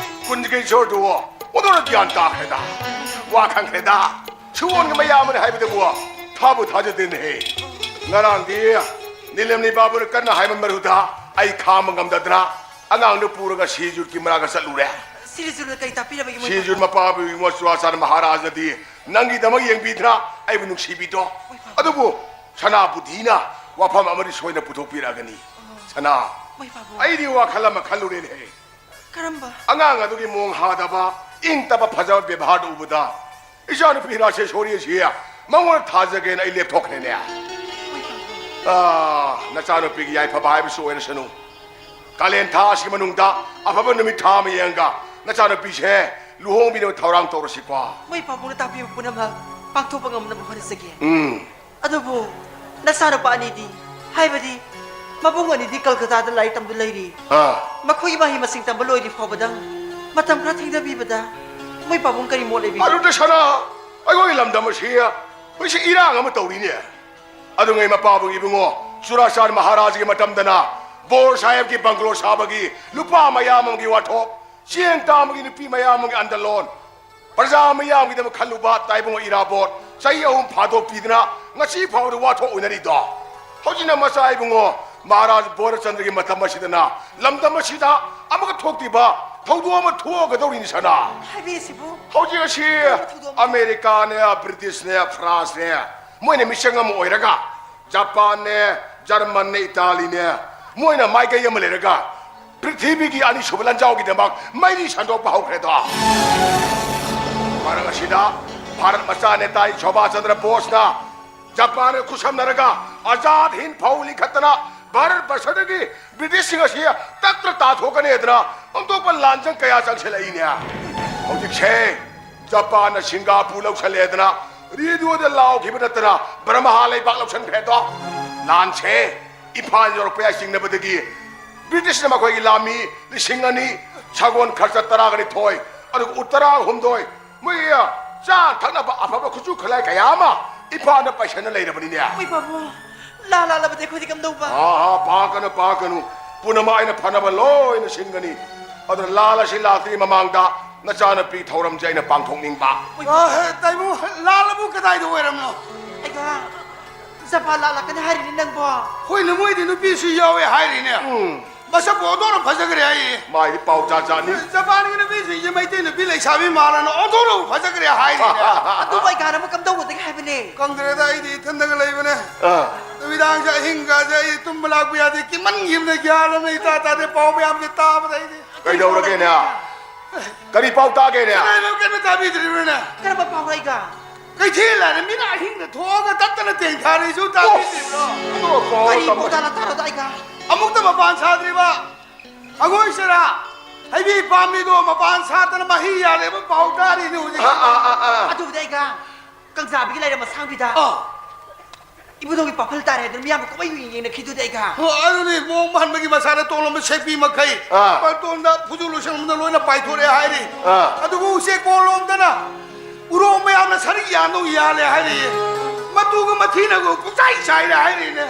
ꯀꯨꯟꯖꯒꯤ ꯁꯣꯔꯗꯨ ꯑꯣꯟꯗꯣꯔ ꯒ꯭ꯌꯥꯟ ꯇꯥꯈ꯭ꯔꯦꯗ꯫ ꯋꯥ ꯈꯪꯈ꯭ꯔꯦꯗ꯫ ꯁꯨꯑꯣꯟꯒꯤ ꯃꯌꯥꯝ ꯑꯃꯅ ꯍꯥꯏꯕꯗꯕꯨ ꯊꯥꯕꯨ ꯊꯥꯖꯗꯦꯅꯦꯍꯦ꯫ ꯉꯔꯥꯡꯗꯤ ꯅꯤꯂꯝꯅꯤ ꯕꯥꯕꯨꯅ ꯀꯟꯅ ꯍꯥꯏꯃꯟꯕꯗꯨꯗ ꯑꯩ ꯈꯥꯡꯕ ꯉꯝꯗꯗꯅ ꯑꯉꯥꯡꯗꯨ ꯄꯨꯔꯒ ꯁꯤꯔꯖꯨꯠꯀꯤ ꯃꯅꯥꯛꯇ ꯆꯠꯂꯨꯔꯦ꯫ ꯁꯤꯔꯖꯨꯠꯅ ꯀꯩ ꯇꯥꯛꯄꯤꯔꯕꯒꯦ, ꯃꯣꯏ ꯁꯤꯔꯖꯨꯠ ꯄꯥꯕꯨꯡ? ꯃꯄꯥꯕꯨ ꯏꯕꯨꯡꯉꯣ ꯆꯨꯔꯥꯆꯥꯟ ꯃꯍꯥꯔꯥꯖꯅꯗꯤ ꯅꯪꯒꯤꯗꯃꯛ ꯌꯦꯡꯕꯤꯗ꯭ꯔꯥ ꯑꯩꯕꯨ ꯅꯨꯡꯁꯤꯕꯤꯗꯣ? ꯃꯣꯏ ꯄꯥꯕꯨꯡ꯫ ꯑꯗꯨꯕꯨ ꯁꯅꯥꯕꯨꯙꯤꯅ ꯋꯥꯐꯝ ꯑꯃꯗꯤ ꯁꯣꯏꯅ ꯄꯨꯊꯣꯛꯄꯤꯔꯛꯑꯒꯅꯤ꯫ ꯑꯣ꯫ ꯁꯅꯥ, ꯃꯣꯏ ꯄꯥꯕꯨꯡ꯫ ꯑꯩꯗꯤ ꯋꯥꯈꯜ ꯑꯃ ꯈꯜꯂꯨꯔꯦꯅꯦꯍꯦ꯫ ꯀꯔꯝꯕ? ꯑꯉꯥꯡ ꯑꯗꯨꯒꯤ ꯃꯑꯣꯡ ꯍꯥꯗꯕ, ꯏꯪ ꯇꯞꯄ ꯐꯖꯕ ꯕꯦꯕꯥꯔꯗꯨ ꯎꯕꯗ ꯏꯆꯥꯅꯨꯄꯤ ꯔꯥꯁꯦꯁꯣꯔꯤ ꯑꯁꯤ ꯃꯉꯣꯟꯗ ꯊꯥꯖꯒꯦꯅ ꯑꯩ ꯂꯦꯞꯊꯣꯛꯈ꯭ꯔꯦꯅꯦ꯫ ꯑꯥ, ꯅꯆꯥꯅꯨꯄꯤꯒꯤ ꯌꯥꯏꯐꯕ ꯍꯥꯏꯕꯁꯨ ꯑꯣꯏꯔꯁꯅꯨ꯫ ꯀꯥꯂꯦꯟ ꯊꯥ ꯑꯁꯤꯒꯤ ꯃꯅꯨꯡꯗ ꯑꯐꯕ ꯅꯨꯃꯤꯠ ꯊꯥ ꯑꯃ ꯌꯦꯡꯉꯒ ꯅꯆꯥꯅꯨꯄꯤꯁꯦ ꯂꯨꯍꯣꯡꯕꯤꯅꯕ ꯊꯧꯔꯥꯡ ꯇꯧꯔꯁꯤꯀꯣ꯫ ꯃꯣꯏ ꯄꯥꯕꯨꯡꯅ ꯇꯥꯛꯄꯤꯕ ꯄꯨꯝꯅꯃꯛ ꯄꯥꯡꯊꯣꯛꯄ ꯉꯝꯅꯕ ꯍꯣꯠꯅꯖꯒꯦ꯫ ꯎꯝ꯫ ꯑꯗꯨꯕꯨ ꯅꯆꯥꯅꯨꯄꯥ ꯑꯅꯤꯗꯤ, ꯍꯥꯏꯕꯗꯤ ꯃꯕꯨꯡ ꯑꯅꯤꯗꯤ ꯀꯜꯀꯇꯥꯗ ꯂꯥꯏꯔꯤꯛ ꯇꯝꯗꯨꯅ ꯂꯩꯔꯤ꯫ ꯑꯥ꯫ ꯃꯈꯣꯏꯒꯤ ꯃꯍꯩ ꯃꯁꯤꯡ ꯇꯝꯕ ꯂꯣꯏꯗ꯭ꯔꯤ ꯐꯥꯎꯕꯗ ꯃꯇꯝ ꯈꯔ ꯊꯦꯡꯊꯕꯤꯕꯗ ꯃꯣꯏ ꯄꯥꯕꯨꯡ ꯀꯔꯤ ꯃꯣꯠ ꯂꯩꯕꯤꯒꯦ? ꯑꯗꯨꯗ ꯁꯅꯥ, ꯑꯩꯈꯣꯏꯒꯤ ꯂꯝꯗꯝ ꯑꯁꯤ ꯍꯧꯖꯤꯛ ꯏꯔꯥꯡ ꯑꯃ ꯇꯧꯔꯤꯅꯦ꯫ ꯑꯗꯨꯉꯩ ꯃꯄꯥꯕꯨ ꯏꯕꯨꯡꯉꯣ, ꯆꯨꯔꯥꯆꯥꯟ ꯃꯍꯥꯔꯥꯖꯒꯤ ꯃꯇꯝꯗꯅ ꯕꯣꯔ ꯁꯥꯍꯦꯕꯀꯤ ꯕꯪꯒ꯭ꯂꯣ ꯁꯥꯕꯒꯤ ꯂꯨꯄꯥ ꯃꯌꯥꯝ ꯑꯃꯒꯤ ꯋꯥꯊꯣꯛ, ꯆꯦꯡ ꯇꯥꯡꯕꯒꯤ ꯅꯨꯄꯤ ꯃꯌꯥꯝ ꯑꯃꯒꯤ ꯑꯟꯗꯂꯣꯟ, ꯄ꯭ꯔꯖꯥ ꯃꯤꯌꯥꯝꯒꯤꯗꯃꯛ ꯈꯜꯂꯨꯕ ꯇꯥꯏꯕꯪ ꯏꯔꯥꯕꯣꯠ ꯆꯍꯤ ꯑꯍꯨꯝ ꯐꯥꯗꯣꯛꯄꯤꯗꯅ ꯉꯁꯤ ꯐꯥꯎꯕꯗ ꯋꯥꯊꯣꯛ ꯑꯣꯏꯅꯔꯤꯗꯣ꯫ ꯍꯧꯖꯤꯛꯅ ꯃꯆꯥ ꯏꯕꯨꯡꯉꯣ ꯃꯍꯥꯔꯥꯖ ꯕꯣꯔꯆꯟꯗ꯭ꯔꯒꯤ ꯃꯇꯝ ꯑꯁꯤꯗꯅ ꯂꯝꯗꯝ ꯑꯁꯤꯗ ꯑꯃꯒ ꯊꯣꯛꯇ꯭ꯔꯤꯕ ꯊꯧꯗꯣꯛ ꯑꯃ ꯊꯣꯛꯑꯒꯗꯧꯔꯤꯅꯤ ꯁꯅꯥ꯫ ꯍꯥꯏꯕꯤꯔꯤꯁꯤꯕꯨ? ꯍꯧꯖꯤꯛ ꯑꯁꯤ ꯀꯔꯝꯕ ꯊꯧꯗꯣꯛ ꯑꯃ? ꯑꯃꯦꯔꯤꯀꯥꯅꯦ, ꯕ꯭ꯔꯤꯇꯤꯁꯅꯦ, ꯐ꯭ꯔꯥꯟꯁꯅꯦ, ꯃꯣꯏꯅ ꯃꯤꯆꯪ ꯑꯃ ꯑꯣꯏꯔꯒ ꯖꯄꯥꯟꯅꯦ, ꯖꯔꯃꯟꯅꯦ, ꯏꯇꯥꯂꯤꯅꯦ, ꯃꯣꯏꯅ ꯃꯥꯏꯀꯩ ꯑꯃ ꯂꯩꯔꯒ ꯄ꯭ꯔꯤꯊꯤꯕꯤꯒꯤ ꯑꯅꯤꯁꯨꯕ ꯂꯥꯟꯖꯥꯎꯒꯤꯗꯃꯛ ꯃꯩꯔꯤ ꯁꯟꯗꯣꯛꯄ ꯍꯧꯈ꯭ꯔꯦꯗꯣ꯫ ꯃꯔꯛ ꯑꯁꯤꯗ ꯚꯥꯔꯠ ꯃꯆꯥ ꯅꯦꯇꯥꯖꯤ ꯁꯨꯚꯥꯁ ꯆꯟꯗ꯭ꯔ ꯕꯣꯁꯅ ꯖꯄꯥꯟꯒ ꯈꯨꯠꯁꯝꯅꯔꯒ ꯑꯖꯥꯗ ꯍꯤꯟꯗ ꯐꯧ ꯂꯤꯡꯈꯠꯇꯅ ꯚꯥꯔꯠ ꯕꯔꯁꯗꯒꯤ ꯕ꯭ꯔꯤꯇꯤꯁꯁꯤꯡ ꯑꯁꯤ ꯇꯛꯇ ꯇꯥꯊꯣꯛꯀꯅꯤ ꯍꯥꯏꯗꯅ ꯑꯣꯟꯊꯣꯛꯄ ꯂꯥꯟꯖꯪ ꯀꯌꯥ ꯆꯪꯁꯤꯜꯂꯛꯏꯅꯦ꯫ ꯍꯧꯖꯤꯛꯁꯦ ꯖꯄꯥꯟꯅ ꯁꯤꯡꯒꯥꯄꯨꯔ ꯂꯧꯁꯜꯂꯦꯗꯅ ꯔꯦꯗꯤꯑꯣꯗ ꯂꯥꯎꯈꯤꯕ ꯅꯠꯇꯅ ꯕ꯭ꯔꯍꯃꯥ ꯂꯩꯕꯥꯛ ꯂꯧꯁꯟꯈ꯭ꯔꯦꯗꯣ꯫ ꯂꯥꯟꯁꯦ ꯏꯝꯐꯥꯜ ꯌꯧꯔꯛꯄ ꯌꯥꯏ ꯆꯤꯡꯅꯕꯗꯒꯤ ꯕ꯭ꯔꯤꯇꯤꯁꯅ ꯃꯈꯣꯏꯒꯤ ꯂꯥꯟꯃꯤ ꯂꯤꯁꯤꯡ ꯑꯅꯤ, ꯁꯒꯣꯜ ꯈꯔꯆ ꯇꯔꯥꯒ ꯅꯤꯊꯣꯏ, ꯑꯗꯨꯒ ꯎꯠ ꯇꯔꯥꯍꯨꯝꯗꯣꯏ, ꯃꯣꯏꯒꯤ ꯆꯥ ꯊꯛꯅꯕ ꯑꯐꯕ ꯈꯨꯠꯁꯨ ꯈꯨꯠꯂꯥꯏ ꯀꯌꯥ ꯑꯃ ꯏꯝꯐꯥꯜꯗ ꯄꯩꯁꯟꯅ ꯂꯩꯔꯕꯅꯤꯅꯦ꯫ ꯃꯣꯏ ꯄꯥꯕꯨꯡ, ꯂꯥ ꯂꯥꯜꯂꯕꯗꯤ ꯑꯩꯈꯣꯏꯗꯤ ꯀꯝꯗꯧꯕ? ꯑꯥ, ꯑꯥ, ꯄꯥꯈꯠꯀꯅꯨ, ꯄꯥꯈꯠꯀꯅꯨ꯫ ꯄꯨꯝꯅꯃꯛ ꯑꯩꯅ ꯐꯅꯕ ꯂꯣꯏꯅ ꯁꯤꯟꯒꯅꯤ꯫ ꯑꯗꯨꯅ ꯂꯥꯜ ꯑꯁꯤ ꯂꯥꯛꯇ꯭ꯔꯤꯉꯩ ꯃꯃꯥꯡꯗ ꯅꯆꯥꯅꯨꯄꯤ ꯊꯧꯔꯝꯁꯦ ꯑꯩꯅ ꯄꯥꯡꯊꯣꯛꯅꯤꯡꯕ꯫ ꯑꯣꯏ, ꯑ, ꯇꯥꯏꯕꯪ, ꯂꯥꯜꯂꯕꯨ ꯀꯗꯥꯏꯗ ꯑꯣꯏꯔꯝꯅꯣ? ꯑꯩꯒ ꯖꯄꯥꯟ ꯂꯥꯜꯂꯛꯀꯅꯤ ꯍꯥꯏꯔꯤꯅꯤ ꯅꯪꯕꯣ꯫ ꯍꯣꯏꯅꯦ, ꯃꯣꯏꯗꯤ ꯅꯨꯄꯤꯁꯨ ꯌꯥꯎꯋꯦ ꯍꯥꯏꯔꯤꯅꯦ꯫ ꯎꯝ꯫ ꯃꯁꯛꯄꯨ ꯑꯣꯟꯊꯣꯛꯅ ꯐꯖꯈ꯭ꯔꯦ ꯍꯥꯏꯌꯦ꯫ ꯃꯥꯏꯗꯤ ꯄꯥꯎ ꯖꯥꯠ ꯖꯥꯠꯅꯤ꯫ ꯖꯄꯥꯟꯒꯤ ꯅꯨꯄꯤꯁꯤꯡꯁꯦ ꯃꯩꯇꯩ ꯅꯨꯄꯤ ꯂꯩꯁꯥꯕꯤ ꯃꯥꯜꯂꯅ ꯑꯣꯟꯊꯣꯛꯅꯕꯨ ꯐꯖꯈ꯭ꯔꯦ ꯍꯥꯏꯔꯤꯅꯦ꯫ ꯑꯗꯨꯕꯨ ꯑꯩꯒ ꯑꯃꯨꯛ ꯀꯝꯗꯧꯒꯗꯒꯦ ꯍꯥꯏꯕꯅꯦ? ꯈꯪꯗ꯭ꯔꯦꯗ, ꯑꯩꯗꯤ ꯏꯊꯟꯗꯒ ꯂꯩꯕꯅꯦ꯫ ꯑꯥ꯫ ꯅꯨꯃꯤꯗꯥꯡꯁꯦ, ꯑꯍꯤꯡꯒꯁꯦ ꯑꯩ ꯇꯨꯝꯕ ꯂꯥꯛꯄ ꯌꯥꯗꯦ꯫ ꯀꯤꯃꯟꯈꯤꯕꯅ ꯒ꯭ꯌꯥꯟ ꯑꯃ ꯏꯇꯥ ꯇꯥꯗꯦ꯫ ꯄꯥꯎ ꯃꯌꯥꯝꯁꯦ ꯇꯥꯕꯗ ꯑꯩꯗꯤ꯫ ꯀꯩꯗꯧꯔꯒꯦꯅꯦ? ꯀꯔꯤ ꯄꯥꯎ ꯇꯥꯒꯦꯅꯦ? ꯀꯅꯥꯅꯣ ꯀꯩꯝꯇ ꯇꯥꯕꯤꯗ꯭ꯔꯤꯕ꯭ꯔꯥꯅꯦ? ꯀꯔꯝꯕ ꯄꯥꯎꯅꯣ ꯑꯩꯒ? ꯀꯩꯊꯦꯜ ꯍꯥꯏꯅ ꯃꯤꯅ ꯑꯍꯤꯡꯗ ꯊꯣꯛꯑꯒ ꯇꯠꯇꯅ ꯇꯦꯡꯊꯥꯔꯤꯁꯨ ꯇꯥꯕꯤꯗ꯭ꯔꯤꯕ꯭ꯔꯣ? ꯑꯗꯣ ꯄꯥꯎ ꯀꯔꯤ ꯇꯝꯕ- ꯄꯥꯎꯇꯥꯛꯅꯣ ꯇꯥꯔꯣꯗ ꯑꯩꯒ? ꯑꯃꯨꯛꯇ ꯃꯄꯥꯟ ꯁꯥꯗ꯭ꯔꯤꯕ ꯑꯉꯣꯏ ꯁꯦꯔꯥ ꯍꯩꯕꯤ ꯄꯥꯝꯕꯤꯗꯣ ꯃꯄꯥꯟ ꯁꯥꯠꯇꯅ ꯃꯍꯩ ꯌꯥꯜꯂꯦꯕ ꯄꯥꯎ ꯇꯥꯔꯤꯅꯦ ꯍꯧꯖꯤꯛ꯫ ꯑꯥ, ꯑꯥ, ꯑꯥ, ꯑꯥ꯫ ꯑꯗꯨꯕꯨꯗꯤ ꯑꯩꯒ ꯀꯪꯖꯥꯕꯤꯒꯤ ꯂꯩꯔꯝ ꯑꯁꯥꯡꯕꯤꯗ ꯑꯥ꯫ ꯏꯕꯨꯙꯧꯒꯤ ꯄꯥꯐꯜ ꯇꯥꯔꯦ ꯍꯥꯏꯗꯨꯅ ꯃꯤꯌꯥꯝꯅ ꯀꯃꯥꯏ ꯌꯦꯡ-, ꯌꯦꯡꯅꯈꯤꯗꯨꯗꯤ ꯑꯩꯒ? ꯑꯣ, ꯑꯗꯨꯅꯤ ꯃꯣꯡ ꯃꯥꯟꯕꯒꯤ ꯃꯁꯥꯗ ꯇꯣꯡꯂꯝꯕ ꯁꯦꯛꯄꯤ ꯃꯈꯩ ꯑꯥ꯫ ꯄꯥꯏꯇꯣꯟꯗ ꯐꯨꯖꯨ ꯂꯣꯏꯁꯜꯂꯝꯕꯗ ꯂꯣꯏꯅ ꯄꯥꯏꯊꯣꯔꯛꯑꯦ ꯍꯥꯏꯔꯤ꯫ ꯑꯥ꯫ ꯑꯗꯨꯕꯨ ꯎꯆꯦꯛ ꯀꯣꯟꯂꯣꯝꯗꯅ ꯎꯔꯣꯛ ꯃꯌꯥꯝꯅ ꯁꯔꯤꯛ ꯌꯥꯟꯗꯧ ꯌꯥꯜꯂꯦ ꯍꯥꯏꯔꯤꯌꯦ꯫ ꯃꯇꯨꯒ ꯃꯊꯤꯅꯒ ꯄꯨꯡꯆꯥꯏ ꯆꯥꯏꯔꯦ ꯍꯥꯏꯔꯤꯅꯦ꯫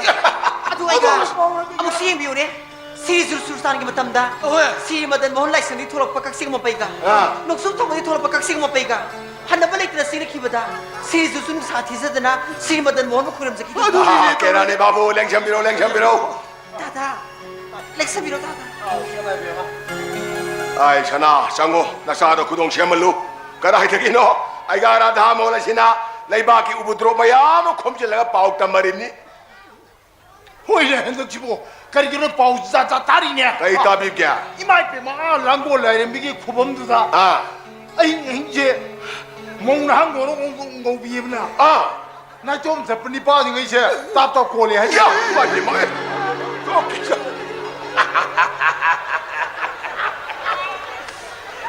ꯑꯗꯨ ꯑꯩꯒ ꯑꯗꯨ ꯑꯃꯨꯛꯁꯨ ꯌꯦꯡꯕꯤꯌꯨꯅꯦ꯫ ꯁꯤꯔꯤ ꯖꯨꯔ ꯁꯨꯔꯁꯥꯟꯒꯤ ꯃꯇꯝꯗ ꯑꯍꯣꯏ꯫ ꯁꯤꯔꯤ ꯃꯗꯟ ꯃꯣꯍꯟ ꯂꯥꯏꯁꯪꯗꯒꯤ ꯊꯣꯛꯂꯛꯄ ꯀꯛꯆꯦꯡ ꯃꯄꯩꯒ ꯑꯥ꯫ ꯅꯣꯡꯆꯨꯞ ꯊꯪꯕꯗꯒꯤ ꯊꯣꯛꯂꯛꯄ ꯀꯛꯆꯦꯡ ꯃꯄꯩꯒ ꯍꯟꯅꯕ ꯂꯩꯇꯅ ꯆꯦꯟꯅꯈꯤꯕꯗ ꯁꯤꯔꯤ ꯖꯨꯔꯁꯨ ꯅꯨꯡꯁꯥ ꯊꯤꯖꯗꯅ ꯁꯤꯔꯤ ꯃꯗꯟ ꯃꯣꯍꯟꯕꯨ ꯈꯨꯔꯨꯝꯖꯈꯤꯗꯦ꯫ ꯑꯗꯨꯅꯤꯅꯦ ꯑꯥ, ꯀꯦꯔꯥꯅꯤ ꯕꯥꯕꯨ, ꯂꯦꯡꯁꯟꯕꯤꯔꯣ, ꯂꯦꯡꯁꯟꯕꯤꯔꯣ꯫ ꯇꯥꯗ, ꯂꯦꯡꯁꯟꯕꯤꯔꯣ, ꯇꯥꯗ꯫ ꯑꯥꯏ, ꯁꯅꯥ, ꯆꯪꯉꯣ, ꯅꯆꯥꯗꯣ ꯈꯨꯗꯣꯡ ꯁꯦꯝꯍꯜꯂꯨ꯫ ꯀꯗꯥꯏꯗꯒꯤꯅꯣ? ꯑꯩꯒ ꯔꯥꯙꯥ ꯃꯣꯍꯟ ꯑꯁꯤꯅ ꯂꯩꯕꯥꯛꯀꯤ ꯎꯕꯨꯗ꯭ꯔꯣꯞ ꯃꯌꯥꯝ ꯑꯃ ꯈꯣꯝꯖꯤꯜꯂꯒ ꯄꯥꯎ ꯇꯝꯃꯔꯤꯕꯅꯤ꯫ ꯍꯣꯏꯅꯦ, ꯍꯟꯗꯛꯁꯤꯕꯨ ꯀꯔꯤꯒꯤꯅꯣ ꯄꯥꯎ ꯖꯥꯠ ꯖꯥꯠ ꯇꯥꯔꯤꯅꯦ? ꯀꯔꯤ ꯇꯥꯕꯤꯕꯒꯦ? ꯏꯃꯥ ꯏꯕꯦꯝꯃ, ꯑꯥ ꯂꯥꯡꯒꯣꯜ ꯂꯥꯏꯔꯦꯝꯕꯤꯒꯤ ꯈꯨꯕꯝꯗꯨꯗ ꯑꯥ꯫ ꯑꯍꯤꯡ ꯑꯍꯤꯡꯁꯦ ꯃꯧ ꯅꯍꯥ ꯉꯧꯔꯣꯛ ꯉꯧꯕꯤ ꯑꯃꯅ ꯑꯥ꯫ ꯅꯥꯏꯇꯣꯝ ꯆꯠꯄ ꯅꯤꯄꯥꯁꯤꯡ ꯑꯩꯁꯦ ꯇꯥꯞ ꯇꯥꯞ ꯀꯣꯜꯂꯦ ꯍꯥꯏꯁꯦ꯫ ꯌꯥ, ꯃꯥꯒꯤ ꯃꯥꯒꯤ꯫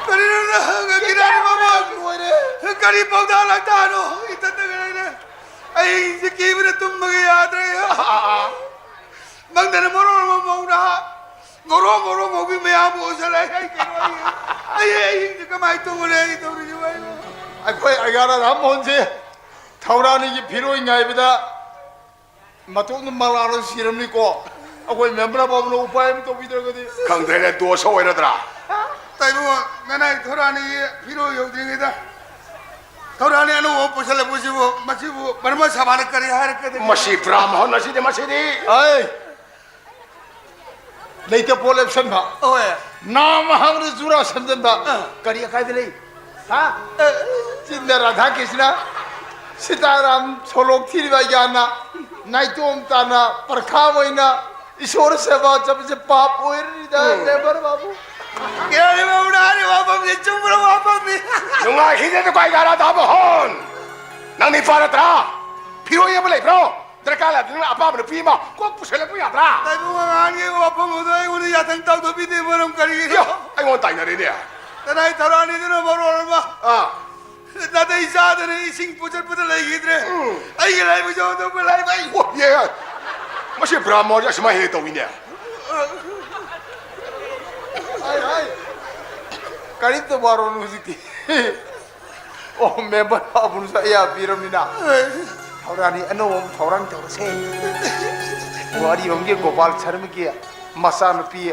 ꯀꯔꯤꯅꯣ ꯅꯪ ꯀꯤꯔꯥꯅꯤ ꯃꯃꯥ? ꯂꯣꯏꯔꯦ꯫ ꯀꯔꯤ ꯄꯥꯎꯇꯥꯛ ꯂꯥꯛꯇꯥꯅꯣ? ꯏꯊꯟꯗꯒ ꯂꯩꯔꯦ꯫ ꯑꯩꯁꯦ ꯀꯤꯕꯅ ꯇꯨꯝꯕꯒ ꯌꯥꯗ꯭ꯔꯦ꯫ ꯃꯪꯗꯅ ꯃꯔꯣꯜ ꯑꯃ ꯃꯧ ꯅꯍꯥ ꯉꯧꯔꯣꯛ ꯉꯧꯔꯣꯛ ꯉꯧꯕꯤ ꯃꯌꯥꯝꯕꯨ ꯎꯁꯜꯂꯛꯑꯦ꯫ ꯑꯩ ꯀꯩꯅꯣ, ꯑꯩ, ꯑꯩ, ꯑꯩ ꯑꯍꯤꯡꯁꯦ ꯀꯃꯥꯏꯅ ꯇꯨꯝꯒꯅꯤ ꯑꯩ ꯇꯧꯔꯤꯁꯤꯕꯨ ꯑꯩꯕꯨ? ꯑꯩꯈꯣꯏ ꯑꯩꯒꯥ ꯔꯥꯙꯥ ꯃꯣꯍꯟꯁꯦ ꯊꯧꯔꯥꯅꯤꯒꯤ ꯐꯤꯔꯣꯏ ꯉꯥꯏꯕꯗ ꯃꯇꯣꯝꯇ ꯃꯂꯥꯂꯣ ꯁꯤꯔꯝꯅꯤꯀꯣ꯫ ꯑꯩꯈꯣꯏ ꯃꯦꯝꯕꯔ ꯕꯥꯕꯨꯅ ꯎꯄꯥꯏ ꯑꯃ ꯇꯧꯕꯤꯗ꯭ꯔꯒꯗꯤ꯫ ꯈꯪꯗ꯭ꯔꯦꯅꯦ, ꯗꯣꯁ ꯑꯣꯏꯔꯗ꯭ꯔꯥ? ꯇꯥꯏꯕꯨꯡꯉꯣ, ꯅꯅꯥꯏ ꯊꯧꯔꯥꯅꯤꯒꯤ ꯐꯤꯔꯣꯜ ꯌꯧꯗ꯭ꯔꯤꯉꯩꯗ ꯊꯧꯔꯥꯅꯤ ꯑꯅꯧꯕ ꯑꯃ ꯄꯨꯁꯜꯂꯛꯄꯁꯤꯕꯨ, ꯃꯁꯤꯕꯨ ꯕꯔꯃ ꯁꯃꯥꯅ ꯀꯔꯤ ꯍꯥꯏꯔꯛꯀꯗꯒꯦ? ꯃꯁꯤ ꯕ꯭ꯔꯥꯝꯍꯣꯟ ꯑꯁꯤꯗꯤ, ꯃꯁꯤꯗꯤ꯫ ꯑꯩ! ꯂꯩꯇ ꯄꯣꯠ ꯂꯦꯞꯁꯟꯕ꯫ ꯍꯣꯏ꯫ ꯅꯥꯝ ꯍꯥꯡꯅ ꯖꯨꯔꯥ ꯁꯦꯝꯖꯟꯕ꯫ ꯑ꯫ ꯀꯔꯤ ꯑꯀꯥꯏꯕ ꯂꯩ? ꯍꯥ? ꯑ꯫ ꯆꯤꯟꯗ ꯔꯥꯙꯥ ꯀ꯭ꯔꯤꯁꯅ, ꯁꯤꯇꯥꯔꯥꯝ ꯁꯣꯂꯣꯛ ꯊꯤꯔꯤꯕ ꯌꯥꯅ, ꯅꯥꯏꯇꯣꯝ ꯇꯥꯅ ꯄꯔꯈꯥ ꯑꯣꯏꯅ ꯏꯁꯣꯔ ꯁꯦꯕꯥ ꯆꯠꯄꯁꯦ ꯄꯥꯞ ꯑꯣꯏꯔꯅꯤꯗ, ꯎꯝ꯫ ꯃꯦꯝꯕꯔ ꯕꯥꯕꯨ꯫ ꯀꯦꯔꯤ ꯕꯥꯕꯨꯅ ꯍꯥꯏꯔꯤꯕ ꯋꯥꯐꯝꯁꯦ ꯆꯨꯝꯕ꯭ꯔ ꯋꯥꯐꯝꯅꯤ? ꯅꯨꯡꯉꯥꯏꯈꯤꯗꯦꯗ ꯀ꯭ꯋꯥꯏ ꯒꯥꯔꯥ ꯇꯥꯕ ꯍꯣꯟ꯫ ꯅꯪꯗꯤ ꯐꯥꯔꯠꯇ꯭ꯔꯥ? ꯐꯤꯔꯣꯏ ꯑꯃ ꯂꯩꯕ꯭ꯔꯣ? ꯗꯔꯀꯥꯔ ꯂꯩꯔꯗꯤ ꯅꯪꯅ ꯑꯄꯥꯝꯕ ꯅꯨꯄꯤ ꯑꯃ ꯀꯣꯛ ꯄꯨꯁꯜꯂꯛꯄ ꯌꯥꯗ꯭ꯔꯥ? ꯇꯥꯏꯕꯪ ꯑꯉꯥꯡꯒꯤ ꯋꯥꯐꯝ ꯑꯗꯣ ꯑꯩꯉꯣꯟꯗ ꯌꯥꯊꯪ ꯇꯧꯗꯕꯤꯗꯦ, ꯃꯔꯝ ꯀꯔꯤꯒꯤꯅꯣ? ꯌꯣ, ꯑꯩꯉꯣꯟꯗ ꯇꯥꯏꯅꯔꯦꯅꯦ꯫ ꯅꯅꯥꯏ ꯊꯧꯔꯥꯅꯤꯗꯨꯅ ꯃꯔꯣꯜ ꯑꯃ ꯑꯥ꯫ ꯅꯥꯇꯩ ꯆꯥꯗꯅ ꯏꯁꯤꯡ ꯄꯨꯆꯠꯄꯗ ꯂꯩꯈꯤꯗ꯭ꯔꯦ꯫ ꯎꯝ꯫ ꯑꯩꯒꯤ ꯂꯥꯏꯕꯛꯁꯦ ꯑꯣꯟꯊꯣꯛꯄ ꯂꯥꯏꯕꯛ꯫ ꯑꯣ, ꯌꯦ꯫ ꯃꯁꯤ ꯕ꯭ꯔꯥꯍꯃꯣꯟꯁꯦ ꯑꯁꯨꯃꯥꯏꯅ ꯍꯦꯛ ꯇꯧꯏꯅꯦ꯫ ꯍꯥꯏ, ꯍꯥꯏ꯫ ꯀꯔꯤꯝꯇ ꯋꯥꯔꯣꯅꯨ ꯍꯧꯖꯤꯛꯇꯤ꯫ ꯑꯣ, ꯃꯦꯝꯕꯔ ꯕꯥꯕꯨꯅꯁꯨ ꯑꯌꯥꯕ ꯄꯤꯔꯕꯅꯤꯅ꯫ ꯊꯧꯔꯥꯅꯤ ꯑꯅꯧꯕ ꯑꯃ ꯊꯧꯔꯥꯡ ꯇꯧꯔꯁꯦ꯫ ꯋꯥꯔꯤꯕꯝꯒꯤ ꯒꯣꯄꯥꯜ ꯁꯔꯃꯒꯤ ꯃꯆꯥꯅꯨꯄꯤ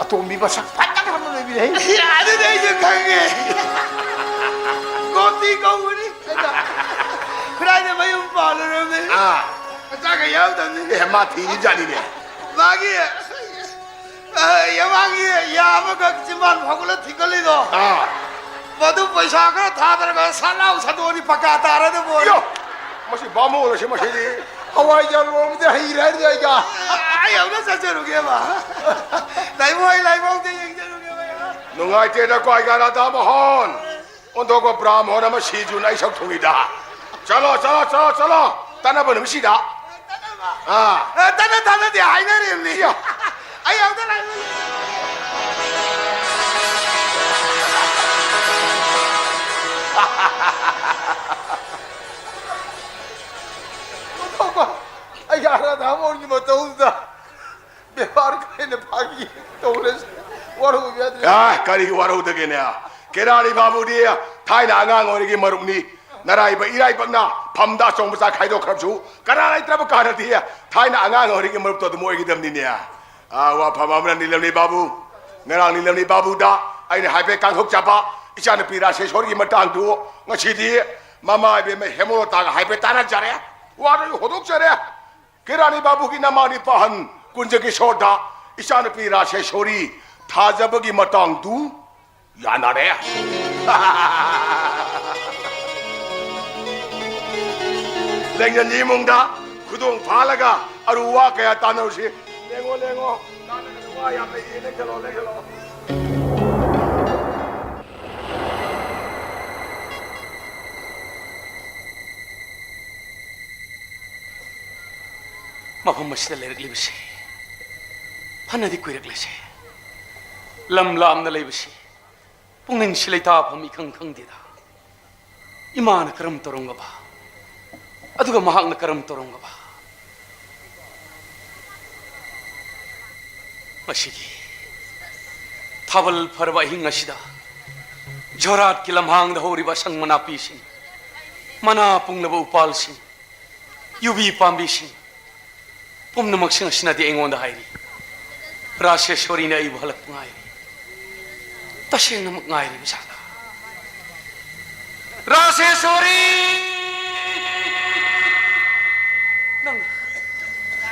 ꯑꯇꯣꯝꯕꯤ ꯃꯁꯛ ꯐꯖꯈ꯭ꯔꯕ ꯑꯃ ꯂꯩꯕꯤꯔꯦ꯫ ꯑꯗꯨꯗꯤ ꯑꯩꯁꯨ ꯈꯪꯉꯦ꯫ ꯒꯣꯄꯤ ꯀꯧꯕꯅꯤ꯫ ꯈꯨꯔꯥꯏꯗ ꯃꯌꯨꯝ ꯄꯥꯜꯂꯨꯔꯕꯅꯤ꯫ ꯑꯥ꯫ ꯃꯆꯥꯒ ꯌꯥꯎꯗꯕꯅꯤ꯫ ꯑꯦ, ꯃꯥ ꯊꯤꯔꯤꯖꯥꯠꯅꯤꯅꯦ꯫ ꯃꯥꯒꯤ ꯑꯦ, ꯌꯥꯃꯥꯡꯒꯤ ꯌꯥ ꯑꯃꯈꯛ ꯆꯤꯝꯕꯥꯟ ꯐꯥꯎꯒꯠꯂ ꯊꯤꯡꯒꯠꯂꯤꯗꯣ꯫ ꯑꯥ꯫ ꯃꯗꯨ ꯄꯩꯁꯥ ꯈꯔ ꯊꯥꯗꯔꯒ ꯁꯠ ꯂꯥꯎ ꯁꯟꯗꯣꯛꯑꯗꯤ ꯄꯀꯥ ꯇꯥꯔꯗꯕꯣ꯫ ꯌꯣ! ꯃꯁꯤ ꯕꯥꯃꯣꯟ ꯑꯁꯤ ꯃꯁꯤꯗꯤ꯫ ꯍꯋꯥꯏꯖꯥꯔ ꯂꯣꯝꯗꯤ ꯍꯩꯔꯦ ꯍꯥꯏꯔꯗꯤ ꯑꯩꯒ꯫ ꯑꯩ ꯑꯃꯨꯛꯇ ꯆꯠꯆꯔꯨꯒꯦꯕ꯫ ꯂꯥꯏꯃꯣꯏ ꯂꯥꯏꯃꯣꯡꯗ ꯌꯦꯡꯖꯔꯨꯒꯦꯕ ꯑꯩ꯫ ꯅꯨꯡꯉꯥꯏꯇꯦꯗ ꯀ꯭ꯋꯥꯏ ꯒꯥꯔꯥ ꯇꯥꯕ ꯍꯣꯟ꯫ ꯑꯣꯟꯊꯣꯛꯄ ꯕ꯭ꯔꯥꯝꯍꯣꯟ ꯑꯃ ꯁꯤꯖꯨꯅ ꯑꯩ ꯁꯛ ꯊꯨꯡꯉꯤꯗ꯫ ꯆꯠꯂꯣ, ꯆꯠꯂꯣ, ꯆꯠꯂꯣ, ꯆꯠꯂꯣ꯫ ꯇꯠꯅꯕ ꯅꯨꯃꯤꯠꯁꯤꯗ꯫ ꯑꯥ꯫ ꯑ, ꯇꯠꯅ ꯊꯥꯅꯗꯦ ꯍꯥꯏꯅꯔꯤꯕꯅꯤ꯫ ꯌꯥ꯫ ꯑꯩ ꯑꯝꯇ ꯂꯥꯛ-, ꯑꯣꯟꯊꯣꯛꯄ ꯑꯩꯒꯤ ꯑꯥꯔꯥꯙꯥ ꯃꯣꯟꯒꯤ ꯃꯇꯧꯗꯨꯗ꯫ ꯕꯦꯕꯥꯔ ꯀꯥꯏꯅ ꯐꯥꯒꯤ ꯇꯧꯔꯦ꯫ ꯋꯥꯔꯧꯕ ꯌꯥꯗ꯭ꯔꯦ꯫ ꯑ, ꯀꯔꯤꯒꯤ ꯋꯥꯔꯧꯗꯒꯦꯅꯦ? ꯀꯦꯔꯥꯔꯤ ꯕꯥꯕꯨꯗꯤ ꯊꯥꯏꯅ ꯑꯉꯥꯡ ꯑꯣꯏꯔꯤꯉꯩꯒꯤ ꯃꯔꯨꯞꯅꯤ꯫ ꯅꯔꯥꯏꯕꯛ ꯏꯔꯥꯏꯕꯛꯅ ꯐꯝꯗ ꯑꯆꯣꯡ ꯃꯆꯥ ꯈꯥꯏꯗꯣꯛꯈ꯭ꯔꯕꯁꯨ ꯀꯅꯥ ꯂꯩꯇ꯭ꯔꯕ ꯀꯥꯟꯗꯗꯤ ꯊꯥꯏꯅ ꯑꯉꯥꯡ ꯑꯣꯏꯔꯤꯉꯩ ꯃꯔꯨꯞꯇꯣ ꯑꯗꯨꯝ ꯑꯣꯏꯒꯗꯕꯅꯤꯅꯦ꯫ ꯑꯥ, ꯋꯥꯐꯝ ꯑꯃꯅ ꯅꯤꯂꯝꯅꯤ ꯕꯥꯕꯨ, ꯉꯔꯥꯡ ꯅꯤꯂꯝꯅꯤ ꯕꯥꯕꯨꯗ ꯑꯩꯅ ꯍꯥꯏꯐꯦꯠ ꯀꯥꯡꯊꯣꯛꯆꯕ ꯏꯆꯥꯅꯨꯄꯤ ꯔꯥꯁꯦꯁꯣꯔꯤꯒꯤ ꯃꯇꯥꯡꯗꯨ ꯉꯁꯤꯗꯤ ꯃꯃꯥ ꯏꯕꯦꯝꯃ ꯍꯦꯃꯣꯇꯥꯒ ꯍꯥꯏꯐꯦꯠ ꯇꯥꯟꯅꯖꯔꯦ, ꯋꯥꯔꯣꯏ ꯍꯧꯗꯣꯛꯆꯔꯦ꯫ ꯀꯦꯔꯥꯅꯤ ꯕꯥꯕꯨꯒꯤ ꯅꯃꯥꯅꯤ ꯄꯥꯍꯟ ꯀꯨꯟꯖꯒꯤ ꯁꯣꯔꯗ ꯏꯆꯥꯅꯨꯄꯤ ꯔꯥꯁꯦꯁꯣꯔꯤ ꯊꯥꯖꯕꯒꯤ ꯃꯇꯥꯡꯗꯨ ꯌꯥꯅꯔꯦ꯫ ꯂꯦꯡꯖꯟ ꯏꯃꯨꯡꯗ ꯈꯨꯗꯣꯡ ꯐꯥꯍꯜꯂꯒ ꯑꯔꯨ ꯋꯥ ꯀꯌꯥ ꯇꯥꯟꯅꯔꯨꯁꯤ꯫ ꯂꯦꯡꯉꯣ, ꯂꯦꯡꯉꯣ꯫ ꯇꯥꯟꯅꯒꯗꯕ ꯋꯥ ꯌꯥꯝ ꯂꯩꯔꯤ꯫ ꯂꯦꯡꯁꯜꯂꯣ, ꯂꯦꯡꯁꯜꯂꯣ꯫ ꯃꯐꯝ ꯑꯁꯤꯗ ꯂꯩꯔꯛꯂꯤꯕꯁꯤ ꯐꯅꯗꯤ ꯀꯨꯏꯔꯛꯂꯦꯁꯦ꯫ ꯂꯝ ꯂꯥꯞꯅ ꯂꯩꯕꯁꯤ ꯄꯨꯛꯅꯤꯡꯁꯤ ꯂꯩꯇꯥꯐꯝ ꯏꯈꯪ ꯈꯪꯗꯦꯗ꯫ ꯏꯃꯥꯅ ꯀꯔꯝ ꯇꯧꯔꯝꯒꯕ, ꯑꯗꯨꯒ ꯃꯍꯥꯛꯅ ꯀꯔꯝ ꯇꯧꯔꯝꯒꯕ? ꯃꯁꯤꯒꯤ ꯊꯥꯕꯜ ꯐꯔꯕ ꯑꯍꯤꯡ ꯑꯁꯤꯗ ꯖꯣꯔꯥꯠꯀꯤ ꯂꯝꯍꯥꯡꯗ ꯍꯧꯔꯤꯕ ꯑꯁꯪꯕ ꯅꯥꯄꯤꯁꯤꯡ, ꯃꯅꯥ ꯄꯨꯡꯂꯕ ꯎꯄꯥꯜꯁꯤꯡ, ꯌꯨꯕꯤ ꯄꯥꯝꯕꯤꯁꯤꯡ, ꯄꯨꯝꯅꯃꯛꯁꯤꯡ ꯑꯁꯤꯅꯗꯤ ꯑꯩꯉꯣꯟꯗ ꯍꯥꯏꯔꯤ, ꯔꯥꯁꯦꯁꯣꯔꯤꯅ ꯑꯩꯕꯨ ꯍꯜꯂꯛꯄ ꯉꯥꯏꯔꯤ꯫ ꯇꯁꯦꯡꯅꯃꯛ ꯉꯥꯏꯔꯤꯕ ꯖꯥꯠꯂꯥ? ꯔꯥꯁꯦꯁꯣꯔꯤ! ꯅꯪ,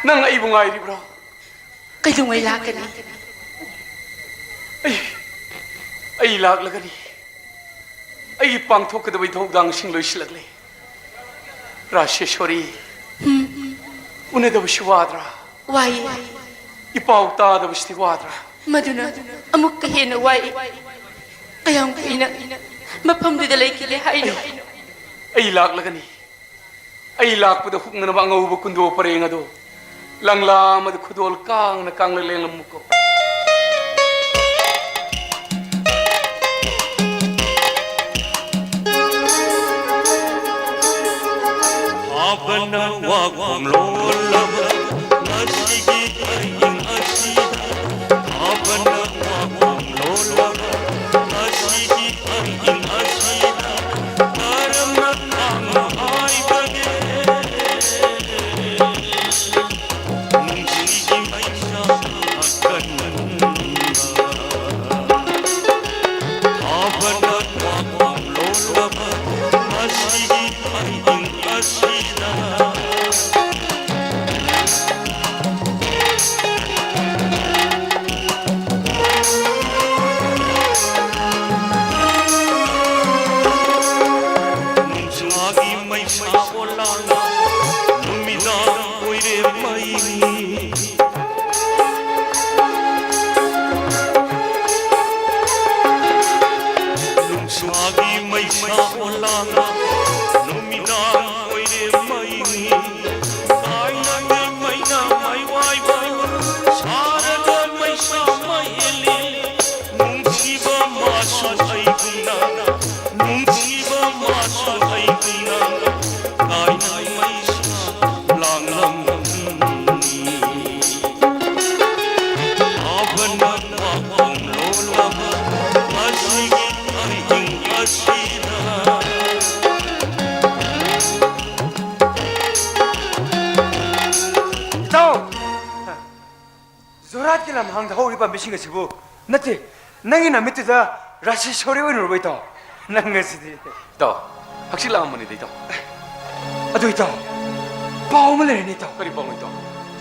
ꯅꯪ ꯑꯩꯕꯨ ꯉꯥꯏꯔꯤꯕ꯭ꯔꯣ? ꯀꯩꯗꯧꯉꯩ ꯂꯥꯛꯀꯅꯤ? ꯑꯩ, ꯑꯩ ꯂꯥꯛꯂꯒꯅꯤ꯫ ꯑꯩꯒꯤ ꯄꯥꯡꯊꯣꯛꯀꯗꯕ ꯊꯧꯗꯥꯡꯁꯤꯡ ꯂꯣꯏꯁꯤꯜꯂꯛꯂꯦ꯫ ꯔꯥꯁꯦꯁꯣꯔꯤ, ꯎꯅꯗꯕꯁꯤ ꯋꯥꯗ꯭ꯔꯥ? ꯋꯥꯏ꯫ ꯏꯄꯥꯎ ꯇꯥꯗꯕꯁꯤꯗꯤ ꯋꯥꯗ꯭ꯔꯥ? ꯃꯗꯨꯅ ꯑꯃꯨꯛꯀ ꯍꯦꯟꯅ ꯋꯥꯏ꯫ ꯀꯌꯥꯝ ꯀꯨꯏꯅ ꯃꯐꯝꯗꯨꯗ ꯂꯩꯈꯤꯒꯦ ꯍꯥꯏꯅꯣ? ꯑꯩ ꯂꯥꯛꯂꯒꯅꯤ꯫ ꯑꯩ ꯂꯥꯛꯄꯗ ꯍꯨꯛꯅꯅꯕ ꯑꯉꯧꯕ ꯀꯨꯟꯗꯣ ꯄꯔꯦꯡ ꯑꯗꯣ ꯂꯪꯂꯥ ꯑꯃꯗ ꯈꯨꯗꯣꯜ ꯀꯥꯡꯅ ꯀꯥꯡꯂ ꯂꯦꯡꯂꯝꯃꯨꯀꯣ꯫ ꯊꯥꯕꯜꯅ ꯋꯥꯈꯣꯡ ꯂꯣꯜꯂꯕ ꯉꯁꯤꯒꯤ ꯑꯍꯤꯡ ꯑꯁꯤꯗ, ꯊꯥꯕꯜꯅ ꯋꯥꯈꯣꯡ ꯂꯣꯜꯂꯕ ꯉꯁꯤꯒꯤ ꯑꯍꯤꯡ ꯑꯁꯤꯗ, ꯀꯔꯝꯅ ꯈꯥꯡꯉꯣ ꯍꯥꯏꯕ ꯅꯨꯡꯁꯥꯒꯤ ꯃꯩꯁꯥ ꯑꯣꯂꯥꯡ ꯅꯨꯃꯤꯗꯥꯡ ꯑꯣꯏꯔꯦ ꯃꯩꯅꯤ꯫ ꯀꯥꯏꯅꯅꯤ ꯃꯩꯅ ꯃꯩ ꯋꯥꯏꯕ ꯁꯥꯔꯒ ꯃꯩꯁꯥ ꯃꯩ ꯍꯦꯜꯂꯤ꯫ ꯅꯨꯡꯁꯤꯕ ꯃꯥꯁꯨ ꯑꯩꯒꯨꯝꯅ ꯅꯨꯡꯁꯤꯕ ꯃꯥꯁꯨ ꯑꯩꯒꯨꯝꯅ ꯀꯥꯏꯅ ꯃꯩꯁꯥ ꯂꯥꯡꯂꯝ ꯏꯇꯥꯎ! ꯖꯣꯔꯍꯥꯠꯀꯤ ꯂꯝꯍꯥꯡꯗ ꯍꯧꯔꯤꯕ ꯄꯥꯝꯕꯤꯁꯤꯡ ꯑꯁꯤꯕꯨ, ꯅꯠꯇꯦ, ꯅꯪꯒꯤ ꯅꯃꯤꯠꯇꯨꯗ ꯔꯥꯁꯦꯁꯣꯔꯤ ꯑꯣꯏꯅ ꯎꯔꯕ ꯏꯇꯥꯎ? ꯅꯪ ꯑꯁꯤꯗꯤ꯫ ꯏꯇꯥꯎ, ꯍꯛꯆꯤꯠ ꯂꯥꯡꯉꯝꯕꯅꯤꯗ ꯏꯇꯥꯎ꯫ ꯑꯗꯨ ꯏꯇꯥꯎ, ꯄꯥꯎ ꯑꯃ ꯂꯩꯔꯦꯅꯦ ꯏꯇꯥꯎ꯫ ꯀꯔꯤ ꯄꯥꯎꯅꯣ ꯏꯇꯥꯎ?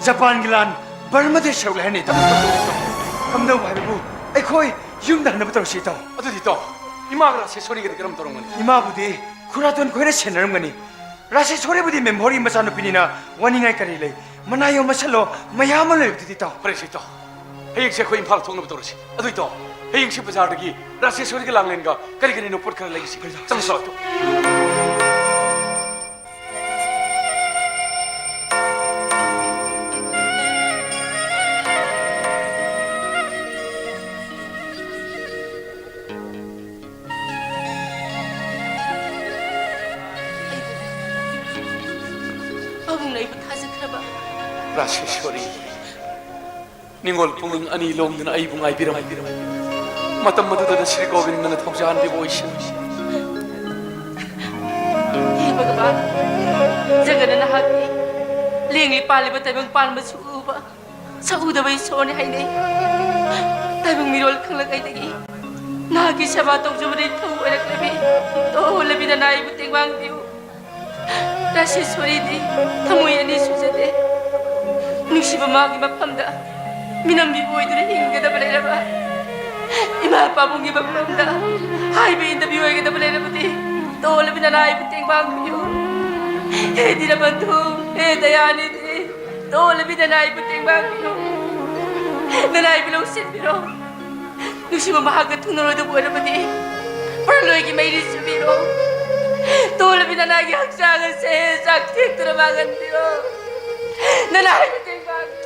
ꯖꯄꯥꯟꯒꯤ ꯂꯥꯟ ꯕꯔꯃꯥꯗ ꯁꯔꯨꯛ ꯂꯩꯍꯟꯅꯤ ꯏꯇꯥꯎ꯫ ꯀꯝꯗꯧꯕ ꯍꯥꯏꯕꯕꯨ, ꯑꯩꯈꯣꯏ ꯌꯨꯝꯗ ꯍꯟꯅꯕ ꯇꯧꯔꯁꯤ ꯏꯇꯥꯎ꯫ ꯑꯗꯨꯗꯤ ꯏꯇꯥꯎ, ꯏꯃꯥꯒ ꯔꯥꯁꯦꯁꯣꯔꯤꯒꯗꯤ ꯀꯔꯝ ꯇꯧꯔꯝꯒꯅꯤ? ꯏꯃꯥꯕꯨꯗꯤ ꯈꯨꯔꯥꯇꯣꯟ ꯈꯣꯏꯅ ꯁꯦꯟꯅꯔꯝꯒꯅꯤ꯫ ꯔꯥꯁꯦꯁꯣꯔꯤꯕꯨꯗꯤ ꯃꯦꯝꯍꯣꯔꯒꯤ ꯃꯆꯥꯅꯨꯄꯤꯅꯤꯅ ꯋꯥꯅꯤꯡꯉꯥꯏ ꯀꯔꯤ ꯂꯩ? ꯃꯅꯥ ꯌꯣꯝ ꯃꯁꯜꯂꯣ, ꯃꯌꯥꯝ ꯑꯃ ꯂꯩꯕꯗꯨꯗꯤ ꯏꯇꯥꯎ꯫ ꯐꯔꯦꯁꯦ ꯏꯇꯥꯎ, ꯍꯌꯦꯡꯁꯦ ꯑꯩꯈꯣꯏ ꯏꯝꯐꯥꯜ ꯊꯣꯛꯅꯕ ꯇꯧꯔꯁꯤ꯫ ꯑꯗꯨ ꯏꯇꯥꯎ, ꯍꯌꯦꯡꯁꯦ ꯕꯖꯥꯔꯗꯒꯤ ꯔꯥꯁꯦꯁꯣꯔꯤꯒ ꯂꯥꯡꯂꯦꯟꯒ ꯀꯔꯤ ꯀꯔꯤꯅꯣ ꯄꯣꯠ ꯈꯔ ꯂꯩꯈꯤꯁꯤ꯫ ꯆꯪꯁꯤ ꯂꯥꯛꯑꯣ ꯏꯇꯥꯎ꯫ ꯄꯥꯕꯨꯡꯅ ꯑꯩꯕꯨ ꯊꯥꯖꯈ꯭ꯔꯕ꯫ ꯔꯥꯁꯦꯁꯣꯔꯤ, ꯅꯤꯡꯉꯣꯜ ꯄꯨꯡꯉꯪ ꯑꯅꯤ ꯂꯣꯡꯗꯨꯅ ꯑꯩꯕꯨ ꯉꯥꯏꯕꯤꯔꯝꯃꯤ꯫ ꯃꯇꯝ ꯑꯗꯨꯗ ꯁ꯭ꯔꯤ ꯒꯣꯕꯤꯟꯗꯅ ꯊꯧꯖꯥꯟꯕꯤꯕ ꯑꯣꯏꯁꯅꯨ꯫ ꯌꯦꯡꯕꯒ ꯕꯥ, ꯖꯒꯅ ꯅꯍꯥꯛꯀꯤ ꯂꯦꯡꯂꯤ ꯄꯥꯜꯂꯤꯕ ꯇꯥꯏꯕꯪ ꯄꯥꯟꯕꯁꯨ ꯎꯕ꯫ ꯁꯛꯎꯗꯕ ꯏꯁꯣꯔꯅꯤ ꯍꯥꯏꯅꯩ꯫ ꯇꯥꯏꯕꯪ ꯃꯤꯔꯣꯜ ꯈꯪꯂꯛꯉꯩꯗꯒꯤ ꯅꯍꯥꯛꯀꯤ ꯁꯦꯕꯥ ꯇꯧꯖꯕꯗꯩ ꯊꯧ ꯑꯣꯏꯔꯛꯂꯕꯤ꯫ ꯇꯣꯜꯂꯕꯤ ꯅꯅꯥꯏꯕꯨ ꯇꯦꯡꯕꯥꯡꯕꯤꯌꯨ꯫ ꯔꯥꯁꯦꯁꯣꯔꯤꯗꯤ ꯊꯃꯣꯏ ꯑꯅꯤ ꯁꯨꯖꯗꯦ꯫ ꯅꯨꯡꯁꯤꯕ ꯃꯥꯒꯤ ꯃꯐꯝꯗ ꯃꯤꯅꯝꯕꯤꯕ ꯑꯣꯏꯗꯨꯅ ꯍꯤꯡꯒꯗꯕ ꯂꯩꯔꯕ꯫ ꯏꯃꯥ ꯄꯥꯕꯨꯡꯒꯤ ꯃꯐꯝꯗ ꯍꯥꯏꯕ ꯏꯟꯗꯕꯤ ꯑꯣꯏꯒꯗꯕ ꯂꯩꯔꯕꯗꯤ ꯇꯣꯜꯂꯕꯤ ꯅꯅꯥꯏꯕꯨ ꯇꯦꯡꯕꯥꯡꯕꯤꯌꯨ꯫ ꯍꯦ ꯗꯤꯅꯕꯟꯙꯨ, ꯍꯦ ꯗꯌꯥꯅꯤꯙꯤ, ꯇꯣꯜꯂꯕꯤ ꯅꯅꯥꯏꯕꯨ ꯇꯦꯡꯕꯥꯡꯕꯤꯔꯣ, ꯅꯅꯥꯏꯕꯨ ꯂꯧꯁꯤꯟꯕꯤꯔꯣ꯫ ꯅꯨꯡꯁꯤꯕ ꯃꯍꯥꯛꯀ ꯊꯨꯡꯅꯔꯣꯏꯗꯕ ꯑꯣꯏꯔꯕꯗꯤ ꯄꯔꯂꯣꯏꯒꯤ ꯃꯩꯔꯤ ꯆꯨꯕꯤꯔꯣ꯫ ꯇꯣꯜꯂꯕꯤ ꯅꯅꯥꯏꯒꯤ ꯍꯛꯆꯥꯡ ꯑꯁꯦ ꯆꯥꯛ ꯊꯦꯛꯇꯨꯅ ꯃꯥꯡꯍꯟꯕꯤꯔꯣ꯫ ꯅꯅꯥꯏꯕꯨ ꯇꯦꯡꯕꯥꯡꯕꯤꯔꯣ꯫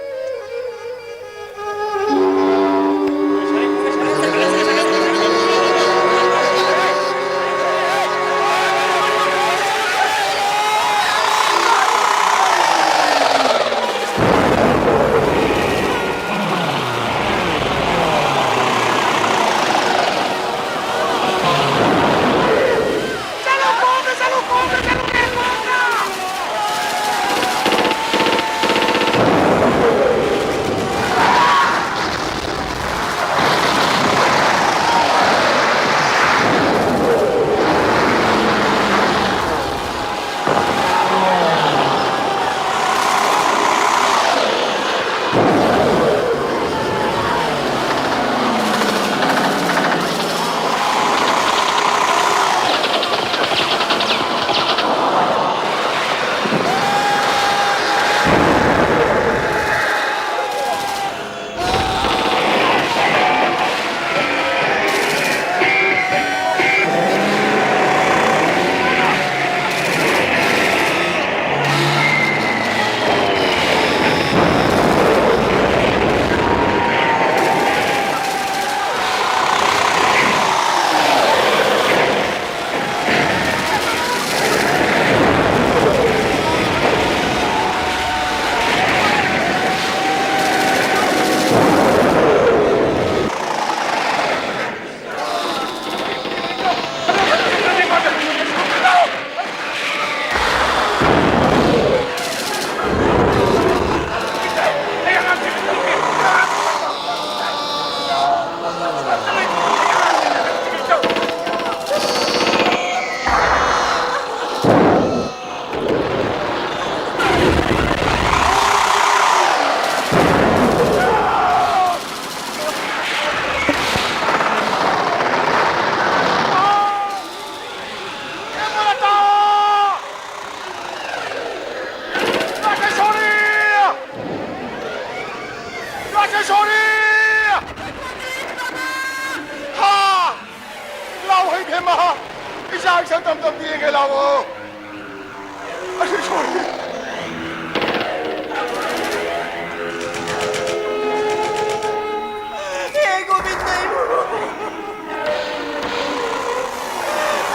ꯁꯛ ꯇꯝ ꯇꯝ ꯌꯦꯡꯒꯦ ꯂꯥꯛꯑꯣ꯫ ꯑꯁꯤ ꯁꯣꯔꯤ꯫ ꯍꯦ ꯒꯣꯕꯤꯟꯗ ꯏꯕꯨꯡꯉꯣ꯫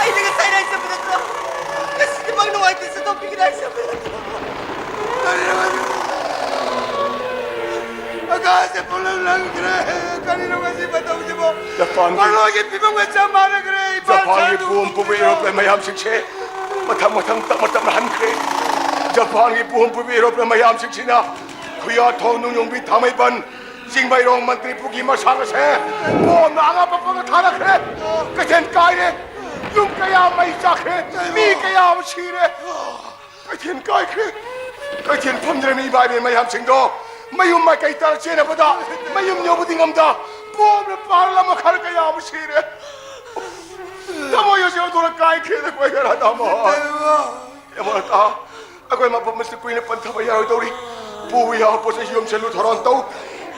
ꯑꯩꯅ ꯉꯁꯥꯏ ꯍꯥꯏꯖꯕ ꯅꯠꯇ꯭ꯔꯣ? ꯉꯁꯤꯗꯤ ꯃꯪ ꯅꯨꯡꯉꯥꯏꯇꯦ, ꯆꯠꯊꯣꯛꯄꯤꯒꯅꯤ ꯍꯥꯏꯖꯕ ꯅꯠꯇ꯭ꯔꯣ? ꯀꯔꯤꯅꯣ ꯉꯁꯤ? ꯑꯀꯥꯁꯦ ꯄꯨꯝꯅꯃꯛ ꯂꯪꯈ꯭ꯔꯦ꯫ ꯀꯔꯤꯅꯣ ꯉꯁꯤ ꯃꯇꯧꯁꯤꯕꯣ? ꯖꯄꯥꯟꯒꯤ ꯃꯔꯣꯏꯒꯤ ꯐꯤꯕꯝꯒ ꯆꯞ ꯃꯥꯟꯅꯈ꯭ꯔꯦ꯫ ꯏꯄꯥ ꯖꯄꯥꯟꯒꯤ ꯁꯥꯗꯨ ꯕꯣꯝ ꯄꯨꯕ ꯑꯦꯔꯣꯄ꯭ꯂꯦꯟ ꯃꯌꯥꯝꯁꯤꯡꯁꯦ ꯃꯊꯪ ꯃꯊꯪ ꯇꯞꯅ ꯇꯞꯅ ꯍꯟꯈ꯭ꯔꯦ꯫ ꯖꯄꯥꯟꯒꯤ ꯕꯣꯝ ꯄꯨꯕ ꯑꯦꯔꯣꯄ꯭ꯂꯦꯟ ꯃꯌꯥꯝꯁꯤꯡꯁꯤꯅ ꯈꯨꯌꯥꯊꯣꯡ, ꯅꯣꯡꯌꯣꯡꯕꯤ, ꯊꯥꯡꯃꯩꯕꯟ, ꯆꯤꯡꯃꯩꯔꯣꯡ, ꯃꯟꯇ꯭ꯔꯤꯄꯨꯔꯒꯤ ꯃꯁꯥ ꯃꯁꯦ ꯕꯣꯝꯅ ꯑꯉꯥꯞ ꯑꯄꯥꯛꯄ ꯊꯥꯔꯛꯈ꯭ꯔꯦ꯫ ꯀꯩꯊꯦꯜ ꯀꯥꯏꯔꯦ꯫ ꯌꯨꯝ ꯀꯌꯥ ꯃꯩ ꯆꯥꯛꯈ꯭ꯔꯦ꯫ ꯃꯤ ꯀꯌꯥ ꯑꯃ ꯁꯤꯔꯦ꯫ ꯀꯩꯊꯦꯜ ꯀꯥꯏꯈ꯭ꯔꯦ꯫ ꯀꯩꯊꯦꯜ ꯐꯝꯗ꯭ꯔꯦ ꯃꯤ ꯏꯕꯥꯏꯕꯤ ꯃꯌꯥꯝꯁꯤꯡꯗꯣ꯫ ꯃꯌꯨꯝ ꯃꯥꯏꯀꯩ ꯇꯥꯔ ꯆꯦꯟꯅꯕꯗ ꯃꯌꯨꯝ ꯌꯧꯕꯗꯤ ꯉꯝꯗ ꯕꯣꯝꯅ ꯄꯥꯜꯂ ꯃꯈꯜ ꯀꯌꯥ ꯑꯃ ꯁꯤꯔꯦ꯫ ꯊꯃꯣꯏ ꯑꯁꯤ ꯑꯣꯟꯊꯣꯔꯛ ꯀꯥꯏꯈ꯭ꯔꯦꯗ ꯑꯩꯈꯣꯏ ꯔꯥꯙꯥ ꯃꯣꯍꯟ꯫ ꯌꯥꯝ ꯋꯥꯔꯛ ꯇꯥ꯫ ꯑꯩꯈꯣꯏ ꯃꯐꯝ ꯑꯁꯤ ꯀꯨꯏꯅ ꯄꯟꯊꯕ ꯌꯥꯔꯣꯏꯗꯧꯔꯤ꯫ ꯄꯨꯕ ꯌꯥꯕ ꯄꯣꯠ ꯆꯩ ꯌꯣꯝꯁꯤꯜꯂꯨ ꯊꯧꯔꯥꯡ ꯇꯧ꯫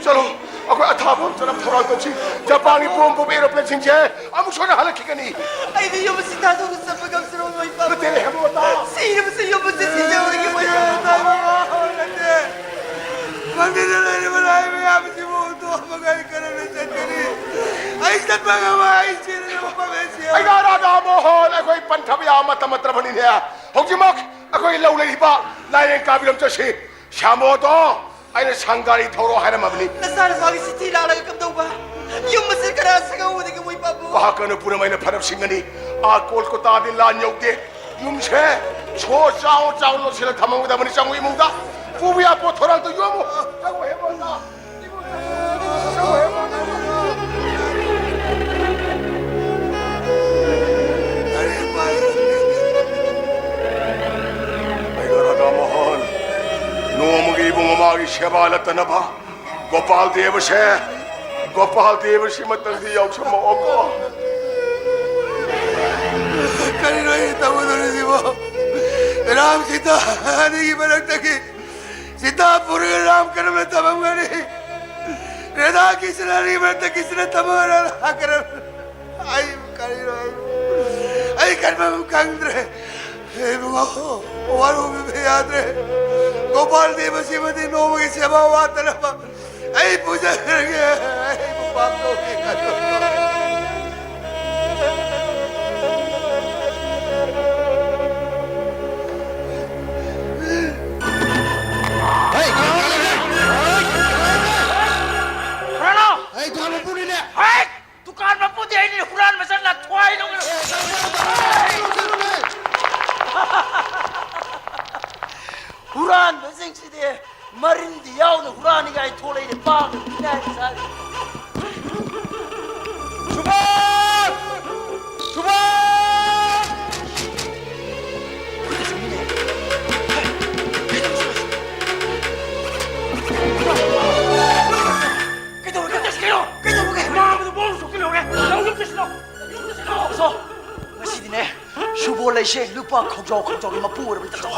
ꯆꯠꯂꯣ꯫ ꯑꯩꯈꯣꯏ ꯑꯊꯥꯕ ꯑꯃ ꯆꯠꯅꯕ ꯊꯧꯔꯥꯡ ꯇꯧꯁꯤ꯫ ꯖꯄꯥꯟꯒꯤ ꯕꯣꯝ ꯄꯨꯕ ꯑꯦꯔꯣꯄ꯭ꯂꯦꯟꯁꯤꯡꯁꯦ ꯑꯃꯨꯛ ꯁꯣꯏꯗꯅ ꯍꯜꯂꯛꯈꯤꯒꯅꯤ꯫ ꯑꯩꯗꯤ ꯌꯨꯝ ꯑꯁꯤ ꯊꯥꯗꯣꯛꯅ ꯆꯠꯄ ꯉꯝꯖꯔꯣꯏ, ꯏꯄꯥ꯫ ꯅꯠꯇꯦꯅꯦ, ꯍꯦꯃꯟꯇ꯫ ꯁꯤꯔꯕꯁꯨ ꯌꯨꯝ ꯑꯁꯤ ꯁꯤꯖꯧꯔꯒꯦ, ꯃꯣꯏ꯫ ꯅꯠꯇꯦ꯫ ꯃꯟꯗꯤꯔꯗ ꯂꯩꯔꯤꯕ ꯂꯥꯏ ꯃꯌꯥꯝꯁꯤꯕꯨ ꯍꯨꯟꯗꯣꯛꯑꯝꯃꯒ ꯑꯩ ꯀꯔꯝꯅ ꯆꯠꯀꯅꯤ? ꯑꯩ ꯆꯠꯄ ꯉꯝꯃꯣꯏ, ꯑꯩ ꯁꯤꯔꯒ ꯃꯐꯝ ꯑꯁꯤ ꯑꯩꯅ ꯔꯥꯙꯥ ꯃꯣꯍꯟ, ꯑꯩꯈꯣꯏ ꯄꯟꯊꯕ ꯌꯥꯕ ꯃꯇꯝ ꯅꯠꯇ꯭ꯔꯕꯅꯤꯅꯦ꯫ ꯍꯧꯖꯤꯛꯃꯛ ꯑꯩꯈꯣꯏ ꯂꯧ ꯂꯩꯔꯤꯕ ꯂꯥꯏꯔꯦꯟ ꯀꯥꯕꯤꯔꯣꯝ ꯆꯠꯁꯤ꯫ ꯁ꯭ꯌꯥꯃꯣꯗꯣ ꯑꯩꯅ ꯁꯪꯒꯥꯔꯤ ꯊꯧꯔꯣ ꯍꯥꯏꯔꯝꯃꯕꯅꯤ꯫ ꯅꯆꯥꯅꯨꯄꯥꯒꯤ ꯆꯤꯊꯤ ꯂꯥꯛꯂꯒ ꯀꯝꯗꯧꯕ? ꯌꯨꯝ ꯑꯁꯤ ꯀꯅꯥ ꯁꯪꯍꯧꯒꯗꯒꯦ, ꯃꯣꯏ ꯄꯥꯕꯨ? ꯚꯥꯀꯅꯄꯨꯔ ꯑꯃ ꯑꯩꯅ ꯐꯔꯞ ꯁꯤꯡꯒꯅꯤ꯫ ꯑꯥ ꯀꯣꯜꯀꯇꯥꯗꯤ ꯂꯥꯟ ꯌꯧꯗꯦ꯫ ꯌꯨꯝꯁꯦ ꯁꯣ ꯆꯥꯎ ꯆꯥꯎ ꯂꯣꯠꯁꯤꯜꯂ ꯊꯝꯍꯧꯒꯗꯕꯅꯤ ꯆꯪꯉꯨ ꯏꯃꯨꯡꯗ꯫ ꯄꯨꯕ ꯌꯥꯕ ꯄꯣꯠ ꯊꯧꯔꯥꯡꯗꯣ ꯌꯣꯝꯃꯨ꯫ ꯆꯪꯉꯨ ꯍꯦꯃꯟꯇ꯫ ꯑꯩꯅ ꯔꯥꯙꯥ ꯃꯣꯍꯟ, ꯅꯣꯡꯃꯒꯤ ꯏꯕꯨꯡ ꯑꯃꯒꯤ ꯁꯦꯕꯥ ꯅꯠꯇꯅꯕ ꯒꯣꯄꯥꯜ ꯗꯦꯕꯁꯦ, ꯒꯣꯄꯥꯜ ꯗꯦꯕꯁꯤ ꯃꯇꯝꯗꯤ ꯌꯥꯎꯁꯪꯃꯛꯑꯣꯀꯣ꯫ ꯀꯔꯤꯅꯣ ꯑꯩꯅ ꯇꯧꯒꯗꯧꯔꯤꯁꯤꯕꯣ? ꯔꯥꯝ ꯁꯤꯇꯥ ꯑꯅꯤꯒꯤ ꯃꯔꯛꯇꯒꯤ ꯁꯤꯇꯥ ꯄꯨꯔꯒ ꯔꯥꯝ ꯀꯔꯝꯅ ꯊꯝꯃꯝꯒꯅꯤ? ꯔꯙꯥ ꯀ꯭ꯔꯤꯁꯅ ꯑꯅꯤꯒꯤ ꯃꯔꯛꯇ ꯀ꯭ꯔꯤꯁꯅ ꯊꯝꯃꯒ ꯔꯙꯥ ꯀꯔꯝꯅ? ꯑꯩ ꯀꯔꯤꯅꯣ ꯑꯩ? ꯑꯩ ꯀꯟꯐꯝ ꯈꯪꯗ꯭ꯔꯦ꯫ ꯏꯕꯨꯡꯉꯣ, ꯋꯥꯔꯧꯕꯤꯕ ꯌꯥꯗ꯭ꯔꯦ꯫ ꯒꯣꯄꯥꯜ ꯗꯦꯕꯁꯤꯃꯗꯤ ꯅꯣꯡꯃꯒꯤ ꯁꯦꯕꯥ ꯋꯥꯠꯇꯅꯕ ꯑꯩ ꯄꯨꯖꯈ꯭ꯔꯒꯦ꯫ ꯑꯩꯕꯨ ꯄꯥꯞ ꯇꯧꯕꯤꯒꯅꯨ꯫ ꯍꯨꯔꯥꯟꯂꯣ! ꯑꯩ ꯗꯨꯀꯥꯟ ꯃꯄꯨꯅꯤꯅꯦ꯫ ꯍꯦꯛ! ꯗꯨꯀꯥꯟ ꯃꯄꯨꯗꯤ ꯑꯩꯅ ꯍꯨꯔꯥꯟꯕ ꯆꯠꯂ ꯊ꯭ꯋꯥꯏ ꯂꯧꯔ-, ꯍꯨꯔꯥꯟꯕꯁꯤꯡꯁꯤꯗꯤ ꯃꯔꯤꯟꯗꯤ ꯌꯥꯎꯅ ꯍꯨꯔꯥꯟꯅꯤꯡꯉꯥꯏ ꯊꯣꯛꯂꯛꯏꯅꯦ, ꯄꯥꯝꯗ ꯄꯤꯅꯥꯏꯅ ꯆꯥꯔꯤ꯫ ꯁꯨꯕꯥꯁ! ꯁꯨꯕꯥꯁ! ꯀꯩꯗꯧꯔꯒꯦ? ꯀꯩꯅꯣ? ꯀꯩꯗꯧꯔꯒꯦ? ꯃꯥꯡꯕꯗ ꯕꯣꯝ ꯁꯣꯛꯆꯤꯜꯍꯧꯔꯦ꯫ ꯅꯪ ꯌꯨꯝ ꯆꯠꯁꯤꯜꯂꯣ꯫ ꯌꯨꯝ ꯆꯠꯁꯤꯜꯂꯣ꯫ ꯁꯣ, ꯉꯁꯤꯗꯤꯅꯦ, ꯁꯨꯕꯣꯜ ꯑꯩꯁꯦ ꯂꯨꯄꯥ ꯈꯣꯡꯖꯥꯎ ꯈꯣꯡꯖꯥꯎꯒꯤ ꯃꯄꯨ ꯑꯣꯏꯔꯕꯅꯤ, ꯇꯥꯆꯧ꯫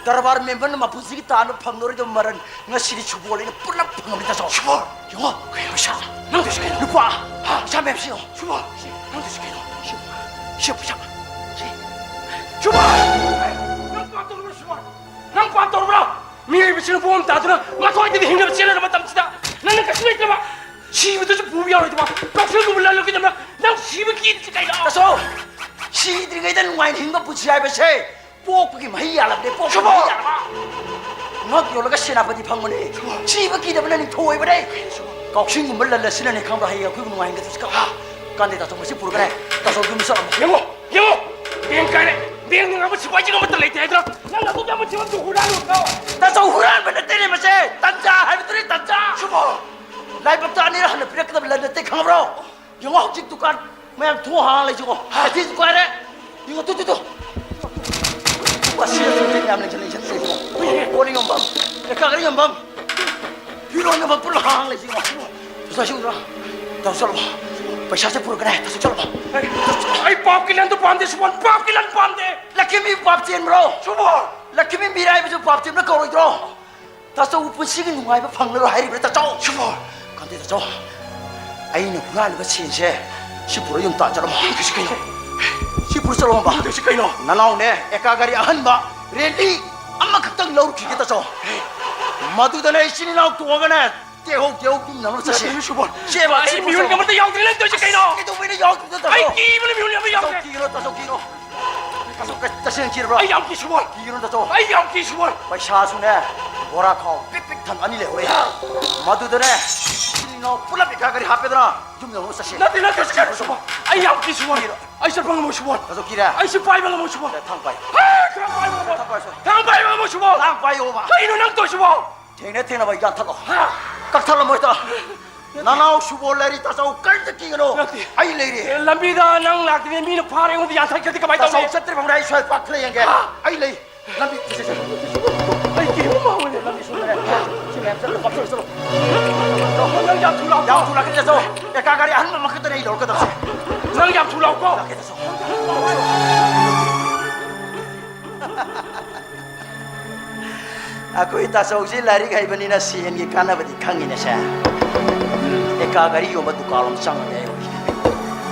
ꯗꯔꯕꯥꯔ ꯃꯦꯝꯕꯔꯅ ꯃꯄꯨꯟꯁꯤꯒꯤ ꯇꯥꯟꯕ ꯐꯪꯂꯔꯣꯏꯗꯕ ꯃꯔꯟ ꯉꯁꯤꯗꯤ ꯁꯨꯕꯣꯜ ꯑꯩꯅ ꯄꯨꯂꯞ ꯐꯪꯉꯕꯅꯤ, ꯇꯥꯆꯧ꯫ ꯁꯨꯕꯣꯜ! ꯌꯦꯡꯉꯣ, ꯀꯩ ꯄꯩꯁꯥ? ꯅꯪꯗꯨꯁꯨ ꯀꯩꯅꯣ? ꯂꯨꯄꯥ! ꯍꯥ? ꯄꯩꯁꯥ ꯃꯌꯥꯝꯁꯤ ꯌꯦꯡꯉꯣ꯫ ꯁꯨꯕꯣꯜ! ꯅꯪꯗꯨꯁꯨ ꯀꯩꯅꯣ? ꯁꯤ, ꯁꯤ ꯄꯩꯁꯥ꯫ ꯁꯤ꯫ ꯁꯨꯕꯣꯜ! ꯅꯪ ꯄꯥꯞ ꯇꯧꯔꯨꯕ꯭ꯔꯥ, ꯁꯨꯕꯣꯜ? ꯅꯪ ꯄꯥꯞ ꯇꯧꯔꯨꯕ꯭ꯔꯥ? ꯃꯤꯑꯣꯏꯕꯁꯤꯅ ꯃꯑꯣꯡ ꯇꯥꯗꯨꯅ ꯃꯊꯣꯏꯗꯗꯤ ꯍꯤꯡꯅꯕ ꯆꯦꯟꯅꯔꯕ ꯃꯇꯝꯁꯤꯗ ꯅꯪꯅ ꯀꯩꯁꯨ ꯂꯩꯇ꯭ꯔꯕ, ꯁꯤꯕꯗꯁꯨ ꯄꯨꯕ ꯌꯥꯔꯣꯏꯗꯕ ꯀꯛꯆꯦꯡꯒꯨꯝꯕ ꯂꯜꯂꯛꯈꯤꯗꯕ ꯅꯪ ꯁꯤꯕ ꯀꯤꯗ꯭ꯔꯤꯁꯤ ꯀꯩꯅꯣ? ꯇꯥꯆꯧ! ꯁꯤꯗ꯭ꯔꯤꯉꯩꯗ ꯅꯨꯡꯉꯥꯏꯅ ꯍꯤꯡꯕ ꯄꯨꯟꯁꯤ ꯍꯥꯏꯕꯁꯦ ꯄꯣꯛꯄꯒꯤ ꯃꯍꯩ ꯌꯥꯜꯂꯕꯅꯦ, ꯄꯣꯛꯄꯒꯤ ꯁꯨꯕꯣ! ꯃꯍꯩ ꯌꯥꯜꯂꯕ꯫ ꯉꯛ ꯌꯣꯜꯂꯒ ꯁꯦꯅꯥꯄꯇꯤ ꯐꯪꯕꯅꯦ꯫ ꯁꯨꯕꯣ! ꯁꯤꯕ ꯀꯤꯗꯕꯅ ꯅꯤꯡꯊꯧ ꯑꯣꯏꯕꯅꯦ꯫ ꯁꯨꯕꯣ! ꯀꯛꯆꯦꯡꯒꯨꯝꯕ ꯂꯜꯂꯁꯤꯅꯅꯦ ꯈꯪꯕ꯭ꯔꯥ ꯍꯌꯦꯡ ꯑꯩꯈꯣꯏꯕꯨ ꯅꯨꯡꯉꯥꯏꯍꯟꯒꯗꯣꯏꯁꯤ ꯈꯪꯕ꯭ꯔꯥ? ꯀꯥꯟꯗꯦ ꯇꯥꯆꯧ, ꯃꯁꯤ ꯄꯨꯔꯒꯅꯦ ꯇꯥꯆꯧ ꯌꯨꯝ ꯆꯠꯂꯝꯃꯣ꯫ ꯌꯦꯡꯉꯣ! ꯌꯦꯡꯉꯣ! ꯕꯦꯡ ꯀꯥꯏꯔꯦ! ꯕꯦꯡ ꯅꯤꯡꯉꯕ ꯁꯤꯐꯥꯏꯁꯤꯡ ꯑꯃꯠꯇ ꯂꯩꯇꯦ ꯍꯥꯏꯗ꯭ꯔꯣ? ꯅꯪ ꯑꯗꯨꯛ ꯌꯥꯝꯕ ꯊꯤꯕꯝꯗꯨ ꯍꯨꯔꯥꯜꯂꯨꯔꯣ? ꯇꯥꯆꯧ, ꯍꯨꯔꯥꯟꯕ ꯅꯠꯇꯦꯅꯦ ꯃꯁꯦ! ꯇꯟꯖꯥ ꯍꯥꯏꯕꯗꯨꯅꯤ, ꯇꯟꯖꯥ! ꯁꯨꯕꯣ! ꯂꯥꯏꯕꯛꯇ ꯑꯅꯤꯔꯛ ꯍꯟꯅ ꯄꯤꯔꯛꯀꯗꯕ ꯂꯟ ꯅꯠꯇꯦ, ꯈꯪꯉꯕ꯭ꯔꯣ? ꯌꯦꯡꯉꯣ, ꯍꯧꯖꯤꯛ ꯗꯨꯀꯥꯟ ꯃꯌꯥꯝ ꯊꯣꯡ ꯍꯥꯡ ꯂꯩꯁꯤꯀꯣ꯫ ꯍꯥ? ꯑꯁꯤꯁꯨ ꯀꯥꯏꯔꯦ꯫ ꯌꯦꯡꯉꯣ, ꯇꯨ, ꯇꯨ, ꯇꯨ꯫ ꯃꯁꯤꯗ ꯁꯨꯝ ꯃꯌꯥꯝ ꯂꯩꯁꯤꯜꯂꯦ, ꯂꯩꯁꯤꯜꯂꯦ, ꯂꯩꯁꯤꯜꯂꯦ꯫ ꯀꯣꯜ ꯂꯤꯛ ꯌꯣꯟꯐꯝ, ꯀꯥꯒꯔꯤ ꯌꯣꯟꯐꯝ, ꯐꯤꯔꯣꯟ ꯌꯣꯟꯐꯝ ꯄꯨꯂꯞ ꯍꯥꯡ ꯂꯩꯁꯤꯀꯣ꯫ ꯇꯥꯆꯧ, ꯁꯤ ꯎꯗ꯭ꯔꯣ? ꯇꯥꯆꯧ, ꯆꯠꯂꯣ꯫ ꯄꯩꯁꯥꯁꯦ ꯄꯨꯔꯛꯀꯅꯦ꯫ ꯇꯥꯆꯧ, ꯆꯠꯂꯣ꯫ ꯑꯩ ꯄꯥꯞꯀꯤ ꯂꯟꯗꯨ ꯄꯥꯝꯗꯦ, ꯁꯨꯕꯣꯟ, ꯄꯥꯞꯀꯤ ꯂꯟ ꯄꯥꯝꯗꯦ꯫ ꯂꯛꯈꯤꯃꯤ ꯄꯥꯞ ꯆꯦꯟꯕ꯭ꯔꯣ? ꯁꯨꯕꯣꯟ! ꯂꯛꯈꯤꯃꯤ ꯃꯤꯔꯥꯏꯕꯁꯨ ꯄꯥꯞ ꯆꯦꯟꯕ ꯀꯧꯔꯣꯏꯗ꯭ꯔꯣ? ꯇꯥꯆꯧ ꯄꯨꯟꯁꯤꯒꯤ ꯅꯨꯡꯉꯥꯏꯕ ꯐꯪꯂꯔꯣꯏ ꯍꯥꯏꯔꯤꯕ꯭ꯔꯥ, ꯇꯥꯆꯧ? ꯁꯨꯕꯣꯟ! ꯀꯥꯟꯗꯦ ꯇꯥꯆꯧ, ꯑꯩꯅ ꯍꯨꯔꯥꯜꯂꯤꯕ ꯁꯦꯟꯁꯦ ꯁꯤ ꯄꯨꯔ ꯌꯨꯝ ꯇꯥꯟ ꯆꯠꯂꯝꯃꯣ꯫ ꯀꯩꯁꯨ ꯀꯩꯅꯣ? ꯄꯨꯔ ꯆꯠꯂꯣ ꯍꯝꯕ꯫ ꯇꯧꯗꯣꯏꯁꯤ ꯀꯩꯅꯣ? ꯅꯅꯥꯎꯅꯦ, ꯑꯦꯀꯥ ꯒꯥꯔꯤ ꯑꯍꯟꯕ ꯔꯦꯂꯤ ꯑꯃꯈꯛꯇꯪ ꯂꯧꯔꯨꯈꯤꯒꯦ ꯇꯥꯆꯧ꯫ ꯃꯗꯨꯗꯅꯦ ꯏꯆꯤꯟ ꯏꯅꯥꯎ ꯇꯣꯡꯉꯒꯅꯦ ꯇꯦꯍꯧ ꯇꯦꯍꯧ ꯌꯨꯝ ꯌꯧꯅ ꯆꯠꯁꯤ꯫ ꯅꯠꯇꯦ, ꯁꯨꯕꯣꯜ꯫ ꯆꯦꯕ, ꯑꯩ ꯆꯦꯕ, ꯃꯤꯍꯨꯟ ꯆꯦꯕ꯫ ꯑꯃꯠꯇ ꯌꯥꯎꯗ꯭ꯔꯦ, ꯅꯪ ꯇꯧꯔꯤꯁꯤ ꯀꯩꯅꯣ? ꯀꯩꯗꯧꯕꯩꯅꯣ ꯌꯥꯎꯗ꯭ꯔꯤꯗꯣ ꯇꯥꯆꯧ? ꯑꯩ ꯀꯤꯕꯅ ꯃꯤꯍꯨꯟ ꯑꯃ ꯇꯥꯆꯧ ꯌꯥꯎꯗ꯭ꯔꯦ꯫ ꯀꯤꯒꯅꯣ, ꯇꯥꯆꯧ ꯀꯤꯒꯅꯣ꯫ ꯇꯥꯆꯧ ꯀ-, ꯇꯁꯦꯡꯅ ꯀꯤꯔꯕ꯭ꯔꯣ? ꯑꯩ ꯌꯥꯝ ꯀꯤ ꯁꯨꯕꯣꯜ꯫ ꯀꯤꯒꯅꯣ ꯇꯥꯆꯧ꯫ ꯑꯩ ꯌꯥꯝ ꯀꯤ ꯁꯨꯕꯣꯜ꯫ ꯄꯩꯁꯥꯁꯨꯅꯦ ꯕꯣꯔꯥ ꯈꯥꯎ ꯄꯤꯛ ꯄꯤꯛ ꯊꯟ ꯑꯅꯤ ꯂꯩꯍꯧꯔꯦ꯫ ꯃꯗꯨꯗꯅꯦ ꯏꯆꯤꯟ ꯏꯅꯥꯎ ꯄꯨꯂꯞ ꯑꯦꯀꯥ ꯒꯥꯔꯤ ꯍꯥꯞꯄꯦꯗꯅ ꯌꯨꯝ ꯌꯧꯅ ꯆꯠꯁꯤ꯫ ꯅꯠꯇꯦ, ꯅꯠꯇꯦ, ꯁꯨꯕꯣꯜ꯫ ꯑꯩ ꯌꯥꯝ ꯀꯤ ꯁꯨꯕꯣꯜ꯫ ꯑꯩ ꯆꯠꯄ ꯉꯝꯃꯣꯏ ꯁꯨꯕꯣꯜ꯫ ꯇꯥꯆꯧ ꯀꯤꯔꯦ? ꯑꯩꯁꯨ ꯄꯥꯏꯕ ꯉꯝꯃꯣꯏ ꯁꯨꯕꯣꯜ꯫ ꯁꯦ, ꯊꯥꯡ ꯄꯥꯏ꯫ ꯍꯦ, ꯊꯥꯡ ꯄꯥꯏꯕ ꯉꯝꯃꯣꯏ꯫ ꯊꯥꯡ ꯄꯥꯏ ꯁꯦ꯫ ꯊꯥꯡ ꯄꯥꯏꯕ ꯉꯝꯃꯣꯏ ꯁꯨꯕꯣꯜ꯫ ꯊꯥꯡ ꯄꯥꯏꯌꯣꯕ꯫ ꯀꯩꯅꯣ ꯅꯪ ꯇꯧꯔꯤꯁꯤꯕꯣ? ꯊꯦꯡꯅ ꯊꯦꯡꯅꯕ ꯌꯥꯟꯊꯠꯂꯣ꯫ ꯍꯥ? ꯀꯛꯊꯠꯂꯝꯃꯣ ꯍꯦꯛꯇ꯫ ꯅꯅꯥꯎ ꯁꯨꯕꯣꯜ ꯂꯩꯔꯤ, ꯇꯥꯆꯧ ꯀꯔꯤꯝꯇ ꯀꯤꯒꯅꯣ꯫ ꯅꯠꯇꯦ꯫ ꯑꯩ ꯂꯩꯔꯤ꯫ ꯑꯦ, ꯂꯝꯕꯤꯗ ꯅꯪ ꯂꯥꯛꯇ꯭ꯔꯤꯉꯩ ꯃꯤꯅ ꯐꯥꯔꯦ, ꯑꯩꯉꯣꯟꯗ ꯌꯥꯟꯊꯠꯈ꯭ꯔꯗꯤ ꯀꯃꯥꯏꯅ ꯇꯥꯆꯧ ꯇꯧꯅꯤ? ꯆꯠꯇ꯭ꯔꯤ ꯐꯥꯎꯕꯗ ꯑꯩ ꯁ꯭ꯋꯥꯏ ꯄꯥꯛꯊꯅ ꯌꯦꯡꯒꯦ꯫ ꯍꯥ? ꯑꯩ ꯂꯩ꯫ ꯂꯝꯕꯤ, ꯁꯦ, ꯁꯦ, ꯁꯦ꯫ ꯑꯩ ꯀꯤꯕ ꯐꯥꯎꯕꯅꯦ꯫ ꯂꯝꯕꯤ ꯁꯣꯝꯗꯅꯦ꯫ ꯁꯤ ꯃꯌꯥꯝ ꯆꯠꯂꯣ, ꯀꯥꯞꯊꯣꯛꯑꯣ, ꯆꯠꯂꯣ꯫ ꯅꯪ ꯌꯥꯝ ꯊꯨ ꯂꯥꯛꯑꯣ꯫ ꯌꯥꯝ ꯊꯨ ꯂꯥꯛꯀꯅꯤ, ꯇꯥꯆꯧ꯫ ꯑꯦꯀꯥ ꯒꯥꯔꯤ ꯑꯍꯟꯕ ꯑꯃꯈꯛꯇꯅꯦ ꯑꯩ ꯂꯧꯔꯛꯀꯗꯕꯁꯦ꯫ ꯅꯪ ꯌꯥꯝ ꯊꯨ ꯂꯥꯛꯑꯣꯀꯣ꯫ ꯂꯥꯛꯀꯦ, ꯇꯥꯆꯧ꯫ ꯑꯩꯈꯣꯏ ꯇꯥꯆꯧꯁꯤ ꯂꯥꯏꯔꯤꯛ ꯍꯩꯕꯅꯤꯅ ꯁꯦꯟꯒꯤ ꯀꯥꯟꯅꯕꯗꯤ ꯈꯪꯉꯤꯅꯦ ꯁꯦ꯫ ꯑꯦꯀꯥ ꯒꯥꯔꯤ ꯌꯣꯟꯕ ꯗꯨꯀꯥꯟ ꯑꯃ ꯆꯪꯉꯒꯦ ꯑꯩ ꯍꯧꯖꯤꯛ꯫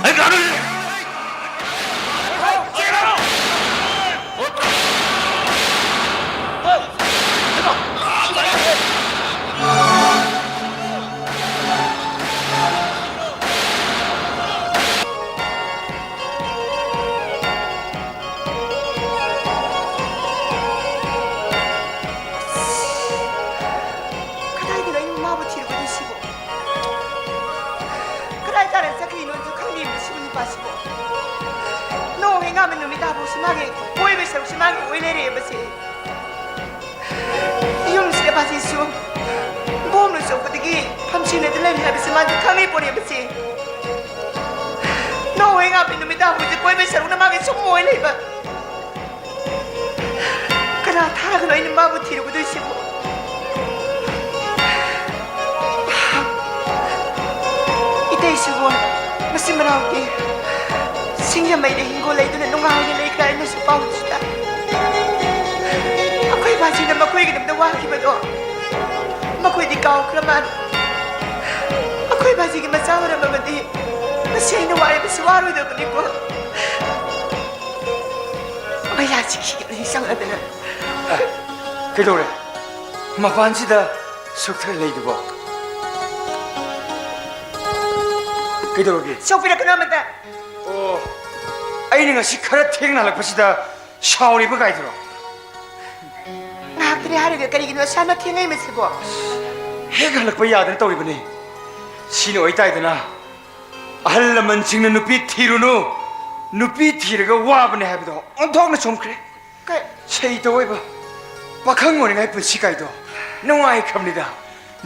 ꯑꯩ ꯀꯥꯟꯅꯕ ꯀꯗꯥꯏꯗꯅꯣ ꯑꯩꯅ ꯃꯥꯕꯨ ꯊꯤꯔꯨꯒꯗꯣꯏꯁꯤꯕꯣ? ꯀꯗꯥꯏ ꯇꯥꯔ ꯆꯠꯈ꯭ꯔꯤꯅꯣꯁꯨ ꯈꯪꯗꯦ ꯃꯁꯤꯕꯨ ꯅꯨꯄꯥꯁꯤꯕꯣ꯫ ꯅꯣꯡ ꯍꯦꯛ ꯉꯥꯟꯕ ꯅꯨꯃꯤꯠ ꯇꯥꯐꯧꯁꯤ ꯃꯥꯒꯤ ꯀꯣꯏꯕꯒꯤ ꯁꯔꯨꯛꯁꯤ ꯃꯥꯒꯤ ꯑꯣꯏ ꯂꯩꯔꯦꯕꯁꯦ꯫ ꯌꯨꯝꯁꯤꯗ ꯃꯥꯁꯤꯁꯨ ꯕꯣꯝꯅ ꯁꯣꯛꯄꯗꯒꯤ ꯐꯝꯁꯤꯅꯗ ꯂꯩꯔꯦ ꯍꯥꯏꯕꯁꯤ ꯃꯥꯗꯤ ꯈꯪꯉꯤ ꯄꯣꯠꯅꯦꯕꯁꯦ꯫ ꯅꯣꯡ ꯍꯦꯛ ꯉꯥꯟꯕ ꯅꯨꯃꯤꯠ ꯇꯥꯐꯧꯁꯤ ꯀꯣꯏꯕꯒꯤ ꯁꯔꯨꯛꯅ ꯃꯥꯒꯤ ꯁꯨꯝ ꯑꯣꯏ ꯂꯩꯕ꯫ ꯀꯅꯥ ꯊꯥꯔꯒꯅꯣ ꯑꯩꯅ ꯃꯥꯕꯨ ꯊꯤꯔꯨꯒꯗꯣꯏꯁꯤꯕꯨ? ꯏꯇꯩꯁꯤꯕꯨ ꯃꯆꯤꯟ ꯃꯅꯥꯎꯗꯤ ꯁꯤꯡꯖꯃꯩꯗ ꯍꯤꯡꯒꯣꯜ ꯂꯩꯗꯨꯅ ꯅꯨꯡꯉꯥꯏꯅ ꯂꯩꯈ꯭ꯔꯦ ꯍꯥꯏꯅꯁꯨ ꯄꯥꯎꯁꯨ ꯇꯥꯏ꯫ ꯑꯩꯈꯣꯏ ꯕꯥꯖꯤꯅ ꯃꯈꯣꯏꯒꯤꯗꯃꯛꯇ ꯋꯥꯈꯤꯕꯗꯣ ꯃꯈꯣꯏꯗꯤ ꯀꯥꯎꯈ꯭ꯔ ꯃꯥꯜꯂꯦ꯫ ꯑꯩꯈꯣꯏ ꯕꯥꯖꯤꯒꯤ ꯃꯆꯥ ꯑꯣꯏꯔꯝꯃꯕꯗꯤ ꯉꯁꯤ ꯑꯩꯅ ꯋꯥꯔꯤꯕꯁꯤ ꯋꯥꯔꯣꯏꯗꯕꯅꯤꯀꯣ꯫ ꯌꯥꯁꯤ ꯈꯤꯈꯤꯕꯅꯤ ꯆꯪꯉꯗꯅ꯫ ꯀꯩꯗꯧꯔꯦ? ꯃꯄꯥꯟꯁꯤꯗ ꯁꯨꯛꯊ ꯂꯩꯗꯨꯕꯣ? ꯀꯩꯗꯧꯔꯒꯦ? ꯁꯣꯛꯄꯤꯔꯛꯀꯅꯨ ꯑꯃꯇ꯫ ꯑꯣ, ꯑꯩꯅ ꯉꯁꯤ ꯈꯔ ꯊꯦꯡꯅ ꯍꯜꯂꯛꯄꯁꯤꯗ ꯁꯥꯎꯔꯤꯕ ꯀꯥꯏꯗꯨꯔꯣ? ꯉꯥꯏꯍꯥꯛꯇꯅꯤ ꯍꯥꯏꯔꯒ ꯀꯔꯤꯒꯤꯅꯣ ꯑꯁꯨꯛ ꯌꯥꯝꯅ ꯊꯦꯡꯉꯩ ꯃꯁꯤꯕꯣ? ꯍꯦꯛ ꯍꯜꯂꯛꯄ ꯌꯥꯗꯅ ꯇꯧꯔꯤꯕꯅꯤ꯫ ꯁꯤꯅ ꯑꯣꯏꯇꯥꯏꯗꯅ ꯑꯍꯜ ꯂꯃꯟꯁꯤꯡꯅ ꯅꯨꯄꯤ ꯊꯤꯔꯨꯅꯨ, ꯅꯨꯄꯤ ꯊꯤꯔꯒ ꯋꯥꯕꯅꯦ ꯍꯥꯏꯕꯗꯣ ꯑꯣꯟꯊꯣꯛꯅ ꯆꯨꯝꯈ꯭ꯔꯦ꯫ ꯀꯩ? ꯁꯩꯇ ꯑꯣꯏꯕ ꯄꯥꯈꯪ ꯑꯣꯏꯔꯤꯉꯩ ꯄꯨꯟꯁꯤ ꯀꯥꯏꯗꯣ ꯅꯨꯡꯉꯥꯏꯈ꯭ꯔꯕꯅꯤꯗ꯫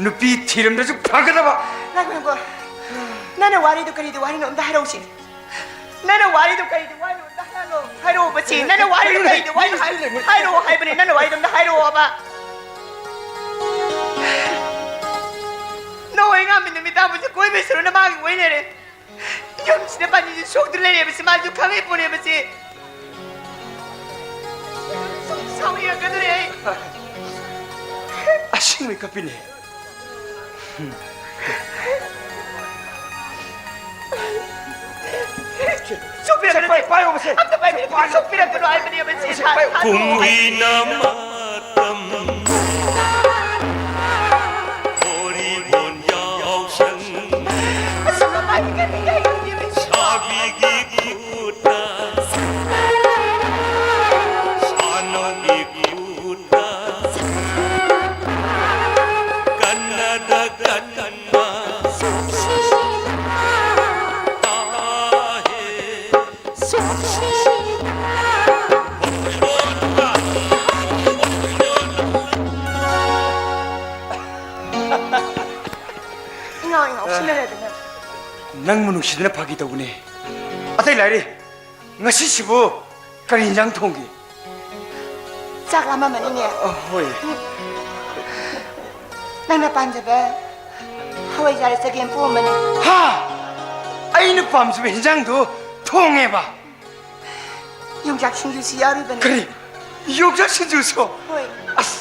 ꯅꯨꯄꯤ ꯊꯤꯔꯝꯗ꯭ꯔꯁꯨ ꯐꯒꯗꯕ꯫ ꯉꯥꯏꯈꯣ, ꯉꯥꯏꯈꯣ꯫ ꯅꯪꯅ ꯋꯥꯔꯤꯗꯣ ꯀꯔꯤꯗꯤ ꯋꯥꯔꯤꯅꯣ ꯑꯝꯇ ꯍꯥꯏꯔꯛꯎꯁꯦ꯫ ꯅꯪꯅ ꯋꯥꯔꯤꯗꯣ ꯀꯔꯤꯗꯤ ꯋꯥꯔꯤꯅꯣ ꯑꯝꯇ ꯍꯥꯏꯔꯛꯑꯣ꯫ ꯍꯥꯏꯔꯛꯑꯣꯕꯁꯦ꯫ ꯅꯪꯅ ꯋꯥꯔꯤꯗꯣ ꯀꯔꯤꯗꯤ ꯋꯥꯔꯤꯅꯣ ꯍꯥꯏ-, ꯍꯥꯏꯔꯛꯑꯣ ꯍꯥꯏꯕꯅꯦ꯫ ꯅꯪꯅ ꯋꯥꯔꯤꯗꯣ ꯑꯝꯇ ꯍꯥꯏꯔꯛꯑꯣꯕ꯫ ꯅꯣꯏ ꯉꯥꯃꯤ ꯅꯨꯃꯤꯗꯥꯡꯕꯨꯁꯦ ꯀꯣꯏꯕꯩ ꯁꯔꯨꯛ ꯅꯃꯥꯒꯤ ꯑꯣꯏ ꯂꯩꯔꯦ꯫ ꯌꯨꯝꯁꯤꯗ ꯄꯥꯟꯖꯤꯁꯨ ꯁꯣꯛꯇꯨꯅ ꯂꯩꯔꯦꯕꯁꯦ ꯃꯥꯁꯨ ꯈꯪꯉꯤ ꯄꯣꯠꯅꯦꯕꯁꯦ꯫ ꯁꯥꯎꯅꯤꯡꯉꯛꯀꯗꯧꯔꯦ ꯑꯩ꯫ ꯑꯁꯦꯡꯕꯩ ꯀꯞꯄꯤꯅꯦ꯫ ꯁꯣꯛꯄꯤꯔꯛꯀꯅꯨ꯫ ꯁꯦ, ꯄꯥꯏ-, ꯄꯥꯏꯌꯣ, ꯃꯁꯦ꯫ ꯑꯝꯇ ꯄꯥꯏꯕꯤꯔꯛꯀꯅꯨ꯫ ꯁꯣꯛꯄꯤꯔꯛꯀꯅꯨ ꯍꯥꯏꯕꯅꯦꯕ ꯁꯦ꯫ ꯁꯦ, ꯄꯥꯏꯌꯣ꯫ ꯀꯨꯝꯕꯤꯅ ꯃꯇꯝ ꯍꯣꯔꯤꯕꯣꯟ ꯌꯥꯎꯁꯪ ꯑꯁ, ꯃꯃꯥꯏ ꯀꯔꯤ ꯀꯔꯤ ꯀꯔꯤ ꯁꯥꯕꯤꯒꯤ ꯈꯨꯠꯇ ꯁꯥꯅꯧꯒꯤ ꯈꯨꯠꯇ ꯀꯟꯅꯗ ꯀꯟꯅ ꯇꯥꯍꯦ꯫ ꯏꯉꯥꯎ ꯏꯉꯥꯎ ꯁꯤꯟꯅꯔꯗꯅ꯫ ꯅꯪꯕꯨ ꯅꯨꯡꯁꯤꯗꯅ ꯐꯥꯒꯤ ꯇꯧꯕꯅꯦ꯫ ꯑꯇꯩ ꯂꯥꯏꯔꯤ, ꯉꯁꯤꯁꯤꯕꯨ ꯀꯔꯤ ꯏꯟꯖꯥꯡ ꯊꯣꯡꯒꯦ? ꯆꯥꯛ ꯂꯥꯝꯃꯝꯃꯅꯤꯅꯦ꯫ ꯑ, ꯍꯣꯏ꯫ ꯅꯪꯅ ꯄꯥꯝꯖꯕ ꯍꯋꯥꯏꯖꯥꯔ ꯆꯒꯦꯝ ꯄꯣꯝꯕꯅꯦ꯫ ꯍꯥ? ꯑꯩꯅ ꯄꯥꯝꯖꯕ ꯏꯟꯖꯥꯡꯗꯣ ꯊꯣꯡꯉꯦꯕ? ꯌꯣꯡꯆꯥꯛ ꯁꯤꯡꯖꯨꯁꯨ ꯌꯥꯎꯔꯤꯕꯅꯦ꯫ ꯀꯔꯤ? ꯌꯣꯡꯆꯥꯛ ꯁꯤꯡꯖꯨꯁꯨ? ꯍꯣꯏ꯫ ꯑꯁ!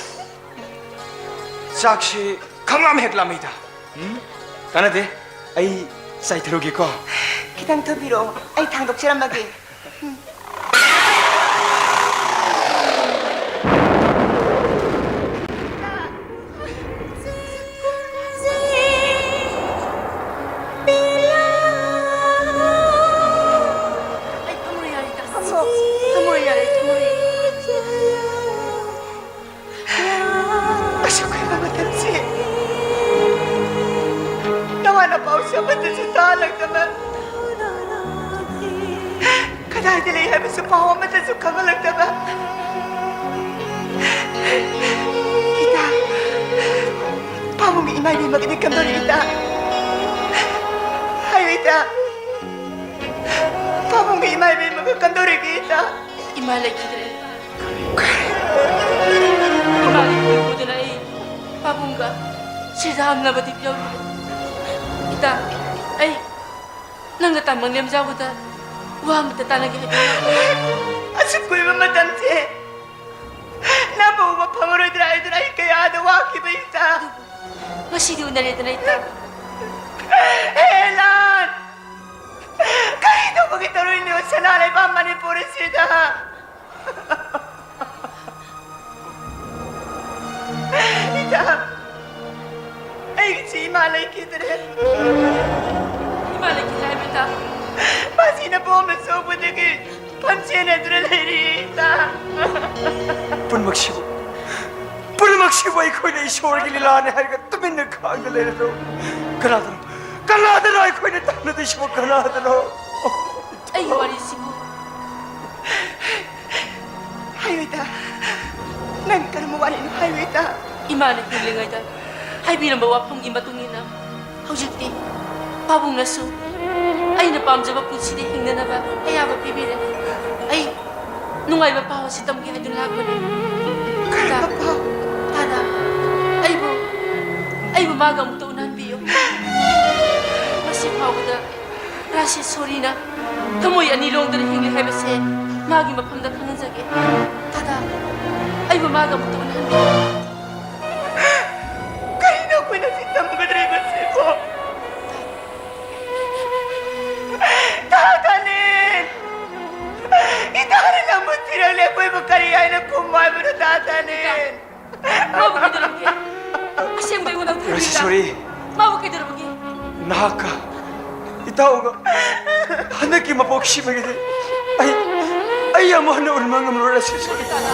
ꯆꯥꯛꯁꯤ ꯈꯪꯂꯥꯝ ꯍꯦꯛ ꯂꯥꯝꯃꯩꯗ꯫ ꯎꯝ? ꯀꯥꯟꯅꯗꯦ꯫ ꯑꯩ ꯆꯥꯏꯊꯔꯨꯒꯦꯀꯣ꯫ ꯈꯤꯇꯪ ꯊꯨꯕꯤꯔꯛꯑꯣ꯫ ꯑꯩ ꯊꯥꯡꯗꯣꯛꯆꯔꯝꯃꯒꯦ꯫ ꯎꯝ꯫ ꯄꯥꯎꯁꯨ ꯑꯃꯠꯇꯁꯨ ꯇꯥꯍꯜꯂꯛꯇꯕ, ꯀꯗꯥꯏꯗ ꯂꯩ ꯍꯥꯏꯕꯁꯨ ꯄꯥꯎ ꯑꯃꯠꯇꯁꯨ ꯈꯪꯍꯜꯂꯛꯇꯕ꯫ ꯏꯇꯥ, ꯄꯥꯕꯨꯡꯒꯤ ꯏꯃꯥ ꯏꯕꯦꯟꯃꯒꯗꯤ ꯀꯝꯗꯧꯔꯤ ꯏꯇꯥ? ꯍꯥꯏꯌꯨ ꯏꯇꯥ, ꯄꯥꯕꯨꯡꯒꯤ ꯏꯃꯥ ꯏꯕꯦꯟꯃꯒ ꯀꯝꯗꯧꯔꯤꯒꯦ ꯏꯇꯥ? ꯏꯃꯥ ꯂꯩꯈꯤꯗ꯭ꯔꯦ꯫ ꯏꯃꯥꯒꯤ ꯃꯤꯠ ꯎꯗꯅ ꯑꯩ ꯄꯥꯕꯨꯡꯒ ꯁꯤꯖꯥꯝꯅꯕꯗꯤ ꯌꯧꯔꯨꯔꯦ꯫ ꯏꯇꯥ, ꯑꯩ ꯅꯪꯒ ꯇꯥꯃꯪ ꯂꯦꯝꯖꯥꯎꯒꯗ ꯋꯥ ꯑꯃꯇ ꯇꯥꯟꯅꯒꯦ ꯍꯥꯏꯕꯤꯌꯨ꯫ ꯑꯁꯨꯛ ꯀꯨꯏꯕ ꯃꯇꯝꯁꯦ ꯅꯪꯕꯨ ꯎꯕ ꯐꯪꯉꯔꯣꯏꯗ꯭ꯔꯥ ꯍꯥꯏꯗꯨꯅ ꯑꯩ ꯀꯌꯥꯗ ꯋꯥꯈꯤꯕ ꯏꯇꯥ꯫ ꯉꯁꯤꯗꯤ ꯎꯅꯔꯦꯗꯅ ꯏꯇꯥ꯫ ꯍꯦ ꯂꯥꯟ! ꯀꯔꯤ ꯇꯧꯕꯒꯤ ꯇꯧꯔꯨꯏꯅꯣ ꯁꯅꯥ ꯂꯩꯕꯥꯛ ꯃꯅꯤꯄꯨꯔ ꯑꯁꯤꯗ? ꯏꯇꯥ, ꯑꯩꯒꯤꯁꯤ ꯏꯃꯥ ꯂꯩꯈꯤꯗ꯭ꯔꯦ꯫ ꯏꯃꯥ ꯂꯩꯈꯤꯗ꯭ꯔꯦ ꯍꯥꯏꯕ ꯏꯇꯥ? ꯃꯁꯤꯅ ꯄꯣꯝꯅ ꯁꯣꯛꯄꯗꯒꯤ ꯐꯝꯆꯦꯟ ꯍꯥꯏꯗꯨꯅ ꯂꯩꯔꯤ ꯏꯇꯥ꯫ ꯄꯨꯝꯅꯃꯛꯁꯤꯕꯨ, ꯄꯨꯝꯅꯃꯛꯁꯤꯕꯨ ꯑꯩꯈꯣꯏꯅ ꯏꯁꯣꯔꯒꯤ ꯂꯤꯂꯥꯅꯤ ꯍꯥꯏꯔꯒ ꯇꯨꯃꯤꯟꯅ ꯈꯥꯡꯗ ꯂꯩꯔꯗ꯭ꯔꯣ? ꯀꯅꯥꯗꯅꯣ, ꯀꯅꯥꯗꯅꯣ ꯑꯩꯈꯣꯏꯅ ꯇꯥꯟꯅꯗꯣꯏꯁꯤꯕꯨ ꯀꯅꯥꯗꯅꯣ? ꯑꯩꯒꯤ ꯋꯥꯔꯤꯁꯤꯕꯨ ꯍꯥꯏꯌꯨ ꯏꯇꯥ꯫ ꯅꯪ ꯀꯔꯝꯕ ꯋꯥꯔꯤꯅꯣ ꯍꯥꯏꯌꯨ ꯏꯇꯥ꯫ ꯏꯃꯥꯅ ꯍꯤꯡꯂꯤꯉꯩꯗ ꯍꯥꯏꯕꯤꯔꯝꯕ ꯋꯥꯐꯝꯒꯤ ꯃꯇꯨꯡ ꯏꯟꯅ ꯍꯧꯖꯤꯛꯇꯤ ꯄꯥꯕꯨꯡꯅꯁꯨ ꯑꯩꯅ ꯄꯥꯝꯖꯕ ꯄꯨꯟꯁꯤꯗ ꯍꯤꯡꯅꯅꯕ ꯑꯌꯥꯕ ꯄꯤꯕꯤꯔꯦ꯫ ꯑꯩ ꯅꯨꯡꯉꯥꯏꯕ ꯄꯥꯎ ꯑꯁꯤ ꯇꯝꯒꯦ ꯍꯥꯏꯗꯨꯅ ꯂꯥꯛꯄꯅꯤ꯫ ꯏꯇꯥ, ꯀꯔꯝꯕ ꯄꯥꯎ? ꯇꯥꯗ, ꯑꯩꯕꯨ, ꯑꯩꯕꯨ ꯃꯥꯒ ꯑꯃꯨꯛꯇ ꯎꯅꯍꯟꯕꯤꯌꯨ꯫ ꯉꯁꯤ ꯐꯥꯎꯕꯗ ꯔꯥꯖꯦꯁꯣꯔꯤꯅ ꯊꯃꯣꯏ ꯑꯅꯤ ꯂꯣꯡꯗꯅ ꯍꯤꯡꯂꯤ ꯍꯥꯏꯕꯁꯦ ꯃꯥꯒꯤ ꯃꯐꯝꯗ ꯈꯪꯍꯟꯖꯒꯦ꯫ ꯇꯥꯗ, ꯑꯩꯕꯨ ꯃꯥꯒ ꯑꯃꯨꯛꯇ ꯎꯅꯍꯟꯕꯤꯌꯨ꯫ ꯀꯔꯤꯅꯣ ꯑꯩꯈꯣꯏꯅ ꯁꯤ ꯇꯝꯒꯗꯧꯔꯤꯕꯁꯤꯕꯣ? ꯇꯥ ꯇꯥꯅꯤꯟ! ꯏꯇꯥꯅ ꯅꯪꯕꯨ ꯊꯤꯔꯛꯂꯦ, ꯑꯩꯈꯣꯏꯕꯨ ꯀꯔꯤ ꯍꯥꯏꯅ ꯈꯨꯝꯃꯨ ꯍꯥꯏꯕꯅꯣ, ꯇꯥ ꯇꯥꯅꯤꯟ? ꯃꯥꯕꯨ ꯀꯩꯗꯧꯔꯕꯒꯦ? ꯑꯁꯦꯡꯕ ꯑꯩꯉꯣꯟꯗ ꯍꯥꯏꯕꯤꯌꯨ, ꯏꯇꯥ꯫ ꯔꯥꯖꯦꯁꯣꯔꯤ! ꯃꯥꯕꯨ ꯀꯩꯗꯧꯔꯕꯒꯦ? ꯅꯍꯥꯛꯀ ꯏꯇꯥꯎꯒ ꯍꯟꯗꯛꯀꯤ ꯃꯄꯣꯛꯁꯤꯃꯒꯤꯗꯤ ꯑꯩ, ꯑꯩ ꯑꯃꯨꯛ ꯍꯟꯅ ꯎꯅꯕ ꯉꯝꯂꯔꯣꯏ, ꯔꯥꯖꯦꯁꯣꯔꯤ꯫ ꯇꯥꯗ꯫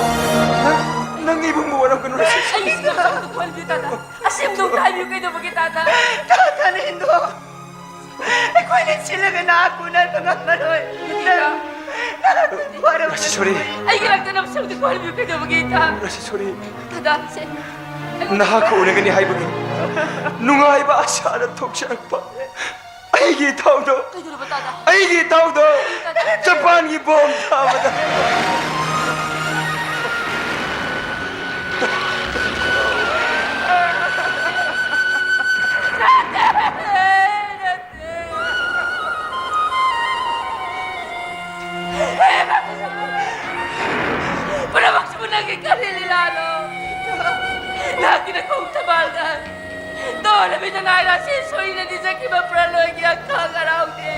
ꯅꯪ, ꯅꯪ ꯏꯕꯨꯡꯕꯨ ꯋꯥꯔꯧꯒꯅꯨ, ꯔꯥꯖꯦꯁꯣꯔꯤ꯫ ꯑꯩꯒꯤ ꯁꯤꯒꯨꯝꯕ ꯑꯃꯠꯇ ꯊꯣꯛꯍꯟꯕꯤꯌꯨ, ꯇꯥꯗ꯫ ꯑꯁꯦꯡꯕꯗꯣ ꯑꯝꯇ ꯍꯥꯏꯕꯤꯌꯨ, ꯀꯩꯗꯧꯕꯒꯦ, ꯇꯥꯗ? ꯇꯥ ꯇꯥꯅꯤꯟꯗꯣ! ꯑꯩꯈꯣꯏꯅ ꯁꯤꯜꯂꯒ ꯅꯍꯥꯛ ꯎꯅꯕ ꯉꯝꯃꯔꯣꯏ꯫ ꯏꯇꯥ꯫ ꯅꯍꯥꯛ ꯋꯥꯔꯧꯒꯅꯨ꯫ ꯔꯥꯖꯦꯁꯣꯔꯤ꯫ ꯑꯩꯒꯤ ꯅꯥꯛꯇ ꯅꯝꯁꯤꯜꯂꯗꯤ ꯀꯣꯏꯕꯤꯌꯨ ꯀꯩꯗꯧꯕꯒꯦ, ꯏꯇꯥ? ꯔꯥꯖꯦꯁꯣꯔꯤ꯫ ꯇꯥꯗꯥꯁꯦ꯫ ꯅꯍꯥꯛꯀ ꯎꯅꯒꯅꯤ ꯍꯥꯏꯕꯒꯤ ꯅꯨꯡꯉꯥꯏꯕ ꯑꯁꯥꯗ ꯊꯣꯛꯆꯔꯛꯄ ꯑꯩꯒꯤ ꯏꯇꯥꯎꯗꯣ꯫ ꯀꯩꯗꯧꯔꯕ, ꯇꯥꯗꯥ? ꯑꯩꯒꯤ ꯏꯇꯥꯎꯗꯣ꯫ ꯇꯥꯗꯥ꯫ ꯖꯄꯥꯟꯒꯤ ꯕꯣꯝ ꯊꯥꯕꯗ꯫ ꯄꯨꯝꯅꯃꯛꯁꯤꯕꯨ ꯅꯪꯒꯤ ꯀꯔꯤ ꯂꯤꯂꯥꯅꯣ? ꯅꯍꯥꯛꯀꯤ ꯅꯈꯣꯡ ꯊꯕꯥꯜꯗ ꯇꯣꯔꯕꯤ ꯅꯅꯥꯏ ꯔꯥꯁꯤ ꯁꯣꯏꯅ ꯅꯤꯖꯈꯤꯕ ꯄ꯭ꯔꯂꯣꯏꯒꯤ ꯑꯈꯥꯡ ꯑꯔꯥꯎꯗꯤ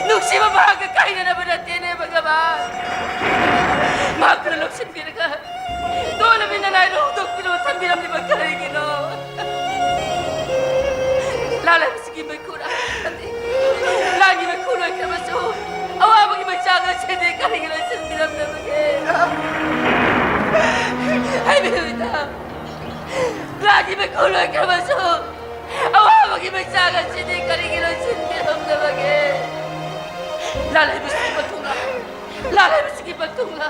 ꯅꯨꯡꯁꯤꯕ ꯃꯍꯥꯛꯀ ꯀꯥꯏꯅꯅꯕ ꯅꯠꯇꯦꯅꯦ ꯚꯒꯕꯥꯟ꯫ ꯃꯍꯥꯛꯄꯨ ꯂꯧꯁꯤꯟꯕꯤꯔꯒ ꯇꯣꯔꯕꯤ ꯅꯅꯥꯏ ꯍꯧꯗꯣꯛꯄꯤꯔꯕ ꯊꯝꯕꯤꯔꯝꯂꯤꯕ ꯀꯔꯤꯒꯤꯅꯣ? ꯂꯥꯜꯂꯕꯁꯤꯒꯤ ꯃꯩꯈꯨꯔꯥ ꯂꯥꯟꯒꯤ ꯃꯩꯈꯨ ꯂꯣꯏꯈ꯭ꯔꯕꯁꯨ ꯑꯋꯥꯕꯒꯤ ꯃꯩꯆꯥꯛ ꯑꯁꯤꯗꯤ ꯀꯔꯤꯒꯤ ꯂꯣꯏꯁꯤꯟꯕꯤꯔꯝꯗꯕꯒꯦ? ꯍꯥꯏꯕꯤꯌꯨ ꯏꯇꯥ, ꯂꯥꯟꯒꯤ ꯃꯩꯈꯨ ꯂꯣꯏꯈ꯭ꯔꯕꯁꯨ ꯑꯋꯥꯕꯒꯤ ꯃꯩꯆꯥꯛ ꯑꯁꯤꯗꯤ ꯀꯔꯤꯒꯤ ꯂꯣꯏꯁꯤꯟꯕꯤꯔꯝꯗꯕꯒꯦ? ꯂꯥꯜꯍꯩꯕꯁꯤꯒꯤ ꯃꯇꯨꯡꯗ, ꯂꯥꯜꯍꯩꯕꯁꯤꯒꯤ ꯃꯇꯨꯡꯗ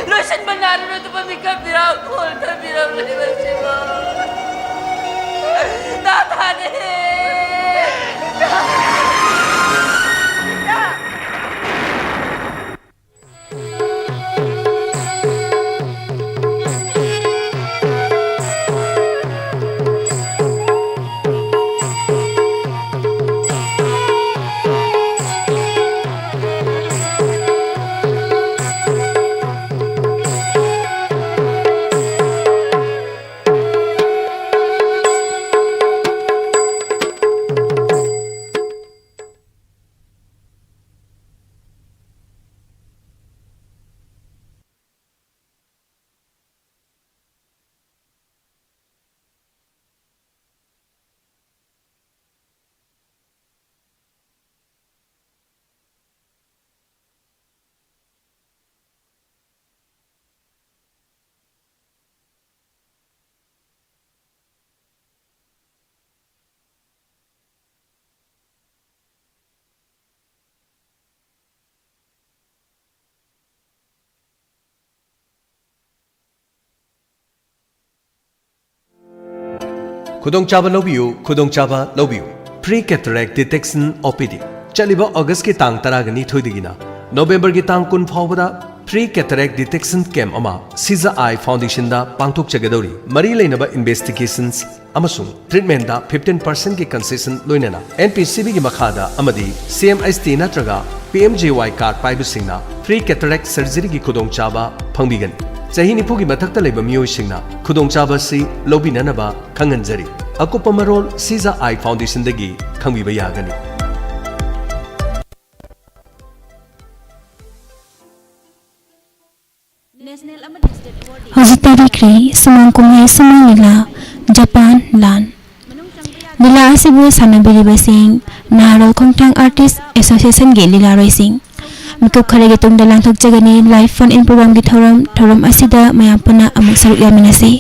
ꯂꯣꯏꯁꯤꯟꯕ ꯅꯥꯏꯔꯔꯣꯏꯗꯕ ꯃꯤꯀꯞ ꯃꯤꯔꯥꯎ ꯈꯣꯜ ꯊꯝꯕꯤꯔꯝꯂꯤꯕꯁꯤꯕꯨ ꯇꯥꯊꯥꯅꯦ꯫ ꯈꯨꯗꯣꯡꯆꯥꯕ ꯂꯧꯕꯤꯌꯨ, ꯈꯨꯗꯣꯡꯆꯥꯕ ꯂꯧꯕꯤꯌꯨ꯫ Free Cataract Detection O P D꯫ ꯆꯠꯂꯤꯕ ꯑꯣꯒꯁꯀꯤ ꯇꯥꯡ ꯇꯔꯥꯒ ꯅꯤꯊꯣꯏꯗꯒꯤꯅ ꯅꯣꯕꯦꯝꯕꯔꯒꯤ ꯇꯥꯡ ꯀꯨꯟ ꯐꯥꯎꯕꯗ Free Cataract Detection Camp ꯑꯃ ꯁꯤꯖꯥ ꯑꯥꯏ ꯐꯥꯎꯟꯗꯦꯁꯟꯗ ꯄꯥꯡꯊꯣꯛꯆꯒꯗꯧꯔꯤ꯫ ꯃꯔꯤ ꯂꯩꯅꯕ investigations ꯑꯃꯁꯨꯡ treatmentꯗ fifteen percentꯀꯤ concession ꯂꯣꯏꯅꯅ N P C Bꯒꯤ ꯃꯈꯥꯗ ꯑꯃꯗꯤ C M H T ꯅꯠꯇ꯭ꯔꯒ P M J Y card ꯄꯥꯏꯕꯁꯤꯡꯅ Free Cataract Surgeryꯒꯤ ꯈꯨꯗꯣꯡꯆꯥꯕ ꯐꯪꯕꯤꯒꯅꯤ꯫ ꯆꯍꯤ ꯅꯤꯐꯨꯒꯤ ꯃꯊꯛꯇ ꯂꯩꯕ ꯃꯤꯑꯣꯏꯁꯤꯡꯅ ꯈꯨꯗꯣꯡꯆꯥꯕ ꯑꯁꯤ ꯂꯧꯕꯤꯅꯅꯕ ꯈꯪꯍꯟꯖꯔꯤ꯫ ꯑꯀꯨꯞꯄ ꯃꯔꯣꯜ ꯁꯤꯖꯥ ꯑꯥꯏ ꯐꯥꯎꯟꯗꯦꯁꯟꯗꯒꯤ ꯈꯪꯕꯤꯕ ꯌꯥꯒꯅꯤ꯫ ꯍꯧꯖꯤꯛ ꯇꯥꯕꯤꯈ꯭ꯔꯦ ꯁꯨꯃꯥꯡ ꯀꯨꯝꯍꯩ ꯁꯨꯃꯥꯡ ꯂꯤꯂꯥ, ꯖꯄꯥꯟ ꯂꯥꯟ꯫ ꯂꯤꯂꯥ ꯑꯁꯤꯕꯨ ꯁꯥꯟꯅꯕꯤꯔꯤꯕꯁꯤꯡ ꯅꯍꯥꯔꯣꯜ ꯈꯣꯡꯊꯥꯡ Artist Associationꯒꯤ ꯂꯤꯂꯥꯔꯣꯏꯁꯤꯡ꯫ ꯃꯤꯀꯨꯞ ꯈꯔꯒꯤ ꯇꯨꯡꯗ ꯂꯥꯟꯊꯣꯛꯆꯒꯅꯤ live phone in programꯒꯤ ꯊꯧꯔꯝ꯫ ꯊꯧꯔꯝ ꯑꯁꯤꯗ ꯃꯌꯥꯝ ꯄꯨꯟꯅ ꯑꯃꯨꯛ ꯁꯔꯨꯛ ꯌꯥꯃꯤꯟꯅꯁꯤ꯫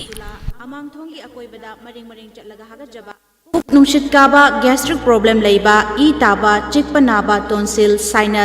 ꯑꯃꯥꯡꯊꯣꯡꯒꯤ ꯑꯀꯣꯏꯕꯗ ꯃꯔꯤꯡ ꯃꯔꯤꯡ ꯆꯠꯂꯒ ꯍꯥꯒꯠꯆꯕ, ꯄꯨꯛ ꯅꯨꯡꯁꯤꯠ ꯀꯥꯕ, gastric problem ꯂꯩꯕ, ꯏ ꯇꯥꯕ, ꯆꯤꯛꯄ ꯅꯥꯕ, tonsil, sinus,